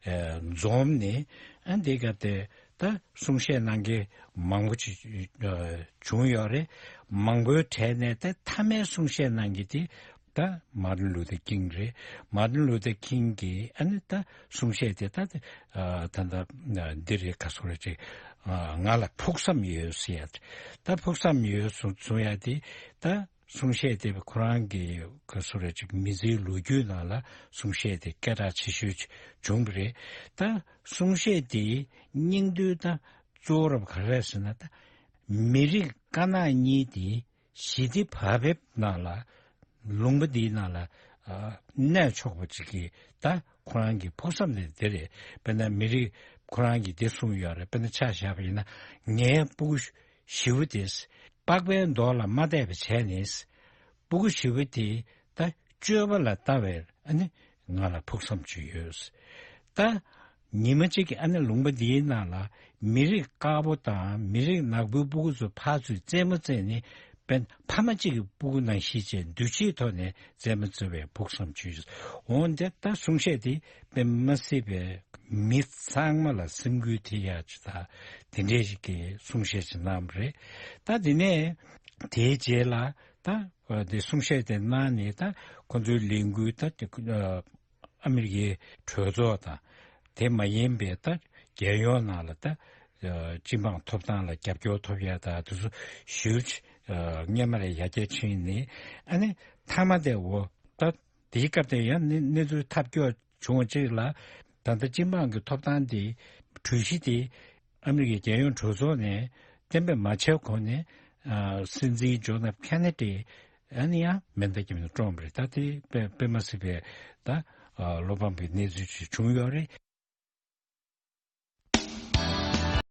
ཨ་འཛོམས་ནས་ཨ་འདི་ག་དེ་ད་གསུང་བཤད་གནང་མཁན་མང་པོ་ཅིག་ཨ་བྱུང་ཡོད་རེད། མང་པོའི་གྲས་ནས་ད་མཐའ་མའི་གསུང་བཤད་གནང་མཁན་དེ་ད་མར་ཏིན་ལུ་ཐར་ཀིང་རེད། མར་ཏིན་ལུ་ཐར་ཀིང་གིས་ཨ་ནི་ད་གསུང་བཤད་དེ་ད་ཨ་ད་ད་འདི་རེད་ག་སོ་རེད་ཅིག་ཨ་ང་ལ་ཕུགས་བསམ་ཡོད་ཟེར་ཡ། ད་ཕུགས་བསམ་ཡོད་གསུང་གསུང་ཡ་དེ་ད་གསུང་བཤད་དེ་ཁོ་རང་གི་ག་སོ་རེད་ཅིག་མི་ཚེའི་ལོ་རྒྱུས་ནང་ལ་གསུང་བཤད་དེ་སྐད་གྲགས་ཆེ་ཤོས་ཅིག་བྱུང་བ་རེད། ད་གསུང་བཤད་དེའི་སྙིང་དོན་ད་གཙོ་བོ་རབ་ག་རེ་རེད་ཟེར་ན། ད་མི་རིགས་དཀར་ནག་གཉིས་དེ་ཞི་བདེ་བག་ཕེབས་ནང་ལ་ལུང་པ་འདིའི་ནང་ལ་ཨ་གནས་ཆོག་པ་ཅིག་གི་ད་ཁོ་རང་གི་ཕུགས་བསམ་དེ་འདི་རེད། དཔེར་ན་མི་རིགས་ཁོ་རང་གིས་འདི་གསུངས་ཡོད་རེད། དཔེར་ན་ཆ་བཞག་པ་ཡིན་ན་ངའི་སྤུ་གུ་ཞི་བོ་དེ་པགས་པའི་མདོག་ལ་མ་བལྟས་པ་བྱས་ནས་སྤུ་གུ་ཞི་བོ་དེ་ད་སྤྱོད་པ་ལ་ལྟ་བའི་ཨ་ནི་ང་ལ་ཕུགས་བསམ་ཅིག་ཡོད། ད་ཉི་མ་གཅིག་གི་ཨ་ནི་ལུང་པ་འདིའི་ནང་ལ་མི་རིགས་དཀར་པོ་དང་མི་རིགས་ནག་པོའི་སྤུ་གུ་ཚོ་ཕར་ཚུར་རྩེད་མོ་རྩེས་ནས་དཔེར་ན་ཕ་མ་གཅིག་གི་སྤུ་གུ་ནང་བཞིན་བྱས་འདུ་བྱེད་ཐོག་ནས་རྩེད་མོ་རྩེ་བའི་ཕུགས་བསམ་ཅིག་ཡོད། འོན་ཏེ་ད་གསུང་བཤད་དེ་དཔེ་མ་སྲིད་པའི་མི་ཚང་མ་ལ་སེམས་འགུལ་ཐེབས་ཡག་ཅིག་དང་དེ་འདྲས་ཞིག་གི་གསུང་བཤད་ཅིག་གནང་བ་རེད། ད་དེ་ནས་དེའི་རྗེས་ལ་ད་དེ་གསུང་བཤད་དེ་གནང་ནས་ད་ཁོ་ཚོའི་ལས་འགུལ་ད་དེ་ཨ་མི་རི་ཀའི་གྲོས་ཚོགས་དང་དེ་མ་ཡིན་པའི་ད་རྒྱལ་ཡོངས་ནང་ལ་ད་སྤྱི་འབངས་ཐོབ་ཐང་ལ་རྒྱབ་སྐྱོར་ཐོབ་ཡ་ད་དེ་ཚོ་ཞེ་པོ་ཅིག་སྔོན་མ་ལས་ཡར་རྒྱས་ཕྱིན་ནས་ཨ་ནི་མཐའ་མ་དེ་འོ་ད་དེའི་སྐབས་དེ་ཡང་གནས་ཚུལ་ཐབས་སྐྱོ་བྱུང་བ་ཅིག་ལ། ད་ལྟ་སྤྱི་འབངས་ཀྱི་ཐོབ་ཐང་དེ་གྲོས་གཞི་དེ་ཨ་མི་རི་ཀའི་རྒྱལ་ཡོངས་གྲོས་ཚོགས་ནས་གཏན་འབེབས་མ་བྱས་གོང་ནས་སྲིད་འཛིན་ཇོ་ནེབ་ཁེ་ནེ་ཌི་ཨ་ནི་ཡང་མེ་མདའ་བརྒྱབ་ནས་བཀྲོངས་པ་རེད། ད་དེ་དཔེ་དཔེ་མ་སྲིད་པའི་ད་བློ་ཕམ་པའི་གནས་ཚུལ་ཅིག་བྱུང་ཡོད་རེད།